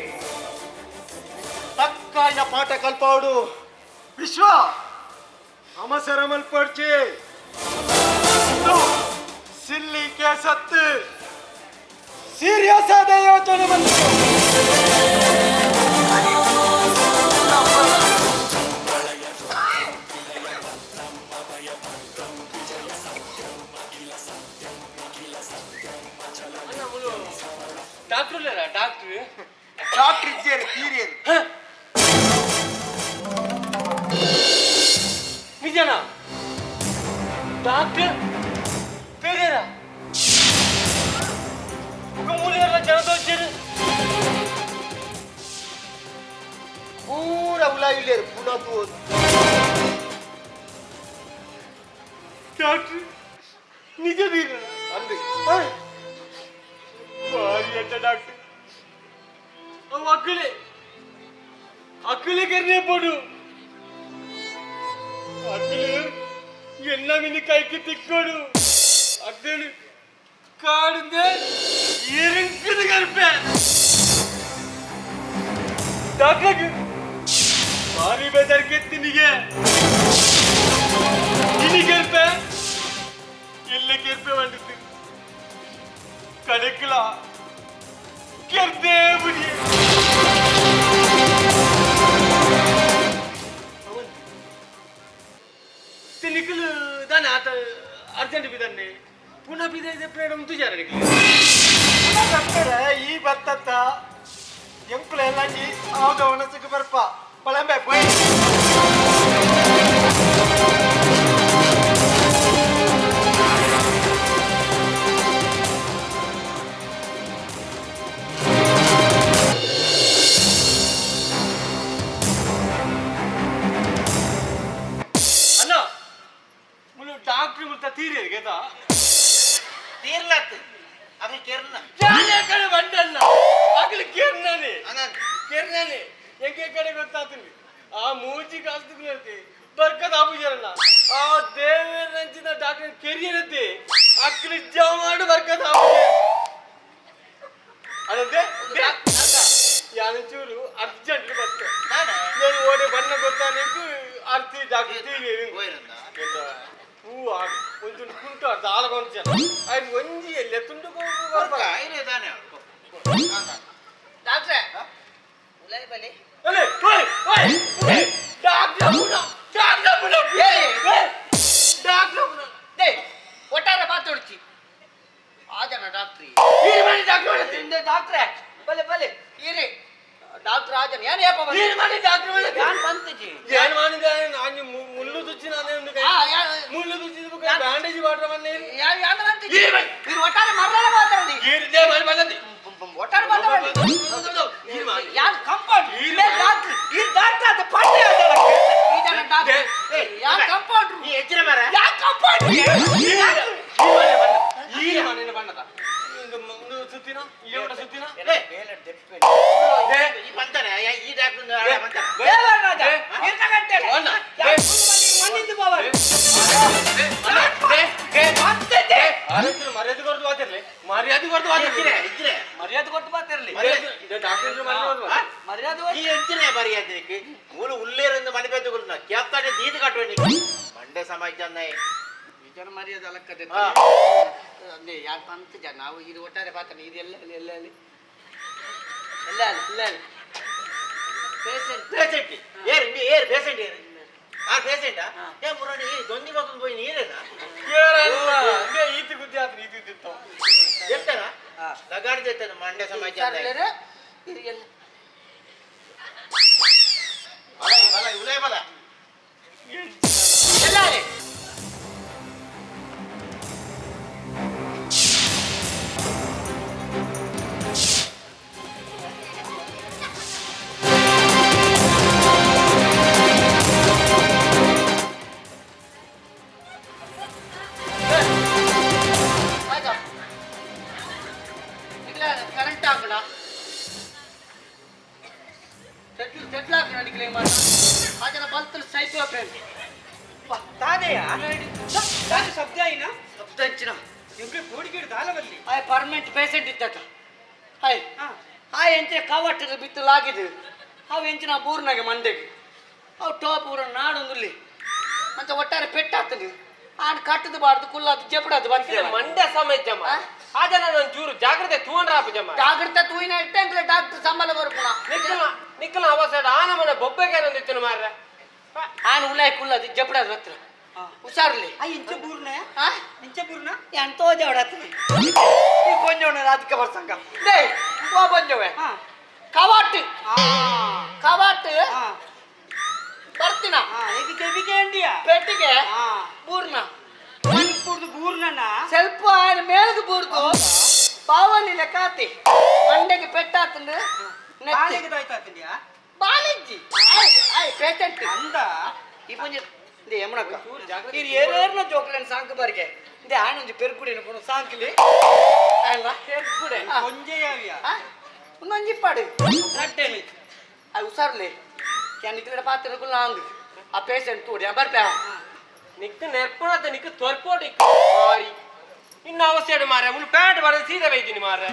S6: ತಕ್ಕಾಯಿನ ಪಾಠ ಕಲ್ಪಾಡು.
S10: ವಿಶ್ವ ಅವಸರ ಮಲ್ಪಡ್ಚಿ ಸಿಲ್ಲಿ ಕೇಸತ್ತು ಸೀರಿಯಸ್ ಆದ ಯೋಚನೆ ಬಂತು.
S1: ಡಾಕ್ಟ್ರು ಡಾಕ್ಟ್ರು
S6: ಡಾಕ್ಟರ್ ಇದ್ದೇರು ತೀರಿಯರು.
S1: ನಿಜನಾ ಡಾಕ್ಟರ್ ಪೇರೇರ ಮೂಲೆಯಲ್ಲ ಜನದೋಚರು
S6: ಪೂರ ಉಲಾಯಿಲ್ಲೇರು ಪುನಃ ತೋದು.
S10: ಡಾಕ್ಟರ್ ನಿಜ ವೀರ
S6: ಅಂದು
S10: ಭಾರಿ ಅಡ್ಡ ಡಾಕ್ಟರ್. ಅವು ಅಕ್ಕಲೆ ಅಕ್ಕಲೆ ಕರ್ನೆ ಪೋಡು ಅಕ್ಕಲು ಎಲ್ಲ ಮಿನಿ ಕೈకి ತಿಕ್ಕೋಡು ಅಕ್ಕಲು ಕಾಡುಂದೆ ಇರುಂಕುದು ಕರ್ಪೆ ಡಾಕ್ಟರ್ ಭಾರಿ ಬೇಜಾರ್ ಕೆತ್ತಿನಿಗೆ ಇನಿ ಕೆರ್ಪೆ ಎಲ್ಲ ಕೆರ್ಪೆ ಬಂದಿತ್ತು ಕಡೆಕ್ಲ ಕೆರ್ದೇ ಬಿಡಿ ತಿನಿಕಲು ದಾನೆ ಆತ ಅರ್ಜೆಂಟ್ ಬಿದ್ದಾನೆ ಪುನಃ ಬಿದ್ದ ಪ್ರೇಡ ಉಂಟು ಜನ ಈ ಬತ್ತತ್ತ ಎಂಕುಲ ಎಲ್ಲಂಜಿ ಆವ್ದ ಒಣಸಿಗೆ ಬರ್ಪ ಪಳಂಬೆ ಪೋಯ್ ಅಣ್ಣ ಮುಲು ಡಾಕ್ಟ್ರ್ ಮುಲ್ತ ತೀರಿ ಗೇತಾ
S7: ತೀರ್ಲಾತ್ ಅಗಲ್ ಕೆರ್ನ
S10: ಜಾನೆ ಕಡೆ ಬಂಡಲ್ಲ ಅಗಲ ಕೇರ್ನಾನೆ ಕೇರ್ನಾನೆ ಎಂಕೆ ಕಡೆ ಗೊತ್ತಾತೀನಿ ಆ ಮೂಜಿ ಕಾಸ್ತು ಬರ್ಕದ ಆಪುಜರಲ್ಲ ಆ ದೇವರ ನಂಚಿನ ಡಾಕ್ಟರ್ ಕೆರಿಯರತ್ತೆ ಅಕ್ಕಲಿ ಜಮಾಡು ಬರ್ಕದ ಆಪುಜ ಅದಂತೆ ಯಾನಚೂರು ಅರ್ಜೆಂಟ್ ಬತ್ತೆ ನಾನು ಓಡಿ ಬಣ್ಣ ಗೊತ್ತಾ ನೀಕು ಅರ್ತಿ ಡಾಕ್ಟರ್ ತೀರಿ ಹೂ ಆಡು ಒಂದು ಕುಂಟು ಅರ್ಧ ಆಲಗೊಂಚ ಆಯ್ತು ಒಂಜಿ ಎಲ್ಲ ತುಂಡು
S4: ಡಾಕ್ಟ್ರೆ ಉಲಾಯಿ ಬಲಿ
S10: ಅಲೆ ಓಯ್ ಓಯ್ ಡಾಕ್ಟರ್ ಪುನ ಡಾಕ್ಟರ್ ಪುನ ಡಾಕ್ಟರ್ ಪುನ
S4: they ಒಟ್ಟಾರೆ ಮಾತಾಡ್ತಿ ಆ ಜನ ಡಾಕ್ಟ್ರಿ
S10: ಈರಿ ಮಾಡಿ ಡಾಕ್ಟರ್ ಮಾಡಿ
S4: ಇಂದ ಡಾಕ್ಟ್ರೆ ಬಲೆ ಬಲೆ ಈರಿ ಡಾಕ್ಟರ್ ಆ ಜನ ಏನು ಏಪ
S10: ಈರಿ ಮಾಡಿ ಡಾಕ್ಟರ್ ಮಾಡಿ
S4: ಯಾನ್ ಬಂತಿಜಿ
S10: ಏನು ಮಾಡಿದೆ ನಾನು ಮುಳ್ಳು ತುಚ್ಚಿ ನಾನು ಒಂದು ಕೈ ಮುಳ್ಳು ತುಚ್ಚಿದ ಬ್ಯಾಂಡೇಜ್ ವಾಟರ್ ಮನೆ
S4: ಯಾನ್ ಯಾನ್ ಬಂತಿಜಿ ಇರು ಒಟ್ಟಾರೆ ಮರಳ ಮಾತಾಡಿ
S10: ಈರಿ they ಮಾಡಿ ಬಂದಿ
S4: ಒಟ್ಟಾರೆ ಮಾತಾಡಿ ಯಾನ್ ಕಂಪೌಂಡ್ ಇಲ್ಲೇ ಡಾಕ್ಟರ್ ಈ ಡಾಕ್ಟರ್ ಅದು ಪಟ್ಟೆ ಈ ಜನ ಡಾಕ್ಟರ್ ಯಾನ್ ಕಂಪೌಂಡರ್
S7: ನೀ ಹೆಚ್ಚಿನ ಮರ
S4: ಯಾನ್ ಕಂಪೌಂಡರ್
S10: ಈರಿ ಮನೆ ಬಣ್ಣದ ಸುತ್ತಿನ ಈ ಸುತ್ತಿನ
S7: ಈ ಬಂತಾನೆ ಈ ಡಾಕ್ಟರ್ ಬಂತಾನೆ
S4: ದೇವರಾಜ ಇರ್ತಕಂತೇಳಿ ಮಣ್ಣಿಂದು ಪವರ್
S10: ಮರ್ಯಾದೆ ಕೊಡ್ದು ಮಾತಿರ್ಲಿ ಮರ್ಯಾದೆ ಕೊಡ್ದು ಮಾತಿರ್ಲಿ
S7: ಇದ್ರೆ
S4: ಮರ್ಯಾದೆ ಕೊಟ್ಟು ಮಾತಿರ್ಲಿ
S10: ಡಾಕ್ಟರ್
S4: ಮರ್ಯಾದೆ
S7: ಈ ಎಂಚಿನ ಮರ್ಯಾದೆ ಮೂಲ ಉಲ್ಲೇರಿಂದ ಮನೆ ಬೆದ್ದುಗಳು ಕೇಪ್ತಾನೆ ದೀದ ಕಟ್ಟುವ ಮಂಡೆ ಸಮಾಜ
S4: ನಿಜನ ಮರ್ಯಾದೆ ಅಲಕ್ಕದೆ ಅಂದ್ರೆ ಯಾರು ಪಂತ ಜನ ನಾವು ಇದು ಒಟ್ಟಾರೆ ಪಾತ್ರ ಇದೆಲ್ಲ ಅಲ್ಲಿ ಎಲ್ಲ ಅಲ್ಲಿ ಎಲ್ಲ ಅಲ್ಲಿ ಎಲ್ಲ ಅಲ್ಲಿ ಪೇಷಂಟ್
S7: ಪೇಷಂಟ್ ಏರ್ ಏರ್ ಪೇಷಂಟ್ ಏರ್ ಆ ಪೇಷಂಟ್ ಏ ಮುರಣಿ ದೊಂದಿ ಮತ್ತೊಂದು ಹೋಗಿ ನೀರೇನಾ
S10: ಈತಿ ಗುದ್ದಿ ಆತ್ರ ಈತಿ ಗುದ್ದಿತ್ತು
S7: ಎತ್ತನ ಲಗಾಡ್ದೆ ಎತ್ತನ ಮಂಡೆ ಸಮಾಜ
S4: ಇದು ಎಲ್ಲ
S7: ಬಲ ಬಲ ಉಲೇ ಬಲ
S4: ಎಲ್ಲ ಅಲ್ಲಿ ಆಯ್ತಾ ಇಲ್ಲ ಕರೆಂಟ್ ಹಾಕೋಣ ಸೆಟ್ಲ್ ಸೆಟ್ಲ್ ಹಾಕೋಣ ನಿಕ್ಲೆ ಮಾಡ ಆ ಜನ ಬಲ್ತಲ್ ಸೈಕೋ ಫ್ರೆಂಡ್
S3: ತಾದೆಯ ತಾನು ಶಬ್ದ అయినా
S4: ಶಬ್ದ ಹಂಚಿನ
S3: ಎಂಬ್ರೆ ಕೋಡಿಗೇಡು ದಾಲವಲ್ಲಿ
S4: ಆಯ್ ಪರ್ಮನೆಂಟ್ ಪೇಷಂಟ್ ಇದ್ದತ ಹಾಯ್ ಹಾಯ್ ಎಂಚಿನ ಕವಟ್ಟದ ಬಿತ್ತಲಾಗಿದೆ ಅವು ಎಂಚಿನ ಬೂರ್ನಾಗೆ ಮಂದೆಗೆ ಅವು ಟಾಪ್ ಊರ ನಾಡೊಂದುಲ್ಲಿ ಅಂತ ಒಟ್ಟಾರೆ ಪೆಟ್ಟಾಗ್ತದೆ ಆನ್ ಕಟ್ಟದು ಬಾರ್ದು ಕುಲ್ಲಾದು ಜಪಡದು ಬಂತಿದೆ
S1: ಮಂಡ್ಯ ಸಮಯ ಜಮ ಆ ಜನ ನಾನು ಚೂರು ಜಾಗ್ರತೆ ತೂಂಡ್ರಾಪ ಜಮ
S4: ಜಾಗ್ರತೆ ತೂಯಿನ ಇಟ್ಟಂಗ್ಲೆ ಡಾಕ್ಟರ್ ಸಂಬಳ ಬರ್ಪುಣ
S1: ನಿಕ್ಕಲ ನಿಕ್ಕಲ ಅವಸರ ಆ ನಮನ ಬೊಬ್ಬೆಗೆ ಏನೊಂದಿತ್ತು ಮಾರ್ರೆ
S4: ಆನ್ ಉಲಾಯ್ ಕುಲ್ಲದು ಜಪಡದು ಹತ್ರ ಹುಷಾರ್ಲಿ
S3: ಆ ಇಂಚ ಬೂರ್ನ
S4: ಆ
S3: ಇಂಚ ಬೂರ್ನ
S4: ಎಂತೋ ಜವಡತ್ರಿ ಈ ಕೊಂಜವನ ರಾಜಕೀಯ ಪ್ರಸಂಗ ಡೇ ಓ ಬಂಜವೆ ಕವಾಟ್ ಕವಾಟ್ ಬರ್ತೀನ
S3: ಇದಕ್ಕೆ ಅಂಡಿಯಾ
S4: ಪೆಟ್ಟಿಗೆ ಬೂರ್ನ
S3: ಪೂರ್ದು ಬೂರ್ನನ
S4: ಸ್ವಲ್ಪ ఆయన ಮೇಲದ ಬೂರ್ದು ಪಾವನಿಲ ಕಾತಿ ಮಂಡೆಗೆ ಪೆಟ್ಟಾತಂದು
S3: ಬಾಲೆಗೆ ದಾಯ್ತಾತಿಂಡಿಯಾ
S4: ಬಾಲಿಜ್ಜಿ ಆಯ್ ಆಯ್ ಪೇಷಂಟ್
S3: ಅಂದ
S4: ಈ ಪುಂಜ ಇಂದೆ ಯಮುನಕ್ಕ ಇದು ಏರೇರ್ನ ಜೋಕ್ಲೆನ್ ಸಾಂಕ್ ಬಾರಿಗೆ ಇಂದೆ ಆಯನೊಂಜಿ ಪೆರ್ಗುಡಿನ ಪುಣ ಸಾಂಕ್ಲಿ ಅಲ್ಲ
S1: ಪೆರ್ಗುಡೆ
S3: ಒಂಜೆಯಾವಿಯಾ
S4: ಒಂದೊಂಜಿ ಪಾಡು
S3: ರಡ್ಡೆನಿ
S4: ಆ ಹುಷಾರ್ಲಿ can ಇದ್ರೆ ಪಾತ್ರ ಕುಲ್ಲ ಅಂದು ಆ ಪೇಷಂಟ್ ತೋಡಿ ಬರ್ಪೆ
S1: ನಿಕ್ ನೆರ್ಪುಣದ ನಿಕ್ ತೊರ್ಪೋಡಿ ಮಾರಿ. ನಿನ್ನ ಅವಸ್ಥೆ ಮಾರೆ ಮುಳು ಪ್ಯಾಂಟ್ ಬರೋದು ಸೀದಾ ಬೈತೀನಿ ಮಾರೆ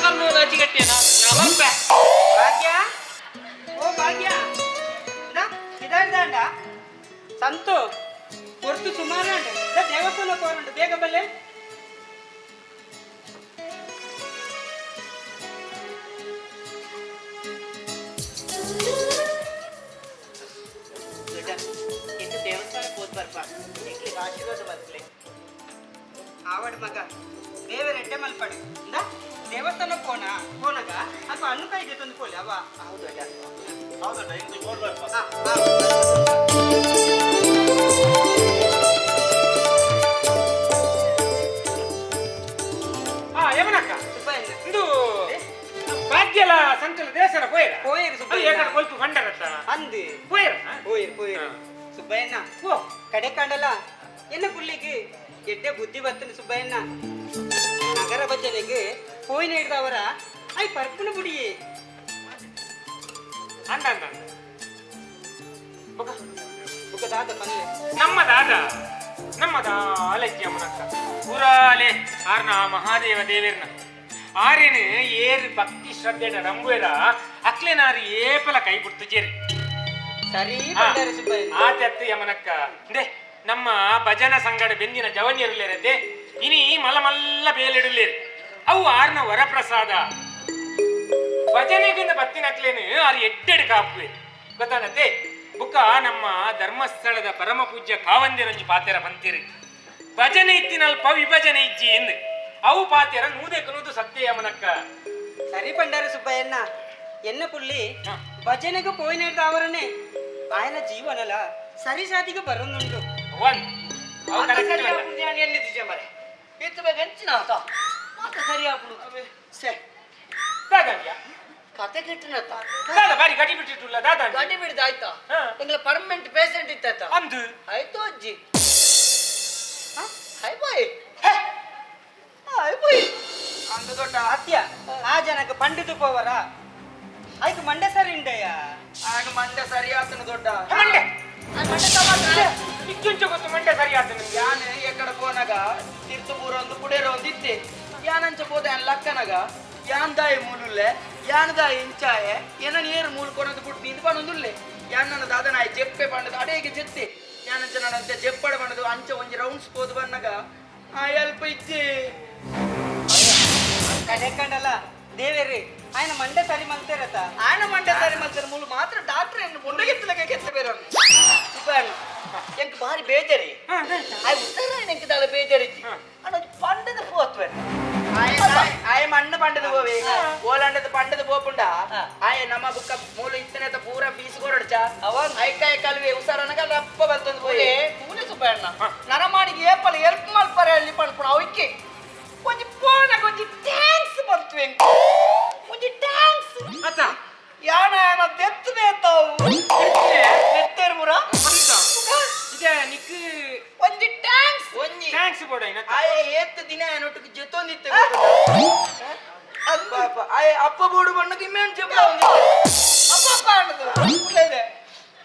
S1: ಕಲ್ಲು ಅಜ್ಜಿಗಟ್ಟೇನ ಬರ್ಪೆ
S3: ಭಾಗ್ಯ ಓ ಭಾಗ್ಯ ಇದಾಂಡ ಸಂತು ಹೊರ್ತು ಸುಮಾರು ದೇವಸ್ಥಾನ ಕೋರಂಡು ಬೇಗ ಬಲ್ಲೆ
S7: ದೇವಸ್ಥಾನಕ್ಕೆ ಹೋದ್ ಬರ್ಪ ಎಂಕ್ಲಿಗೆ ಆಶೀರ್ವಾದ ಬರ್ಲಿ
S3: ಆವಡ್ ಮಗ ದೇವರ ಎಡ್ಡೆ ಮಲ್ಪಡು ಇಂದ ದೇವಸ್ಥಾನಕ್ಕೆ ಹೋಣ ಹೋನಾಗ ಅಲ್ಪ ಹಣ್ಣು ಕಾಯಿ ತಂದು ಪೋಲಿ ಅವ
S7: ಹೌದು ಹೌದು ಎಂಕ್ಲಿಗೆ ಹೋದ್ ಬರ್ಪ.
S2: ಯಮನಕ್ಕ ಇಂದು ಭಾಗ್ಯಲ ಸಂಕಲ ದೇವಸ್ಥಾನ ಪೋಯರ
S3: ಪೋಯರು
S2: ಅದು ಏಕಡ ಕೊಲ್ಪು ಬಂಡರತ್ತ
S3: ಅಂದು
S2: ಪೋಯರ
S3: ಪೋಯರು ಪೋಯರು ಸುಬ್ಬಯ್ಯನ
S2: ಓ
S3: ಕಡೆ ಕಾಂಡಲ ಎನ್ನ ಪುಳ್ಳಿಗೆ ಎಡ್ಡೆ ಬುದ್ಧಿ ಬರ್ತನೆ ಸುಬ್ಬಯ್ಯನ ನಗರ ಭಜನೆಗೆ ಹೋಯ್ನ ಹಿಡ್ದವರ I ಪರ್ಪುನ ಬುಡಿಯೇ
S2: ಅಂದ ಅಂದ ಬುಕ
S3: ಬುಕ ದಾದ ಪನ್ಲೆ
S2: ನಮ್ಮ ದಾದ ನಮ್ಮ ದಾಲಜ್ಜಿ ಅಮ್ಮನಕ್ಕ ಊರಾಲೆ ಆರ್ನ ಮಹಾದೇವ ದೇವೇರ್ನ ಆರೇನು ಏರು ಭಕ್ತಿ ಶ್ರದ್ಧೆಡ ನಂಬುವೆರ ಅಕ್ಲೆನಾರು ಏಪಲ ಕೈ ಬಿಡ್ತು ಜೇರಿ
S3: ಸರಿ ಬಂದಾರೆ ಸುಬ್ಬಯ್ಯ
S2: ಆತೆತ್ತು ಯಮನಕ್ಕ they ನಮ್ಮ ಭಜನ ಸಂಗಡ ಬೆಂದಿನ ಜವನಿಯರುಲೇರದ್ದೆ ಇನಿ ಮಲ ಮಲ್ಲ ಬೇಲಿಡಲೇರು ಅವು ಆರ್ನ ವರಪ್ರಸಾದ ಭಜನೆಗಿಂತ ಬತ್ತಿನಕ್ಲೇನು ಆರು ಎಡ್ಡೆಡು ಕಾಪುವೆ ಗೊತ್ತಾನತ್ತೆ ಬುಕ್ಕ ನಮ್ಮ ಧರ್ಮಸ್ಥಳದ ಪರಮ ಪೂಜ್ಯ ಕಾವಂದಿರಂಜು ಪಾತೆರ ಬಂತೀರಿ ಭಜನೆ ಇತ್ತಿನಲ್ಪ ವಿಭಜನೆ ಇಜ್ಜಿ ಎಂದು ಅವು ಪಾತೆರ ನೂದೆಕ್ ನೂದು ಸತ್ಯ ಯಮನಕ್ಕ
S3: ಸರಿ ಪಂಡಾರ ಸುಬ್ಬಯ್ಯಣ್ಣ ಎನ್ನ ಪುಳ್ಳಿ ಭಜನೆಗೆ ಪೋಯಿನ ಅವರನ್ನೇ ఆయన ಜೀವನಲ ಸರಿ ಸಾತಿಗೆ ಬರೋನುಂಟು
S2: ಒನ್
S4: ಸೇ
S2: ದಾದಾಂಡ್ಯ
S4: ಕತೆ ಕೆಟ್ಟನತ್ತ
S2: ದಾದಾ ಬಾರಿ ಗಡಿ ಬಿಟ್ಟಿಟ್ಟುಲ್ಲ ದಾದಾ
S4: ಗಡಿ ಬಿಡ್ದ ಆಯ್ತಾ ಎಂಗ್ಲ ಪರ್ಮನೆಂಟ್ ಪೇಷಂಟ್ ಇತ್ತ
S2: ಅಂದು
S4: ಆಯ್ತು ಅಜ್ಜಿ ಹಾಯ್ ಬಾಯ್ ಹಾಯ್ ಬಾಯ್
S3: ಅಂದು ದೊಡ್ಡ ಹತ್ಯ ಆ ಜನಕ್ಕೆ ಪಂಡಿತು ಪೋವರ ಆಯ್ತು ಮಂಡೆ ಸರಿ ಉಂಡಯ್ಯ
S4: ಆಗ ಮಂಡೆ ಸರಿ ಆತನ ದೊಡ್ಡ
S2: ಮಂಡೆ ಇಚ್ಚುಂಚು ಗೊತ್ತು ಮಂಡೆ ಸರಿ ಆತನ
S4: ಯಾನ್ ಎಕಡ ಪೋನಾಗ ತೀರ್ಥಪುರ ಒಂದು ಪುಡೇರ ಒಂದು ಇತ್ತೆ ಯಾನಂಚ ಪೋದ ಯಾನ್ ಲಕ್ಕನಗ ಯಾನ್ ದಾಯಿ ಮೂಲುಲ್ಲೆ ಯಾನ್ ದಾಯಿ ಇಂಚಾಯೆ ಏನ ಏರು ಮೂಲು ಕೊನದು ಬಿಟ್ಟು ನಿಂದು ಪನೊಂದುಲ್ಲೆ ಯಾನ್ ನನ್ನ ದಾದನಾಯ ಜೆಪ್ಪೆ ಪಂಡದು ಅಡೇಗೆ ಜೆತ್ತೆ ಯಾನಂಚ ನನ್ನಂತೆ ಜೆಪ್ಪಡ ಪಂಡದು ಅಂಚ ಒಂಜಿ ರೌಂಡ್ಸ್ ಪೋದು ಬನ್ನಗ ಆ ಎಲ್ಪ ಇಜ್ಜೆ
S3: ಕಡೆ ಕಂಡಲ್ಲ ದೇವೇರಿ ఆయన ಮಂಡೆ ಸರಿ ಮಲ್ತೇರತ
S4: ఆయన ಮಂಡೆ ಸರಿ ಮಲ್ತೇರೆ ಮೂಲು ಮಾತ್ರ ಡಾಕ್ಟರ್ ಏನು ಬೊಂಡಗೆತ್ತಲಗೆ ಕೆತ್ತ ಬೇರೆ ಸುಬ್ಬಣ್ಣ ಎಂಕ್ ಬಾರಿ ಬೇಜಾರಿ ಆಯ್ ಉತ್ತರ ಎಂಕ್ ದಾಲ ಬೇಜಾರಿಜ್ಜಿ ಅಣ್ಣ ಪಂಡದ ಪೋತ್ವೆ ಆಯ ಮಣ್ಣು ಪಂಡದ ಹೋವೆ ಓಲಂಡದ ಪಂಡದ ಪೋಪುಂಡ ಆಯ ನಮ್ಮ ಬುಕ್ಕ ಮೂಲು ಇತ್ತನೇತ ಪೂರ ಫೀಸ್ ಕೊರಡ್ಚ ಐಕಾಯ ಕಲ್ವೆ ಉಸಾರನಗ ರಪ್ಪ ಬರ್ತಂದು ಪೋಯೆ ಪೂಲೆ ಸುಬ್ಬಣ್ಣ ನರಮಾಣಿಗೆ ಏಪಲ ಎಲ್ಪ್ ಮಲ್ಪರೆ ಅಲ್ಲಿ ಪನ್ಪುಣ ಅವಕ್ಕೆ ಒಂಜಿ ಪೋನಗ ಒಂಜಿ thanks ಬರ್ತವೆ ಒಂಜಿ thanks
S2: ಅತ್ತ
S4: ಯಾನ ಯಾನ ದೆತ್ತನೆ ತಾವು ನೆತ್ತೇರು ಪೂರ
S2: ಇದೆ ನಿಕ್
S4: ಒಂಜಿ thanks ಒಂಜಿ
S2: thanks ಬೋಡ
S4: ಆಯೆ ಏತ್ ದಿನ ನೊಟ್ಟುಕು ಜೊತೊಂದಿತ್ತೆ ಪಾಪ ಆಯೆ ಅಪ್ಪ ಬೋಡು ಬಣ್ಣಕ್ಕೆ ಇಮ್ಮೇನ್ ಜೆಪ್ಪ ಒಂದಿತ್ತೆ ಅಪ್ಪ ಅಪ್ಪ ಅನ್ನೋದು ಇದೆ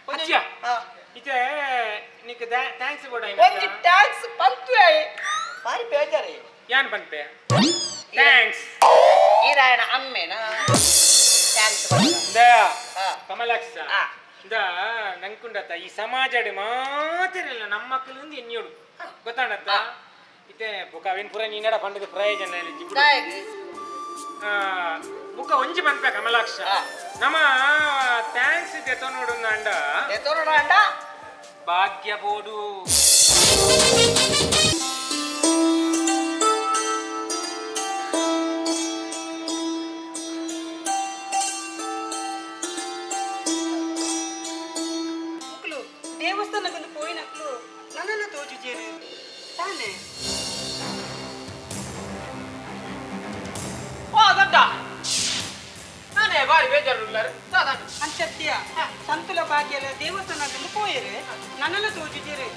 S2: ಅಜ್ಜ ಇದೆ ನಿಕ್ thanks ಬೋಡ
S4: ಒಂಜಿ thanks ಪಂತು ಆಯೆ ಬಾರಿ ಬೇಜಾರಿ
S2: ಯಾನ್ ಪನ್ಪೆ thanks
S7: ಈರಾಯಣ ಅಮ್ಮೇನಾ thanks
S2: ಕಮಲಾಕ್ಷ ಇಂದ ನಂಕುಂಡತ್ತ ಈ ಸಮಾಜಡ್ ಮಾತಿರಲ್ಲ ನಮ್ಮ ಮಕ್ಕಳಿಂದ ಎನ್ನಿಯೋಡು ಗೊತ್ತಾಣತ್ತ ಇತ್ತೆ ಬುಕ್ಕ ಅವೇನ್ ಪೂರ ನೀನಡ ಪಂಡದ ಪ್ರಯೋಜನ ಬುಕ್ಕ ಒಂಜಿ ಪನ್ಪೆ ಕಮಲಾಕ್ಷ ನಮ್ಮ thanks ದೆತೊನೋಡು ಅಂಡ
S4: ದೆತೊನೋಡು ಅಂಡ
S2: ಭಾಗ್ಯ ಬೋಡು
S3: ದೇವಸ್ಥಾನಕ್ಕೊಂದು ಪೋಯಿನಕ್ಲು ನನ್ನೆಲ್ಲ ತೋಜುಜೇರು ತಾನೆ
S1: ಓ ದೊಡ್ಡ ನಾನೇ ಬಾರಿ ಬೇಜಾರುಲ್ಲಾರು
S3: ಅಂಚತ್ಯ ಸಂತುಲ ಭಾಗ್ಯಲ ದೇವಸ್ಥಾನಕ್ಕೊಂದು ಪೋಯರು ನನ್ನೆಲ್ಲ ತೋಜುಜೇರು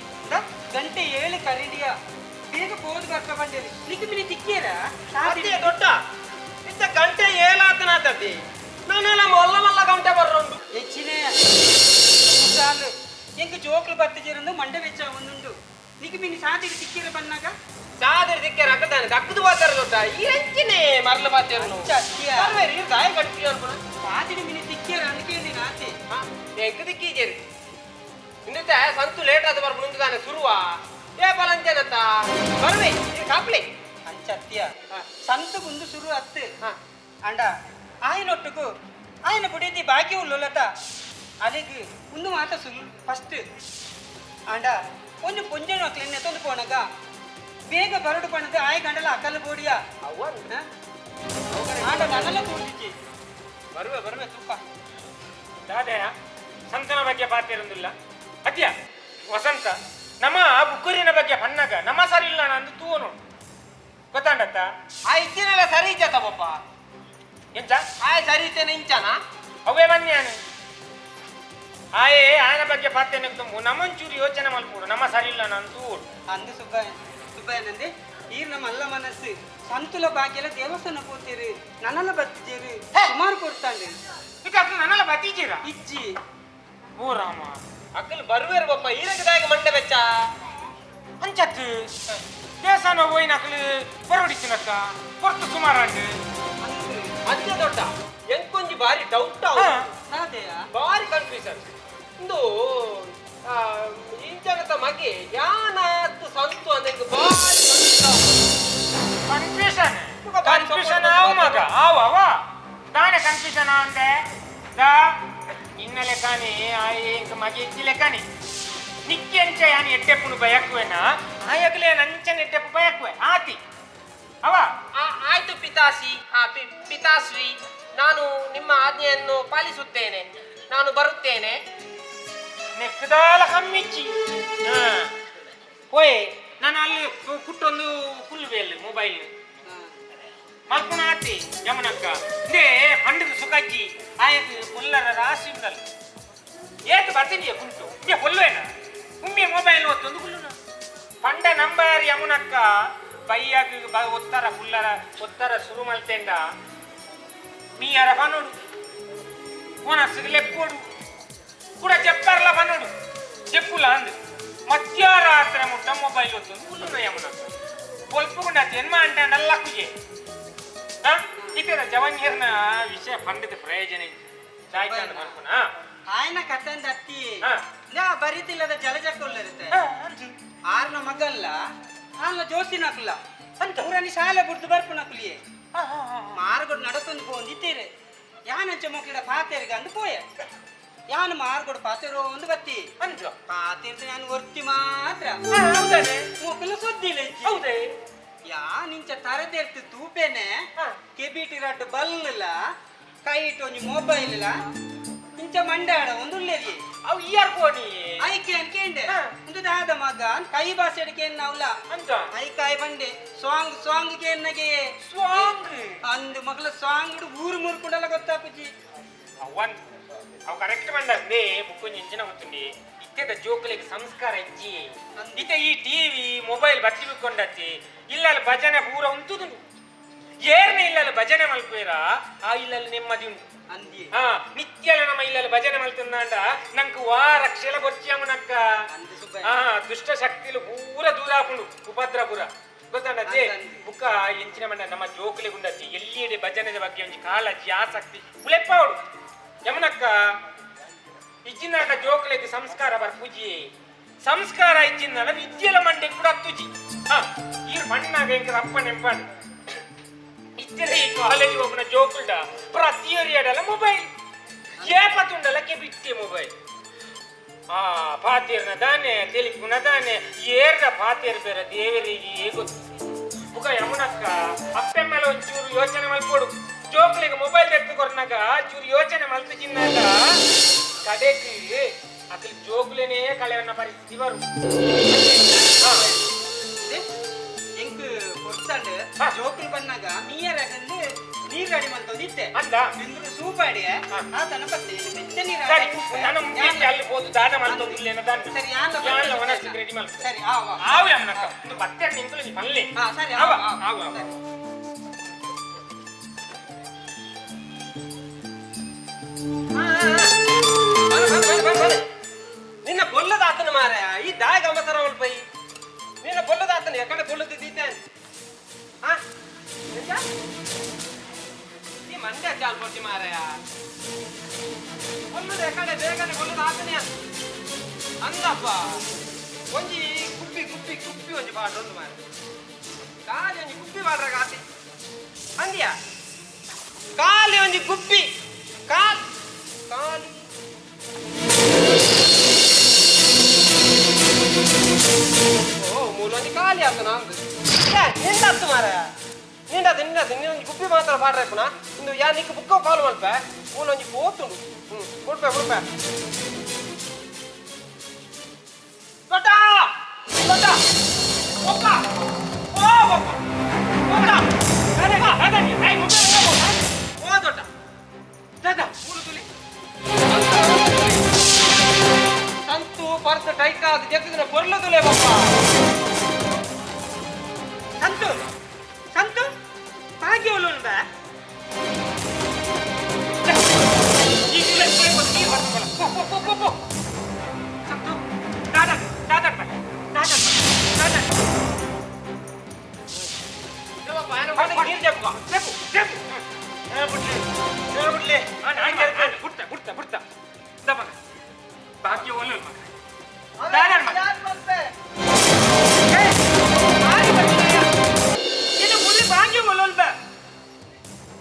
S3: ಗಂಟೆ 7 ಕರೀಡಿಯ ಬೇಗ ಪೋದು ಬರ್ಕ ಬಂದೇರಿ ನಿಕ್ಕ ಮಿನಿ ತಿಕ್ಕಿಯರ
S1: ಅದೇ ದೊಡ್ಡ ಇತ್ತ ಗಂಟೆ 7 ಆತನಾತತಿ ನಾನೆಲ್ಲ ಮೊಲ್ಲ ಮಲ್ಲ ಗಂಟೆ ಬರ್ರೋಂಡು
S3: ಹೆಚ್ಚಿನೇ ಚಾಲು ಎಂಕ್ ಜೋಕ್ಲು ಬತ್ತಿಜಿರಂದು ಮಂಡೆ ವೆಚ್ಚ ಒಂದುಂಡು ನಿಕ್ ಮಿನಿ ಸಾದಿಗೆ ಸಿಕ್ಕಿರ ಬನ್ನಾಗ
S1: ಸಾದರ್ ದಿಕ್ಕೆ ರಕದಾನೆ ದಕ್ಕದು ಬಾತಾರ ದೊಡ್ಡ ಈ ಅಂಚಿನೇ ಮರಲ ಬಾತೇರು ಬರ್ವೇರು ಇರ್ ದಾಯ ಕಟ್ಟಿ ಅನ್ಪುಣ
S3: ಸಾದಿನ ಮಿನಿ ತಿಕ್ಕಿಯರ ಅನ್ಕೇಂದಿ ನಾತಿ
S1: ಎಂಕ್ ದಿಕ್ಕೀಜೇರು ಇಂದತೆ ಸಂತು ಲೇಟ್ ಆದ ಬರ್ಪುಣ ಉಂದು ಸುರುವ ಏ ಬಲಂಚನತ್ತ ಬರ್ವೆ ಕಾಪ್ಲೆ
S3: ಅಂಚತ್ಯ ಸಂತು ಗುಂದು ಸುರು ಅತ್ತು ಅಂಡ ಆಯನೊಟ್ಟುಗು ಆಯನ ಬುಡಿದಿ ಬಾಕಿ ಉಲ್ಲುಲತ ಅಲ್ಲಿಗೆ ಒಂದು ಮಾತ ಸುರು ಫಸ್ಟ್ ಅಂಡ ಒಂದು ಪೊಂಜನ ಮಕ್ಳಿನ ಎತ್ತೊಂದು ಪೋನಗ ಬೇಗ ಬರಡು ಪಣದು ಆಯ್ ಗಂಡಲ ಅಕಲ್ ಬೋಡಿಯ ಆಂಡ ನನ್ನಲ್ಲ ತೂರ್ತಿಚ್ಚಿ ಬರುವೆ ಬರುವೆ ತುಪ್ಪ
S2: ದಾದಯ ಸಂತನ ಬಗ್ಗೆ ಪಾತಿರುಂದಿಲ್ಲ ಅತ್ಯ ವಸಂತ ನಮ್ಮ ಬುಕ್ಕೂರಿನ ಬಗ್ಗೆ ಪನ್ನಾಗ ನಮ್ಮ ಸರಿ ಇಲ್ಲ ಅಂದು ತೂವನು ಗೊತ್ತಾಂಡತ್ತ
S1: ಆ ಇಚ್ಚಿನೆಲ್ಲ ಸರಿ ಇಜ್ಜತ್ತ ಪಪ್ಪ
S2: ಎಂಚ
S1: ಆಯ್ ಸರಿ ಇದ್ದೇನೆ ಇಂಚನ
S2: ಅವೇ ಮನ್ಯಾನು ಆಯೇ ಆಯನ ಬಗ್ಗೆ ಪಾತೇನೆ ತುಂಬು ನಮ್ಮಂಚೂರು ಯೋಚನೆ ಮಲ್ಪೋಡು ನಮ್ಮ ಸರಿ ಇಲ್ಲ ನಾನು ತೂಡು
S3: ಅಂದು ಸುಬ್ಬ ಸುಬ್ಬಯ್ಯನಂದೆ ಈರ್ ನಮ್ಮ ಅಲ್ಲ ಮನಸ್ಸು ಸಂತುಲ ಭಾಗ್ಯಲ ದೇವಸ್ಥಾನ ಪೋತೀರಿ ನನ್ನಲ್ಲ ಬತ್ತಿಜೇರು ಸುಮಾರು ಕೊಡ್ತಾಂಡು
S2: ಇದಕ್ಕೆ ನನ್ನಲ್ಲ ಬತ್ತೀಜೀರ
S3: ಇಜ್ಜಿ
S2: ಓ ರಾಮ
S1: ಅಕ್ಕಲ್ ಬರುವೇರು ಪಪ್ಪ ಈರಕ್ಕೆ ಮಂಡೆ ಬೆಚ್ಚ
S2: ಅಂಚತ್ತು ದೇವಸ್ಥಾನ ಹೋಯಿನಕ್ಲು ಬರೋಡಿತ್ತಿನಕ್ಕ ಹೊರ್ತು ಸುಮಾರಾಂಡು
S1: ಅಂಚೆ ದೊಡ್ಡ ಎಂಕೊಂಜಿ ಬಾರಿ ಡೌಟ್ ಬಾರಿ ಕನ್ಫ್ಯೂಷನ್ ಇಂದು ಇಂಚನತ ಮಗೆ ಯಾನಾತ್ ಸಂತು ಅಂದ್ರೆ ಬಾರಿ
S2: ಕನ್ಫ್ಯೂಷನ್ ಕನ್ಫ್ಯೂಷನ್ ಆವು ಮಗ ಆವು ಅವ ದಾನೆ ಕನ್ಫ್ಯೂಷನ್ ಅಂದೆ ದಾ ಇನ್ನ ಲೆಕ್ಕನೆ ಆಯೆ ಇಂಕ ಮಗೆ ಇಚ್ಚಿ ಲೆಕ್ಕನೆ ನಿಕ್ಕೆಂಚ ಯಾನ್ ಎಡ್ಡೆಪ್ಪುನು ಬಯಕುವೆನ ಆಯಗಲೇ ನಂಚನ ಎಡ್ಡೆಪ್ಪು ಬಯಕುವೆ ಆತಿ ಅವ
S1: ಆಯ್ತು ಪಿತಾಸಿ ಪಿತಾಶ್ರೀ ನಾನು ನಿಮ್ಮ ಆಜ್ಞೆಯನ್ನು ಪಾಲಿಸುತ್ತೇನೆ ನಾನು ಬರುತ್ತೇನೆ
S2: ನೆಕ್ಕದಾಲ ಕಮ್ಮಿಚ್ಚಿ ಹೋಯ್ ನಾನು ಅಲ್ಲಿ ಕುಟ್ಟೊಂದು ಕುಲ್ಲುವೆ ಅಲ್ಲಿ ಮೊಬೈಲ್ ಮಲ್ಪುಣ ಆತಿ ಯಮನಕ್ಕ ಇಂದೇ ಪಂಡದ ಸುಖಜ್ಜಿ ಆಯತು ಪುಲ್ಲರ ರಾಶಿ ಉಂಡಲ್ಲ ಏತು ಬರ್ತೀನಿ ಕುಂಟು ಇಂದೇ ಪೊಲ್ವೇನ ಉಮ್ಮೆ ಮೊಬೈಲ್ ಒತ್ತೊಂದು ಕುಲ್ಲುನ ಪಂಡ ನಂಬರ್ ಯಮುನಕ್ಕ ಬೈಯಾಗ ಒತ್ತರ ಪುಲ್ಲರ ಒತ್ತರ ಶುರು ಮಲ್ತೆಂಡ ಮೀಯರ ಪನೋಡು ಓನಸ್ಸಿಗೆ ಲೆಪ್ಪೋಡು ಕೂಡ చెప్పారలా పనుడు చెప్పులా అంది మధ్యరాత్రి ముట్ట మొబైల్ వస్తుంది కుల్లున యమునక్క పొల్పుకుండా జన్మ అంటే అల్లక్కుజే ఇతర జవన్యర్న విషయ పండిత ಪ್ರಯೋಜನ ಚಾಯ್ತಾಂಡ ಮಲ್ಪುನ
S3: ఆయన ಕಥೆಂದ ಅತ್ತಿ ನಾ ಬರೀತಿಲ್ಲದ ಜಲಜಕ್ಕೊಲ್ಲರುತ್ತೆ ಆರ್ನ ಮಗಲ್ಲ ಆರ್ನ ಜೋಸಿನಕ್ಲ ಅಂತ ಊರನಿ ಶಾಲೆ ಬುಡ್ದು ಬರ್ಪುನಕ್ಲಿಯೇ ಮಾರ್ಗೋಡು ನಡತೊಂದು ಪೋಂದಿತ್ತೀರಿ ಯಾನಂಚ ಮಕ್ಳಿಡ ಪಾತೇರಿಗೆ ಅಂದು ಪೋಯೆ ಯಾನು ಮಾರ್ಗೋಡು ಪಾತೇರೋ ಒಂದು ಬತ್ತಿ
S2: ಅಂದು
S3: ಪಾತೇರ್ದು ನಾನು ಒರ್ತಿ ಮಾತ್ರ ಮೊಕ್ಕಲು ಸುದ್ದಿಲ್ಲ
S2: ಹೌದೇ
S3: ಯಾ ನಿಂಚ ತರದೇರ್ತು ತೂಪೇನೆ ಕೆಬಿಟಿ ರಡ್ಡು ಬಲ್ಲ ಕೈ ಇಟ್ಟು ಒಂಜಿ ಮೊಬೈಲ್ ಇಲ್ಲ ಇಂಚ ಮಂಡಾಡ ಒಂದು ಉಲ್ಲೇರಿ
S2: ಅವು ಇಯರ್ ಕೋನಿ
S3: ಐಕೆ ಅನ್ಕೇಂಡೆ ಒಂದು ದಾದ ಮಗ ಕೈ ಭಾಷೆ ಅಡಿಕೆ ನಾವ್ಲ
S2: ಅಂತ
S3: I ಕಾಯ್ ಬಂಡೆ ಸಾಂಗ್ ಸಾಂಗ್ ಕೇನ್ನಗೆ
S2: ಸಾಂಗ್
S3: ಅಂದು ಮಗಳ ಸಾಂಗ್ ಊರು ಮುರ್ಕೊಂಡಲ್ಲ ಗೊತ್ತಾಪುಜಿ
S2: ಅವನ್ ಅವು ಕರೆಕ್ಟ್ ಬಂದೇ ಬುಕ್ ಇಂಚಿನ ಗೊತ್ತುಂಡಿ ಇತ್ತೆದ ಜೋಕುಲಿಗೆ ಸಂಸ್ಕಾರ ಇಜ್ಜಿ ಇತ್ತೆ ಈ ಟಿವಿ ಮೊಬೈಲ್ ಬತ್ತಿ ಬಿಕ್ಕೊಂಡತ್ತಿ ಇಲ್ಲಲ್ಲಿ ಭಜನೆ ಪೂರ ಉಂತುದುಂಡು ಏರ್ನೆ ಇಲ್ಲಲ್ಲಿ ಭಜನೆ ಮಲ್ಪೇರ ಆ ಇಲ್ಲಲ್ಲಿ ನೆಮ್ಮದಿ ಉಂಟು
S3: ಅಂದಿ
S2: ಹಾ ನಿತ್ಯಲ ನಮ್ಮ ಇಲ್ಲಲ್ಲಿ ಭಜನೆ ಮಲ್ತಂದಾಂಡ ನಂಗೆ ವಾ ರಕ್ಷೆಲ ಬೊರ್ಚಿಯಮ್ಮನಕ್ಕ ಹಾ ದುಷ್ಟ ಶಕ್ತಿಲು ಪೂರ ದೂರ ಹಾಕೊಂಡು ಉಪದ್ರ ಪೂರ ಗೊತ್ತಾಂಡತ್ತೆ ಬುಕ್ಕ ಎಂಚಿನ ಮಂಡ ನಮ್ಮ ಜೋಕುಲಿ ಗುಂಡತ್ತಿ ಎಲ್ಲಿ ಭಜನೆದ ಬಗ್ಗೆ ಒಂಜಿ ಕಾಳಜಿ ಆಸಕ್ತಿ ಉಲೆಪ್ಪಾವಡು ಯಮನಕ್ಕ ಇಜ್ಜಿನಾಟ ಜೋಕುಲೆಗ್ ಸಂಸ್ಕಾರ ಬರ್ಪುಜಿ ಸಂಸ್ಕಾರ ಇಜ್ಜಿನಾಡ ವಿದ್ಯೆಲ ಮಂಡೆ ಕೂಡ ಅತ್ತುಜಿ ಹಾ ಈ ಮಣ್ಣಾಗ ಎಂಕ ಅಪ್ಪ ನೆಂಪಾಡು ಇತ್ತೆದ ಈ ಕಾಲೇಜ್ ಹೋಗುನ ಜೋಕುಲ್ಡ ಪ್ರತಿಯೊರಿ ಅಡಲ ಮೊಬೈಲ್ ಏಪತ್ತುಂಡಲ ಕೆಬಿಟ್ಟೆ ಮೊಬೈಲ್ ಆ ಪಾತೇರ್ನ ದಾನೆ ತೆಲಿಪುನ ದಾನೆ ಏರ್ದ ಪಾತೇರ್ ಬೇರೆ ದೇವರಿಗೆ ಗೊತ್ತು ಬುಕ ಯಮುನಕ್ಕ ಅಪ್ಪೆಮ್ಮೆಲ ಒಂಚೂರು ಯೋಚನೆ ಮಲ್ಪೋಡು ಜೋಕ್ಲಿಗೆ ಮೊಬೈಲ್ ತೆತ್ತು ಕೊರ್ನಾಗ ಚೂರು ಯೋಚನೆ ಮಲ್ತು ಚಿನ್ನಾಗ ಕಡೆಗೆ ಅಸಲು ಜೋಕ್ಲೇನೆ ಕಳೆಯನ್ನ ಪರಿಸ್ಥಿತಿ ಬರು
S3: ಎಂಕ್ ಕೊಡ್ತಾಂಡು ಜೋಕುಲು ಬನ್ನಾಗ ಮೀಯರ ಕಂದು ನೀರ್ ರೆಡಿ ಮಲ್ತೋದಿತ್ತೆ
S2: ಅಂದ
S3: ಬೆಂಗ್ಳೂರು ಸೂಪಾಡಿ ಆತನ ಬತ್ತೆ ಬೆಚ್ಚ ನೀರು
S2: ಸರಿ ನಾನು ಮುಂದೆ ಅಲ್ಲಿ ಹೋದು ದಾದ ಮಲ್ತೋದಿಲ್ಲ ಏನದಾನ
S3: ಸರಿ ಯಾನ್
S2: ಯಾನ್ ಒನಸ್ ರೆಡಿ ಮಲ್ತು
S3: ಸರಿ ಆವ
S2: ಆವು ಯಮನಕ್ಕ ಒಂದು ಬತ್ತೆ ನಿಂತುಲು ನೀ ಪಲ್ಲೆ
S3: ಹಾ ಸರಿ
S2: ಆವ
S3: ಆವ
S2: ಆವು ಆವು
S1: ನಿನ್ನ ಬೊಲ್ಲದ ಆತನ ಮಾರಾಯ ಈ ದಾಯ ಗಮಸರ ಪೈ ನಿನ್ನ ಬೊಲ್ಲದ ಆತನ ಯಾಕಂದ್ರೆ ಬೊಲ್ಲದ ದೀತಾನೆ ದಂಡೆ ಚಾಲ್ ಕೊಡ್ತಿ ಮಾರಾಯ. ಕೊಲ್ಲುದೆ ಕಡೆ ಬೇಗನೆ ಕೊಲ್ಲುದು ಆತನೇ ಅಂದಪ್ಪ. ಒಂಜಿ ಕುಪ್ಪಿ ಕುಪ್ಪಿ ಕುಪ್ಪಿ ಒಂಜಿ ಪಾಡ ಉಂಡು ಮಾರ. ಖಾಲಿ ಒಂಜಿ ಕುಪ್ಪಿ ಪಾಡ್ರ ಕಾತಿ ಅಂದ್ಯಾ. ಖಾಲಿ ಒಂಜಿ ಕುಪ್ಪಿ ಕಾಲ್ ಖಾಲಿ. ಓ ಮೂಲೊಂಜಿ ಖಾಲಿ ಆತನ ಅಂದು. ನಿಂಡತ್ತು ಮಾರಾಯ, ನಿಂಡದು ನಿಂಡದು. ನೀನೊಂಜಿ ಗುಬ್ಬಿ ಮಾತ್ರ ಪಾಡ್ರೆ ಪುನಃ ಇಂದು ಯಾ ನಿಕ್ ಬುಕ್ಕ ಕಾಲ್ ಮಲ್ಪೆ. ಮೂಲೊಂಜಿ ಪೋತುಂಡು. ಕೊಡ್ಪೆ ಕೊಡ್ಪೆ. ದೊಡ್ಡ ದೊಡ್ಡ ಒಪ್ಪ ಓ ಒಪ್ಪ ದೊಡ್ಡ ಓ ದೊಡ್ಡ ದಾದ ಮೂಲು ತುಲಿ ಸಂತು ಪರ್ಸ ಟೈಕ ಅದು ಜಗ್ಗಿನ ಪೊರ್ಲು ತುಲೆ ಬಪ್ಪ.
S3: ಸಂತು ಸಂತು ಭಾಗ್ಯ ಒಲ್ಲೋನು ಬಾ.
S2: ಸಂತು ದಾದಾ ದಾದಾ ಬಾ ದಾದಾ ದಾದಾ.
S1: ನೀರು ಜಪ್ಪ
S2: ಜಪ್ಪು ಜಪ್ಪು.
S7: ಬಿಡ್ಲಿ ಬಿಡ್ಲಿ.
S2: ಬಿಡ್ತಾ ಬಿಡ್ತಾ ಬಿಡ್ತಾ. ದಮಗ ಭಾಗ್ಯ ಒಲ್ಲೋನು ಮಗ. ದಾದಾ ಮಗ.
S3: ಏನು ಪುಲ್ಲಿ ಭಾಗ್ಯ ಒಲ್ಲೋಲ್ ಬಾ.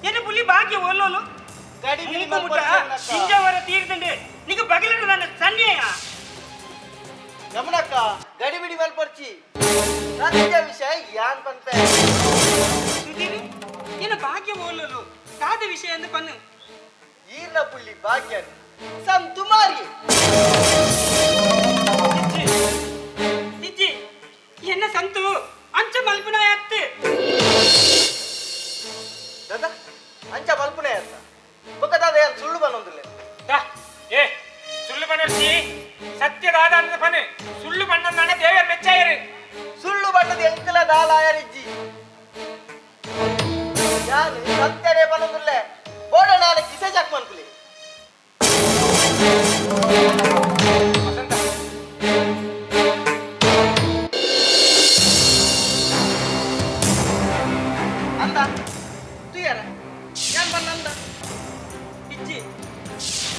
S3: ಏನು ಪುಲ್ಲಿ ಭಾಗ್ಯ ಒಲ್ಲೋಲು ಇಂಜವರ ತೀರ್ದಂಡೆ ನಿಂಗೆ ಬಗಲಿಡು ನನ್ನ ಸನ್ನೆಯ
S6: ಯಮುನಕ್ಕ ಗಡಿಬಿಡಿ ಮಲ್ಪರ್ಚಿ ಸತ್ಯ ವಿಷಯ ಯಾನ್ ಪನ್ಪೆ.
S3: ಸುಧೀರ್ ಏನು ಭಾಗ್ಯ ಒಲ್ಲೋಲು ಕಾದ ವಿಷಯ ಅಂದು ಪನ್ನು.
S6: ಈರ್ನ ಪುಳ್ಳಿ ಭಾಗ್ಯ ಸಂತುಮಾರಿ.
S3: ಇಜ್ಜಿ ಎನ್ನ ಸಂತು ಅಂಚ ಮಲ್ಪುನ ಅತ್ತೆ.
S6: ದಾದಾ ಅಂಚ ಮಲ್ಪುನ ಅತ್ತ ಬೊಕ್ಕ ದಾದ ಯಾನ್ ಸುಳ್ಳು ಬನ್ನೊಂದಿಲ್ಲ.
S2: ಏ ಸುಳ್ಳು ಬನ್ನರ್ಸಿ ಸತ್ಯ ದಾದ ಅಂದ ಪನೆ. ಸುಳ್ಳು ಬಣ್ಣ ದೇವರ ಮೆಚ್ಚಾಯರು.
S6: ಸುಳ್ಳು ಬಣ್ಣದ ಎಂಕಲ ದಾಲಾಯರಿಜ್ಜಿ. ಯಾನು ಸತ್ಯನೇ ಬನ್ನೊಂದಿಲ್ಲ. ಬೋಡ ನಾನು ಕಿಸೆ ಜಾಕ್ ಮನ್ಕುಲಿ.
S2: ವಸಂತ
S6: ಅಂದ ತುಯ್ಯಾರ ಯಾನ್ ಬಣ್ಣ ಅಂದ.
S3: ಇಜ್ಜಿ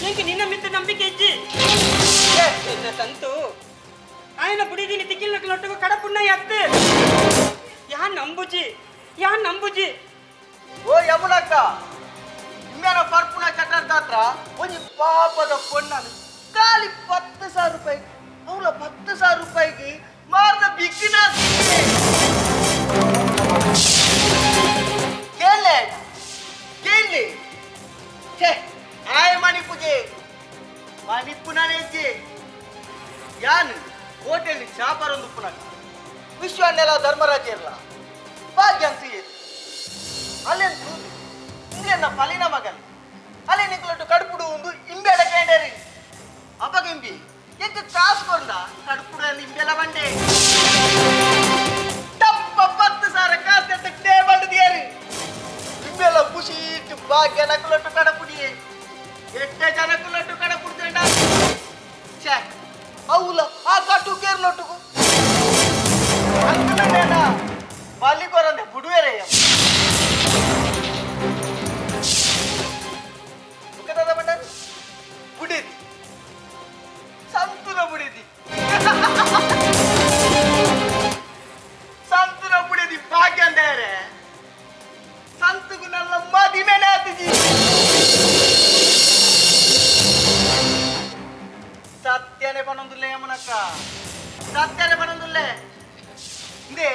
S3: ನಿಂಗೆ ನಿನ್ನ ಮಿತ್ತ ನಂಬಿಕೆ ಇಜ್ಜಿ. ನಿನ್ನ ಸಂತು ఆయన ಬುಡಿದೀನಿ ತಿಕ್ಕಿಲ್ನೊಟ್ಟಿಗೆ ಕಡಪುಣ್ಣ ಎತ್ತು. ಯಾ ನಂಬುಜಿ ಯಾ ನಂಬುಜಿ.
S6: ಓ ಯಮುನಕ್ಕ ಇಮ್ಯಾನ ಪರ್ಪುಣ ಚಟರ್ದಾತ್ರ ಒಂಜಿ ಪಾಪದ ಪೊಣ್ಣನು ಖಾಲಿ 10,000 ರೂಪಾಯಿ ಅವಳ 10,000 ರೂಪಾಯಿಗೆ ಮಾರ್ದ ಬಿಕ್ಕಿನ ಕೇಳಲೆ ಕೇಳಲಿ. ಛೇ ಆಯ್ ಮಣಿಪುಜೆ ಮಣಿಪುನನೇ ಯಾನು ಹೋಟೆಲ್ ಚಾಪರೊಂದು ಪುನಕ ವಿಶ್ವನ್ನೆಲ್ಲ ಧರ್ಮರಾಜ ಇರಲ್ಲ ಭಾಗ್ಯ ಅನ್ಸಿಯದು ಅಲ್ಲೇನು ತೂದು ಇಂಗ್ಲೆನ್ನ ಫಲಿನ ಮಗನ್ ಅಲ್ಲೇ ನಿಂಕಲೊಟ್ಟು ಕಡುಪುಡು ಒಂದು ಇಂಬೆಡ ಕೇಂಡರಿ ಅಪಗ ಇಂಬಿ ಎಂತ ಕಾಸು ಕೊಂಡ ಕಡುಪುಡು ಅಂದು ಇಂಬೆಲ್ಲ ಬಂಡೆ ತಪ್ಪ 10,000 ಕಾಸು ಅಂತ ಟೇಬಲ್ ದಿಯರಿ ಇಂಬೆಲ್ಲ ಖುಷಿ ಇಟ್ಟು ಭಾಗ್ಯ ನಕಲೊಟ್ಟು ಕಡಪುಡಿಯೇ ಎಟ್ಟೆ ಜನಕುಲೊಟ್ಟು ಕಡಪುಡ್ತೇಂಡ. ಛೇ అవుల ಆ ಕಟ್ಟು ಕೇರ್ಲೊಟ್ಟುಗು ಅಂಕಲನೇನ ಬಲಿ ಕೊರಂದೆ ಬುಡುವೆರೆಯ ಮುಖದಾದ ಬಂಡಾರು ಬುಡಿದಿ ಸಂತುನ ಬುಡಿದಿ ಸಂತುನ ಬುಡಿದಿ ಭಾಗ್ಯ ಅಂದಾರೆ ಸಂತುಗು ನಲ್ಲ ಮದಿಮೇನೆ ಆತಿಜಿ. ಸತ್ಯನೇ ಬನ್ನೊಂದುಲ್ಲೆ ಯಮುನಕ್ಕ ಸತ್ಯನೇ ಬನ್ನೊಂದುಲ್ಲೆ. ಇಂದೇ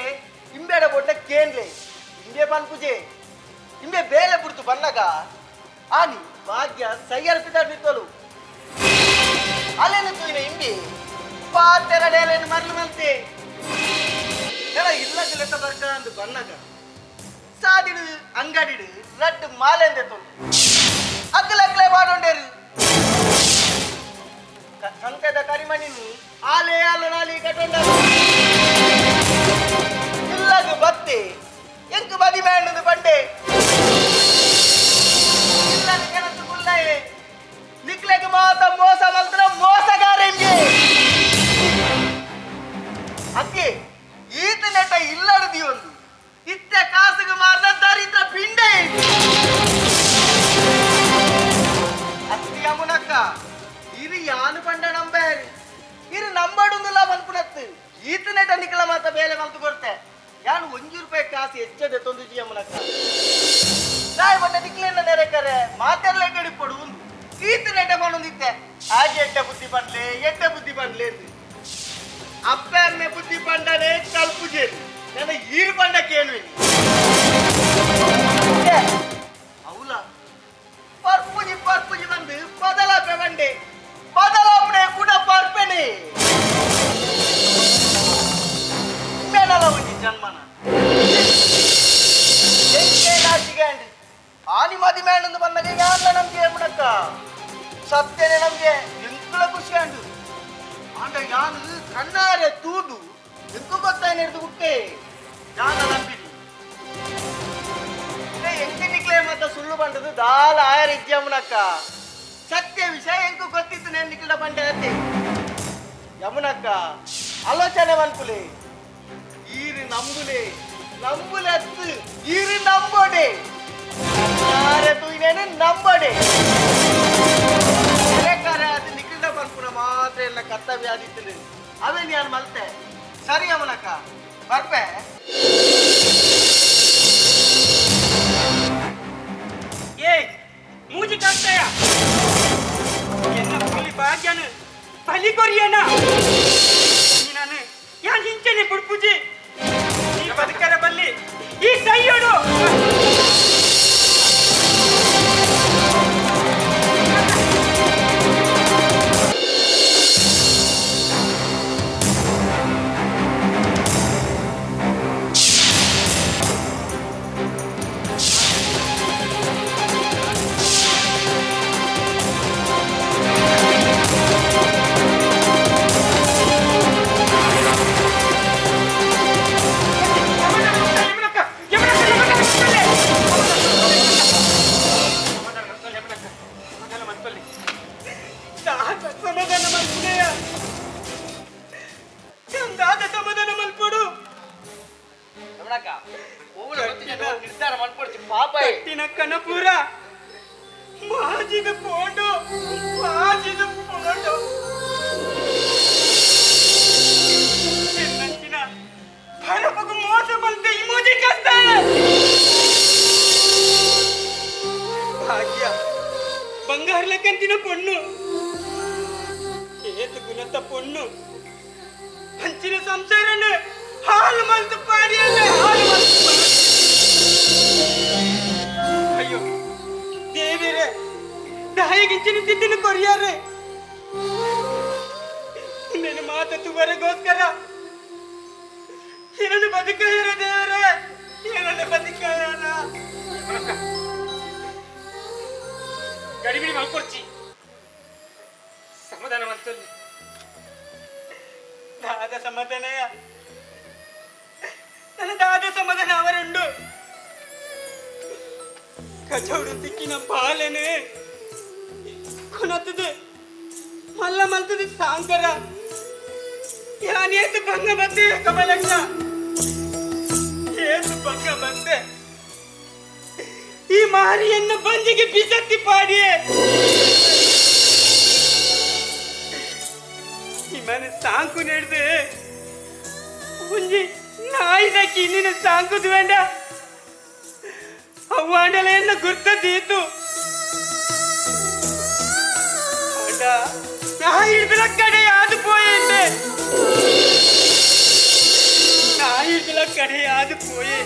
S6: ಇಂಬೇಡ ಬೊಡ್ಡ ಕೇನ್ಲೆ ಇಂಬೆ ಪನ್ಪುಜೆ ಇಂಬೆ ಬೇಲೆ ಬುಡ್ತು ಬನ್ನಗ ಆನಿ ಭಾಗ್ಯ ಸೈಯರ್ ಪಿತಾಡ್ಬಿತ್ತೋಲು ಅಲ್ಲೇನು ತೂಯಿನ ಇಂಬಿ ಪಾತೆರಡೇಲೇನು ಮರಳು ಮಲ್ತೆ ಎಡ ಇಲ್ಲ ಬರ್ಕ ಅಂದು ಬನ್ನಗ ಸಾದಿಡು ಅಂಗಡಿಡು ರಡ್ಡು ಮಾಲೆಂದೆ ತೋಲು ಅಗ್ಲಗ್ಲೆ ಬಾಡೊಂಡೇರು ಸಂತೆದ ಕರಿಮಣಿನು ಆಲೆ ಆಲು ನಾಲಿ ಕಟ್ಟೊಂಡರು ಇಲ್ಲದು ಬತ್ತೆ ಎಂಕು ಬದಿ ಮೇಂಡದು ಬಂಡೆ ಇಲ್ಲದು ಕೆನಸು ಕುಲ್ಲಯೇ ನಿಕ್ಲೆಗ್ ಮಾತ ಮೋಸ ಮಲ್ತ್ರ ಮೋಸಗಾರೆಂಗೆ ಅಕ್ಕೆ ಈತ ನೆಟ ಇಲ್ಲಡದಿ ಒಂದು ಇತ್ತೆ ಕಾಸುಗೆ ಮಾರ್ದ ದರಿದ್ರ ಪಿಂಡೆ. ಕಾಸು ಹೆಚ್ಚದೆ ತೊಂದು ಯಮುನಕ್ಕ ನಾಯಿ ಬಣ್ಣ ನಿಕ್ಲೇನ ನೆರೆ ಕರೆ ಮಾತೆಲ್ಲ ಎಡ್ಡೆ ಉಂದು ಈತ ನೆಡ್ಡೆ ಪಣ್ಣೊಂದಿತ್ತೆ ಆಜೆ ಎಡ್ಡೆ ಬುದ್ಧಿ ಪಂಡ್ಲೆ ಎಡ್ಡೆ ಬುದ್ಧಿ ಪಂಡ್ಲೆ ಎಂದು ಅಪ್ಪೆ ಅಮ್ಮೆ ಬುದ್ಧಿ ಪಂಡನೆ ಕಲ್ಪುಜೇನು ನನ್ನ ಈರು ಪಂಡ ಕೇಳುವೆ అవులా పర్పుజి పర్పుజి ಬಂದು ಬದಲಾಪೆ ಬಂಡೆ ಬದಲಾಪಣೆ ಕೂಡ ಪರ್ಪೆನೆ ಮೇನಲ ಒಂಜಿ ಜನ್ಮನ ಎಂಕೆ ಆನಿ ಮದಿ ಮೇಣಂದು ಬಂದಾಗ ಯಾರ್ಲ ನಮ್ಗೆ ಯಮುನಕ್ಕ ಸತ್ಯನೆ ನಮ್ಗೆ ಎಂಕುಲ ಖುಷಿ ಅಂಡು ಆಂಡ ಯಾನು ಕಣ್ಣಾರೆ ತೂದು ಎಂಕು ಗೊತ್ತಾಯ್ನ ಹಿಡಿದು ಹುಟ್ಟೆ ಯಾನ ನಂಬಿದಿ ಎಂಕಿನಿಕ್ಲೆ ಮತ್ತ ಸುಳ್ಳು ಬಂಡದು ದಾಲ ಆಯರ್ ಯಮುನಕ್ಕ ಸತ್ಯ ವಿಷಯ ಎಂಕು ಗೊತ್ತಿತ್ತು నేను ನಿಕ್ಲ ಬಂಡೆ ಅತ್ತೆ ಯಮುನಕ್ಕ ಆಲೋಚನೆ ಮನ್ಪುಲೆ ಈರು ನಂಬುಲೆ ನಂಬುಲೆ ಅತ್ತು ಈರು ನಂಬೋಡೆ ಕಣ್ಣಾರೆ ತೂಯಿನೇನು ನಂಬೋಡೆ ಅದು ನಿಕ್ಲ ಪನ್ಪುನ ಮಾತ್ರ ಎಲ್ಲ ಕರ್ತವ್ಯ ಆದಿತ್ತು ಅವೇ ನಾನು ಮಲ್ತೆ ಸರಿ ಯಮುನಕ್ಕ ಬರ್ಪೆ.
S3: ಏ ಮೂಜಿ ಕಾಕ್ತಾಯ ಎನ್ನ ಪುಲಿ ಭಾಗ್ಯನು ಬಲಿ ಕೊರಿಯನ ನಾನು ಯಾನ್ ಹಿಂಚನೆ ಬುಡ್ಪುಜಿ ಈ ಬದುಕರ ಬಲ್ಲಿ ಈ ಸೈಯೋಡು ಕನಪುರ ಮಾಜಿದ ಪೋಂಡು ಮಾಜಿದ ಪೋಂಡು ಎನ್ನಂಚಿನ ಭರಪಗು ಮೋಸ ಬಂತೆ ಈ ಮೂಜಿ ಕಷ್ಟ ಭಾಗ್ಯ ಬಂಗಾರಲ ಕಂತಿನ ಪೊಣ್ಣು ಏತು ಗುಣತ ಪೊಣ್ಣು ಹಂಚಿನ ಸಂಸಾರನ ಹಾಲು ಮಲ್ತು ಪಾಡಿಯಲ್ಲ ಹಾಲು ಮಲ್ತು ಪಾಡಿ. ಅಯ್ಯೋ ದೇವಿರೇ ದಾಯಿಗಿಂಚಿನ ತಿದ್ದಿನ ಕೊರಿಯಾರೆ ನನ್ನ ಮಾತ ತುವರೆಗೋಸ್ಕರ ಏನನ್ನು ಬದುಕಾಯರ ದೇವರೇ ಏನನ್ನು ಬದುಕಾಯರ
S2: ಗಡಿಬಿಡಿ ಮಲ್ಕೊರ್ಚಿ ಸಮಾಧಾನ ಮಲ್ತಲ್ಲಿ
S3: ದಾದ ಸಮಾಧಾನಯ ನನ್ನ ದಾದ ಸಮಾಧಾನ ಅವರುಂಡು ಕಚೌಡು ತಿಕ್ಕಿನ ಪಾಲನೆ ಕೊನತ್ತದೆ ಮಲ್ಲ ಮಲ್ತದೆ ಸಾಂಕರ ಯಾನೇತು ಭಂಗ ಬಂದೆ ಕಮಲಕ್ಕ ಏತು ಭಂಗ ಬಂದೆ ಈ ಮಾರಿಯನ್ನು ಬಂಜಿಗೆ ಬಿಸತ್ತಿ ಪಾಡಿಯೇ ಈ ಮನೆ ಸಾಂಕು ನಡೆದು ಒಂಜಿ ನಾಯಿದಕ್ಕೆ ಇನ್ನಿನ ಸಾಂಕುದು ಬೇಡ ಅವ್ವಾಂಡಲೆಯನ್ನು ಗುರ್ತದೀತು ನಾಯಿ ಕಡೆಯಾದು ಪೋಯೆ ನಾಯಿ ಕಡೆಯಾದು ಪೋಯೆ.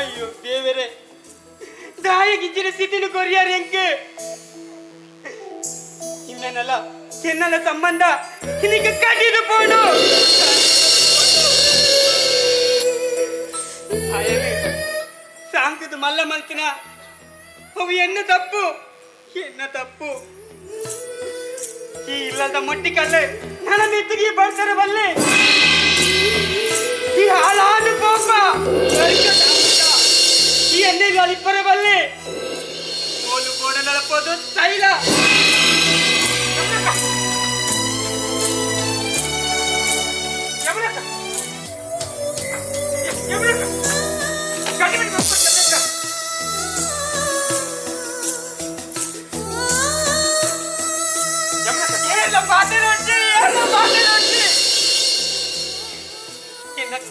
S3: ಅಯ್ಯೋ ದೇವರೇ ದಾಯಿಗಿಂಚಿನ ಸ್ಥಿತಿನ ಕೊರಿಯಾರ ಎಂಕೆ ಇನ್ನೆಲ್ಲ ಎನ್ನಲ ಸಂಬಂಧ ಇನ್ನೀಗ ಕಡಿದು ಪೋಡು ಸಾಂಕದ ಮಲ್ಲ ಮಲ್ತಿನ ಅವು ಎನ್ನ ತಪ್ಪು ಎನ್ನ ತಪ್ಪು ಈ ಇಲ್ಲದ ಮೊಟ್ಟಿ ಕಲ್ಲೆ ನನ್ನ ಮೆತ್ತಿಗೆ ಬರ್ತಾರೆ ಬಲ್ಲೆ ಈ ಹಾಳಾದ ಕೋಪ ಈ ಎಣ್ಣೆ ಇಬ್ಬರ ಬಲ್ಲೆ ಕೋಲು ಬೋಡ ನಳಪೋದು ತೈಲ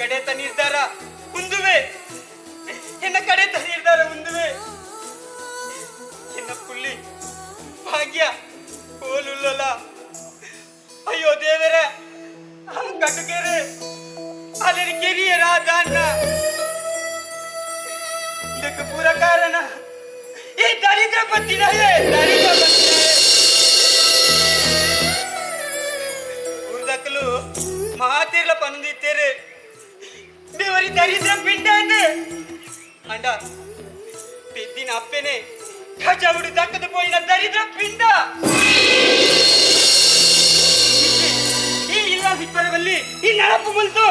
S3: ಕಡೆತ ನಿರ್ಧಾರ ಉಂದುವೆ, ಎನ್ನ ಕಡೆತ ನಿರ್ಧಾರ ಉಂದುವೆ. ಎನ್ನ ಪುಳ್ಳಿ ಭಾಗ್ಯ ಹೋಲುಲ್ಲಲ್ಲ. ಅಯ್ಯೋ ದೇವರೇ, ಕಟುಕೆರೆ ಅಲ್ಲಿ ಕೆರಿಯರ ದಾನ್ನ ಇದಕ್ಕೆ ಪೂರ ಕಾರಣ ಈ ದರಿದ್ರ ಪತ್ತಿನಯೇ, ದರಿದ್ರ ಪತ್ತಿನಯೇ. ಊರ್ದಕ್ಕಲು ಮಾತಿರ್ಲ ಪನಂದಿತ್ತೇರೆ ದೇವರಿ ದರಿದ್ರ ಪಿಂಡ ಅಂಡ ಪೆದ್ದಿನ ಅಪ್ಪೆನೆ ಕಜವುಡು ದಕ್ಕದು ಪೋಯಿನ ದರಿದ್ರ ಪಿಂಡ. ಈ ಇಲ್ಲ ಸಿಕ್ಕರವಲ್ಲಿ ಈ ನಳಪು ಮುಲ್ತು.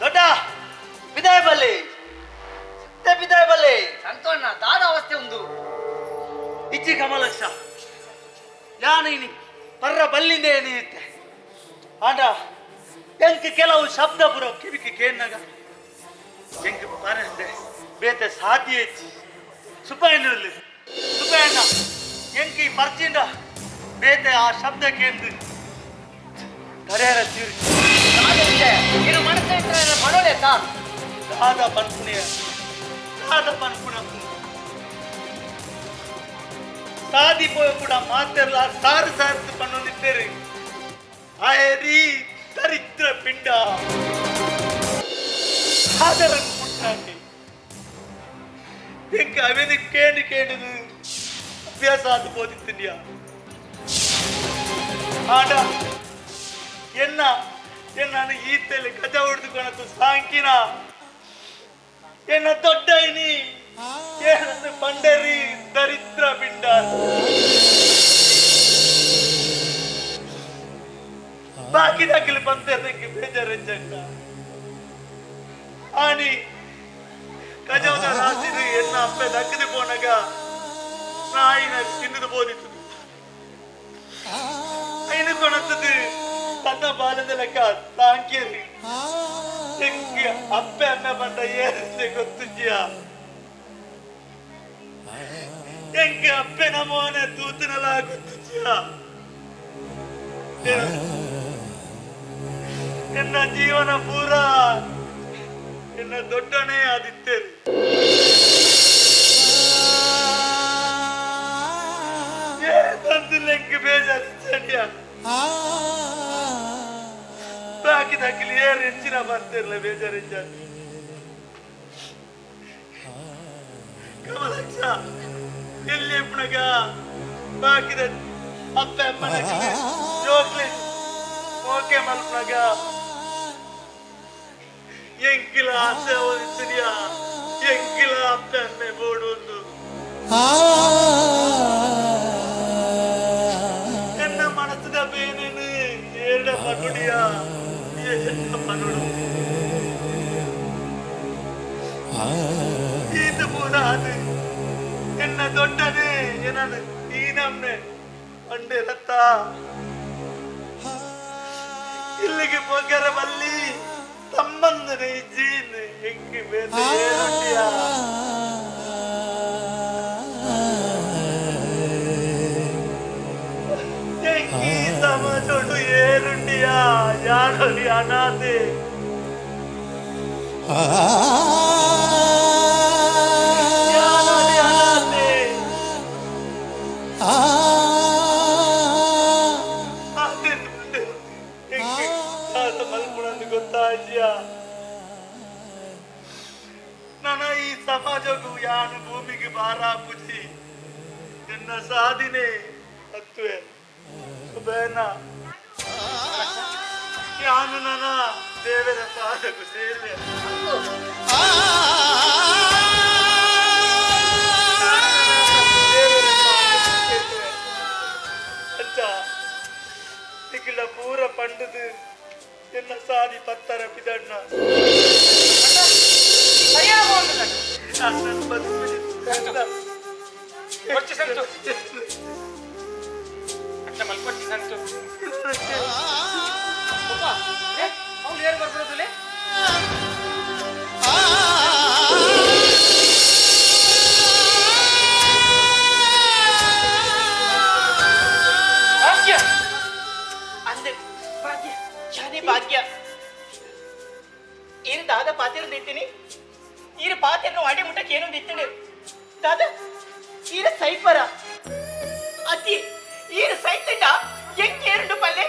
S7: ದೊಡ್ಡ ಬಿದಾಯ ಬಲ್ಲೆ, ಬಿದಾಯ ಬಲ್ಲೆ.
S4: ಸಂತೋಣ ದಾದ ಅವಸ್ಥೆ ಒಂದು
S7: ಇಚ್ಚಿ ಕಮಲಕ್ಷ ಯಾನು ಪರ್ರ ಬಲ್ಲಿಂದ ಏನಿರುತ್ತೆ ಆಂಡ ಎಂಕ್ ಕೆಲವು ಶಬ್ದ ಪುರ ಕಿವಿకి ಕೇಳಿನಾಗ ಎಂಕ್ ಪರಂದೆ ಬೇತೆ ಸಾಧ್ಯ ಹೆಚ್ಚಿ ಸುಬ್ಬಯ್ಯನಲ್ಲಿ ಸುಬ್ಬಯ್ಯಣ್ಣ ಎಂಕ್ ಈ ಪರ್ಚಿಂಡ ಬೇತೆ ಆ ಶಬ್ದ ಕೇಂದ್ರ ಕರೆಯರ ತೀರಿ
S4: ಏನು ಮನಸ್ಸು ಇದ್ರೆ ಮನೋಳೆ ಸರ್.
S7: ದಾದ ಪನ್ಪುಣಿಯ ದಾದ ಪನ್ಪುಣ ಸಾದಿ ಪೋಯ ಕೂಡ ಮಾತೆಲ್ಲ ಸಾರು ಸಾರು ಪನ್ನೊಂದಿದ್ದೇರೆ ಆಯರಿ ದರಿದ್ರ ಪಿಂಡ ಆದರನ್ನು ಪುಟ್ಟಾಂಡಿ ಎಂಕ ಅವೇನು ಕೇಂಡು ಕೇಂಡುದು ಅಭ್ಯಾಸ ಆದ ಬೋದಿತ್ತಿನ್ಯಾ. ಆಡ ಎನ್ನ ಎನ್ನ ಈತಲ್ಲಿ ಗಜ ಹೊಡೆದುಕೊಳತು ಸಾಂಕಿನ ಎನ್ನ ದೊಡ್ಡ ಇನಿ ಏನನ್ನು ಪಂಡರಿ ದರಿದ್ರ ಪಿಂಡ. ಬಾಕಿ ದಾಖಲೆ ಬಂತಕ್ಕೆ ಬೇಜಾರೆಂಜಕ್ಕ ಆನಿ ಗಜವದ ರಾಸಿರು ಎನ್ನ ಅಪ್ಪೆ ದಕ್ಕದೆ ಪೋನಾಗ ನಾಯಿನ ತಿನ್ನದು ಬೋದಿತ್ತು ಐನು ಕೊಣತ್ತದು ತನ್ನ ಬಾಲದ ಲೆಕ್ಕ ಸಾಂಕಿಯರಿ ಎಂಗೆ ಅಪ್ಪೆ ಅನ್ನ ಬಂದ ಏರಿದೆ ಗೊತ್ತಿದ್ಯಾ ಎಂಗೆ ಅಪ್ಪೆ ನಮೋನೆ ತೂತಿನಲ್ಲ ಗೊತ್ತಿದ್ಯಾ. ಎನ್ನ ಜೀವನ ಪೂರ ಎನ್ನ ದೊಡ್ಡನೇ ಆದಿತ್ತೇರಿ. ತಂದು ಲೆಕ್ಕ ಬೇಜಾರಿಚ್ಚಂಡ್ಯ ಬಾಕಿ ದಾಖಲಿ ಏರು ಹೆಚ್ಚಿನ ಬರ್ತಿರ್ಲ ಬೇಜಾರಿಚ್ಚ. ಕಮಲಕ್ಷ ಎಲ್ಲಿ ಎಪ್ಪಣಗ ಬಾಕಿದ
S10: ಅಪ್ಪೆ ಅಮ್ಮನಕ್ಲೆ ಜೋಕ್ಲೆ ಓಕೆ ಮಲ್ಪನಾಗ ಎಂಕಿಲ ಆಸೆ ಓದಿಸಿದ್ಯಾ ಎಂಕಿಲ ಅಪ್ಪೆ ಅಮ್ಮೆ ಬೋಡು ಎನ್ನ ಮನಸ್ಸದ ಬೇನೇನು ಏಡ ಪನುಡಿಯ ಏಡ ಪನುಡು ಇದು ಪೂರ ಅದು ಎನ್ನ ದೊಡ್ಡನೆ ಏನದು ಈ ನಮ್ನೆ ಅಂಡೆ ರತ್ತ ಇಲ್ಲಿಗೆ ಪೋಕರ ಬಲ್ಲಿ ತಮ್ಮಂದನೆ ಇಜ್ಜೀನ್ ಎಂಕಿ ಬೇತೆ ಏರುಂಡಿಯ ಎಂಕಿ ಸಮಾಜೋಡು ಏರುಂಡಿಯ ಯಾರೊಲಿ ಅನಾಥೆ ಯಾರೊಲಿ ಅನಾಥೆ ಅದೇ ಎಂಕಿ ದಾದ ಮಲ್ಪುಣಂದು ಗೊತ್ತಾಜಿಯ ನನ್ನ ಈ ಸಮಾಜಕ್ಕೂ ಯಾನು ಭೂಮಿಗೆ ಭಾರ ಪುಜಿ ಎನ್ನ ಸಾಧನೆ ಅತ್ವೆ ಸುಬೇನ ಯಾನು ನನ್ನ ದೇವರ ಪಾದಕ್ಕೂ ಸೇರುವೆ. ಅಜ್ಜ ನಿಖಿಲ ಪೂರ ಪಂಡದು ಎನ್ನ ಸಾದಿ ಪತ್ತರ ಪಿದಣ್ಣ ನನ್ನ ಬದುಕು
S2: ಕೊಚ್ಚಿ ಸಂತು ಅಚ್ಚ ಮಲ್ಕೊಚ್ಚಿ ಸಂತು
S1: ಅವ್ನು ಏರ್ ಬರ್ಬಿಡೋದಿಲ್ಲ.
S2: ಭಾಗ್ಯ
S5: ಅಂದೆ ಭಾಗ್ಯ ಯಾನೇ ಭಾಗ್ಯ ಏನು ದಾದ ಪಾತಿರ ದಿತ್ತೀನಿ ಈರು ಪಾತಿರನು ಅಡಿ ಮುಟ್ಟಕ್ಕೆ ಏನು ದಿತ್ತಿನಿ ದಾದ ಈರ ಸೈಪರ ಅತಿ ಈರು ಸೈತಂಡ ಎಂಕೇರುಂಡು ಪಲ್ಲೆ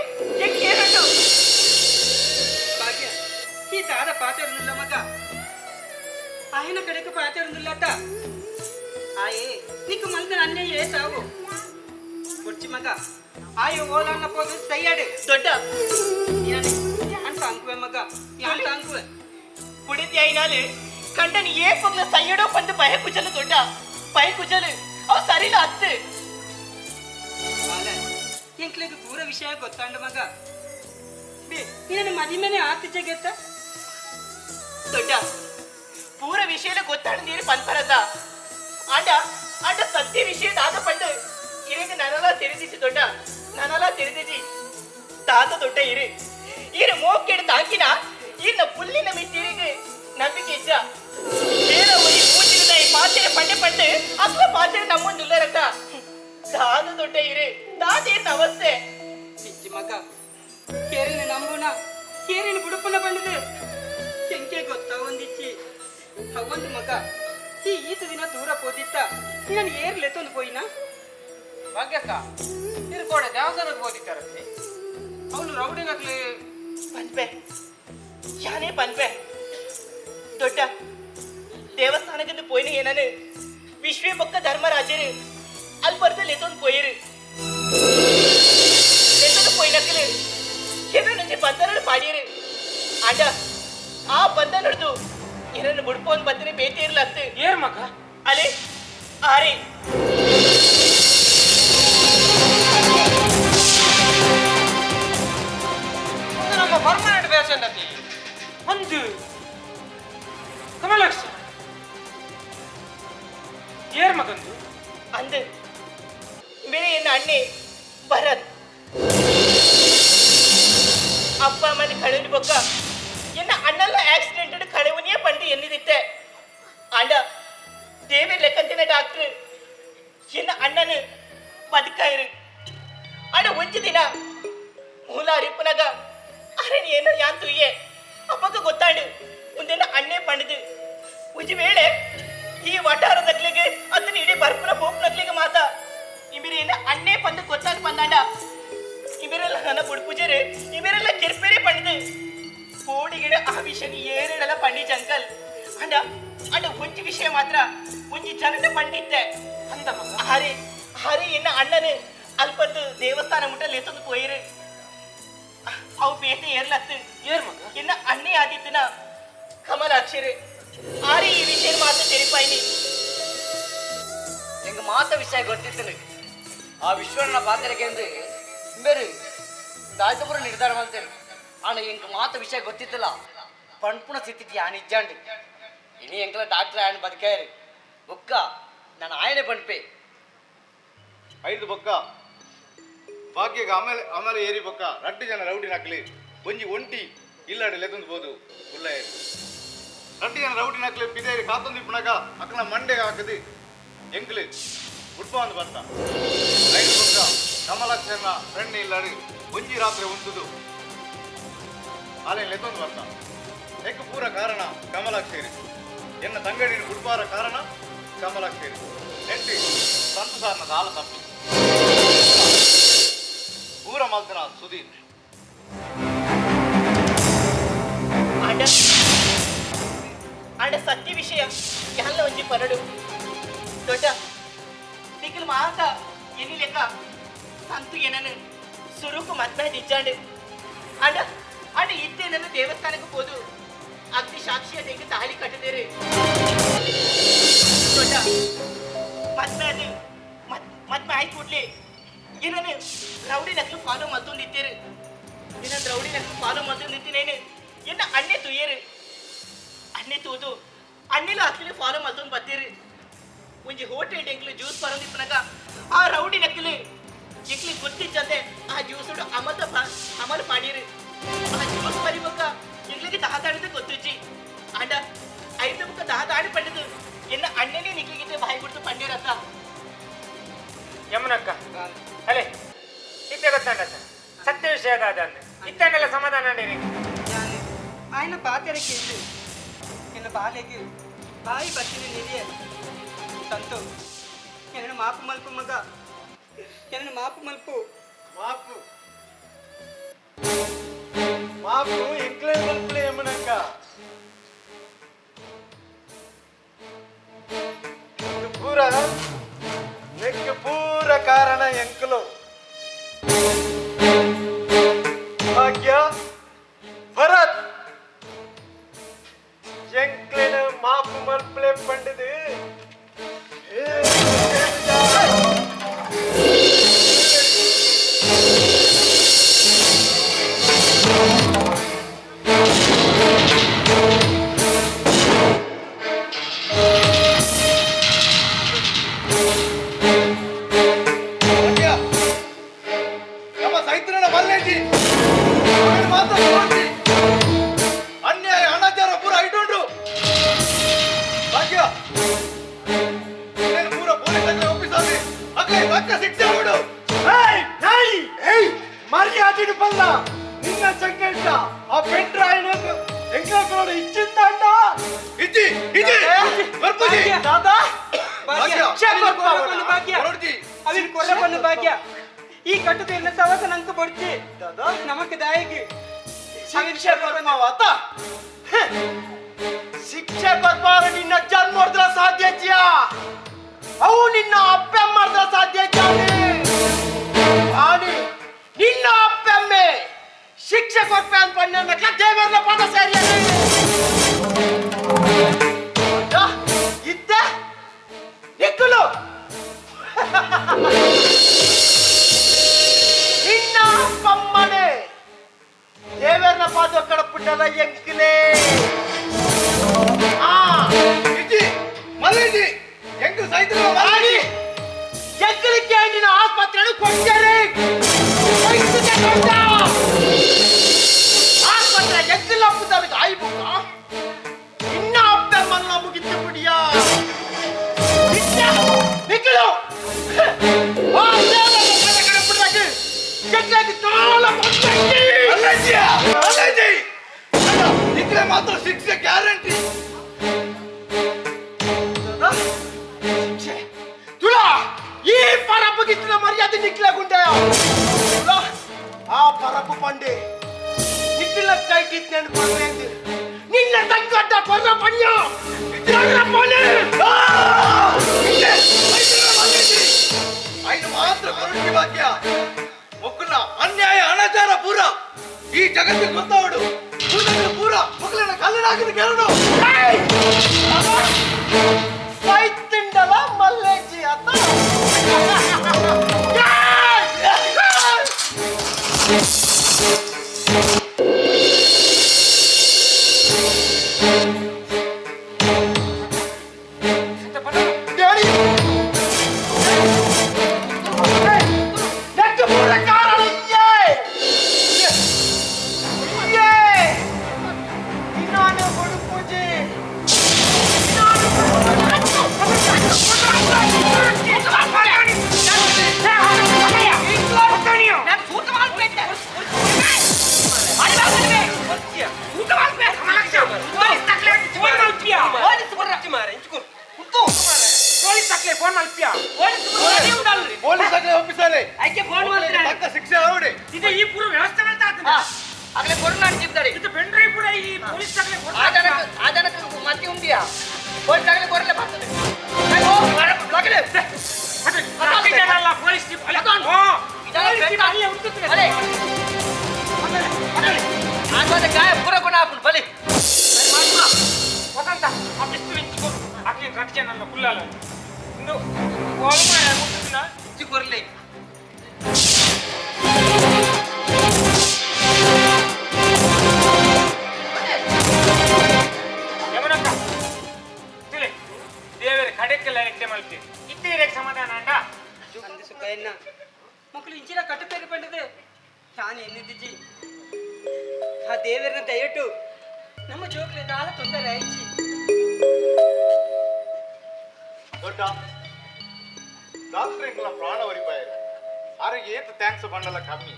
S5: ಎಂಕೇರುಂಡು
S3: ಭಾಗ್ಯ ಈ ದಾದ ಪಾತಿರನಿಲ್ಲ ಮಗ ఆయన ಕಡೆಗೆ ಪಾತಿರನಿಲ್ಲತ್ತ ಆಯೇ నీకు మంది అన్నయ్య సావు బుడ్చి మగ ఆయో ఓలన్న పోదు సయ్యాడు
S5: ದೊಡ್ಡ
S3: ಯಾನ್ ತಾಂಕುವೆ ಮಗ ಯಾನ್ ತಾಂಕುವೆ
S5: ಪುಡಿತಿ అయినాలు ಕಂಡನಿ ఏ ಪಗ್ಲ ಸಯ್ಯಡೋ ಪಂದು ಭಯ ಕುಜಲು ದೊಡ್ಡ ಭಯ ಕುಜಲು ಅವು ಸರಿಲ್ಲ ಅತ್ತು
S3: ಬಾಲ ಎಂಕ್ಲೆಗ್ ಪೂರ ವಿಷಯ ಗೊತ್ತಾಂಡ ಮಗ ಬೇ ನಿನ್ನ ಮದಿಮೆನೆ ಆತ ಜಗತ್ತ
S5: ದೊಡ್ಡ ಪೂರ ವಿಷಯದ ಗೊತ್ತಾಡ ನೀರು ಪನ್ಪರದ ಆಂಡ ಆಂಡ ಸತ್ಯ ವಿಷಯ ದಾದ ಪಂಡು ಇರಿಗೆ ನನಲ ತಿಳಿದಿಸಿ ದೊಡ್ಡ ನನಲ ತಿಳಿದಿಸಿ ತಾತ ದೊಡ್ಡ ಇರು ಇರು ಮೋಕೆಡು ತಾಕಿನ ಇರ್ನ ಪುಲ್ಲಿನ ಮಿತ್ತಿರಿಗೆ ನಂಬಿಕೆ ಇಜ್ಜ ಬೇರೆ ಒರಿ ಮೂಚಿನ ಈ ಪಾತ್ರೆ ಪಂಡೆ ಪಂಡು ಅಸ್ಲ ಪಾತ್ರೆ ನಮ್ಮೊಂದುಲ್ಲರತ್ತ ದಾದ ದೊಡ್ಡ ಇರು ದಾದ ಇರ್ನ ಅವಸ್ಥೆ
S3: పిచ్చి ಮಗ ಕೇರಿನ ನಂಬುನ ಕೇರಿನ ಬುಡುಪುನ ಬಂದಿದೆ ಎಂಕೆ ಗೊತ್ತಾ ಒಂದಿಚ್ಚಿ ಅವೊಂದು ಮಗ ಈ ಈತ ದಿನ ದೂರ ಪೋದಿತ್ತ ನಾನು ಏರ್ಲೆ ತಂದು ಪೋಯಿನ
S1: ಭಾಗ್ಯಕ್ಕ ಇರು ಕೋಡೆ ದೇವಸ್ಥಾನಕ್ಕೆ ಓದಿತ್ತಾರಂತೆ ಅವಳು ರೌಡಿನಕ್ಲಿ
S5: ಪನ್ಪೆ ಯಾನೇ ಪನ್ಪೆ ದೊಡ್ಡ ದೇವಸ್ಥಾನಕ್ಕೆ ಪೋಯಿನ ಏನನು ವಿಶ್ವೇ ಬೊಕ್ಕ ಧರ್ಮರಾಜರು ಅಲ್ಲಿ ಬರ್ದಲ್ಲಿ ಎತ್ತೊಂದು ಪೋಯಿರು ಎತ್ತೊಂದು ಪೋಯಿನಕ್ಕಲು ಏನೋ ಬಂಧನ ಪಾಡಿಯರು ಆಂಡ ಆ ಬಂಧನ ಹಿಡ್ದು ಏನನ್ನು ಬುಡ್ಪೋನ್ ಬತ್ತನೆ ಬೇಟೆ ಇರ್ಲತ್ತು
S2: ಏರ್ ಮಗ
S5: ಅಲೆ ಆರೆ
S1: ಇದು ನಮ್ಮ ಪರ್ಮನೆಂಟ್ ಪೇಷಂಟ್ ಅತಿ
S2: ಒಂದು ಕಮಲಾಕ್ಷ ಏರ್ ಮಗಂದು
S5: ಅಂದು ಬೇರೆ ಎನ್ನ ಅಣ್ಣೆ ಭರತ್ ಅಪ್ಪ ಅಮ್ಮನ ಕಳೆದು ಬೊಕ್ಕ ಎನ್ನ ಅಣ್ಣಲ್ಲ ಆಕ್ಸಿಡೆಂಟ್ ಕಳೆವನಿಯೇ ಪಂಡು ಎನ್ನಿದಿತ್ತೆ ಆಂಡ ದೇವಿ ಲೆಕ್ಕಂತಿನ ಡಾಕ್ಟ್ರ್ ಎನ್ನ ಅಣ್ಣನು ಬದುಕಾಯಿರು ಆಂಡ ಒಂಜಿ ದಿನ ಮೂಲ ಅರಿಪುನಗ ಅರೆ ಏನ ಯಾನ್ ತುಯ್ಯೆ ಅಪ್ಪಗ ಗೊತ್ತಾಂಡು ಮುಂದೆನ ಅಣ್ಣೆ ಪಂಡದು ಒಂಜಿ ವೇಳೆ ಈ ವಟಾರದಕ್ಲಿಗೆ ಅದನ್ನ ಇಡೀ ಬರ್ಪುನ ಪೋಪ್ನಕ್ಲಿಗೆ ಮಾತ ಇಮಿರೇನ ಅಣ್ಣೆ ಪಂದು ಗೊತ್ತಾಗ ಪಂದಾಂಡ ಇಮಿರೆಲ್ಲ ನನ್ನ ಬುಡ್ಪುಜರು ಇಮಿರೆಲ್ಲ ಕಿರ್ಪೆರೆ ಪಂಡದು ಕೋಡಿಗಿಡ ಆ ವಿಷಯ ಏರಿಡಲ ಪಂಡಿ ಜಂಕಲ್ ಅಂಡ ಅಂಡ ಒಂಜಿ ವಿಷಯ ಮಾತ್ರ ಒಂಜಿ ಜನತೆ ಪಂಡಿತ್ತೆ
S2: ಅಂದ ಮಗ
S5: ಹರಿ ಹರಿ ಎನ್ನ ಅಣ್ಣನು
S3: ಅಲ್ಪದ್ದು ದೇವಸ್ಥಾನ ಮುಟ್ಟ ಲೇತೊಂದು ಪೋಯಿರು ಅವು ಬೇತೆ ಏರ್ಲತ್ತು ಎನ್ನ ಅಣ್ಣೆ ಆದಿತ್ತನ ಕಮಲಾಕ್ಷರು ಆರೆ ಈ ವಿಷಯ ಮಾತ್ರ ತೆರಿಪಾಯಿನಿ.
S5: ಎಂಗ ಮಾತ ವಿಷಯ ಗೊತ್ತಿತ್ತು ಆ ವಿಶ್ವನ ಪಾತ್ರಕ್ಕೆ ಬೇರೆ ದಾಯ್ತಪುರ ನಿರ್ಧಾರ ಮಾಡ್ತೇನೆ. ಆನ ಎಂಕ ಮಾತ ವಿಷಯ ಗೊತ್ತಿತ್ತಲ್ಲ ಪಣ್ಪುಣ ಸ್ಥಿತಿ ಆನ್ ಇಜ್ಜಾಂಡು ಇನಿ ಎಂಕಲ ಡಾಕ್ಟರ್ ಆಯನ ಬದುಕಾಯರು ಬೊಕ್ಕ ನಾನು ಆಯನೆ ಪಣ್ಪೆ
S12: ಐದು ಬೊಕ್ಕ ಭಾಗ್ಯಗ ಆಮೇಲೆ ಆಮೇಲೆ ಏರಿ ಬೊಕ್ಕ ರಡ್ಡು ಜನ ರೌಡಿ ನಕ್ಲಿ ಒಂಜಿ ಒಂಟಿ ಇಲ್ಲಾಡಿ ಲೆತ್ತೊಂದು ಬೋದು ಉಲ್ಲ ಏರಿ ರಡ್ಡು ಜನ ರೌಡಿ ನಕ್ಲಿ ಪಿದೇರಿ ಕಾತೊಂದು ಇಪ್ಪುನಗ ಅಕ್ಕನ ಮಂಡೆಗೆ ಹಾಕದು ಎಂಕ್ಲಿ ಉಡ್ಪ ಒಂದು ಬರ್ತ ಐದು ಬೊಕ್ಕ ಕಮಲಾಕ್ಷರನ ಫ್ರೆಂಡ್ ಇಲ್ಲಾಡಿ ಒಂಜಿ ರಾತ್ರಿ ಉಂಟುದು ಆಲೆ ಲೆತ್ತೊಂದು ಬರ್ತ ಎಕ್ಕು ಪೂರ ಕಾರಣ ಕಮಲಾಕ್ಷೇರಿ ಎನ್ನ ತಂಗಡಿನ ಗುಡ್ಬಾರ ಕಾರಣ ಕಮಲಾಕ್ಷೇರಿ ನೆಟ್ಟಿ ಸಂತು ಸಾರನ ದಾಲ ತಪ್ಪಿ ಪೂರ ಮಲ್ತನ ಸುಧೀರ್.
S3: ಆಂಡ ಆಂಡ ಸತ್ಯ ವಿಷಯ ಎಲ್ಲ ಒಂಜಿ ಪರಡು ದೊಡ್ಡ ನಿಖಿಲ್ ಮಾತ ಎನಿ ಲೆಕ್ಕ ಸಂತು ಏನನು ಸುರುಕು ಮದ್ಮೆ ನಿಜ್ಜಾಂಡು ಆಂಡ ಆಂಡ ಇತ್ತೇನನ್ನು ದೇವಸ್ಥಾನಕ್ಕೆ ಹೋದು ಅಗ್ನಿ ಸಾಕ್ಷಿಯ ತೆಗೆ ತಾಳಿ ಕಟ್ಟದೇರಿ ದೊಡ್ಡ ಮದ್ಮೆ ಅದು ಮದ್ಮೆ ಆಯ್ತು ಕೂಡ್ಲೆ ಏನನ್ನು ರೌಡಿ ನಕ್ಲು ಫಾಲೋ ಮಲ್ತೊಂದಿತ್ತೇರು ಏನನ್ನು ರೌಡಿ ನಕ್ಲು ಫಾಲೋ ಮಲ್ತೊಂದಿತ್ತೇನೇನು ಎನ್ನ ಅಣ್ಣೆ ತುಯ್ಯರು ಅಣ್ಣೆ ತೂದು ಅಣ್ಣೆಲು ಅಕ್ಲಿ ಫಾಲೋ ಮಲ್ತೊಂದು ಬತ್ತೀರು ಒಂಜಿ ಹೋಟೆಲ್ ಎಂಕ್ಲು ಜ್ಯೂಸ್ ಬರೋದಿಪ್ಪನಾಗ ಆ ರೌಡಿ ನಕ್ಲು ಎಂಕ್ಲಿ ಗೊತ್ತಿಚ್ಚಂದೆ ಆ ಜ್ಯೂಸುಡು ಅಮದ ಅಮಲು ಪಾಡೀರು ಆ ಜ್ಯೂಸ್ ಬರಿಬೊಕ್ಕ ಎಂಕ್ಲಿಗೆ ದಾದಾಡಿದ ಗೊತ್ತುಜ್ಜಿ ಅಂಡ ಐದು ಬುಕ್ಕ ದಾದಾಡಿ ಪಂಡದು ಎನ್ನ ಅಣ್ಣನೇ ನಿಕ್ಲಿಗಿದ್ದೆ ಬಾಯಿ ಬಿಡ್ತು ಪಂಡ್ಯರತ್ತ.
S2: ಯಮುನಕ್ಕ ಅಲೆ ಇತ್ತೆ ಗೊತ್ತಾಂಡ ಸತ್ಯ ವಿಷಯ ದಾದ ಇತ್ತಂಡೆಲ್ಲ ಸಮಾಧಾನ
S3: ఆయన ಪಾತೆರಕ್ಕೆ ಎನ್ನ ಬಾಲೆಗೆ ಬಾಯಿ ಬತ್ತಿನ ನಿರಿಯ ಸಂತು ಎನ್ನ ಮಾಪು ಮಲ್ಪು ಮಗ ಎನ್ನ ಮಾಪು ಮಲ್ಪು
S10: ಮಾಪು ಮಾಪು ಎಂಕ್ಲೇ ಮಲ್ಪುಲೆ ಯಮುನಕ್ಕ ಪೂರ ನೆಕ್ ಪೂರ ಕಾರಣ ಎಂಕಲು ಭಾಗ್ಯ ಭರತ್ ಎಂಕ್ಲೆನ ಮಾಪು ಮಲ್ಪಲೆ ಪಂಡಿದು
S12: ನಮ್ಮ ಸೈತ್ರನ ಮಲ್ಲೇಜಿ ಮಾತ್ರ ಅನ್ಯಾಯ ಅನಾಚಾರ ಪೂರ ಐಟುಂಡು ಭಾಗ್ಯ నేను ಪೂರ ಪೊಲೀಸ್ ಅಗ್ಲೆ ಒಪ್ಪಿಸಾದಿ ಅಗ್ಲೆ ತಕ್ಕ ಶಿಕ್ಷೆ ಬಿಡು.
S10: ಮರ್ಯಾದೆ ಪಲ್ಲ ನಿನ್ನ ಸಂಕಟ ಆ ಪೆಟ್ರಾಯನ ಎಂಕ್ಲೋಡು ಇಚ್ಚಿಂದಾಂಡ
S12: ಇಜ್ಜಿ ಇಜ್ಜಿ ಬರ್ಪುಜಿ
S10: ದಾದಾ
S3: ಭಾಗ್ಯ ಭಾಗ್ಯ ಅವಿನ ಕೊರಪನ್ನು ಭಾಗ್ಯ ಈ ಕಟ್ಟುತ್ತಿಲ್ಲ ಸವಸ ನಂಕು ಬೊಡ್ಚಿ ನಮಕ್ ದಾಯಿಗೆ
S10: ಶಿಕ್ಷೆ ಕೊರ್ಪವಾತ ಶಿಕ್ಷೆ ಕೊರ್ಪಾರ ನಿನ್ನ ಜನ್ಮೋರ್ದ್ರ ಸಾಧ್ಯ ಜಿಯಾ ಅವು ನಿನ್ನ ಅಪ್ಪೆ ಮಾಡಿದ್ರ ಸಾಧ್ಯ ಆನಿ ನಿನ್ನ ಅಪ್ಪೆಮ್ಮೆ ಶಿಕ್ಷೆ ಕೊರ್ಪೆ ಅಂತ ಪಣ್ಣ ದೇವರ ಪದ ಸೇರಿ ಇದ್ದ ನಿಕ್ಕಲು ನಿನ್ನ ಅಪ್ಪಮ್ಮನೆ ದೇವರನ ಪಾದ ಕಡಪುಟ್ಟದ ಎಂಕಿಲೇ
S12: ಇಜ್ಜಿ ಮಲ್ಲೇಜಿ ಎಂಕು ಸೈತ್ರ
S10: ಆನಿ ಎಂಕಲಿಕ್ಕೆ ನಿನ್ನ ಆಸ್ಪತ್ರೆಯನ್ನು ಕೊಟ್ಟರೆ ಆಸ್ಪತ್ರೆ ಎಂಕಲ್ ಅಪ್ಪುತ್ತಾರಿಗೆ ಆಯ್ಬುಕ್ಕ ನಿನ್ನ ಅಪ್ಪಮ್ಮನ್ನ ಮುಗಿತು ಬಿಡಿಯಾ ನಿಕ್ಕಲು ಆ ದೇವರನ ಪಾದ ಕಡಪುಟ್ಟಕ್ಕೆ ಎಂಕಲಿಗೆ ತಾಳ
S12: ಮಲ್ಲೇಜಿ ಮಲ್ಲೇಜಿ ನಿಕ್ಲೆ ಮಾತ್ರ ಶಿಕ್ಷೆ ಗ್ಯಾರಂಟಿ.
S10: ಶಿಕ್ಷೆ ತುಳಾ ಈ ಪರಪಗಿತ್ತಿನ ಮರ್ಯಾದೆ ನಿಕ್ಲಾಗುಂಟೆಯ ಆ ಪರಪು ಪಂಡೆ ನಿಕ್ಕಿಲ್ಲ ಕೈ ಕಿತ್ನೆ ಅನ್ಕೊಂಡ್ರೆ ನಿನ್ನ ತಂಗಡ್ಡ ಕೊರ್ರ ಪಣ್ಯ ಕೊರ್ರ ಪಣೆ.
S12: ಐನು ಮಾತ್ರ ಕೊರಡಿ ಭಾಗ್ಯ ಮೊಕ್ಕನ ಅನ್ಯಾಯ ಅನಾಚಾರ ಪೂರ ಈ ಜಗತ್ತಿಗೆ ಗೊತ್ತಾವಡು ಪೂರ ಮಕ್ಕಳನ್ನ ಕಲ್ಲಿನ ಕೇಳೋಡು
S10: ಸೈತಿಂಡಲ ಮಲ್ಲೇಜಿ ಅತ್ತ
S3: ಮಕ್ಕಳು ಇಂಚಿನ ಕಟ್ಟು ಪಂಡದೆ ನಾನು ಎನ್ನಿದ್ದಿಜ್ಜಿ ಆ ದೇವರನ್ನ ದಯಟು ನಮ್ಮ ಜೋಕ್ಲೆ ದಾಲ ತೊಂದರೆ ಆಯ್ಚಿ.
S12: ದೊಡ್ಡ ಡಾಕ್ಟರ್ ಎಂಕಲ ಪ್ರಾಣ ವರಿಪಾಯರು ಆರಿಗೆ ಏತು thanks ಬಂಡಲ ಕಮ್ಮಿ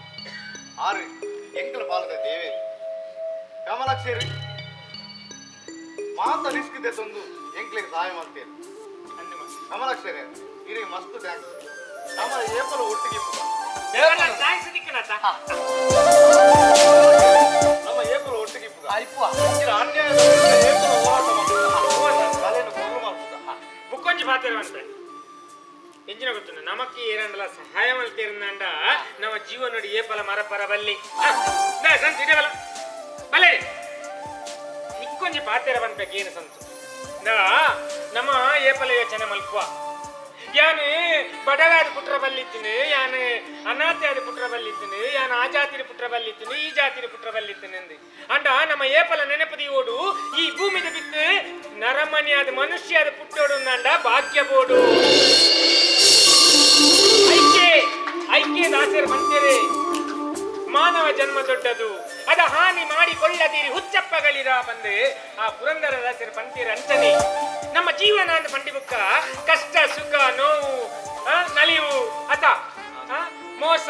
S12: ಆರು ಎಂಕಲ ಪಾಲದ ದೇವೇರಿ ಕಮಲಾಕ್ಷೇರಿ ಮಾತ ರಿಸ್ಕ್ ಇದೆ ತಂದು ಎಂಕ್ಲಿಗೆ ಸಹಾಯ ಮಾಡ್ತೇನೆ. ಕಮಲಾಕ್ಷೇರಿ ಇರಿಗೆ ಮಸ್ತ್ thanks. ನಮ್ಮ ಏಪಲ ಒಟ್ಟಿಗೆ ನಮ್ಮ ಏಪಲ ಒಟ್ಟಿಗೆ ಅನ್ಯಾಯ ಏಪಲ ಹೋರಾಟ ಮಾಡ್ತಾರೆ.
S2: ಬುಕ್ಕೊಂಜಿ ಪಾತ್ರ ಅಂತ ಎಂಜಿನ ಗೊತ್ತು ನಮಕ್ಕೆ ಏರಂಡಲ ಸಹಾಯ ಮಲ್ತೇರಂಡ ನಮ್ಮ ಜೀವನೋಡಿ ಏಪಲ ಮರಪರ ಬಲ್ಲಿ ಸಂತು ಇಡಬಲ್ಲ ಬಲೆ ನಿಕ್ಕೊಂಜಿ ಪಾತ್ರ ಬಂದ್ಬೇಕು ಏನು ಸಂತು ನಮ್ಮ ಏಪಲ ಯೋಚನೆ ಮಲ್ಪುವ ಯಾನು ಬಡವಾದ ಪುಟ್ರ ಬಲ್ಲಿತ್ತೀನಿ, ಯಾನು ಅನಾಥೆಯಾದ ಪುಟ್ರ ಬಲ್ಲಿತ್ತೀನಿ, ಯಾನು ಆ ಜಾತಿರ ಪುಟ್ರ ಬಲ್ಲಿತ್ತೀನಿ, ಈ ಜಾತಿರ ಪುಟ್ರ ಬಲ್ಲಿತ್ತೀನಿ ಅಂದು ಅಂಡ ನಮ್ಮ ಏಪಲ ನೆನಪದಿ ಓಡು ಈ ಭೂಮಿದ ಬಿತ್ತು ನರಮನಿಯಾದ ಮನುಷ್ಯಾದ ಪುಟ್ಟೋಡು ಅಂಡ ಭಾಗ್ಯ ಬೋಡು ಐಕ್ಯ ಐಕ್ಯ ದಾಸರು ಬಂತೀರಿ. ಮಾನವ ಜನ್ಮ ದೊಡ್ಡದು ಅದ ಹಾನಿ ಮಾಡಿಕೊಳ್ಳದಿರಿ ಹುಚ್ಚಪ್ಪಗಳಿರ ಬಂದು ಆ ಪುರಂದರ ದಾಸರು ಬಂತೀರ ಅಂಚನೆ ನಮ್ಮ ಜೀವನ ಅಂತ ಪಂಡಿಬುಕ್ಕ ಕಷ್ಟ ಸುಖ ನೋವು ನಲಿವು ಅತ ಮೋಸ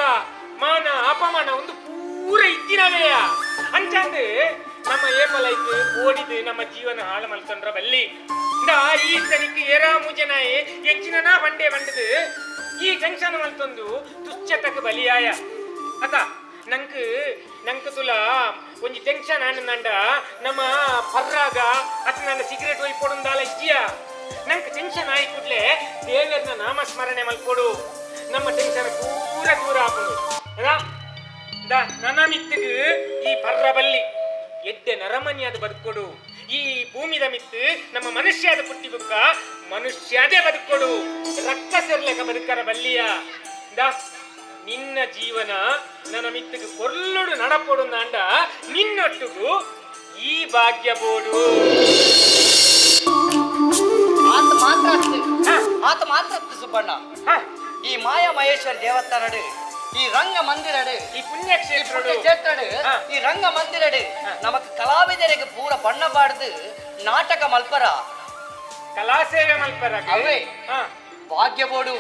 S2: ಮಾನ ಅಪಮಾನ ಒಂದು ಪೂರ ಇದ್ದಿನವೇ ಅಂಚಂದು ನಮ್ಮ ಏಪಲೈತು ಓಡಿದು ನಮ್ಮ ಜೀವನ ಹಾಳು ಮಲ್ಕೊಂಡ್ರ ಬಲ್ಲಿ ಈ ತನಿಕ್ ಎರಾ ಮುಜನಾಯಿ ಎಂಚಿನ ಬಂಡೆ ಬಂಡದು ಈ ಟೆನ್ಷನ್ ಮಲ್ತೊಂದು ತುಚ್ಚತಕ್ಕೆ ಬಲಿಯಾಯ ಅತ ನಂಕ್ ನಂಕ್ ತುಲ ಒಂಜಿ ಟೆನ್ಷನ್ ಆನಂದ ನಮ್ಮ ಪರ್ರಾಗ ಅತ ನನ್ನ ಸಿಗರೇಟ್ ಹೋಗಿ ಪೊಡುಂದಾಲ ಇಜ್ಜಿಯ ನಂಕ್ ಟೆನ್ಷನ್ ಆಯಿ ಕೂಡ್ಲೆ ದೇವರನ್ನ ನಾಮಸ್ಮರಣೆ ಮಲ್ಕೊಡು ನಮ್ಮ ಟೆನ್ಷನ್ ಪೂರ ದೂರ ಆಪುಂಡು. ನನ್ನ ಮಿತ್ತಿಗೆ ಈ ಪರ್ರ ಬಲ್ಲಿ ಎಡ್ಡೆ ನರಮನಿಯಾದ ಬದುಕೊಡು ಈ ಭೂಮಿದ ಮಿತ್ತು ನಮ್ಮ ಮನುಷ್ಯಾದ ಪುಟ್ಟಿ ಬುಕ್ಕ ಮನುಷ್ಯದೇ ಬದುಕೊಡು ರಕ್ತ ಸೆರ್ಲೆಕ ಬದುಕರ ಬಲ್ಲಿಯ ದಾ ನಿನ್ನ ಜೀವನ ನನ್ನ ಮಿತ್ತಿಗೆ ಕೊಲ್ಲುಡು ನಡಪೊಡು ನಾಂಡ ನಿನ್ನೊಟ್ಟಿಗೂ ಈ ಭಾಗ್ಯ ಬೋಡು.
S5: ಆತ ಮಾತ್ರ ಆತ ಮಾತ್ರ ಸುಬ್ಬಣ್ಣ ಈ ಮಾಯಾ ಮಹೇಶ್ವರ ದೇವಸ್ಥಾನಡು ಈ ರಂಗ ಮಂದಿರಡು
S2: ಈ ಪುಣ್ಯಕ್ಷೇತ್ರ
S5: ಕ್ಷೇತ್ರಡು ಈ ರಂಗ ಮಂದಿರಡು ನಮಕ್ ಕಲಾವಿದರಿಗೆ ಪೂರ ಬಣ್ಣ ಬಾಡ್ದು ನಾಟಕ ಮಲ್ಪರ
S2: ಕಲಾಸೇವೆ ಮಲ್ಪರ
S5: ಅವೇ ಭಾಗ್ಯ ಬೋಡು.